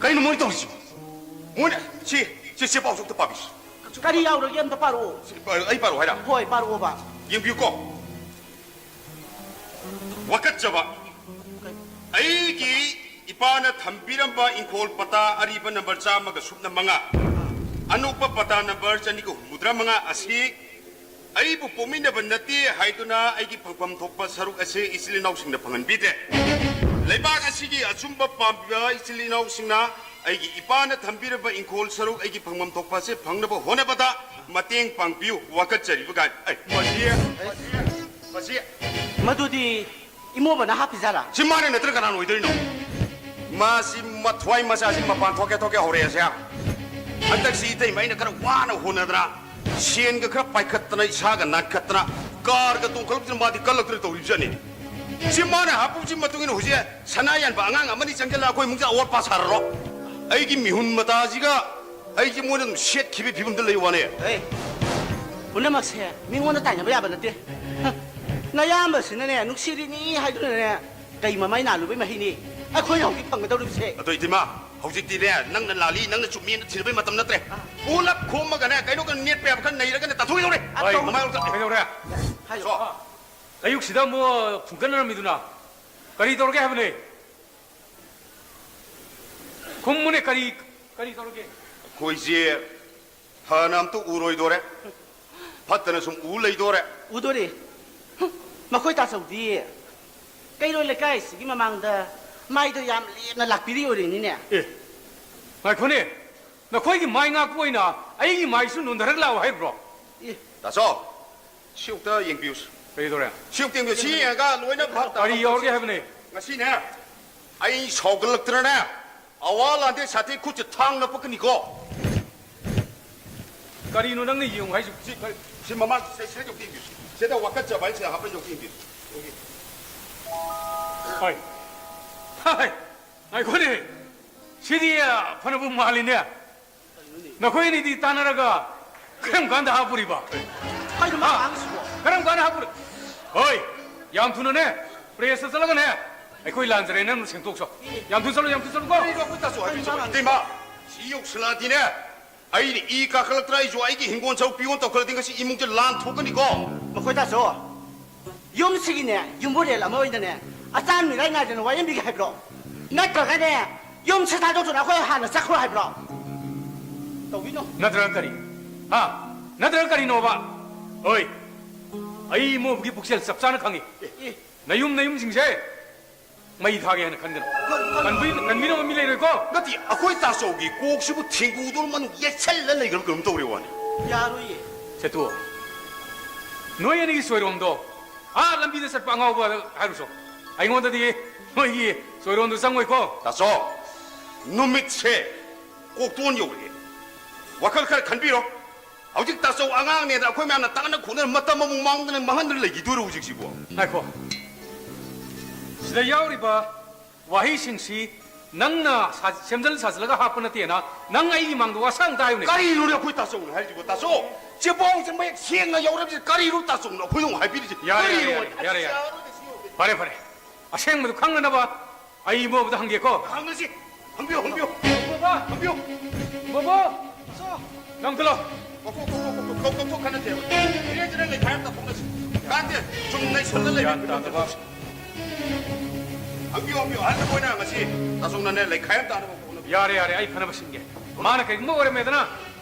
ꯀꯩꯅꯣ ꯃꯣꯏ ꯇꯧꯔꯤꯁꯤꯕꯣ? ꯃꯣꯏꯅ ꯁꯤ, ꯁꯤ, ꯁꯤ ꯄꯥꯎꯁꯦ ꯑꯝꯇ ꯄꯥꯕꯤꯁꯤ꯫ ꯀꯔꯤ ꯌꯥꯎꯔꯒꯦ ꯑꯝꯇ ꯄꯥꯔꯛꯑꯣ꯫ ꯁꯤ ꯄꯥ-, ꯑꯩ ꯄꯥꯔꯛꯑꯣ ꯍꯥꯏꯔ? ꯍꯣꯏ, ꯄꯥꯔꯛꯑꯣꯕ꯫ ꯌꯦꯡꯕꯤꯌꯨꯀꯣ꯫ ꯋꯥꯀꯠꯆꯕ꯫ ꯑꯩꯒꯤ ꯏꯄꯥꯅ ꯊꯝꯕꯤꯔꯝꯕ ꯏꯪꯈꯣꯜ ꯄꯇꯥ ꯑꯔꯤꯕ ꯅꯝꯕꯔ ꯆꯥꯝꯃꯒ ꯁꯨꯞꯅ ꯃꯉꯥ, ꯑꯅꯧꯕ ꯄꯇꯥ ꯅꯝꯕꯔ ꯆꯅꯤꯒ ꯍꯨꯝꯐꯨꯇꯔꯥ ꯃꯉꯥ ꯑꯁꯤ ꯑꯩꯕꯨ ꯄꯣꯛꯃꯤꯟꯅꯕ ꯅꯠꯇꯦ ꯍꯥꯏꯗꯨꯅ ꯑꯩꯒꯤ ꯐꯪꯐꯝ ꯊꯣꯛꯄ ꯁꯔꯨꯛ ꯑꯁꯤ ꯏꯆꯤꯜ ꯏꯅꯥꯎꯁꯤꯡꯅ ꯐꯪꯍꯟꯕꯤꯗꯦ꯫ ꯂꯩꯕꯥꯛ ꯑꯁꯤꯒꯤ ꯑꯆꯨꯝꯕ ꯄꯥꯝꯕꯤꯕ ꯏꯆꯤꯜ ꯏꯅꯥꯎꯁꯤꯡꯅ ꯑꯩꯒꯤ ꯏꯄꯥꯅ ꯊꯝꯕꯤꯔꯕ ꯏꯪꯈꯣꯜ ꯁꯔꯨꯛ ꯑꯩꯒꯤ ꯐꯪꯐꯝ ꯊꯣꯛꯄ ꯑꯁꯤ ꯐꯪꯅꯕ ꯍꯣꯠꯅꯕꯗ ꯃꯇꯦꯡ ꯄꯥꯡꯕꯤꯌꯨ꯫ ꯋꯥꯀꯠꯆꯔꯤꯕ ꯒꯥꯏ-, ꯑꯩ, ꯃꯁꯤ, ꯃꯁꯤ, ꯃꯗꯨꯗꯤ ꯏꯃꯣꯕꯅ ꯍꯥꯞꯄꯤꯖꯥꯔꯥ? ꯁꯤ ꯃꯥꯅ ꯅꯠꯇ꯭ꯔ ꯀꯅꯥꯅ ꯑꯣꯏꯗꯣꯏꯅꯣ? ꯃꯥꯁꯤ ꯃꯊ꯭ꯋꯥꯏ ꯃꯆꯥꯁꯤ ꯃꯄꯥꯟ ꯊꯣꯛꯀꯦ ꯊꯣꯛꯀꯦ ꯍꯧꯔꯛꯑꯦꯁꯦ꯫ ꯍꯟꯗꯛꯁꯤ ꯏꯇꯩꯃ ꯑꯩꯅ ꯈꯔ ꯋꯥꯅ ꯍꯣꯠꯅꯗꯅ, ꯁꯦꯟꯒ ꯈꯔ ꯄꯥꯏꯈꯠꯇꯅ, ꯏꯁꯥꯒ ꯅꯥꯟꯈꯠꯇꯅ, ꯀꯥꯔꯒ ꯇꯣꯡꯈꯠꯂꯛꯇꯅ ꯃꯥꯗꯤ ꯀꯜꯂꯛꯇꯅ ꯇꯧꯔꯤꯕꯖꯥꯠꯅꯤ꯫ ꯁꯤ ꯃꯥꯅ ꯍꯥꯞꯄꯨꯕꯁꯤ ꯃꯇꯨꯡ ꯏꯟꯅ ꯍꯧꯖꯤꯛ ꯁꯅꯥ ꯌꯥꯟꯕ ꯑꯉꯥꯡ ꯑꯃꯅꯤ ꯆꯪꯁꯤꯜꯂꯒ ꯑꯩꯈꯣꯏ ꯏꯃꯨꯡꯁꯦ ꯑꯋꯥꯠ ꯑꯄꯥ ꯁꯥꯔꯔꯣ? ꯑꯩꯒꯤ ꯃꯤꯍꯨꯟ ꯃꯇꯥꯁꯤꯒ ꯑꯩꯁꯦ ꯃꯣꯏꯅ ꯑꯗꯨꯝ ꯁꯦꯠꯈꯤꯕꯒꯤ ꯐꯤꯕꯝꯗ ꯂꯩ ꯋꯥꯅꯦ꯫ ꯑꯦ, ꯄꯨꯝꯅꯃꯛꯁꯦ ꯃꯤꯉꯣꯟꯗ ꯇꯥꯏꯅꯕ ꯌꯥꯕ ꯅꯠꯇꯦ꯫ ꯍ, ꯅꯌꯥꯝꯕꯁꯤꯅꯅꯦ, ꯅꯨꯡꯁꯤꯔꯤꯅꯤ ꯍꯥꯏꯗꯨꯅꯅꯦ, ꯀꯩ ꯃꯃꯥꯏ ꯅꯥꯜꯂꯨꯕꯩ ꯃꯍꯩꯅꯤ? ꯑꯩꯈꯣꯏꯅ ꯍꯧꯖꯤꯛ ꯐꯪꯒꯗꯧꯔꯤꯕꯁꯦ꯫ ꯑꯗꯣ ꯏꯇꯩꯃ, ꯍꯧꯖꯤꯛꯇꯤꯅꯦ, ꯅꯪꯅ ꯂꯥꯜꯂꯤ, ꯅꯪꯅ ꯆꯨꯝꯃꯤꯅ ꯊꯤꯅꯕꯩ ꯃꯇꯝ ꯅꯠꯇ꯭ꯔꯦ꯫ ꯑꯥ꯫ ꯄꯨꯂꯞ ꯈꯣꯝꯃꯒꯅꯦ, ꯀꯩꯅꯣ ꯀꯩꯅꯣ ꯅꯦꯠꯄ ꯌꯥꯕ ꯈꯔ ꯅꯩꯔꯒꯅꯦ ꯇꯥꯟꯊꯣꯛꯈꯤꯗꯧꯔꯦ꯫ ꯑꯥ, ꯍꯣꯏ, ꯇꯧ-, ꯃꯃꯥꯏ ꯑꯣꯟꯊꯣꯛ-, ꯀꯩꯗꯧꯔꯦ? ꯍꯥꯏꯌꯣ꯫ ꯁꯣ꯫ ꯑꯌꯨꯛꯁꯤꯗ ꯑꯃꯨꯛ ꯐꯨꯡꯒꯠꯅꯔꯝꯃꯤꯗꯨꯅ ꯀꯔꯤ ꯇꯧꯔꯒꯦ ꯍꯥꯏꯕꯅꯦ? ꯈꯨꯝꯃꯨꯅꯦ, ꯀꯔꯤ, ꯀꯔꯤ ꯇꯧꯔꯒꯦ? ꯑꯩꯈꯣꯏꯁꯦ ꯐꯅ ꯑꯝꯇ ꯎꯔꯣꯏꯗꯣꯔꯦ, ꯐꯠꯇꯅ ꯁꯨꯝ ꯎ ꯂꯩꯗꯣꯔꯦ꯫ ꯎꯗꯣꯔꯦ꯫ ꯍꯨꯝ, ꯃꯈꯣꯏ ꯇꯥꯆꯧꯗꯤ ꯀꯩꯔꯣꯏ ꯂꯩꯀꯥꯏꯁꯤꯒꯤ ꯃꯃꯥꯡꯗ ꯃꯥꯏꯗꯣ ꯌꯥꯝ ꯂꯦꯝꯅ ꯂꯥꯛꯄꯤꯔꯤ ꯑꯣꯏꯔꯤꯅꯤꯅꯦ꯫ ꯑꯦ, ꯉꯥꯏꯈꯣꯅꯦ, ꯅꯈꯣꯏꯒꯤ ꯃꯥꯏ ꯉꯥꯛꯄ ꯑꯣꯏꯅ ꯑꯩꯒꯤ ꯃꯥꯏꯁꯨ ꯅꯣꯟꯊꯔꯛ ꯂꯥꯛꯑꯣ ꯍꯥꯏꯕ꯭ꯔꯣ? ꯑꯦ꯫ ꯇꯥꯆꯧ, ꯁꯤꯌꯨꯛꯇ ꯌꯦꯡꯕꯤꯌꯨ꯫ ꯀꯔꯤ ꯇꯧꯔꯦ? ꯁꯤꯌꯨꯛꯇ ꯌꯦꯡꯕꯤꯌꯨ꯫ ꯁꯤ ꯌꯦꯡꯉꯒ ꯂꯣꯏꯅ ꯚꯥꯞ ꯀꯔꯤ ꯇꯥꯍꯜꯂꯛꯄ ꯌꯥꯎꯔꯒꯦ ꯍꯥꯏꯕꯅꯦ? ꯉꯁꯤꯅꯦ, ꯑꯩ ꯁꯥꯎꯒꯠꯂꯛꯇꯅꯅꯦ, ꯑꯋꯥ ꯂꯥꯟꯗꯦ ꯁꯥꯊꯤ ꯈꯨꯠꯁꯦ ꯊꯥꯡ ꯅꯞꯄꯛꯀꯅꯤꯀꯣ꯫ ꯀꯔꯤꯅꯣ ꯅꯪꯅ ꯌꯦꯡꯉꯨ ꯍꯥꯏꯁꯤꯕꯨ? ꯁꯤ, ꯁꯤ ꯃꯃꯥꯡ ꯁꯦ-, ꯁꯤꯗ ꯌꯣꯛꯇꯤꯡꯕꯤꯌꯨ꯫ ꯁꯤꯗ ꯋꯥꯀꯠꯆꯕ ꯍꯥꯏꯁꯦ ꯍꯥꯞꯄ ꯌꯣꯛꯇꯤꯡꯕꯤꯌꯨ꯫ ꯍꯣꯏ꯫ ꯍꯥꯏ, ꯉꯥꯏꯈꯣꯅꯦ꯫ ꯁꯤꯗꯤ, ꯑ, ꯐꯅꯕꯨ ꯃꯥꯜꯂꯤꯅꯦ꯫ ꯅꯈꯣꯏ ꯑꯅꯤꯗꯤ ꯇꯥꯟꯅꯔꯒ ꯀꯔꯝ ꯀꯥꯟꯗ ꯍꯥꯞꯄꯨꯔꯤꯕ? ꯀꯩꯅꯣ ꯃꯥ ꯍꯥ? ꯉꯥꯡꯉꯤꯁꯤꯕꯣ? ꯀꯔꯝ ꯀꯥꯟꯗ ꯍꯥꯞꯄꯨꯔꯤ? ꯍꯣꯏ, ꯌꯥꯝ ꯊꯨꯅꯅꯦ, ꯄ꯭ꯔꯦꯁꯇ ꯆꯠꯂꯒꯅꯦ, ꯑꯩꯈꯣꯏ ꯂꯥꯟꯖꯔꯦ, ꯅꯪ ꯁꯦꯡꯗꯣꯛꯆꯣ꯫ ꯌꯥꯝ ꯊꯨꯅ ꯆꯠꯂꯣ, ꯌꯥꯝ ꯊꯨꯅ ꯆꯠꯂꯨꯀꯣ꯫ ꯀꯔꯤꯅꯣ ꯑꯩꯈꯣꯏ ꯇꯥꯆꯧ ꯍꯥꯏꯕꯤꯁꯤꯕꯣ? ꯀꯩꯅꯣ ꯃꯥ ꯏꯇꯩꯃ, ꯁꯤ ꯌꯧꯁꯤꯜꯂꯛꯑꯗꯤꯅꯦ, ꯑꯩꯅ ꯏ ꯀꯥꯈꯠꯂꯛꯇ꯭ꯔꯥ? ꯑꯩꯁꯨ ꯑꯩꯒꯤ ꯍꯤꯡꯒꯣꯜ ꯁꯔꯨꯛ ꯄꯤꯌꯣꯅ ꯇꯧꯈꯠꯂꯗꯤ ꯉꯁꯤ ꯏꯃꯨꯡꯁꯦ ꯂꯥꯟ ꯊꯣꯛꯀꯅꯤꯀꯣ꯫ ꯃꯈꯣꯏ ꯇꯥꯆꯧ, ꯌꯨꯝꯁꯤꯒꯤꯅꯦ, ꯌꯨꯝꯕꯨꯔꯦꯜ ꯑꯃ ꯑꯣꯏꯅꯅꯦ, ꯑꯆꯥꯟ ꯃꯤꯔꯥꯏ ꯅꯥꯏꯗꯅ ꯋꯥꯌꯦꯟꯕꯤꯒꯦ ꯍꯥꯏꯕ꯭ꯔꯣ? ꯅꯠꯇ꯭ꯔꯒꯅꯦ, ꯌꯨꯝꯁꯦ ꯊꯥꯗꯣꯛꯇꯨꯅ ꯑꯩꯈꯣꯏ ꯍꯥꯟꯅ ꯆꯠꯈ꯭ꯔꯣ ꯍꯥꯏꯕ꯭ꯔꯣ? ꯇꯧꯕꯤꯅꯣ꯫ ꯅꯠꯇ꯭ꯔꯒ ꯀꯔꯤ? ꯍꯥ? ꯅꯠꯇ꯭ꯔꯒ ꯀꯔꯤꯅꯣꯕ? ꯍꯣꯏ, ꯑꯩ ꯏꯃꯣꯕꯒꯤ ꯄꯨꯛꯆꯦꯜ ꯆꯞ ꯆꯥꯅ ꯈꯪꯉꯤ꯫ ꯑꯦ꯫ ꯅꯌꯨꯝ, ꯅꯌꯨꯝꯁꯤꯡꯁꯦ ꯃꯩ ꯊꯥꯒꯦ ꯍꯥꯏꯅ ꯈꯟꯒꯅꯨ꯫ ꯀꯟ-, ꯀꯟ-, ꯀꯟꯕꯤ-, ꯀꯟꯕꯤꯅꯕ ꯃꯤ ꯂꯩꯔꯣꯏꯀꯣ? ꯅꯠꯇꯦ, ꯑꯩꯈꯣꯏ ꯇꯥꯆꯧꯒꯤ ꯀꯣꯛꯁꯤꯕꯨ ꯊꯦꯡꯒꯨꯗꯧꯅ ꯃꯅꯨꯡ ꯌꯦꯠꯁꯜꯂ ꯂꯩꯈ꯭ꯔꯕ ꯀꯩꯅꯣꯝ ꯇꯧꯔꯦ ꯋꯥꯅꯤ꯫ ꯌꯥꯔꯣꯏꯌꯦ꯫ ꯁꯦꯇꯨ, ꯅꯣꯏ ꯑꯅꯤꯒꯤ ꯁꯣꯏꯔꯣꯝꯗꯣ ꯑꯥ ꯂꯝꯕꯤꯗ ꯆꯠꯄ ꯑꯉꯥꯎꯕꯗ ꯍꯥꯏꯔꯨꯆꯣ꯫ ꯑꯩꯉꯣꯟꯗꯗꯤ ꯅꯣꯏꯒꯤ ꯁꯣꯏꯔꯣꯝꯗꯣ ꯆꯪꯉꯣꯏꯀꯣ꯫ ꯇꯥꯆꯧ, ꯅꯨꯃꯤꯠꯁꯦ ꯀꯣꯛꯇꯣꯟ ꯌꯧꯔꯛꯑꯦ꯫ ꯋꯥꯈꯜ ꯈꯔ ꯈꯟꯕꯤꯔꯣ꯫ ꯍꯧꯖꯤꯛ ꯇꯥꯆꯧ ꯑꯉꯥꯡꯅꯦꯅ ꯑꯩꯈꯣꯏ ꯃꯌꯥꯝꯅ ꯇꯥꯟꯅ ꯈꯣꯠꯅ ꯃꯇꯝ ꯑꯃꯨꯛ ꯃꯥꯡꯗꯅ ꯃꯥꯡꯍꯟꯗꯅ ꯂꯩꯈꯤꯗꯣꯏꯔꯣ ꯍꯧꯖꯤꯛꯁꯤꯕꯨ? ꯉꯥꯏꯈꯣ꯫ ꯁꯤꯗ ꯌꯥꯎꯔꯤꯕ ꯋꯥꯍꯩꯁꯤꯡꯁꯤ ꯅꯪꯅ ꯁꯥ-, ꯁꯦꯝꯖꯤꯜ ꯁꯥꯖꯤꯜꯂꯒ ꯍꯥꯞꯄ ꯅꯠꯇꯦꯅ, ꯅꯪ ꯑꯩꯒꯤ ꯃꯥꯡꯗ ꯋꯥꯁꯥꯡ ꯇꯥꯏꯌꯨꯅꯦ꯫ ꯀꯔꯤꯅꯣꯅꯦ ꯑꯩꯈꯣꯏ ꯇꯥꯆꯧꯅ ꯍꯥꯏꯔꯤꯁꯤꯕꯣ? ꯇꯥꯆꯧ, ꯆꯦꯕꯥꯎꯁꯦ ꯃꯌꯦꯛ ꯁꯦꯡꯅ ꯌꯥꯎꯔꯕꯁꯤ ꯀꯔꯤꯅꯣ ꯇꯥꯆꯧꯅ ꯑꯩꯈꯣꯏꯗ ꯑꯃꯨꯛ ꯍꯥꯏꯕꯤꯔꯤꯁꯦ? ꯌꯥꯔꯦ, ꯌꯥꯔꯦ, ꯀꯔꯤꯅꯣ? ꯌꯥꯔꯦ, ꯌꯥꯔꯦ, ꯌꯥꯔꯦ꯫ ꯌꯥꯔꯣꯏꯅꯦ, ꯁꯤ ꯌꯥꯔꯣꯏꯅꯦ꯫ ꯐꯔꯦ, ꯐꯔꯦ꯫ ꯑꯁꯦꯡꯕꯗꯨ ꯈꯪꯅꯅꯕ ꯑꯩ ꯏꯃꯣꯕꯗ ꯍꯪꯒꯦꯀꯣ꯫ ꯍꯪꯉꯁꯤ꯫ ꯍꯪꯕꯤꯌꯨ, ꯍꯪꯕꯤꯌꯨ꯫ ꯕꯣꯕꯣ! ꯍꯪꯕꯤꯌꯨ꯫ ꯕꯣꯕꯣ! ꯅꯪ ꯊꯣꯛꯂꯣ꯫ ꯀꯧꯊꯣꯛ, ꯀꯧꯊꯣꯛ, ꯀꯧꯊꯣꯛ, ꯀꯧꯊꯣꯛ ꯈꯟꯅꯁꯦꯕ꯫ ꯏꯔꯦꯟꯁꯦ ꯅꯪ ꯂꯩꯈꯥꯏ ꯑꯃ ꯇꯥꯊꯣꯛꯅꯁꯤ꯫ ꯀꯥꯟꯗꯦ, ꯁꯨꯝ ꯅꯩꯁꯜꯂ ꯂꯩꯕ ꯒ꯭ꯌꯥꯟ ꯇꯥꯗꯕ꯫ ꯍꯪꯕꯤꯌꯨ, ꯍꯪꯕꯤꯌꯨ꯫ ꯑꯍꯜ ꯑꯩꯈꯣꯏꯅ ꯉꯁꯤ ꯇꯥꯆꯧꯅꯅꯦ ꯂꯩꯈꯥꯏ ꯑꯃ ꯇꯥꯅꯕ ꯀꯧꯅꯕ꯫ ꯌꯥꯔꯦ, ꯌꯥꯔꯦ, ꯑꯩ ꯐꯅꯕ ꯁꯤꯟꯒꯦ꯫ ꯃꯥꯅ ꯀꯩꯒꯨꯝꯕ ꯑꯣꯏꯔꯝꯃꯦꯗꯅ,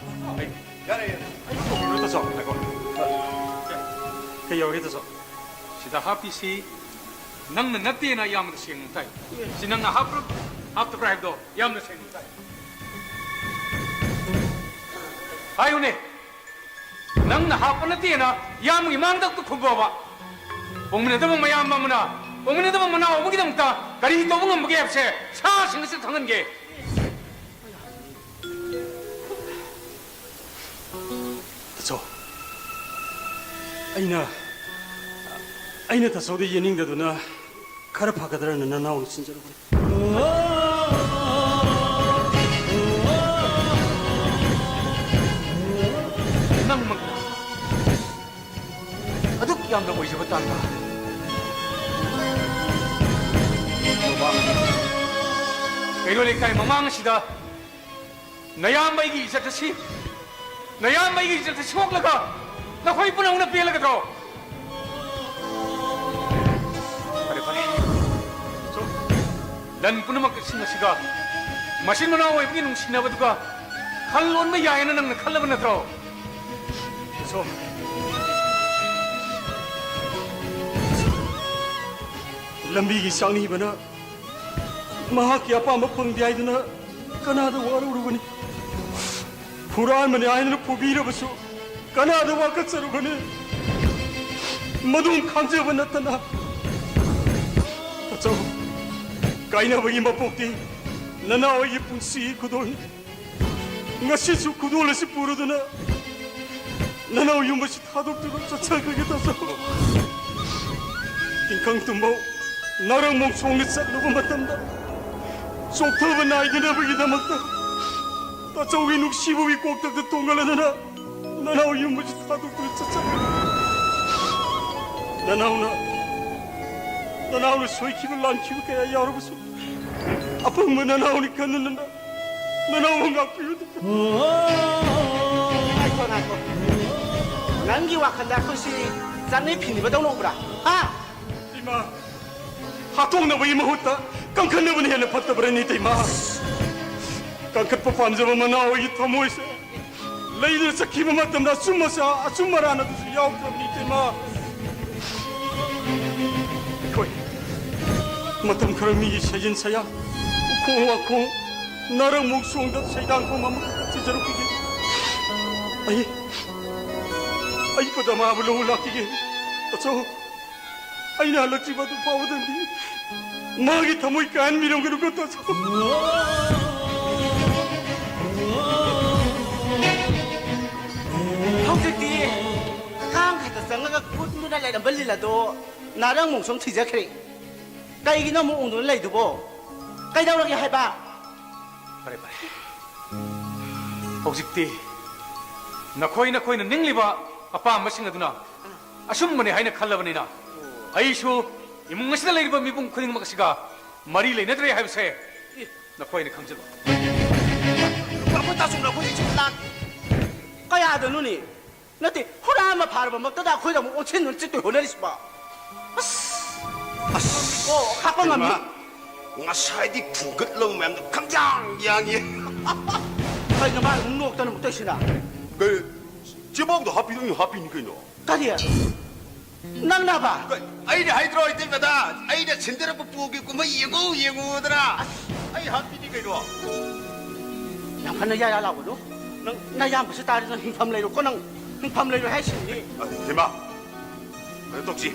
ꯑꯩ ꯌꯥꯔꯦ, ꯌꯥꯔꯦ꯫ ꯑꯩ ꯇꯥꯆꯧ, ꯉꯥꯏꯈꯣ꯫ ꯀꯩ ꯌꯥꯎꯔꯤ, ꯇꯥꯆꯧ? ꯁꯤꯗ ꯍꯥꯞꯄꯤꯁꯤ ꯅꯪꯅ ꯅꯠꯇꯦꯅ ꯏꯌꯥꯝꯕꯗ ꯁꯦꯡꯅ ꯇꯥꯏ꯫ ꯁꯤ ꯅꯪꯅ ꯍꯥꯞꯄ꯭ꯔꯥ ꯍꯥꯞꯇꯕ꯭ꯔꯥ ꯍꯥꯏꯕꯗꯣ ꯏꯌꯥꯝꯕꯗ ꯁꯦꯡꯅ ꯇꯥꯏ꯫ ꯍꯥꯏꯌꯨꯅꯦ, ꯅꯪꯅ ꯍꯥꯞꯄ ꯅꯠꯇꯦꯅ ꯏꯌꯥꯝꯕꯒꯤ ꯃꯥꯡꯗ ꯈꯨꯝꯕꯕ꯫ ꯄꯣꯛꯃꯤꯟꯅꯗꯕ ꯃꯌꯥꯝꯕ ꯑꯃꯅ ꯄꯣꯛꯃꯤꯟꯅꯗꯕ ꯃꯅꯥꯎ ꯑꯃꯒꯤꯗꯃꯛꯇ ꯀꯔꯤ ꯇꯧꯕ ꯉꯝꯕꯒꯦ ꯍꯥꯏꯕꯁꯦ ꯁꯥꯁꯤꯡ ꯑꯁꯤ ꯈꯪꯍꯟꯒꯦ꯫ ꯇꯥꯆꯧ, ꯑꯩꯅ, ꯑꯩꯅ ꯇꯥꯆꯧꯗ ꯌꯦꯡꯅꯤꯡꯗꯗꯨꯅ ꯈꯔ ꯐꯒꯗ꯭ꯔꯅ ꯅꯅꯥꯎꯅ ꯁꯤꯟꯖꯔꯨꯕꯅꯤ꯫ ꯅꯪꯃꯛꯅ ꯑꯗꯨꯛ ꯌꯥꯝꯅ ꯑꯣꯏꯖꯕ ꯇꯥꯟꯕ꯫ ꯀꯩꯔꯣꯜ ꯂꯩꯀꯥꯏ ꯃꯃꯥꯡ ꯑꯁꯤꯗ ꯅꯌꯥꯝꯕ ꯑꯩꯒꯤ ꯏꯖꯠ ꯑꯁꯤ, ꯅꯌꯥꯝꯕ ꯑꯩꯒꯤ ꯏꯖꯠ ꯑꯁꯤ ꯁꯣꯛꯂꯒ ꯅꯈꯣꯏ ꯄꯨꯝꯅꯃꯛꯅ ꯄꯦꯜꯂꯒꯗ꯭ꯔꯣ? ꯐꯔꯦ, ꯐꯔꯦ꯫ ꯁꯣ, ꯂꯟ ꯄꯨꯝꯅꯃꯛ ꯏꯁꯤꯡ ꯑꯁꯤꯒ ꯃꯆꯤꯟ ꯃꯅꯥꯎ ꯑꯣꯏꯕꯒꯤ ꯅꯨꯡꯁꯤꯅꯕꯗꯨꯒ ꯈꯜ ꯂꯣꯟꯕ ꯌꯥꯏꯌꯦꯅ ꯅꯪꯅ ꯈꯜꯂꯕ ꯅꯠꯇ꯭ꯔꯣ? ꯁꯣ, ꯂꯝꯕꯤꯒꯤ ꯆꯥꯛꯅꯤꯕꯅ ꯃꯍꯥꯛꯀꯤ ꯑꯄꯥꯝꯕ ꯐꯪꯗꯦ ꯍꯥꯏꯗꯨꯅ ꯀꯅꯥꯗ ꯋꯥꯔꯧꯔꯨꯒꯅꯤ? ꯍꯨꯔꯥꯟꯕꯅꯤ ꯍꯥꯏꯗꯨꯅ ꯐꯨꯕꯤꯔꯕꯁꯨ ꯀꯅꯥꯗ ꯋꯥꯀꯠꯆꯔꯨꯒꯅꯤ? ꯃꯗꯨꯝ ꯈꯪꯖꯕ ꯅꯠꯇꯅ꯫ ꯇꯥꯆꯧ, ꯀꯥꯏꯅꯕꯒꯤ ꯃꯄꯣꯛꯇꯤ ꯅꯅꯥꯎ ꯑꯩꯒꯤ ꯄꯨꯟꯁꯤꯒꯤ ꯈꯨꯗꯣꯜꯅꯤ꯫ ꯉꯁꯤꯁꯨ ꯈꯨꯗꯣꯜ ꯑꯁꯤ ꯄꯨꯔꯗꯨꯅ ꯅꯅꯥꯎ ꯌꯨꯝ ꯑꯁꯤ ꯊꯥꯗꯣꯛꯇꯨꯅ ꯆꯠꯆꯈ꯭ꯔꯒꯦ ꯇꯥꯆꯧ꯫ ꯇꯤꯡꯈꯪ ꯇꯨꯝꯕꯧ ꯅꯥꯔꯪ ꯃꯣꯡꯁꯣꯡꯅ ꯆꯠꯂꯨꯕ ꯃꯇꯝꯗ ꯆꯣꯛꯊꯕ ꯅꯥꯏꯗꯅꯕꯒꯤꯗꯃꯛꯇ ꯇꯥꯆꯧꯒꯤ ꯅꯨꯡꯁꯤꯕꯒꯤ ꯀꯣꯛꯇꯛꯇ ꯇꯣꯡꯍꯜꯂꯗꯨꯅ ꯅꯅꯥꯎ ꯌꯨꯝ ꯑꯁꯤ ꯊꯥꯗꯣꯛꯇꯨꯅ ꯆꯠꯆꯈ꯭ꯔꯒꯦ꯫ ꯅꯅꯥꯎꯅ, ꯅꯅꯥꯎꯅ ꯁꯣꯏꯈꯤꯕ ꯂꯥꯟꯈꯤꯕ ꯀꯌꯥ ꯌꯥꯎꯔꯕꯁꯨ ꯑꯄꯪꯕ ꯅꯅꯥꯎꯅꯤ ꯈꯟꯗꯨꯅ ꯅꯅꯥꯎꯕꯨ ꯉꯥꯛꯄꯤꯌꯨ꯫ ꯉꯥꯏꯈꯣ, ꯉꯥꯏꯈꯣ꯫ ꯅꯪꯒꯤ ꯋꯥꯈꯜꯗ ꯑꯩꯈꯣꯏꯁꯤ ꯆꯥꯅꯩ ꯐꯤꯅꯤꯕꯗꯧꯅ ꯎꯕ꯭ꯔꯥ? ꯍꯥ? ꯏꯃꯥ, ꯍꯥꯠꯇꯣꯛꯅꯕꯒꯤ ꯃꯍꯨꯠꯇ ꯀꯟꯈꯠꯅꯕꯅ ꯍꯦꯟꯅ ꯐꯠꯇꯕ꯭ꯔꯅꯤ, ꯏꯇꯩꯃ? ꯀꯟꯈꯠꯄ ꯄꯥꯝꯖꯕ ꯃꯅꯥꯎ ꯑꯩꯒꯤ ꯊꯃꯣꯏꯁꯦ ꯂꯩꯗꯨꯅ ꯆꯠꯈꯤꯕ ꯃꯇꯝꯗ ꯑꯆꯨꯝ ꯑꯆꯥ, ꯑꯆꯨꯝ ꯑꯔꯥꯟ ꯑꯗꯨꯁꯨ ꯌꯥꯎꯗ꯭ꯔꯕꯅꯤ, ꯏꯇꯩꯃ꯫ ꯑꯩꯈꯣꯏ, ꯃꯇꯝ ꯈꯔ ꯃꯤꯒꯤ ꯁꯩꯖꯤꯟ ꯁꯌꯥ, ꯎꯈꯣꯡ ꯋꯥꯈꯣꯡ, ꯅꯥꯔꯛ ꯃꯣꯡꯁꯣꯡꯗ ꯁꯩꯗꯥꯡꯐꯝ ꯑꯃꯈꯛꯇ ꯊꯤꯖꯔꯛꯈꯤꯒꯦ꯫ ꯑꯩ, ꯑꯩ ꯄꯗꯃꯥꯕ ꯂꯧꯕ ꯂꯥꯛꯈꯤꯒꯦ꯫ ꯇꯥꯆꯧ, ꯑꯩꯅ ꯍꯜꯂꯛꯇ꯭ꯔꯤꯕ ꯑꯗꯨ ꯐꯥꯎꯕꯗꯗꯤ ꯃꯥꯒꯤ ꯊꯃꯣꯏ ꯀꯥꯏꯍꯟꯕꯤꯔꯝꯒꯅꯨꯀꯣ, ꯇꯥꯆꯧ꯫ ꯍꯧꯖꯤꯛꯇꯤ ꯀꯥꯡ ꯈꯛꯇ ꯆꯪꯉꯒ ꯀꯨꯠꯃꯨꯅ ꯂꯩꯔꯝꯕ ꯂꯤꯂꯥꯗꯣ ꯅꯥꯔꯪ ꯃꯣꯡꯁꯣꯡ ꯊꯤꯖꯈ꯭ꯔꯦ꯫ ꯀꯩꯒꯤꯅꯣ ꯑꯃꯨꯛ ꯎꯪꯗꯨꯅ ꯂꯩꯗꯨꯕꯣ? ꯀꯩꯗꯧꯔꯒꯦ ꯍꯥꯏꯕ? ꯐꯔꯦ, ꯐꯔꯦ꯫ ꯍꯧꯖꯤꯛꯇꯤ ꯅꯈꯣꯏ ꯅꯈꯣꯏꯅ ꯅꯤꯡꯂꯤꯕ ꯑꯄꯥꯝꯕꯁꯤꯡ ꯑꯗꯨꯅ ꯑꯆꯨꯝꯕꯅꯤ ꯍꯥꯏꯅ ꯈꯜꯂꯕꯅꯤꯅ, ꯑꯩꯁꯨ ꯏꯃꯨꯡ ꯑꯁꯤꯗ ꯂꯩꯔꯤꯕ ꯃꯤꯄꯨꯝ ꯈꯨꯗꯤꯡꯃꯛ ꯑꯁꯤꯒ ꯃꯔꯤ ꯂꯩꯅꯗ꯭ꯔꯦ ꯍꯥꯏꯕꯁꯦ ꯅꯈꯣꯏꯅ ꯈꯪꯖꯤꯜꯂꯨ꯫ ꯅꯈꯣꯏ ꯇꯥꯆꯧꯅ ꯑꯩꯈꯣꯏ ꯏꯆꯤꯟ ꯂꯥꯛ ꯀꯌꯥꯗꯅꯣꯅꯦ? ꯅꯠꯇꯦ, ꯍꯨꯔꯥꯟꯕ ꯐꯥꯔꯕꯃꯛꯇꯗ ꯑꯩꯈꯣꯏꯗ ꯑꯃꯨꯛ ꯑꯣꯟꯁꯤꯟꯗꯨꯅ ꯆꯤꯠꯇꯣꯏ ꯍꯣꯠꯅꯔꯤꯁꯤꯕꯣ? ꯑꯁ! ꯑꯁ! ꯀꯣ, ꯈꯥꯛꯄ ꯉꯝꯃꯤ꯫ ꯏꯃꯥ, ꯉꯁꯥꯏꯗꯤ ꯐꯨꯒꯠꯂꯕ ꯃꯌꯥꯝꯗꯣ ꯈꯪꯌꯥꯡ ꯌꯥꯡꯉꯤ꯫ ꯀꯩꯅꯣ ꯃꯥ ꯑꯗꯨꯝ ꯅꯣꯛꯇꯅ ꯑꯃꯨꯛ ꯇꯧꯏꯁꯤꯅ? ꯀꯩ, ꯆꯦꯕꯥꯎꯗ ꯍꯥꯞꯄꯤꯗꯣꯏꯅꯤ, ꯍꯥꯞꯄꯤꯅꯤ ꯀꯩꯅꯣ꯫ ꯀꯔꯤ? ꯅꯪꯅꯕ? ꯀꯩ, ꯑꯩꯅ ꯍꯥꯏꯗ꯭ꯔꯣ, ꯏꯇꯩꯃꯗ? ꯑꯩꯅ ꯁꯤꯟꯗꯔꯛꯄ ꯄꯣꯒꯤ ꯀꯨꯝꯍꯩ ꯌꯦꯡꯉꯨ, ꯌꯦꯡꯉꯨꯗꯅ꯫ ꯑꯁ! ꯑꯩ ꯍꯥꯞꯄꯤꯅꯤ ꯀꯩꯅꯣ꯫ ꯌꯥꯝ ꯀꯟꯅ ꯌꯥ ꯌꯥ ꯂꯥꯎꯒꯅꯨ꯫ ꯅꯪ ꯅꯌꯥꯝꯕꯁꯨ ꯇꯥꯔꯤ, ꯅꯪ ꯍꯤꯡꯐꯝ ꯂꯩꯔꯣꯀꯣ, ꯅꯪ ꯍꯤꯡꯐꯝ ꯂꯩꯔꯣꯏ ꯍꯥꯏꯁꯤꯅꯤ꯫ ꯑ, ꯏꯇꯩꯃ, ꯀꯩꯅꯣ ꯇꯧꯁꯤ꯫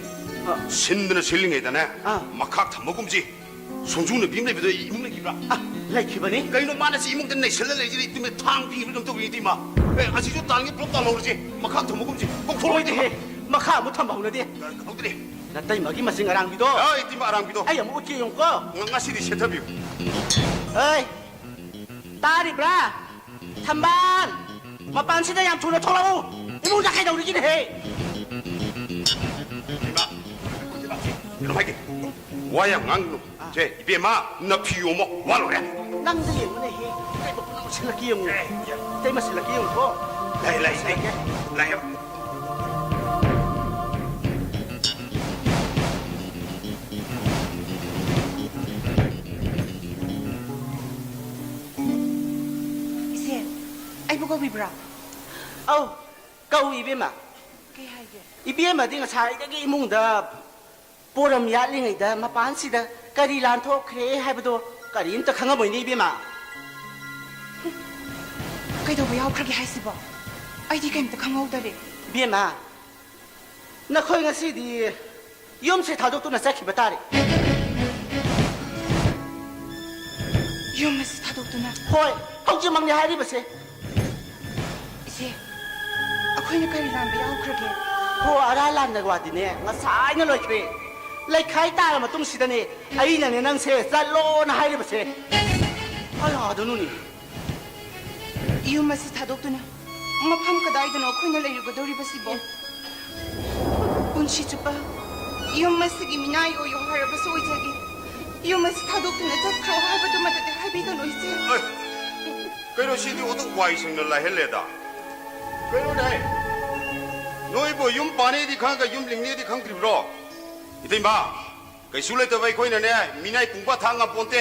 ꯑ꯫ ꯁꯤꯟꯗꯅ ꯁꯤꯜꯂꯤꯉꯩꯗꯅꯦ, ꯑ꯫ ꯃꯈꯥ ꯊꯝꯃꯒꯨꯝꯁꯤ꯫ ꯁꯣꯡꯖꯨ ꯅꯨꯄꯤ ꯑꯃ ꯂꯩꯕꯗꯣ ꯏꯃꯨꯡ ꯂꯩꯈꯤꯕ꯭ꯔꯥ? ꯑ, ꯂꯩꯈꯤꯕꯅꯤ꯫ ꯀꯩꯅꯣ ꯃꯥꯅ ꯁꯤ ꯏꯃꯨꯡꯗ ꯅꯩꯁꯜꯂ ꯂꯩꯁꯤꯗꯤ, ꯏꯇꯩꯃ ꯊꯥꯡ ꯄꯤꯕ ꯀꯩꯅꯣ ꯇꯧꯕꯤ, ꯏꯇꯩꯃ꯫ ꯑꯦ, ꯑꯁꯤꯁꯨ ꯇꯥꯟꯒꯤ ꯄꯨꯂꯞ ꯇꯥꯜꯍꯧꯔꯁꯤ꯫ ꯃꯈꯥ ꯊꯝꯃꯒꯨꯝꯁꯤ꯫ ꯀꯣꯛꯊꯣꯛꯂꯣꯏꯗꯦꯍꯦ꯫ ꯀꯣꯛꯊꯣꯛꯂꯣꯏꯗꯦ꯫ ꯃꯈꯥ ꯑꯃꯨꯛ ꯊꯝꯍꯧꯅꯗꯦ꯫ ꯀ-, ꯀ-, ꯍꯧꯗ꯭ꯔꯦ꯫ ꯅꯇꯩꯃꯒꯤ ꯃꯁꯤꯡ ꯑꯔꯥꯡꯕꯤꯗꯣ꯫ ꯑ, ꯏꯇꯩꯃ ꯑꯔꯥꯡꯕꯤꯗꯣ꯫ ꯑꯩ ꯑꯃꯨꯛ ꯎꯠꯀꯦ ꯌꯦꯡꯉꯨꯀꯣ꯫ ꯉ-, ꯉꯁꯤꯗꯤ ꯁꯦꯠꯊꯕꯤꯌꯨ꯫ ꯑꯩ, ꯇꯥꯔꯤꯕ꯭ꯔꯥ? ꯊꯝꯕꯥꯜ! ꯃꯄꯥꯟꯁꯤꯗ ꯌꯥꯝ ꯊꯨꯅ ꯊꯣꯛꯂꯛꯎ! ꯏꯃꯨꯡꯗ ꯀꯩꯗꯧꯔꯤꯒꯤꯅꯦꯍꯦ? ꯏꯃꯥ, ꯏꯃꯥ, ꯀꯩꯅꯣ ꯍꯥꯏꯒꯦ꯫ ꯋꯥ ꯌꯥꯝ ꯉꯥꯡꯒꯅꯨ꯫ ꯑꯥ꯫ ꯁꯦ, ꯏꯕꯦꯝꯃ, ꯅꯐꯤ ꯌꯣꯝꯃꯣ, ꯋꯥ ꯂꯣꯏꯔꯦ꯫ ꯅꯪꯗ ꯌꯦꯡꯉꯨꯅꯦꯍꯦ꯫ ꯏꯇꯩꯃ ꯄꯨꯝꯅꯃꯛ ꯁꯤꯜꯂꯛꯀꯦ ꯌꯦꯡꯉꯨ꯫ ꯑꯦ, ꯑꯦ꯫ ꯏꯇꯩꯃ ꯁꯤꯜꯂꯛꯀꯦ ꯌꯦꯡꯉꯨꯀꯣ꯫ ꯂꯥꯛꯑꯦ, ꯂꯥꯛꯑꯦ, ꯁꯤꯜꯂꯛꯀꯦ꯫ ꯂꯥꯛꯑꯦ꯫ ꯏꯆꯦ, ꯑꯩꯕꯨ ꯀꯧꯕꯤꯕ꯭ꯔꯥ? ꯑꯧ, ꯀꯧꯏ, ꯏꯕꯦꯝꯃ꯫ ꯀꯩ ꯍꯥꯏꯒꯦ? ꯏꯕꯦꯝꯃꯗꯤ ꯉꯁꯥꯏꯗꯒꯤ ꯏꯃꯨꯡꯗ ꯄꯣꯔꯝ ꯌꯥꯠꯂꯤꯉꯩꯗ ꯃꯄꯥꯟꯁꯤꯗ ꯀꯔꯤ ꯂꯥꯟꯊꯣꯛꯈ꯭ꯔꯦ ꯍꯥꯏꯕꯗꯣ ꯀꯔꯤꯝꯇ ꯈꯪꯉꯝꯃꯣꯏꯅꯦ, ꯏꯕꯦꯝꯃ꯫ ꯀꯩꯗꯧꯕ ꯌꯥꯎꯈ꯭ꯔꯒꯦ ꯍꯥꯏꯁꯤꯕꯣ? ꯑꯩꯗꯤ ꯀꯩꯝꯇ ꯈꯪꯍꯧꯗꯔꯦ꯫ ꯏꯕꯦꯝꯃ, ꯅꯈꯣꯏ ꯉꯁꯤꯗꯤ ꯌꯨꯝꯁꯦ ꯊꯥꯗꯣꯛꯇꯨꯅ ꯆꯠꯈꯤꯕ ꯇꯥꯔꯦ꯫ ꯌꯨꯝ ꯑꯁꯤ ꯊꯥꯗꯣꯛꯇꯨꯅ? ꯍꯣꯏ, ꯍꯧꯖꯤꯛꯃꯛꯅꯤ ꯍꯥꯏꯔꯤꯕꯁꯦ꯫ ꯏꯆꯦ, ꯑꯩꯈꯣꯏꯅ ꯀꯔꯤ ꯂꯥꯟꯕ ꯌꯥꯎꯈ꯭ꯔꯒꯦ? ꯍꯣ, ꯑꯔꯥ ꯂꯥꯟꯅ ꯋꯥꯗꯤꯅꯦ, ꯉꯁꯥꯏꯅ ꯂꯣꯏꯈ꯭ꯔꯦ꯫ ꯂꯩꯈꯥꯏ ꯇꯥꯔ ꯃꯇꯨꯡꯁꯤꯗꯅꯦ, ꯑꯩꯅꯅꯦ ꯅꯪꯁꯦ ꯆꯠꯂꯣꯅ ꯍꯥꯏꯔꯤꯕꯁꯦ꯫ ꯑꯔꯥꯗꯨꯅꯨꯅꯤ꯫ ꯌꯨꯝ ꯑꯁꯤ ꯊꯥꯗꯣꯛꯇꯨꯅ ꯃꯐꯝ ꯀꯗꯥꯏꯗꯅꯣ ꯑꯩꯈꯣꯏꯅ ꯂꯩꯔꯨꯒꯗꯧꯔꯤꯕꯁꯤꯕꯣ? ꯄꯨꯟꯁꯤ ꯆꯨꯞꯄ ꯌꯨꯝ ꯑꯁꯤꯒꯤ ꯃꯤꯅꯥꯏ ꯑꯣꯏꯌꯣ ꯍꯥꯏꯔꯕꯁꯨ ꯑꯣꯏꯖꯒꯦ꯫ ꯌꯨꯝ ꯑꯁꯤ ꯊꯥꯗꯣꯛꯇꯨꯅ ꯆꯠꯈ꯭ꯔꯣ ꯍꯥꯏꯕꯗꯨꯃꯗꯗꯤ ꯍꯥꯏꯕꯤꯒꯅꯨ, ꯏꯆꯦ꯫ ꯑꯦ, ꯀꯩꯅꯣ, ꯁꯤꯗꯤ ꯑꯣꯟꯊꯣꯛ ꯋꯥꯏ ꯁꯪꯅ ꯂꯥꯏꯍꯜꯂꯦꯗ꯫ ꯀꯩꯅꯣꯅꯦ, ꯅꯣꯏꯕꯨ ꯌꯨꯝ ꯄꯥꯅꯦꯗꯤ ꯈꯪꯉꯒ ꯌꯨꯝ ꯂꯤꯡꯅꯦꯗꯤ ꯈꯪꯗ꯭ꯔꯤꯕ꯭ꯔꯣ? ꯏꯇꯩꯃ, ꯀꯩꯁꯨ ꯂꯩꯇꯕ ꯑꯩꯈꯣꯏꯅꯅꯦ, ꯃꯤꯅꯥꯏ ꯄꯨꯡꯕ ꯊꯥ ꯉꯝꯄꯣꯟꯇꯦ꯫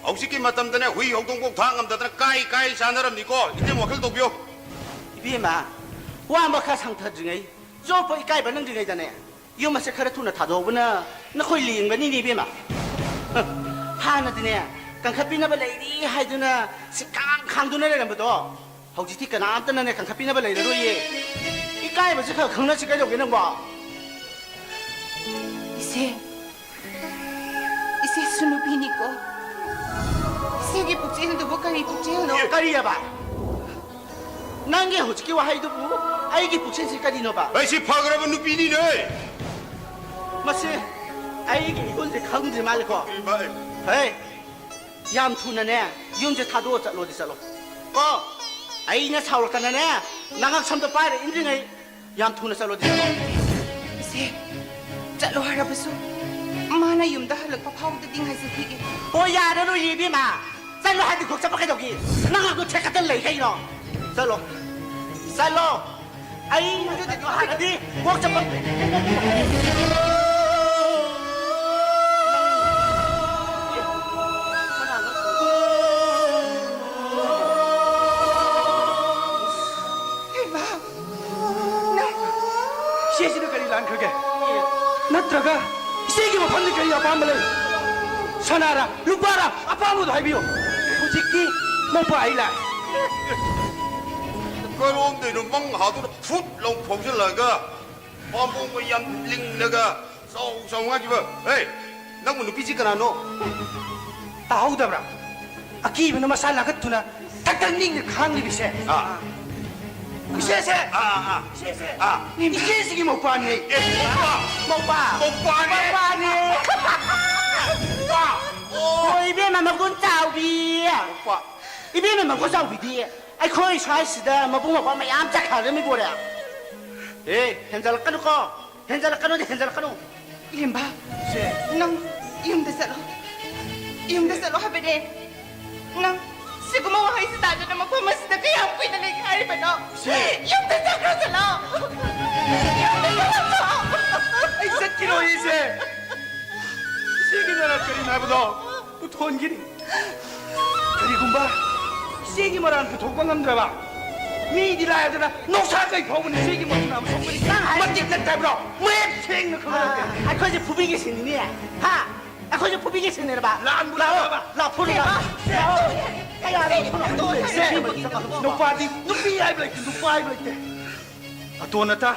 ꯍꯧꯖꯤꯛꯀꯤ ꯃꯇꯝꯗꯅꯦ, ꯍꯨꯏ ꯍꯧꯗꯣꯡꯐꯥꯎ ꯊꯥ ꯉꯝꯗꯗꯅ ꯀꯥꯏ ꯀꯥꯏ ꯆꯥꯅꯔꯝꯅꯤꯀꯣ꯫ ꯏꯇꯩꯃ, ꯋꯥꯈꯜ ꯇꯧꯕꯤꯌꯨ꯫ ꯏꯕꯦꯝꯃ, ꯋꯥ ꯃꯈꯥ ꯁꯥꯡꯊꯗ꯭ꯔꯤꯉꯩ ꯆꯣꯞꯄ ꯏꯀꯥꯏꯕ ꯅꯪꯗ꯭ꯔꯤꯉꯩꯗꯅꯦ, ꯌꯨꯝ ꯑꯁꯦ ꯈꯔ ꯊꯨꯅ ꯊꯥꯗꯣꯛꯍꯧꯕꯅ ꯅꯈꯣꯏ ꯂꯦꯡꯕꯅꯤꯅꯦ, ꯏꯕꯦꯝꯃ꯫ ꯍꯥꯟꯅꯗꯤꯅꯦ, ꯀꯟꯈꯠꯄꯤꯅꯕ ꯂꯩꯔꯤ ꯍꯥꯏꯗꯨꯅ ꯁꯤꯈꯥꯡ ꯈꯥꯡꯗꯨꯅ ꯂꯩꯔꯝꯕꯗꯣ, ꯍꯧꯖꯤꯛꯇꯤ ꯀꯅꯥꯝꯇꯅꯅꯦ ꯀꯟꯈꯠꯄꯤꯅꯕ ꯂꯩꯔꯔꯣꯏꯌꯦ꯫ ꯏꯀꯥꯏꯕꯁꯦ ꯈꯔ ꯈꯪꯅꯁꯤ ꯀꯩꯗꯧꯒꯦ ꯅꯪꯕꯣ? ꯏꯆꯦ, ꯏꯆꯦꯁꯨ ꯅꯨꯄꯤꯅꯤꯀꯣ꯫ ꯏꯆꯦꯒꯤ ꯄꯨꯛꯆꯦꯜꯗꯨꯕꯨ ꯀꯔꯤ ꯄꯨꯛꯆꯦꯜꯅꯣ? ꯑꯦ, ꯀꯔꯤꯑꯕ? ꯅꯪꯒꯤ ꯍꯧꯖꯤꯛꯀꯤ ꯋꯥꯍꯩꯗꯨꯕꯨ ꯑꯩꯒꯤ ꯄꯨꯛꯆꯦꯜꯁꯦ ꯀꯔꯤꯅꯣꯕ? ꯑꯩꯁꯤ ꯐꯈ꯭ꯔꯕ ꯅꯨꯄꯤꯅꯤꯅꯦ꯫ ꯃꯁꯤ ꯑꯩꯒꯤ ꯏꯒꯨꯟꯁꯦ ꯈꯪꯗ꯭ꯔꯤ ꯃꯥꯜꯂꯦꯀꯣ꯫ ꯏꯃꯥ, ꯏꯃꯥ꯫ ꯍꯦ, ꯌꯥꯝ ꯊꯨꯅꯅꯦ ꯌꯨꯝꯁꯦ ꯊꯥꯗꯣꯛꯑ ꯆꯠꯂꯣꯗꯤ ꯆꯠꯂꯣ꯫ ꯀꯣ, ꯑꯩꯅ ꯁꯥꯎꯔꯛꯇꯅꯅꯦ ꯅꯉꯛ ꯁꯝꯗꯣ ꯄꯥꯏꯔ ꯏꯟꯗ꯭ꯔꯤꯉꯩ ꯌꯥꯝ ꯊꯨꯅ ꯆꯠꯂꯣꯗꯤ ꯆꯠꯂꯣ꯫ ꯏꯆꯦ, ꯆꯠꯂꯣ ꯍꯥꯏꯔꯕꯁꯨ ꯃꯥꯅ ꯌꯨꯝꯗ ꯍꯜꯂꯛꯄ ꯐꯥꯎꯕꯗꯗꯤ ꯉꯥꯏꯖꯈꯤꯒꯦ꯫ ꯍꯣ, ꯌꯥꯔꯔꯣꯏꯌꯦ ꯏꯕꯦꯝꯃ꯫ ꯆꯠꯂꯣ ꯍꯥꯏꯗꯤ ꯈꯣꯛ ꯆꯠꯄ ꯀꯩꯗꯧꯒꯦ? ꯅꯉꯛꯇꯣ ꯊꯦꯛꯀꯠꯇꯅ ꯂꯩ ꯀꯩꯅꯣ? ꯆꯠꯂꯣ꯫ ꯆꯠꯂꯣ꯫ ꯑꯩ ꯃꯗꯨꯗꯤ ꯍꯥꯟꯅꯗꯤ ꯀꯣꯛ ꯆꯠꯄ꯫ ꯍꯩꯃꯥ! ꯅꯪ ꯏꯆꯦꯁꯤꯗ ꯀꯔꯤ ꯂꯥꯟꯈ꯭ꯔꯒꯦ? ꯅꯠꯇ꯭ꯔꯒ ꯏꯆꯦꯒꯤ ꯃꯐꯝꯗ ꯀꯔꯤ ꯑꯄꯥꯝꯕ ꯂꯩ? ꯁꯅꯥꯔꯥ, ꯂꯨꯄꯥꯔꯥ, ꯑꯄꯥꯝꯕꯗꯣ ꯍꯥꯏꯕꯤꯌꯨ꯫ ꯍꯧꯖꯤꯛꯇꯤ ꯃꯧꯄꯥ ꯑꯩ ꯂꯥꯛꯑꯦ꯫ ꯀꯔꯣꯝꯗꯩꯅꯣ ꯃꯪ ꯍꯥꯗꯨꯅ ꯐꯨꯠ ꯂꯥꯎ ꯐꯥꯎꯖꯤꯜꯂꯒ ꯄꯥꯝꯕꯣꯝꯒ ꯌꯥꯝ ꯂꯤꯡꯂꯒ ꯆꯥꯎ ꯆꯥꯎ ꯉꯥꯡꯈꯤꯕ? ꯍꯦ, ꯅꯪꯕꯨ ꯅꯨꯄꯤꯁꯤ ꯀꯅꯥꯅꯣ? ꯇꯥꯍꯧꯗꯕ꯭ꯔꯥ? ꯑꯀꯤꯕꯅ ꯃꯁꯥ ꯂꯥꯡꯈꯠꯇꯨꯅ ꯊꯛ ꯊꯛ ꯅꯤꯛꯅ ꯈꯥꯡꯂꯤꯕꯁꯦ꯫ ꯑꯥ꯫ ꯏꯆꯦꯁꯦ! ꯑꯥ, ꯑꯥ, ꯑꯥ꯫ ꯏꯆꯦꯁꯦ! ꯑꯥ꯫ ꯏꯆꯦꯁꯤꯒꯤ ꯃꯧꯄꯥꯅꯦ꯫ ꯑꯦ, ꯃꯧꯄꯥ! ꯃꯧꯄꯥ! ꯃꯧꯄꯥꯅꯦ! ꯃꯧꯄꯥꯅꯦ! ꯃꯧꯄꯥ! ꯑꯣ! ꯍꯣꯏ, ꯏꯕꯦꯝꯃ ꯃꯒꯨꯟ ꯆꯥꯎꯕꯤ! ꯃꯧꯄꯥ! ꯏꯕꯦꯝꯃ ꯃꯒꯨꯟ ꯆꯥꯎꯕꯤꯗꯤ ꯑꯩꯈꯣꯏ ꯁ꯭ꯋꯥꯏꯁꯤꯗ ꯃꯕꯨꯡ ꯃꯧꯄ꯭ꯋꯥ ꯃꯌꯥꯝ ꯆꯠꯈ꯭ꯔꯕꯅꯤ ꯕꯣꯔꯦ꯫ ꯑꯦ, ꯍꯦꯟꯖꯜꯂꯛꯀꯅꯨꯀꯣ꯫ ꯍꯦꯟꯖꯜꯂꯛꯀꯅꯨꯗꯤ ꯍꯦꯟꯖꯜꯂꯛꯀꯅꯨ꯫ ꯏꯔꯦꯝꯕ, ꯁꯦ꯫ ꯅꯪ ꯌꯨꯝꯗ ꯆꯠꯂꯣ꯫ ꯌꯨꯝꯗ ꯆꯠꯂꯣ ꯍꯥꯏꯕꯅꯦ꯫ ꯅꯪ ꯁꯤꯒꯨꯝꯕ ꯋꯥꯍꯩꯁꯤ ꯇꯥꯗꯅ ꯃꯐꯝ ꯑꯁꯤꯗ ꯀꯌꯥꯝ ꯀꯨꯏꯅ ꯂꯩꯒꯦ ꯍꯥꯏꯔꯤꯕꯅꯣ? ꯁꯦ꯫ ꯌꯨꯝꯗ ꯆꯠꯈ꯭ꯔꯣ ꯆꯠꯂꯣ꯫ ꯌꯨꯝꯗ ꯆꯠꯈ꯭ꯔꯣ ꯆꯠꯂꯣ꯫ ꯑꯩ ꯆꯠꯈꯤꯔꯣꯏ, ꯏꯆꯦ꯫ ꯏꯆꯦꯒꯤ ꯅꯔꯥ ꯀꯔꯤꯅꯣ ꯍꯥꯏꯕꯗꯣ ꯄꯨꯊꯣꯛꯍꯟꯈꯤꯅꯤ꯫ ꯀꯔꯤꯒꯨꯝꯕ ꯏꯆꯦꯒꯤ ꯃꯔꯥꯜ ꯄꯨꯊꯣꯛꯄ ꯉꯝꯗ꯭ꯔꯕ, ꯃꯤꯗꯤ ꯂꯥꯏꯔꯗꯅ ꯅꯣꯡꯁꯥ ꯀꯩ ꯐꯥꯎꯕꯅ ꯏꯆꯦꯒꯤ ꯃꯔꯥꯜ ꯄꯨꯊꯣꯛꯄꯅꯤ꯫ ꯅꯪ ꯍꯥꯏ- ꯃꯇꯤꯛ ꯅꯠꯇꯕ꯭ꯔꯣ? ꯃꯌꯦꯛ ꯁꯦꯡꯅ ꯈꯪꯍꯜꯂꯛꯀꯦ꯫ ꯑꯩꯈꯣꯏꯁꯦ ꯐꯨꯕꯤꯒꯦ ꯁꯤꯅꯤꯅꯦ? ꯍꯥ? ꯑꯩꯈꯣꯏꯁꯦ ꯐꯨꯕꯤꯒꯦ ꯁꯤꯅꯦꯕ? ꯂꯥꯟꯕꯨ ꯂꯥꯛꯑꯣ, ꯂꯥꯛꯑꯕ? ꯂꯥꯛꯑꯣ, ꯐꯨꯔꯨ ꯂꯥꯛꯑꯣ꯫ ꯏꯆꯦ, ꯀꯌꯥ ꯂꯥꯛꯑꯣ, ꯐꯨꯔꯨ ꯂꯥꯛꯑꯣ꯫ ꯏꯆꯦ, ꯅꯨꯄꯥꯗꯤ ꯅꯨꯄꯤ ꯍꯥꯏꯕ ꯂꯩꯇꯦ, ꯅꯨꯄꯥ ꯍꯥꯏꯕ ꯂꯩꯇꯦ꯫ ꯑꯇꯣꯟ ꯑꯇꯥ,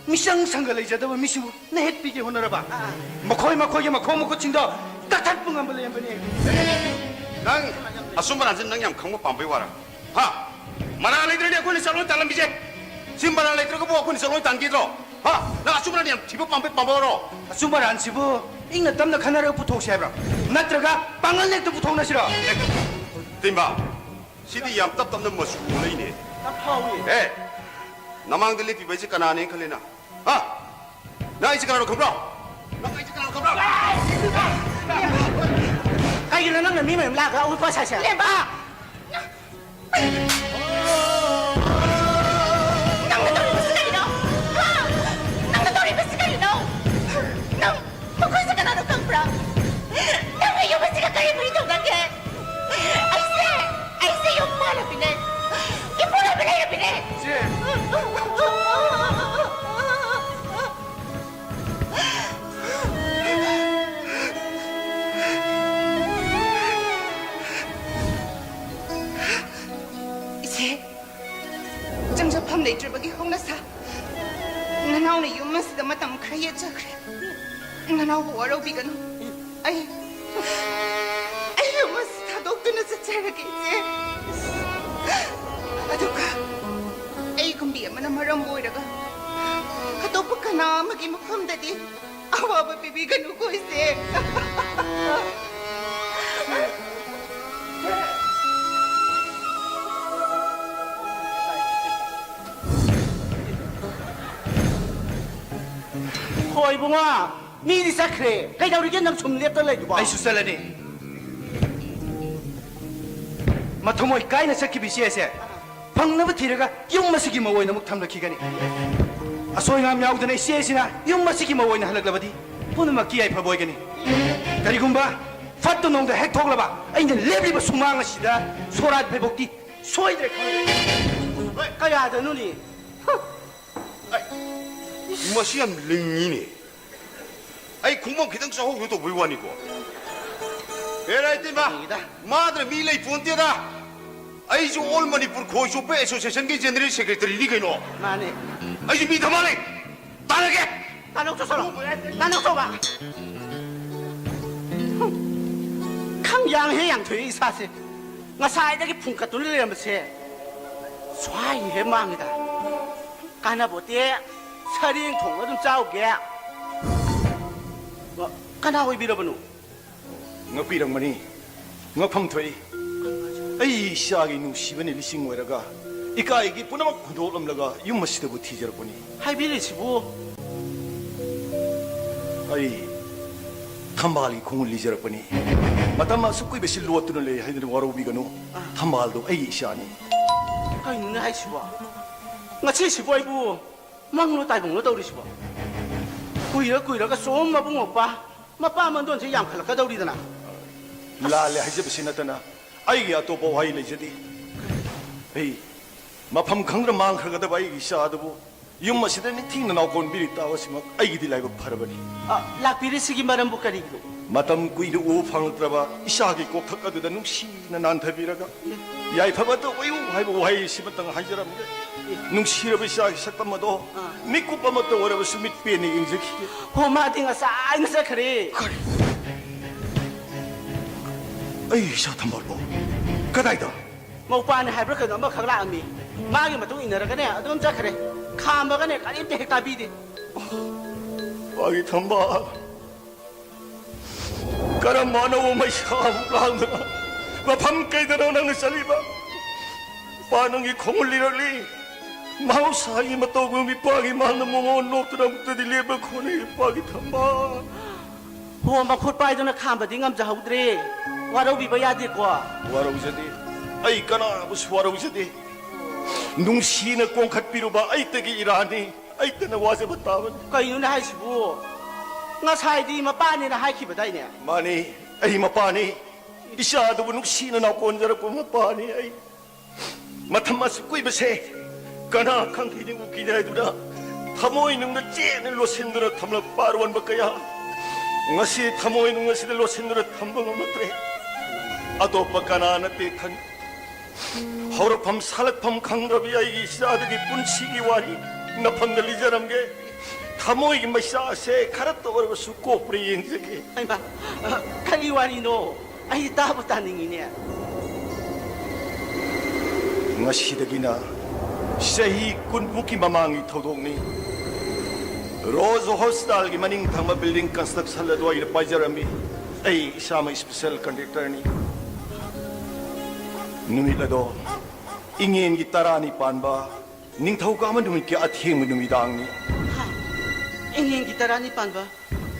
ꯃꯤꯆꯪ ꯁꯪꯒ ꯂꯩꯖꯗꯕ ꯃꯤꯁꯤꯡꯕꯨ ꯅꯍꯦꯠꯄꯤꯒꯦ ꯍꯣꯠꯅꯔꯕ꯫ ꯃꯈꯣꯏ ꯃꯈꯣꯏꯒꯤ ꯃꯈꯣꯡ ꯃꯈꯨꯠꯁꯤꯡꯗꯣ ꯀꯛꯊꯠꯄ ꯉꯝꯕ ꯂꯩꯔꯝꯕꯅꯦ꯫ ꯅꯪ ꯑꯆꯨꯝ ꯑꯔꯥꯟꯁꯤ ꯅꯪ ꯌꯥꯝ ꯈꯪꯕ ꯄꯥꯝꯕꯩ ꯋꯥꯔ? ꯍꯥ? ꯃꯔꯥꯜ ꯂꯩꯇ꯭ꯔꯗꯤ ꯑꯩꯈꯣꯏꯅ ꯆꯠꯂꯣꯏ ꯇꯥꯜꯂꯝꯃꯤꯁꯦ꯫ ꯁꯤ ꯃꯔꯥꯜ ꯂꯩꯇ꯭ꯔꯒꯕꯨ ꯑꯩꯈꯣꯏꯅ ꯆꯠꯂꯣꯏ ꯇꯥꯟꯈꯤꯗ꯭ꯔꯣ? ꯍꯥ? ꯅꯪ ꯑꯆꯨꯝ ꯑꯔꯥꯟ ꯌꯥꯝ ꯊꯤꯕ ꯄꯥꯝꯕꯩ ꯄꯥꯝꯕ ꯑꯣꯏꯔꯣ? ꯑꯆꯨꯝ ꯑꯔꯥꯟꯁꯤꯕꯨ ꯏꯪꯅ ꯇꯞꯅ ꯈꯟꯅꯔꯒ ꯄꯨꯊꯣꯛꯁꯦ ꯍꯥꯏꯕ꯭ꯔꯥ? ꯅꯠꯇ꯭ꯔꯒ ꯄꯥꯡꯒꯜ ꯍꯦꯛꯇ ꯄꯨꯊꯣꯛꯅꯁꯤꯔꯣ? ꯑꯦ, ꯇꯤꯝꯕꯥ, ꯁꯤꯗꯤ ꯌꯥꯝ ꯇꯞ ꯇꯞꯅ ꯃꯆꯨ ꯑꯣꯜꯂꯛꯏꯅꯦ꯫ ꯌꯥꯝ ꯐꯥꯎꯏ꯫ ꯑꯦ, ꯅꯃꯥꯡꯗ ꯂꯦꯞꯄꯤꯕ ꯑꯩꯁꯦ ꯀꯅꯥꯅꯦ ꯈꯜꯂꯤꯅ? ꯍꯥ? ꯅꯪ ꯑꯩꯁꯦ ꯀꯅꯥꯅꯣ ꯈꯪꯕ꯭ꯔꯣ? ꯅꯪ ꯑꯩꯁꯦ ꯀꯅꯥꯅꯣ ꯈꯪꯕ꯭ꯔꯣ? ꯀꯩꯒꯤꯅꯣ ꯅꯪꯅ ꯃꯤ ꯃꯌꯥꯝ ꯂꯥꯛꯑꯒ ꯑꯋꯣꯠꯄ ꯁꯥꯏꯁꯦ? ꯂꯦꯝꯕ! ꯅꯪꯅ ꯇꯧꯔꯤꯕꯁꯤ ꯀꯔꯤꯅꯣ? ꯍꯥ? ꯅꯪꯅ ꯇꯧꯔꯤꯕꯁꯤ ꯀꯔꯤꯅꯣ? ꯅꯪ ꯃꯈꯣꯏꯁꯦ ꯀꯅꯥꯅꯣ ꯈꯪꯕ꯭ꯔꯥ? ꯅꯪꯅ ꯌꯨꯝ ꯑꯁꯤꯒ ꯀꯔꯤ ꯃꯔꯤ ꯇꯧꯅꯒꯦ? ꯑꯩꯁꯦ, ꯑꯩꯁꯦ ꯌꯨꯝ ꯄꯥꯜꯂꯕꯤꯅꯦ꯫ ꯌꯨꯝ ꯄꯥꯜꯂꯕꯤ ꯂꯩꯔꯕꯤꯅꯦ꯫ ꯏꯆꯦ! ꯅꯅꯥꯎꯕꯨ ꯋꯥꯔꯧꯕꯤꯒꯅꯨ꯫ ꯑꯩ, ꯑꯩ ꯌꯨꯝ ꯑꯁꯤ ꯊꯥꯗꯣꯛꯇꯨꯅ ꯆꯠꯆꯔꯒꯦ, ꯏꯆꯦ꯫ ꯑꯗꯨꯒ ꯑꯩꯒꯨꯝꯕꯤ ꯑꯃꯅ ꯃꯔꯝ ꯑꯣꯏꯔꯒ ꯑꯇꯣꯞꯄ ꯀꯅꯥ ꯑꯃꯒꯤ ꯃꯐꯝꯗꯗꯤ ꯑꯋꯥꯕ ꯄꯤꯕꯤꯒꯅꯨꯀꯣ, ꯏꯆꯦ꯫ ꯍꯣ, ꯏꯕꯨꯡꯉꯣ, ꯃꯤꯗꯤ ꯆꯠꯈ꯭ꯔꯦ꯫ ꯀꯩꯗꯧꯔꯤꯒꯦ ꯅꯪ ꯁꯨꯝ ꯂꯦꯞꯇ ꯂꯩꯗꯨꯕꯣ? ꯑꯩꯁꯨ ꯆꯠꯂꯅꯤ꯫ ꯃꯊꯃꯣꯏ ꯀꯥꯏꯅ ꯆꯠꯈꯤꯕ ꯏꯆꯦꯁꯦ ꯐꯪꯅꯕ ꯊꯤꯔꯒ ꯌꯨꯝ ꯑꯁꯤꯒꯤ ꯃꯧ ꯑꯣꯏꯅ ꯑꯃꯨꯛ ꯊꯝꯂꯛꯈꯤꯒꯅꯤ꯫ ꯑꯁꯣꯏ ꯑꯉꯥꯝ ꯌꯥꯎꯗꯅ ꯏꯆꯦꯁꯤꯅ ꯌꯨꯝ ꯑꯁꯤꯒꯤ ꯃꯧ ꯑꯣꯏꯅ ꯍꯜꯂꯛꯂꯕꯗꯤ ꯄꯨꯝꯅꯃꯛꯀꯤ ꯌꯥꯏꯐꯕ ꯑꯣꯏꯒꯅꯤ꯫ ꯀꯔꯤꯒꯨꯝꯕ ꯐꯠꯇ ꯅꯣꯡꯗ ꯍꯦꯛ ꯊꯣꯛꯂꯕ ꯑꯩꯅ ꯂꯦꯞꯂꯤꯕ ꯁꯨꯃꯥꯡ ꯑꯁꯤꯗ ꯁꯣꯔꯥꯠ ꯐꯩꯕꯣꯛꯇꯤ ꯁꯣꯏꯗ꯭ꯔꯦ ꯈꯪꯗ꯭ꯔꯦ꯫ ꯍꯣꯏ, ꯀꯌꯥꯗꯅꯣꯅꯦ? ꯍ! ꯑꯩ, ꯃꯁꯤ ꯌꯥꯝ ꯂꯤꯡꯉꯤꯅꯦ꯫ ꯑꯩ ꯈꯣꯡꯐꯝ ꯈꯤꯇꯪ ꯆꯥꯍꯧꯗ ꯇꯧꯕꯩ ꯋꯥꯅꯤꯀꯣ꯫ ꯍꯦꯔꯥ ꯏꯇꯩꯃ, ꯂꯤꯡꯉꯤꯗ꯫ ꯃꯥꯗꯅ ꯃꯤ ꯂꯩ ꯄꯣꯟꯇꯦꯗ꯫ ꯑꯩꯁꯨ ꯑꯣꯜ ꯃꯅꯤꯄꯨꯔ ꯈꯣꯏ ꯆꯣꯞꯄ ꯑꯦꯁꯣꯁꯤꯌꯦꯁꯟꯒꯤ ꯖꯦꯅꯔꯦꯜ ꯁꯦꯀ꯭ꯔꯦꯇꯔꯤꯅꯤ ꯀꯩꯅꯣ꯫ ꯃꯥꯅꯦ꯫ ꯑꯩꯁꯨ ꯃꯤ ꯊꯝꯃꯛꯑꯅꯤ꯫ ꯇꯥꯔꯒꯦ꯫ ꯇꯥꯅꯧ ꯆꯣ ꯁꯣꯔꯣ꯫ ꯇꯥꯅꯧ ꯆꯣꯕ꯫ ꯈꯪ ꯌꯥꯡꯍꯦ ꯌꯥꯡꯊꯣꯛꯑꯦ ꯏꯁꯥꯁꯦ꯫ ꯉꯁꯥꯏꯗꯒꯤ ꯐꯨꯡꯀꯠꯇꯨꯅ ꯂꯩꯔꯝꯕꯁꯦ ꯁ꯭ꯋꯥꯏ ꯍꯦꯛ ꯃꯥꯡꯉꯤꯗ꯫ ꯀꯥꯟꯅꯕꯣꯠꯇꯦ, ꯁꯔꯦꯡ ꯊꯣꯡꯕ ꯑꯗꯨꯝ ꯆꯥꯎꯒꯦ꯫ ꯀꯅꯥ ꯑꯣꯏꯕꯤꯔꯕꯅꯣ? ꯉꯛꯄꯤꯔꯝꯒꯅꯤ, ꯉꯛꯐꯝ ꯊꯣꯛꯏ꯫ ꯑꯩ ꯏꯆꯥꯒꯤ ꯅꯨꯡꯁꯤꯕꯅ ꯂꯤꯁꯤꯡ ꯑꯣꯏꯔꯒ, ꯏꯀꯥꯏꯒꯤ ꯄꯨꯝꯅꯃꯛ ꯍꯨꯟꯗꯣꯛꯂꯝꯂꯒ ꯌꯨꯝ ꯑꯁꯤꯗꯕꯨ ꯊꯤꯖꯔꯛꯄꯅꯤ꯫ ꯍꯥꯏꯕꯤꯔꯤꯁꯤꯕꯨ? ꯑꯩ ꯊꯝꯕꯥꯜꯒꯤ ꯈꯣꯡꯒꯨꯜ ꯂꯤꯖꯔꯛꯄꯅꯤ꯫ ꯃꯇꯝ ꯑꯁꯨꯛ ꯀꯨꯏꯕꯁꯤ ꯂꯣꯠꯇꯨꯅ ꯂꯩ ꯍꯥꯏꯗꯨꯅ ꯋꯥꯔꯧꯕꯤꯒꯅꯨ꯫ ꯊꯝꯕꯥꯜꯗꯣ ꯑꯩꯒꯤ ꯏꯆꯥꯅꯤ꯫ ꯀꯩꯅꯣꯅꯦ ꯍꯥꯏꯁꯤꯕꯣ? ꯉꯁꯤꯁꯤꯕꯨ ꯑꯩꯕꯨ ꯃꯪꯂꯣ ꯇꯥꯏꯕꯪꯂꯣ ꯇꯧꯔꯤꯁꯤꯕꯣ? ꯀꯨꯏꯔ ꯀꯨꯏꯔꯒ ꯁꯨꯝ ꯃꯕꯨꯡ ꯃꯧꯄ꯭ꯋꯥ, ꯃꯄꯥ ꯃꯟꯗꯣꯟꯁꯦ ꯌꯥꯝꯈꯠꯂꯛꯀꯗꯧꯔꯤꯗꯅ꯫ ꯂꯥꯜꯂꯦ ꯍꯥꯏꯖꯕꯁꯤ ꯅꯠꯇꯅ ꯑꯩꯒꯤ ꯑꯇꯣꯞꯄ ꯋꯥꯍꯩ ꯂꯩꯖꯗꯦ꯫ ꯑꯩ ꯃꯐꯝ ꯈꯪꯗꯅ ꯃꯥꯡꯈ꯭ꯔꯒꯗꯕ ꯑꯩꯒꯤ ꯏꯆꯥ ꯑꯗꯨꯕꯨ ꯌꯨꯝ ꯑꯁꯤꯗ ꯅꯤꯡꯊꯤꯅ ꯅꯥꯎꯀꯣꯟꯕꯤꯔꯤ ꯇꯥꯕꯁꯤꯃꯛ ꯑꯩꯒꯤꯗꯤ ꯂꯥꯏꯕꯛ ꯐꯔꯕꯅꯤ꯫ ꯑ, ꯂꯥꯛꯄꯤꯔꯤꯁꯤꯒꯤ ꯃꯔꯝꯕꯨ ꯀꯔꯤꯒꯤꯅꯣ? ꯃꯇꯝ ꯀꯨꯏꯅ ꯎꯕ ꯐꯪꯂꯛꯇ꯭ꯔꯕ ꯏꯆꯥꯒꯤ ꯀꯣꯛꯊꯛ ꯑꯗꯨꯗ ꯅꯨꯡꯁꯤꯅ ꯅꯥꯟꯊꯕꯤꯔꯒ, ꯌꯥꯏꯐꯕꯇ ꯑꯣꯏꯌꯨ ꯍꯥꯏꯕ ꯋꯥꯍꯩ ꯑꯁꯤꯃꯇꯪ ꯍꯥꯏꯖꯔꯝꯒꯦ꯫ ꯅꯨꯡꯁꯤꯔꯕ ꯏꯆꯥꯒꯤ ꯁꯛꯇꯝ ꯑꯗꯣ ꯑꯥ꯫ ꯃꯤꯀꯨꯞ ꯑꯃꯠꯇ ꯑꯣꯏꯔꯕꯁꯨ ꯃꯤꯠ ꯄꯦꯟꯅ ꯌꯦꯡꯖꯈꯤꯒꯦ꯫ ꯍꯣ, ꯃꯥꯗꯤ ꯉꯁꯥꯏꯅ ꯆꯠꯈ꯭ꯔꯦ꯫ ꯀꯔꯤ? ꯑꯩ ꯏꯆꯥ ꯊꯝꯕꯥꯜꯕꯨ ꯀꯗꯥꯏꯗ? ꯃꯧꯄꯥꯅꯤ ꯍꯥꯏꯕ꯭ꯔꯥ ꯀꯩꯅꯣ ꯑꯃꯈꯛ ꯂꯥꯛꯑꯝꯃꯤ꯫ ꯃꯥꯒꯤ ꯃꯇꯨꯡ ꯏꯟꯅꯔꯒꯅꯦ ꯑꯗꯨꯝ ꯆꯠꯈ꯭ꯔꯦ꯫ ꯈꯥꯝꯕꯒꯅꯦ ꯀꯔꯤꯝꯇ ꯍꯦꯛ ꯇꯥꯕꯤꯗꯦ꯫ ꯃꯥꯒꯤ ꯊꯝꯕꯥꯜ꯫ ꯀꯔꯝꯕ ꯑꯅꯧꯕ ꯃꯩꯁꯥ ꯑꯃꯨꯛ ꯂꯥꯡꯗꯅ ꯃꯐꯝ ꯀꯩꯗꯅꯣ ꯅꯪꯅ ꯆꯠꯂꯤꯕ? ꯄꯥ ꯅꯪꯒꯤ ꯈꯣꯡꯒꯨꯜ ꯂꯤꯔꯛꯂꯤ꯫ ꯃꯍꯧꯁꯥꯒꯤ ꯃꯇꯧꯒꯨꯝ ꯏꯄꯥꯒꯤ ꯃꯥꯡꯗ ꯃꯣꯃꯣꯟ ꯅꯣꯛꯇꯨꯅ ꯑꯃꯨꯛꯇꯗꯤ ꯂꯦꯞꯄ ꯈꯣꯠꯅ ꯏꯄꯥꯒꯤ ꯊꯝꯕꯥꯜ꯫ ꯍꯣ, ꯃꯈꯨꯠ ꯄꯥꯏꯗꯨꯅ ꯈꯥꯝꯕꯗꯤ ꯉꯝꯖꯍꯧꯗ꯭ꯔꯦ꯫ ꯋꯥꯔꯧꯕꯤꯕ ꯌꯥꯗꯦꯀꯣ꯫ ꯋꯥꯔꯧꯖꯗꯦ꯫ ꯑꯩ ꯀꯅꯥꯕꯨꯁꯨ ꯋꯥꯔꯧꯖꯗꯦ꯫ ꯅꯨꯡꯁꯤꯅ ꯀꯣꯡꯈꯠꯄꯤꯔꯨꯕ ꯑꯩꯇꯒꯤ ꯏꯔꯥꯅꯤ꯫ ꯑꯩꯇꯅ ꯋꯥꯖꯕ ꯇꯥꯕꯅꯤ꯫ ꯀꯩꯅꯣꯅꯦ ꯍꯥꯏꯁꯤꯕꯨ? ꯉꯁꯥꯏꯗꯤ ꯃꯄꯥꯅꯦꯅ ꯍꯥꯏꯈꯤꯕꯗꯥꯏꯅꯦ? ꯃꯥꯅꯤ, ꯑꯩ ꯃꯄꯥꯅꯤ꯫ ꯏꯆꯥꯗꯨꯕꯨ ꯅꯨꯡꯁꯤꯅ ꯅꯥꯎꯀꯣꯟꯖꯔꯛꯄ ꯃꯄꯥꯅꯤ ꯑꯩ꯫ ꯃꯇꯝ ꯑꯁꯨꯛ ꯀꯨꯏꯕꯁꯦ ꯀꯅꯥ ꯈꯪꯈꯤꯅꯤ ꯎꯈꯤꯅꯤ ꯍꯥꯏꯗꯨꯅ ꯊꯃꯣꯏ ꯅꯨꯡꯗ ꯆꯦꯠꯅ ꯂꯣꯠꯁꯤꯟꯗꯨꯅ ꯊꯝꯂꯛꯄ ꯑꯔꯣꯟꯕ ꯀꯌꯥ ꯉꯁꯤ ꯊꯃꯣꯏ ꯅꯨꯡ ꯑꯁꯤꯗ ꯂꯣꯠꯁꯤꯟꯗꯨꯅ ꯊꯝꯕ ꯉꯝꯂꯛꯇ꯭ꯔꯦ꯫ ꯑꯇꯣꯞꯄ ꯀꯅꯥ ꯅꯠꯇꯦ ꯈꯪ ꯍꯧꯔꯛꯐꯝ ꯁꯥꯠꯂꯛꯐꯝ ꯈꯪꯗ꯭ꯔꯕꯤ ꯑꯩꯒꯤ ꯏꯆꯥꯗꯨꯒꯤ ꯄꯨꯟꯁꯤꯒꯤ ꯋꯥꯔꯤ ꯅꯐꯝꯗ ꯂꯤꯖꯔꯝꯒꯦ꯫ ꯊꯃꯣꯏꯒꯤ ꯃꯩꯁꯥꯁꯦ ꯈꯔꯇ ꯑꯣꯏꯔꯕꯁꯨ ꯀꯣꯛꯄ꯭ꯔꯥ ꯌꯦꯡꯖꯒꯦ꯫ ꯍꯩꯃꯥ, ꯑ, ꯀꯔꯤ ꯋꯥꯔꯤꯅꯣ? ꯑꯩ ꯇꯥꯕ ꯇꯥꯅꯤꯡꯉꯤꯅꯦ꯫ ꯉꯁꯤꯗꯒꯤꯅ ꯆꯍꯤ ꯀꯨꯟꯃꯨꯛꯀꯤ ꯃꯃꯥꯡꯒꯤ ꯊꯧꯗꯣꯛꯅꯤ꯫ ꯔꯣꯖ ꯍꯣꯁꯄꯤꯇꯥꯜꯒꯤ ꯃꯅꯤꯡ ꯊꯪꯕ ꯕꯤꯜꯗꯤꯡ ꯀꯟꯁꯇ꯭ꯔꯛꯁꯟ ꯑꯗꯨ ꯑꯩꯅ ꯄꯥꯏꯖꯔꯝꯃꯤ꯫ ꯑꯩ ꯏꯁꯥꯃꯛ ꯁ꯭ꯄꯦꯁꯦꯜ ꯀꯟꯇ꯭ꯔꯦꯛꯇꯔꯅꯤ꯫ ꯅꯨꯃꯤꯠ ꯑꯗꯣ ꯏꯉꯦꯟꯒꯤ ꯇꯔꯥꯅꯤ ꯄꯥꯟꯕ ꯅꯤꯡꯊꯧꯀꯥꯕ ꯅꯨꯃꯤꯠꯀꯤ ꯑꯊꯦꯡꯕ ꯅꯨꯃꯤꯗꯥꯡꯅꯤ꯫ ꯍꯥ? ꯏꯉꯦꯟꯒꯤ ꯇꯔꯥꯅꯤ ꯄꯥꯟꯕ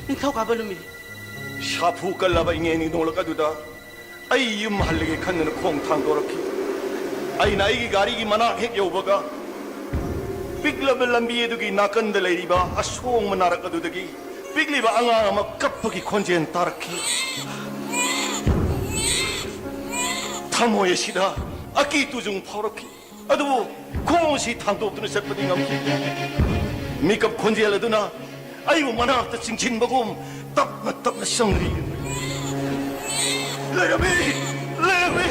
ꯅꯤꯡꯊꯧꯀꯥꯕ ꯅꯨꯃꯤꯠ? ꯁꯥꯐꯨ ꯀꯜꯂꯕ ꯏꯉꯦꯟꯒꯤ ꯅꯣꯡꯂꯛ ꯑꯗꯨꯗ ꯑꯩ ꯌꯨꯝ ꯍꯜꯂꯒꯦ ꯈꯟꯗꯨꯅ ꯈꯣꯡ ꯊꯥꯡꯗꯣꯔꯛꯈꯤ꯫ ꯑꯩꯅ ꯑꯩꯒꯤ ꯒꯥꯔꯤꯒꯤ ꯃꯅꯥꯛ ꯍꯦꯛ ꯌꯧꯕꯒ ꯄꯤꯛꯂꯕ ꯂꯝꯕꯤ ꯑꯗꯨꯒꯤ ꯅꯥꯀꯟꯗ ꯂꯩꯔꯤꯕ ꯑꯁꯣꯡꯕ ꯅꯥꯔꯛ ꯑꯗꯨꯗꯒꯤ ꯄꯤꯛꯂꯤꯕ ꯑꯉꯥꯡ ꯑꯃ ꯀꯞꯄꯒꯤ ꯈꯣꯟꯖꯦꯜ ꯇꯥꯔꯛꯈꯤ꯫ ꯊꯃꯣꯏ ꯑꯁꯤꯗ ꯑꯀꯤ ꯇꯨꯖꯨꯡ ꯐꯥꯎꯔꯛꯈꯤ꯫ ꯑꯗꯨꯕꯨ ꯈꯣꯡ ꯑꯁꯤ ꯊꯥꯡꯗꯣꯛꯇꯨꯅ ꯆꯠꯄꯗꯤ ꯉꯝꯈꯤ꯫ ꯃꯤꯀꯞ ꯈꯣꯟꯖꯦꯜ ꯑꯗꯨꯅ ꯑꯩꯕꯨ ꯃꯅꯥꯛꯇ ꯆꯤꯡꯁꯤꯟꯕꯒꯨꯝ ꯇꯞꯅ ꯇꯞꯅ ꯆꯪꯂꯤ꯫ ꯂꯩꯔꯝꯃꯤ! ꯂꯩꯔꯝꯃꯤ!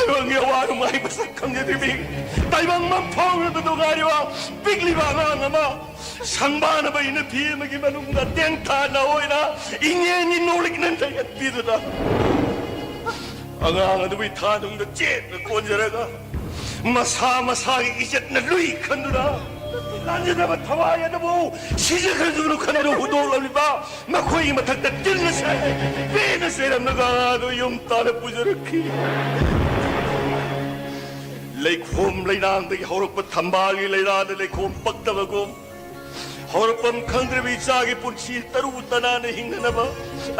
ꯇꯥꯏꯕꯪꯒꯤ ꯑꯋꯥ ꯅꯨꯡꯉꯥꯏ ꯃꯁꯛ ꯈꯪꯖꯗ꯭ꯔꯤꯕꯤ, ꯇꯥꯏꯕꯪ ꯃꯪ ꯐꯥꯎꯅꯗ ꯅꯨꯡꯉꯥꯏꯔꯤꯕ ꯄꯤꯛꯂꯤꯕ ꯑꯉꯥꯡ ꯑꯃ, ꯁꯪꯕꯥꯅꯕ ꯏꯅꯐꯤ ꯑꯃꯒꯤ ꯃꯅꯨꯡꯗ ꯇꯦꯡꯊꯥꯅ ꯑꯣꯏꯅ ꯏꯉꯦꯟꯒꯤ ꯅꯣꯡꯂꯤꯛꯅ ꯂꯩꯍꯠꯄꯤꯗꯨꯅ, ꯑꯉꯥꯡ ꯑꯗꯨꯕꯨ ꯏꯊꯥꯅꯨꯡꯗ ꯆꯦꯠꯅ ꯀꯣꯟꯖꯔꯒ, ꯃꯁꯥ ꯃꯁꯥꯒꯤ ꯏꯖꯠꯅ ꯂꯨꯏ ꯈꯟꯗꯨꯅ, ꯂꯥꯟꯖꯗꯕ ꯊꯋꯥꯏ ꯑꯗꯨꯕꯨ ꯁꯤꯖꯈ꯭ꯔꯁꯅꯨ ꯈꯟꯗꯨꯅ ꯍꯨꯟꯗꯣꯛꯂꯝꯂꯤꯕ ꯃꯈꯣꯏꯒꯤ ꯃꯊꯛꯇ ꯇꯤꯟꯅ ꯁꯥꯏ, ꯄꯦꯟꯅ ꯆꯩꯔꯝꯂꯒ ꯑꯉꯥꯡ ꯑꯗꯨ ꯌꯨꯝ ꯇꯥꯟꯅ ꯄꯨꯖꯔꯛꯈꯤ꯫ ꯂꯩꯈꯣꯝ ꯂꯩꯅꯥꯡꯗꯒꯤ ꯍꯧꯔꯛꯄ ꯊꯝꯕꯥꯜꯒꯤ ꯂꯩꯔꯥꯗ ꯂꯩꯈꯣꯝ ꯄꯛꯇꯕꯒꯨꯝ, ꯍꯧꯔꯛꯐꯝ ꯈꯪꯗ꯭ꯔꯕ ꯏꯆꯥꯒꯤ ꯄꯨꯟꯁꯤ ꯇꯔꯨ ꯇꯅꯥꯟꯅ ꯍꯤꯡꯅꯅꯕ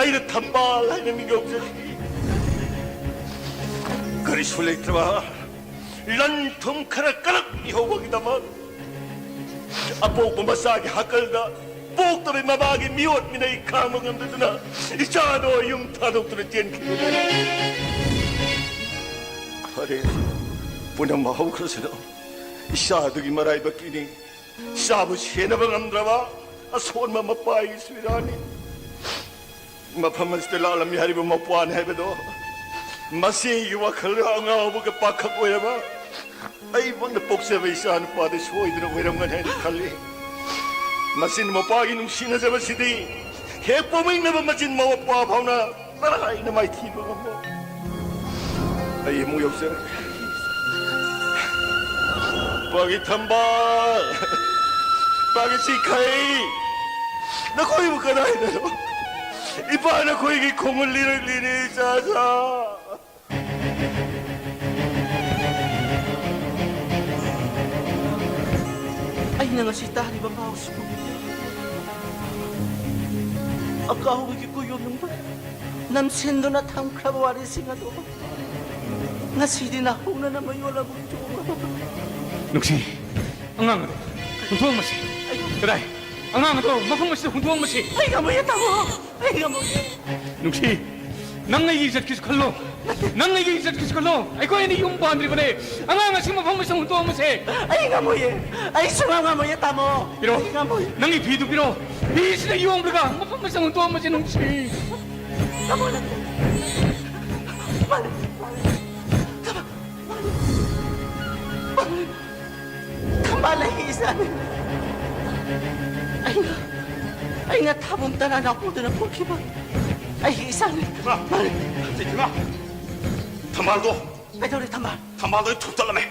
ꯑꯩꯅ ꯊꯝꯕꯥꯜ ꯍꯥꯏꯅ ꯃꯤꯡ ꯀꯧꯖꯈꯤ꯫ ꯀꯔꯤꯁꯨ ꯂꯩꯇ꯭ꯔꯕ ꯂꯟ ꯊꯨꯝ ꯈꯔ ꯀꯂꯛ ꯄꯤꯍꯧꯕꯒꯤꯗꯃꯛ ꯑꯄꯣꯛꯄ ꯃꯆꯥꯒꯤ ꯍꯥꯀꯜꯗ ꯄꯣꯛꯇꯕ ꯃꯃꯥꯒꯤ ꯃꯤꯑꯣꯠ ꯃꯤꯅꯩ ꯈꯥꯡꯕ ꯉꯝꯗꯗꯨꯅ ꯏꯆꯥꯗꯣ ꯌꯨꯝ ꯊꯥꯗꯣꯛꯇꯨꯅ ꯆꯦꯟꯈꯤꯕꯅꯤ꯫ ꯐꯔꯦ, ꯄꯨꯝꯅꯃꯛ ꯍꯧꯈ꯭ꯔꯁꯅꯨ꯫ ꯏꯆꯥꯗꯨꯒꯤ ꯃꯔꯥꯏꯕꯛꯀꯤꯅꯤ꯫ ꯏꯆꯥꯕꯨ ꯁꯦꯟꯅꯕ ꯉꯝꯗ꯭ꯔꯕ ꯑꯁꯣꯟꯕ ꯃꯄꯥꯒꯤ ꯁꯨꯏꯔꯥꯅꯤ꯫ ꯃꯐꯝ ꯑꯁꯤꯗ ꯂꯥꯛꯂꯝꯃꯤ ꯍꯥꯏꯔꯤꯕ ꯃꯄ꯭ꯋꯥꯅꯤ ꯍꯥꯏꯕꯗꯣ ꯃꯁꯤꯒꯤ ꯋꯥꯈꯜꯗ ꯑꯉꯥꯎꯕꯒ ꯄꯥꯈꯛ ꯑꯣꯏꯔꯕ ꯑꯩꯃꯛꯅ ꯄꯣꯛꯆꯕ ꯏꯆꯥ ꯅꯨꯄꯥꯗ ꯁꯣꯏꯗꯅ ꯑꯣꯏꯔꯝꯒꯅꯤ ꯍꯥꯏꯅ ꯈꯜꯂꯤ꯫ ꯃꯆꯤꯟ ꯃꯄꯥꯒꯤ ꯅꯨꯡꯁꯤꯅꯖꯕꯁꯤꯗꯤ ꯍꯦꯛ ꯄꯣꯛꯃꯤꯟꯅꯕ ꯃꯆꯤꯟ ꯃꯄꯥ ꯐꯥꯎꯅ ꯃꯔꯥꯏꯅ ꯃꯥꯏꯊꯤꯕ ꯉꯝꯃꯣꯏ꯫ ꯑꯩ ꯑꯃꯨꯛ ꯌꯧꯖꯔꯒꯦ꯫ ꯄꯥꯒꯤ ꯊꯝꯕꯥꯜ, ꯄꯥꯒꯤ ꯆꯤꯈꯩ, ꯅꯈꯣꯏꯕꯨ ꯀꯗꯥꯏꯗꯅꯣ? ꯏꯄꯥ ꯅꯈꯣꯏꯒꯤ ꯈꯣꯡꯒꯨꯜ ꯂꯤꯔꯛꯂꯤꯅꯦ, ꯏꯆꯥ, ꯏꯆꯥ꯫ ꯑꯩꯅ ꯉꯁꯤ ꯇꯥꯔꯤꯕ ꯄꯥꯎꯁꯤꯕꯨ ꯑꯀꯥꯎꯕꯒꯤ ꯀꯨꯌꯣꯝꯅꯨꯡꯗ ꯅꯝꯁꯤꯟꯗꯨꯅ ꯊꯝꯈ꯭ꯔꯕ ꯋꯥꯔꯤꯁꯤꯡ ꯑꯗꯨ ꯉꯁꯤꯗꯤ ꯅꯍꯧꯅꯅ ꯃꯌꯣꯜ ꯑꯃꯨꯛ ꯆꯣꯡꯂꯕ꯫ ꯅꯨꯡꯁꯤ, ꯑꯉꯥꯡ ꯑꯗꯨ ꯍꯨꯟꯗꯣꯛꯂꯝꯃꯁꯤ꯫ ꯀꯗꯥꯏ? ꯑꯉꯥꯡ ꯑꯗꯨ ꯃꯐꯝ ꯑꯁꯤꯗ ꯍꯨꯟꯗꯣꯛꯂꯝꯃꯁꯤ꯫ ꯑꯩ ꯉꯝꯃꯣꯏꯌꯦ, ꯇꯥꯃꯣ꯫ ꯑꯩ ꯉꯝꯃꯣꯏꯌꯦ꯫ ꯅꯨꯡꯁꯤ, ꯅꯪ ꯑꯩꯒꯤ ꯏꯖꯠꯀꯤꯁꯨ ꯈꯜꯂꯣ꯫ ꯅꯪ ꯑꯩꯒꯤ ꯏꯖꯠꯀꯤꯁꯨ ꯈꯜꯂꯣ꯫ ꯑꯩꯈꯣꯏ ꯑꯅꯤ ꯌꯨꯝ ꯄꯥꯟꯗ꯭ꯔꯤꯕꯅꯦ꯫ ꯑꯉꯥꯡ ꯑꯁꯤ ꯃꯐꯝ ꯑꯁꯤꯗ ꯍꯨꯟꯗꯣꯛꯂꯝꯃꯁꯦ꯫ ꯑꯩ ꯉꯝꯃꯣꯏꯌꯦ꯫ ꯑꯩ ꯁꯨꯡꯉꯝ ꯉꯝꯃꯣꯏꯌꯦ, ꯇꯥꯃꯣ꯫ ꯄꯤꯔꯣ꯫ ꯑꯩ ꯉꯝꯃꯣꯏꯌꯦ꯫ ꯅꯪꯒꯤ ꯐꯤꯗꯨ ꯄꯤꯔꯣ꯫ ꯐꯤꯁꯤꯗ ꯌꯣꯝꯂꯒ ꯃꯐꯝ ꯑꯁꯤꯗ ꯍꯨꯟꯗꯣꯛꯂꯝꯃꯁꯦ, ꯅꯨꯡꯁꯤ꯫ ꯇꯥꯃꯣ, ꯅꯪ-, ꯇꯥꯃꯣ, ꯊꯝꯕꯥꯜ ꯑꯩꯒꯤ ꯏꯆꯥꯅꯤ꯫ ꯑꯩꯅ, ꯑꯩꯅ ꯊꯥꯕꯨꯝ ꯇꯔꯥ ꯅꯥꯎꯄꯨꯗꯨꯅ ꯄꯣꯛꯈꯤꯕ ꯑꯩꯒꯤ ꯏꯆꯥꯅꯤ꯫ ꯏꯃꯥ! ꯃꯥꯅꯤ꯫ ꯏꯃꯥ! ꯊꯝꯕꯥꯜꯗꯣ! ꯀꯩꯗꯧꯔꯦ ꯊꯝꯕꯥꯜ? ꯊꯝꯕꯥꯜꯗꯣ ꯑꯩ ꯊꯣꯝꯇꯠꯂꯝꯃꯦ꯫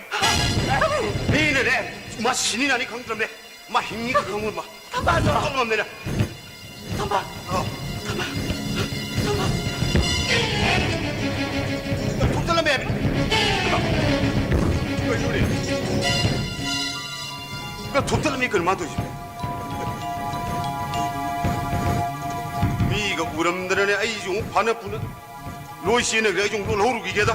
ꯃꯤꯅꯅꯦ, ꯃꯥ ꯁꯤꯅꯤ ꯅꯥꯅꯤ ꯈꯪꯗ꯭ꯔꯕꯅꯦ꯫ ꯃꯥ ꯍꯤꯡꯉꯤ ꯈꯪꯉꯨꯔꯃ꯫ ꯊꯝꯕꯥꯜꯗꯣ! ꯊꯣꯝꯇꯠꯂꯝꯃꯦꯅ꯫ ꯊꯝꯕꯥꯜ! ꯑꯥ꯫ ꯊꯝꯕꯥꯜ! ꯊꯝꯕꯥꯜ! ꯊꯣꯝꯇꯠꯂꯝꯃꯦ ꯍꯥꯏꯕꯅꯤ꯫ ꯀꯩꯅꯣꯅꯦ? ꯊꯣꯝꯇꯠꯂꯝꯃꯦ ꯀꯩꯅꯣ ꯃꯥ ꯇꯧꯔꯤꯁꯤꯕꯣ? ꯃꯤꯒ ꯎꯔꯝꯗꯅꯅꯦ ꯑꯩꯁꯨ ꯑꯃꯨꯛ ꯐꯥꯅ ꯄꯨꯅ ꯂꯣꯏ ꯆꯦꯟꯅꯈ꯭ꯔꯦ꯫ ꯑꯩꯁꯨ ꯑꯃꯨꯛ ꯂꯣꯜꯍꯧꯔꯨꯈꯤꯒꯦꯗ꯫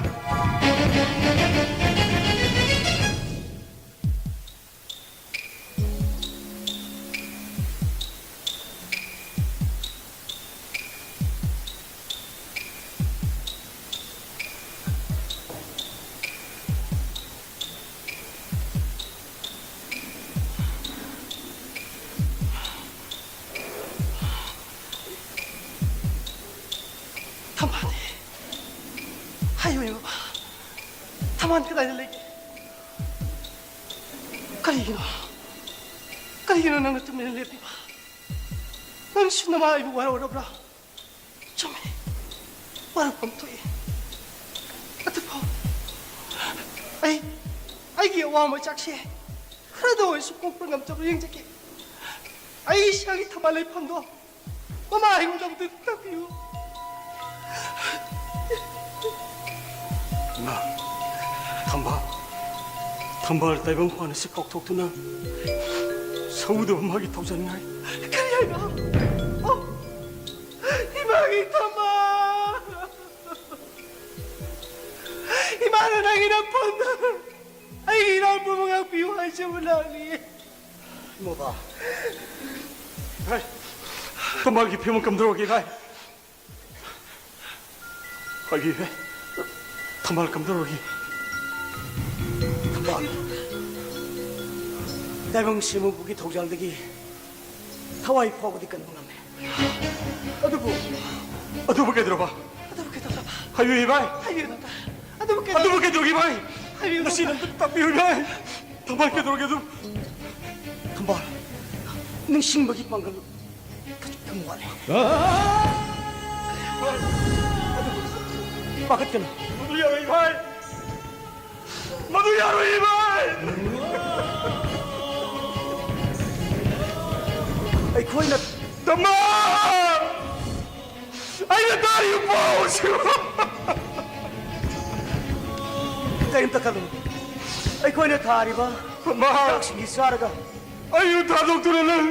ꯊꯝꯕꯥꯜꯗꯤ? ꯍꯥꯏꯌꯨ ꯏꯃꯥ, ꯊꯝꯕꯥꯜ ꯀꯗꯥꯏꯗ ꯂꯩꯒꯦ? ꯀꯔꯤꯒꯤꯅꯣ? ꯀꯔꯤꯒꯤꯅꯣ ꯅꯪꯅ ꯇꯨꯃꯤꯟꯅ ꯂꯦꯞꯄꯤꯕ? ꯅꯪꯁꯨ ꯅꯃꯥ ꯑꯩꯕꯨ ꯋꯥꯔꯧꯔꯕ꯭ꯔꯥ? ꯆꯨꯝꯃꯤ, ꯋꯥꯔꯧꯐꯝ ꯊꯣꯛꯏ꯫ ꯑꯗꯨꯕꯨ ꯑꯩ, ꯑꯩꯒꯤ ꯑꯋꯥ ꯃꯆꯥꯛꯁꯦ ꯈꯔꯗ ꯑꯣꯏꯔꯁꯨ ꯀꯣꯛꯄ ꯉꯝꯖꯕ ꯌꯦꯡꯖꯒꯦ꯫ ꯑꯩ ꯏꯁꯥꯒꯤ ꯊꯝꯕꯥꯜ ꯂꯩꯐꯝꯗꯣ ꯃꯃꯥ ꯑꯩꯉꯣꯟꯗ ꯑꯃꯨꯛꯇ ꯇꯥꯛꯄꯤꯌꯨ꯫ ꯏꯃꯥ, ꯊꯝꯕꯥꯜ, ꯊꯝꯕꯥꯜ ꯇꯥꯏꯕꯪ ꯄꯥꯟ ꯑꯁꯤ ꯀꯥꯎꯊꯣꯛꯇꯨꯅ ꯁꯧꯗꯕ ꯃꯥꯒꯤ ꯊꯧꯖꯥꯜ ꯉꯥꯏ꯫ ꯀꯔꯤ ꯍꯥꯏꯕ? ꯑꯣ, ꯏꯃꯥꯒꯤ ꯊꯝꯕꯥꯜ! ꯏꯃꯥꯅ ꯅꯪꯒꯤ ꯅꯐꯝꯗ ꯑꯩꯒꯤ ꯏꯅꯥꯎ ꯄꯨꯝꯕ ꯉꯥꯛꯄꯤꯌꯨ ꯍꯥꯏꯖꯕ ꯂꯥꯛꯂꯤ꯫ ꯏꯃꯥ! ꯚꯥꯏ, ꯊꯝꯕꯥꯜꯒꯤ ꯐꯤꯕꯝ ꯀꯝꯗꯧꯔꯒꯦ, ꯚꯥꯏ? ꯍꯥꯏꯕꯤꯌꯨ, ꯚꯥꯏ꯫ ꯊꯝꯕꯥꯜ ꯀꯝꯗꯧꯔꯒꯦ? ꯊꯝꯕꯥꯜ, ꯇꯥꯏꯕꯪ ꯁꯤꯃꯕꯨꯒꯤ ꯊꯧꯖꯥꯜꯗꯒꯤ ꯊꯋꯥꯏ ꯐꯥꯎꯕꯗꯤ ꯀꯟꯕ ꯉꯝꯃꯦ꯫ ꯑꯗꯨꯕꯨ, ꯑꯗꯨꯕꯨ ꯀꯩꯗꯧꯔꯕ? ꯑꯗꯨꯕꯨ ꯀꯩꯗꯧꯔꯕ? ꯍꯥꯏꯕꯤꯌꯨ, ꯚꯥꯏ꯫ ꯍꯥꯏꯕꯤꯌꯨ, ꯗꯣꯛꯇꯔ꯫ ꯑꯗꯨꯕꯨ ꯀꯩꯗꯧꯔꯕ? ꯑꯗꯨꯕꯨ ꯀꯩꯗꯧꯔꯒꯦ, ꯚꯥꯏ? ꯉꯁꯤ ꯅꯪ ꯇꯥꯛꯄꯤꯌꯨ, ꯏꯃꯥ꯫ ꯊꯝꯕꯥꯜ ꯀꯩꯗꯧꯔꯒꯦ ꯑꯗꯨ? ꯊꯝꯕꯥꯜ, ꯅꯤꯡꯁꯤꯡꯕꯒꯤ ꯄꯥꯡꯒꯜ ꯈꯖꯤꯛꯇꯪ ꯋꯥꯠꯂꯦ꯫ ꯄꯥꯈꯠꯀꯅꯨ꯫ ꯃꯗꯨ ꯌꯥꯔꯣꯏ, ꯏꯃꯥ꯫ ꯃꯗꯨ ꯌꯥꯔꯣꯏ, ꯏꯃꯥ꯫ ꯑꯩꯈꯣꯏꯅ ꯊꯝꯕꯥꯜ! ꯑꯩꯅ ꯇꯥꯔꯤꯕ ꯄꯥꯎꯁꯤꯕꯨ! ꯀꯔꯤꯝꯇ ꯈꯜꯂꯨꯅꯨ꯫ ꯑꯩꯈꯣꯏꯅ ꯊꯥꯔꯤꯕ ꯊꯝꯕꯥꯜ! ꯍꯤꯗꯥꯛꯁꯤꯡꯁꯤ ꯆꯥꯔꯒ ꯑꯩꯕꯨ ꯊꯥꯗꯣꯛꯇꯨꯅ ꯅꯪ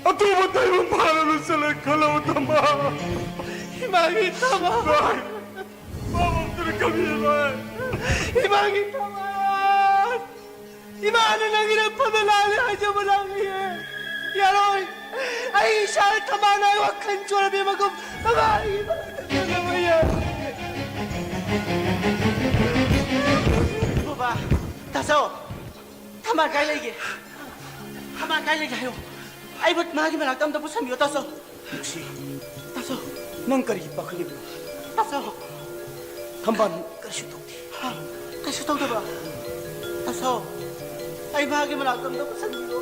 ꯑꯇꯣꯞꯄ ꯇꯥꯏꯕꯪ ꯄꯥꯟꯗ ꯆꯠꯂ ꯈꯜꯂꯕ ꯊꯝꯕꯥꯜ! ꯏꯃꯥꯒꯤ ꯊꯝꯕꯥꯜ! ꯏꯃꯥ! ꯃꯥ ꯃꯝꯇꯅ ꯀꯞꯄꯤ, ꯏꯃꯥ! ꯏꯃꯥꯒꯤ ꯊꯝꯕꯥꯜ! ꯏꯃꯥꯅ ꯅꯪꯒꯤ ꯏꯔꯛꯐꯝꯗ ꯂꯥꯜꯂꯦ ꯍꯥꯏꯖꯕ ꯂꯥꯛꯂꯤꯌꯦ꯫ ꯌꯥꯔꯣꯏ꯫ ꯑꯩ ꯏꯁꯥꯅ ꯊꯝꯕꯥꯜ ꯅꯥꯏ ꯋꯥꯈꯜ ꯆꯣꯏꯔꯕꯤ ꯃꯒꯨꯝ ꯊꯝꯕꯥꯜꯒꯤ ꯃꯔꯛꯇ ꯆꯠꯂꯕ ꯌꯥꯔꯣꯏ꯫ ꯕꯕꯥ, ꯇꯥꯆꯧ, ꯊꯝꯕꯥꯜ ꯀꯥꯏ ꯂꯩꯒꯦ? ꯊꯝꯕꯥꯜ ꯀꯥꯏ ꯂꯩꯒꯦ ꯍꯥꯏꯌꯣ꯫ ꯑꯩꯕꯨ ꯃꯥꯒꯤ ꯃꯅꯥꯛꯇ ꯑꯝꯇ ꯄꯨꯁꯟꯕꯤꯌꯣ, ꯇꯥꯆꯧ꯫ ꯅꯨꯡꯁꯤ, ꯇꯥꯆꯧ꯫ ꯅꯪ ꯀꯔꯤꯒꯤ ꯄꯥꯈꯠꯂꯤꯕꯅꯣ? ꯇꯥꯆꯧ꯫ ꯊꯝꯕꯥꯜ ꯀꯔꯤꯁꯨ ꯇꯧꯗꯦ꯫ ꯍꯥ? ꯀꯩꯁꯨ ꯇꯧꯗꯕ? ꯇꯥꯆꯧ, ꯑꯩ ꯃꯥꯒꯤ ꯃꯅꯥꯛꯇ ꯑꯝꯇ ꯄꯨꯁꯟꯕꯤꯌꯣ꯫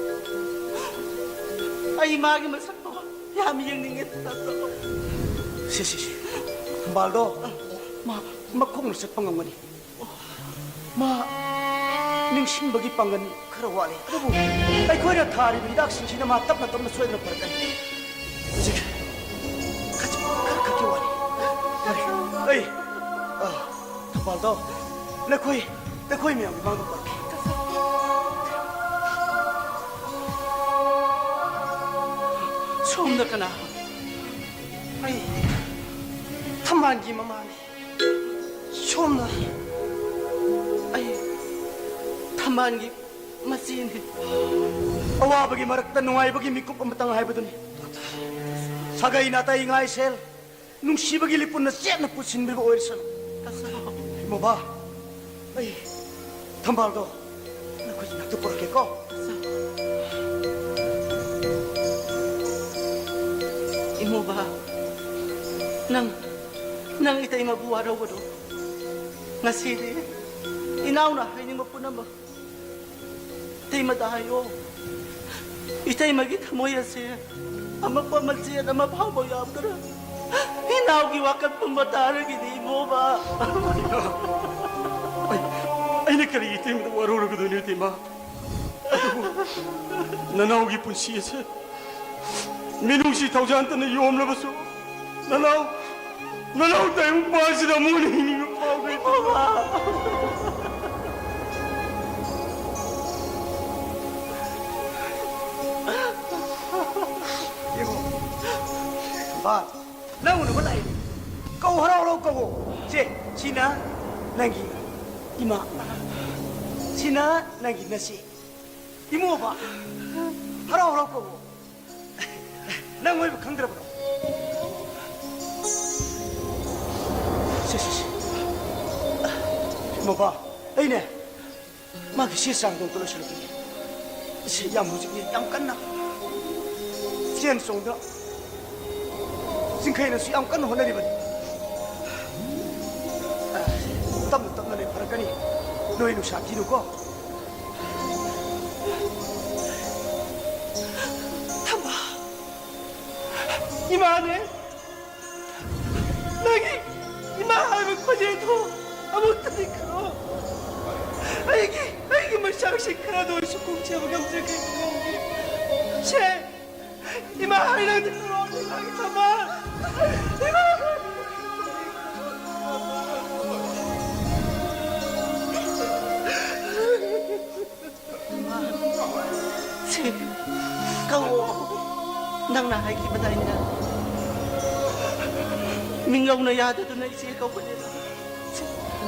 ꯑꯩ ꯃꯥꯒꯤ ꯃꯁꯛꯇꯣ ꯌꯥꯝ ꯌꯦꯡꯅꯤꯡꯉꯦ, ꯇꯥꯆꯧ꯫ ꯁꯤ, ꯁꯤ, ꯁꯤ꯫ ꯊꯝꯕꯥꯜꯗꯣ ꯃꯥ ꯃꯈꯣꯡꯅ ꯆꯠꯄ ꯉꯝꯒꯅꯤ꯫ ꯃꯥ ꯅꯤꯡꯁꯤꯡꯕꯒꯤ ꯄꯥꯡꯒꯜ ꯈꯔ ꯋꯥꯠꯂꯤ꯫ ꯑꯗꯨꯕꯨ ꯑꯩꯈꯣꯏꯅ ꯊꯥꯔꯤꯕ ꯍꯤꯗꯥꯛꯁꯤꯡꯁꯤꯅ ꯃꯥ ꯇꯞꯅ ꯇꯞꯅ ꯁꯣꯏꯗꯅ ꯐꯔꯛꯀꯅꯤ꯫ ꯍꯧꯖꯤꯛ ꯈꯖꯤꯛ ꯈꯔ ꯈꯛꯀꯤ ꯋꯥꯅꯤ꯫ ꯐꯔꯦ꯫ ꯑꯩ, ꯑ, ꯊꯧꯕꯥꯜꯗꯣ, ꯅꯈꯣꯏ, ꯅꯈꯣꯏ ꯃꯌꯥꯝꯒꯤ ꯃꯥꯡꯗ ꯄꯨꯔꯛꯀꯦ꯫ ꯁꯣꯝꯗ ꯀꯅꯥ? ꯑꯩ ꯊꯝꯕꯥꯜꯒꯤ ꯃꯃꯥꯅꯤ꯫ ꯁꯣꯝꯅ ꯑꯩ ꯊꯝꯕꯥꯜꯒꯤ ꯃꯆꯦꯅꯤ꯫ ꯑꯋꯥꯕꯒꯤ ꯃꯔꯛꯇ ꯅꯨꯡꯉꯥꯏꯕꯒꯤ ꯃꯤꯀꯨꯞ ꯑꯃꯇꯪ ꯍꯥꯏꯕꯗꯨꯅꯤ꯫ ꯁꯥꯒꯩ ꯅꯥꯇꯩ ꯉꯥꯏꯁꯦꯜ, ꯅꯨꯡꯁꯤꯕꯒꯤ ꯂꯤꯄꯨꯟꯅ ꯆꯦꯠꯅ ꯄꯨꯟꯁꯤꯟꯕꯤꯕ ꯑꯣꯏꯔꯁꯅꯨ꯫ ꯏꯃꯣꯕ, ꯑꯩ ꯊꯝꯕꯥꯜꯗꯣ ꯅꯈꯣꯏꯒꯤ ꯅꯥꯛꯇ ꯄꯨꯔꯛꯀꯦꯀꯣ꯫ ꯏꯃꯣꯕ, ꯅꯪ, ꯅꯪ ꯏꯇꯩꯃꯕꯨ ꯋꯥꯔꯧꯒꯅꯨ꯫ ꯉꯁꯤꯗꯤ ꯏꯅꯥꯎꯅ ꯍꯥꯏꯅꯤꯡꯕ ꯄꯨꯝꯅꯃꯛ ꯏꯇꯩꯃꯗ ꯍꯥꯏꯌꯣ꯫ ꯏꯇꯩꯃꯒꯤ ꯊꯃꯣꯏ ꯑꯁꯦ ꯑꯃꯛꯄ ꯃꯆꯦꯠ ꯑꯃ ꯐꯥꯎꯕ ꯌꯥꯎꯗꯅ ꯏꯅꯥꯎꯒꯤ ꯋꯥꯀꯠ ꯄꯨꯝꯕ ꯇꯥꯔꯒꯗꯤ ꯏꯃꯣꯕ꯫ ꯑꯩ, ꯑꯩꯅ ꯀꯔꯤ ꯏꯇꯩꯃꯗ ꯋꯥꯔꯧꯔꯨꯒꯗꯣꯏꯅꯣ, ꯏꯇꯩꯃ? ꯑꯗꯨꯕꯨ ꯅꯅꯥꯎꯒꯤ ꯄꯨꯟꯁꯤ ꯑꯁꯦ ꯃꯤꯅꯨꯡꯁꯤ ꯊꯧꯖꯥꯟꯇꯅ ꯌꯣꯝꯂꯕꯁꯨ, ꯅꯅꯥꯎ, ꯅꯅꯥꯎ ꯇꯥꯏꯕꯪ ꯄꯥꯟꯁꯤꯗ ꯑꯃꯨꯛ ꯍꯟꯅ ꯍꯤꯡꯅꯤꯡꯕ ꯐꯥꯎꯗꯦ꯫ ꯌꯦꯡꯉꯣ, ꯕꯥ, ꯅꯪ ꯎꯅꯕ ꯂꯥꯛꯏ꯫ ꯀꯧ, ꯍꯔꯥꯎ ꯍꯔꯥꯎ ꯀꯧꯋꯣ꯫ ꯁꯦ, ꯁꯤꯅ ꯅꯪꯒꯤ ꯏꯃꯥ, ꯁꯤꯅ ꯅꯪꯒꯤ ꯅꯆꯦ꯫ ꯏꯃꯣꯕ, ꯍꯔꯥꯎ ꯍꯔꯥꯎ ꯀꯧꯋꯣ꯫ ꯅꯪ ꯑꯣꯏꯕ ꯈꯪꯗ꯭ꯔꯕ꯭ꯔꯣ? ꯁꯦ, ꯁꯦ, ꯁꯦ꯫ ꯏꯃꯣꯕ, ꯑꯩꯅꯦ, ꯃꯥꯒꯤ ꯆꯦ ꯆꯥꯡꯗꯣ ꯑꯝꯇ ꯂꯣꯏꯁꯤꯜꯂꯛꯈꯤꯒꯦ꯫ ꯁꯤ ꯌꯥꯝ ꯍꯧꯖꯤꯛꯅꯦ, ꯌꯥꯝ ꯀꯟꯅ ꯆꯦꯟ ꯆꯣꯡꯗ ꯆꯤꯡꯈꯩꯅꯁꯨ ꯌꯥꯝ ꯀꯟꯅ ꯍꯣꯠꯅꯔꯤꯕꯅꯤ꯫ ꯇꯞꯅ ꯇꯞꯅ ꯂꯩ ꯐꯔꯛꯀꯅꯤ꯫ ꯅꯣꯏ ꯅꯨꯡꯁꯥ ꯊꯤꯅꯨꯀꯣ꯫ ꯊꯝꯕꯥꯜ, ꯏꯃꯥꯅꯦ, ꯅꯪꯒꯤ ꯏꯃꯥ ꯍꯥꯏꯕ ꯈꯣꯟꯖꯦꯜꯗꯣ ꯑꯃꯨꯛꯇꯗꯤ ꯈꯜꯂꯣ꯫ ꯑꯩꯒꯤ, ꯑꯩꯒꯤ ꯃꯩꯁꯥꯁꯤ ꯈꯔꯗ ꯑꯣꯏꯔꯁꯨ ꯈꯣꯡꯖꯦꯜ ꯉꯝꯖꯒꯦ꯫ ꯁꯦ, ꯏꯃꯥ ꯍꯥꯏꯅ ꯅꯪꯗꯤ ꯈꯜꯂꯣ, ꯏꯃꯥꯒꯤ ꯊꯝꯕꯥꯜ꯫ ꯏꯃꯥ ꯍꯥꯏꯅ ꯁꯤ, ꯀꯧꯑꯣ꯫ ꯅꯪꯅ ꯍꯥꯏꯈꯤꯕꯗꯥꯏꯅꯦ, ꯃꯤꯡꯒꯧꯅ ꯌꯥꯗꯗꯨꯅ ꯏꯆꯦ ꯀꯧꯕꯅꯦꯅ꯫ ꯁꯤ,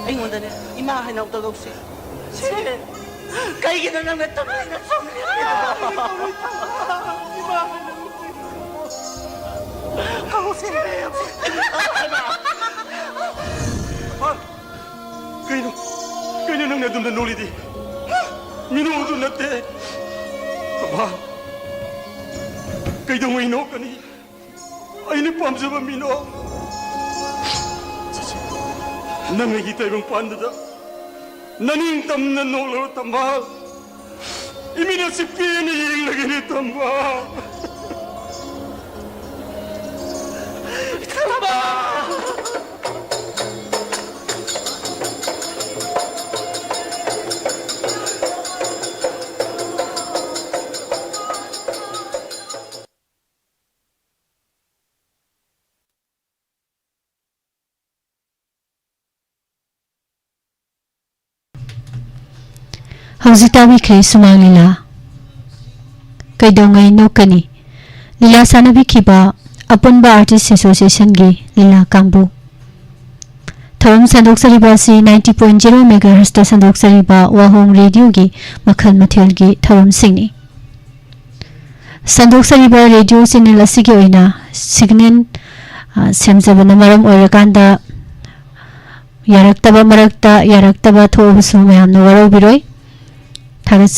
ꯑꯩꯉꯣꯟꯗꯅꯦ, ꯏꯃꯥ ꯍꯥꯏꯅ ꯑꯝꯇ ꯀꯧꯁꯦ꯫ ꯁꯤ, ꯀꯩꯒꯤꯅꯣ ꯅꯪꯅ ꯇꯨꯃꯤꯟꯅ ꯁꯨꯝ ꯂꯦꯞꯄꯤꯗꯨꯕꯣ? ꯏꯃꯥ ꯍꯥꯏꯅ ꯀꯧꯁꯦ꯫ ꯀꯩꯅꯣ? ꯀꯩꯅꯣ ꯅꯪꯅ ꯑꯗꯨꯝꯅ ꯅꯣꯛꯂꯤꯗꯤ? ꯃꯤꯅꯣꯛ ꯑꯗꯨ ꯅꯠꯇꯦ꯫ ꯑꯕꯥ, ꯀꯩꯗꯧꯉꯩ ꯅꯣꯛꯀꯅꯤ? ꯑꯩꯅ ꯄꯥꯝꯖꯕ ꯃꯤꯅꯣꯛ꯫ ꯅꯪ ꯑꯩꯒꯤ ꯇꯥꯏꯕꯪ ꯄꯥꯟꯗꯨꯗ ꯅꯅꯤꯡ ꯇꯝꯅ ꯅꯣꯛꯂꯔꯣ ꯇꯝꯕ꯫ ꯏꯃꯤꯠ ꯑꯁꯤ ꯄꯦꯟꯅ ꯌꯦꯡꯂꯒꯅꯤ ꯇꯝꯕ꯫ ꯍꯧꯖꯤꯛ ꯇꯥꯕꯤꯈ꯭ꯔꯦ ꯁꯨꯃꯥꯡ ꯂꯤꯂꯥ꯫ ꯀꯩꯗꯧꯉꯩ ꯅꯣꯛꯀꯅꯤ? ꯂꯤꯂꯥ ꯁꯥꯟꯅꯕꯤꯈꯤꯕ ꯑꯄꯨꯟꯕ ꯑꯥꯔꯇꯤꯁ ꯑꯦꯁꯣꯁꯤꯌꯦꯁꯟꯒꯤ ꯂꯤꯂꯥ ꯀꯥꯡꯕꯨ꯫ ꯊꯧꯔꯝ ꯁꯟꯗꯣꯛꯆꯔꯤꯕ ꯑꯁꯤ ninety point zero megahertzꯇ ꯁꯟꯗꯣꯛꯆꯔꯤꯕ ꯋꯥꯍꯣꯡ ꯔꯦꯗꯤꯑꯣꯒꯤ ꯃꯈꯜ ꯃꯊꯦꯜꯒꯤ ꯊꯧꯔꯝꯁꯤꯡꯅꯤ꯫ ꯁꯟꯗꯣꯛꯆꯔꯤꯕ ꯔꯦꯗꯤꯑꯣ ꯆꯦꯅꯦꯜ ꯑꯁꯤꯒꯤ ꯑꯣꯏꯅ ꯁꯤꯒꯅꯦꯜ, ꯑ, ꯁꯦꯝꯖꯕꯅ ꯃꯔꯝ ꯑꯣꯏꯔꯀꯥꯟꯗ ꯌꯥꯔꯛꯇꯕ ꯃꯔꯛꯇ ꯌꯥꯔꯛꯇꯕ ꯊꯣꯛꯂꯕꯁꯨ ꯃꯌꯥꯝꯅ ꯋꯥꯔꯧꯕꯤꯔꯣꯏ꯫ ꯊꯥꯒꯠꯆꯔꯤ꯫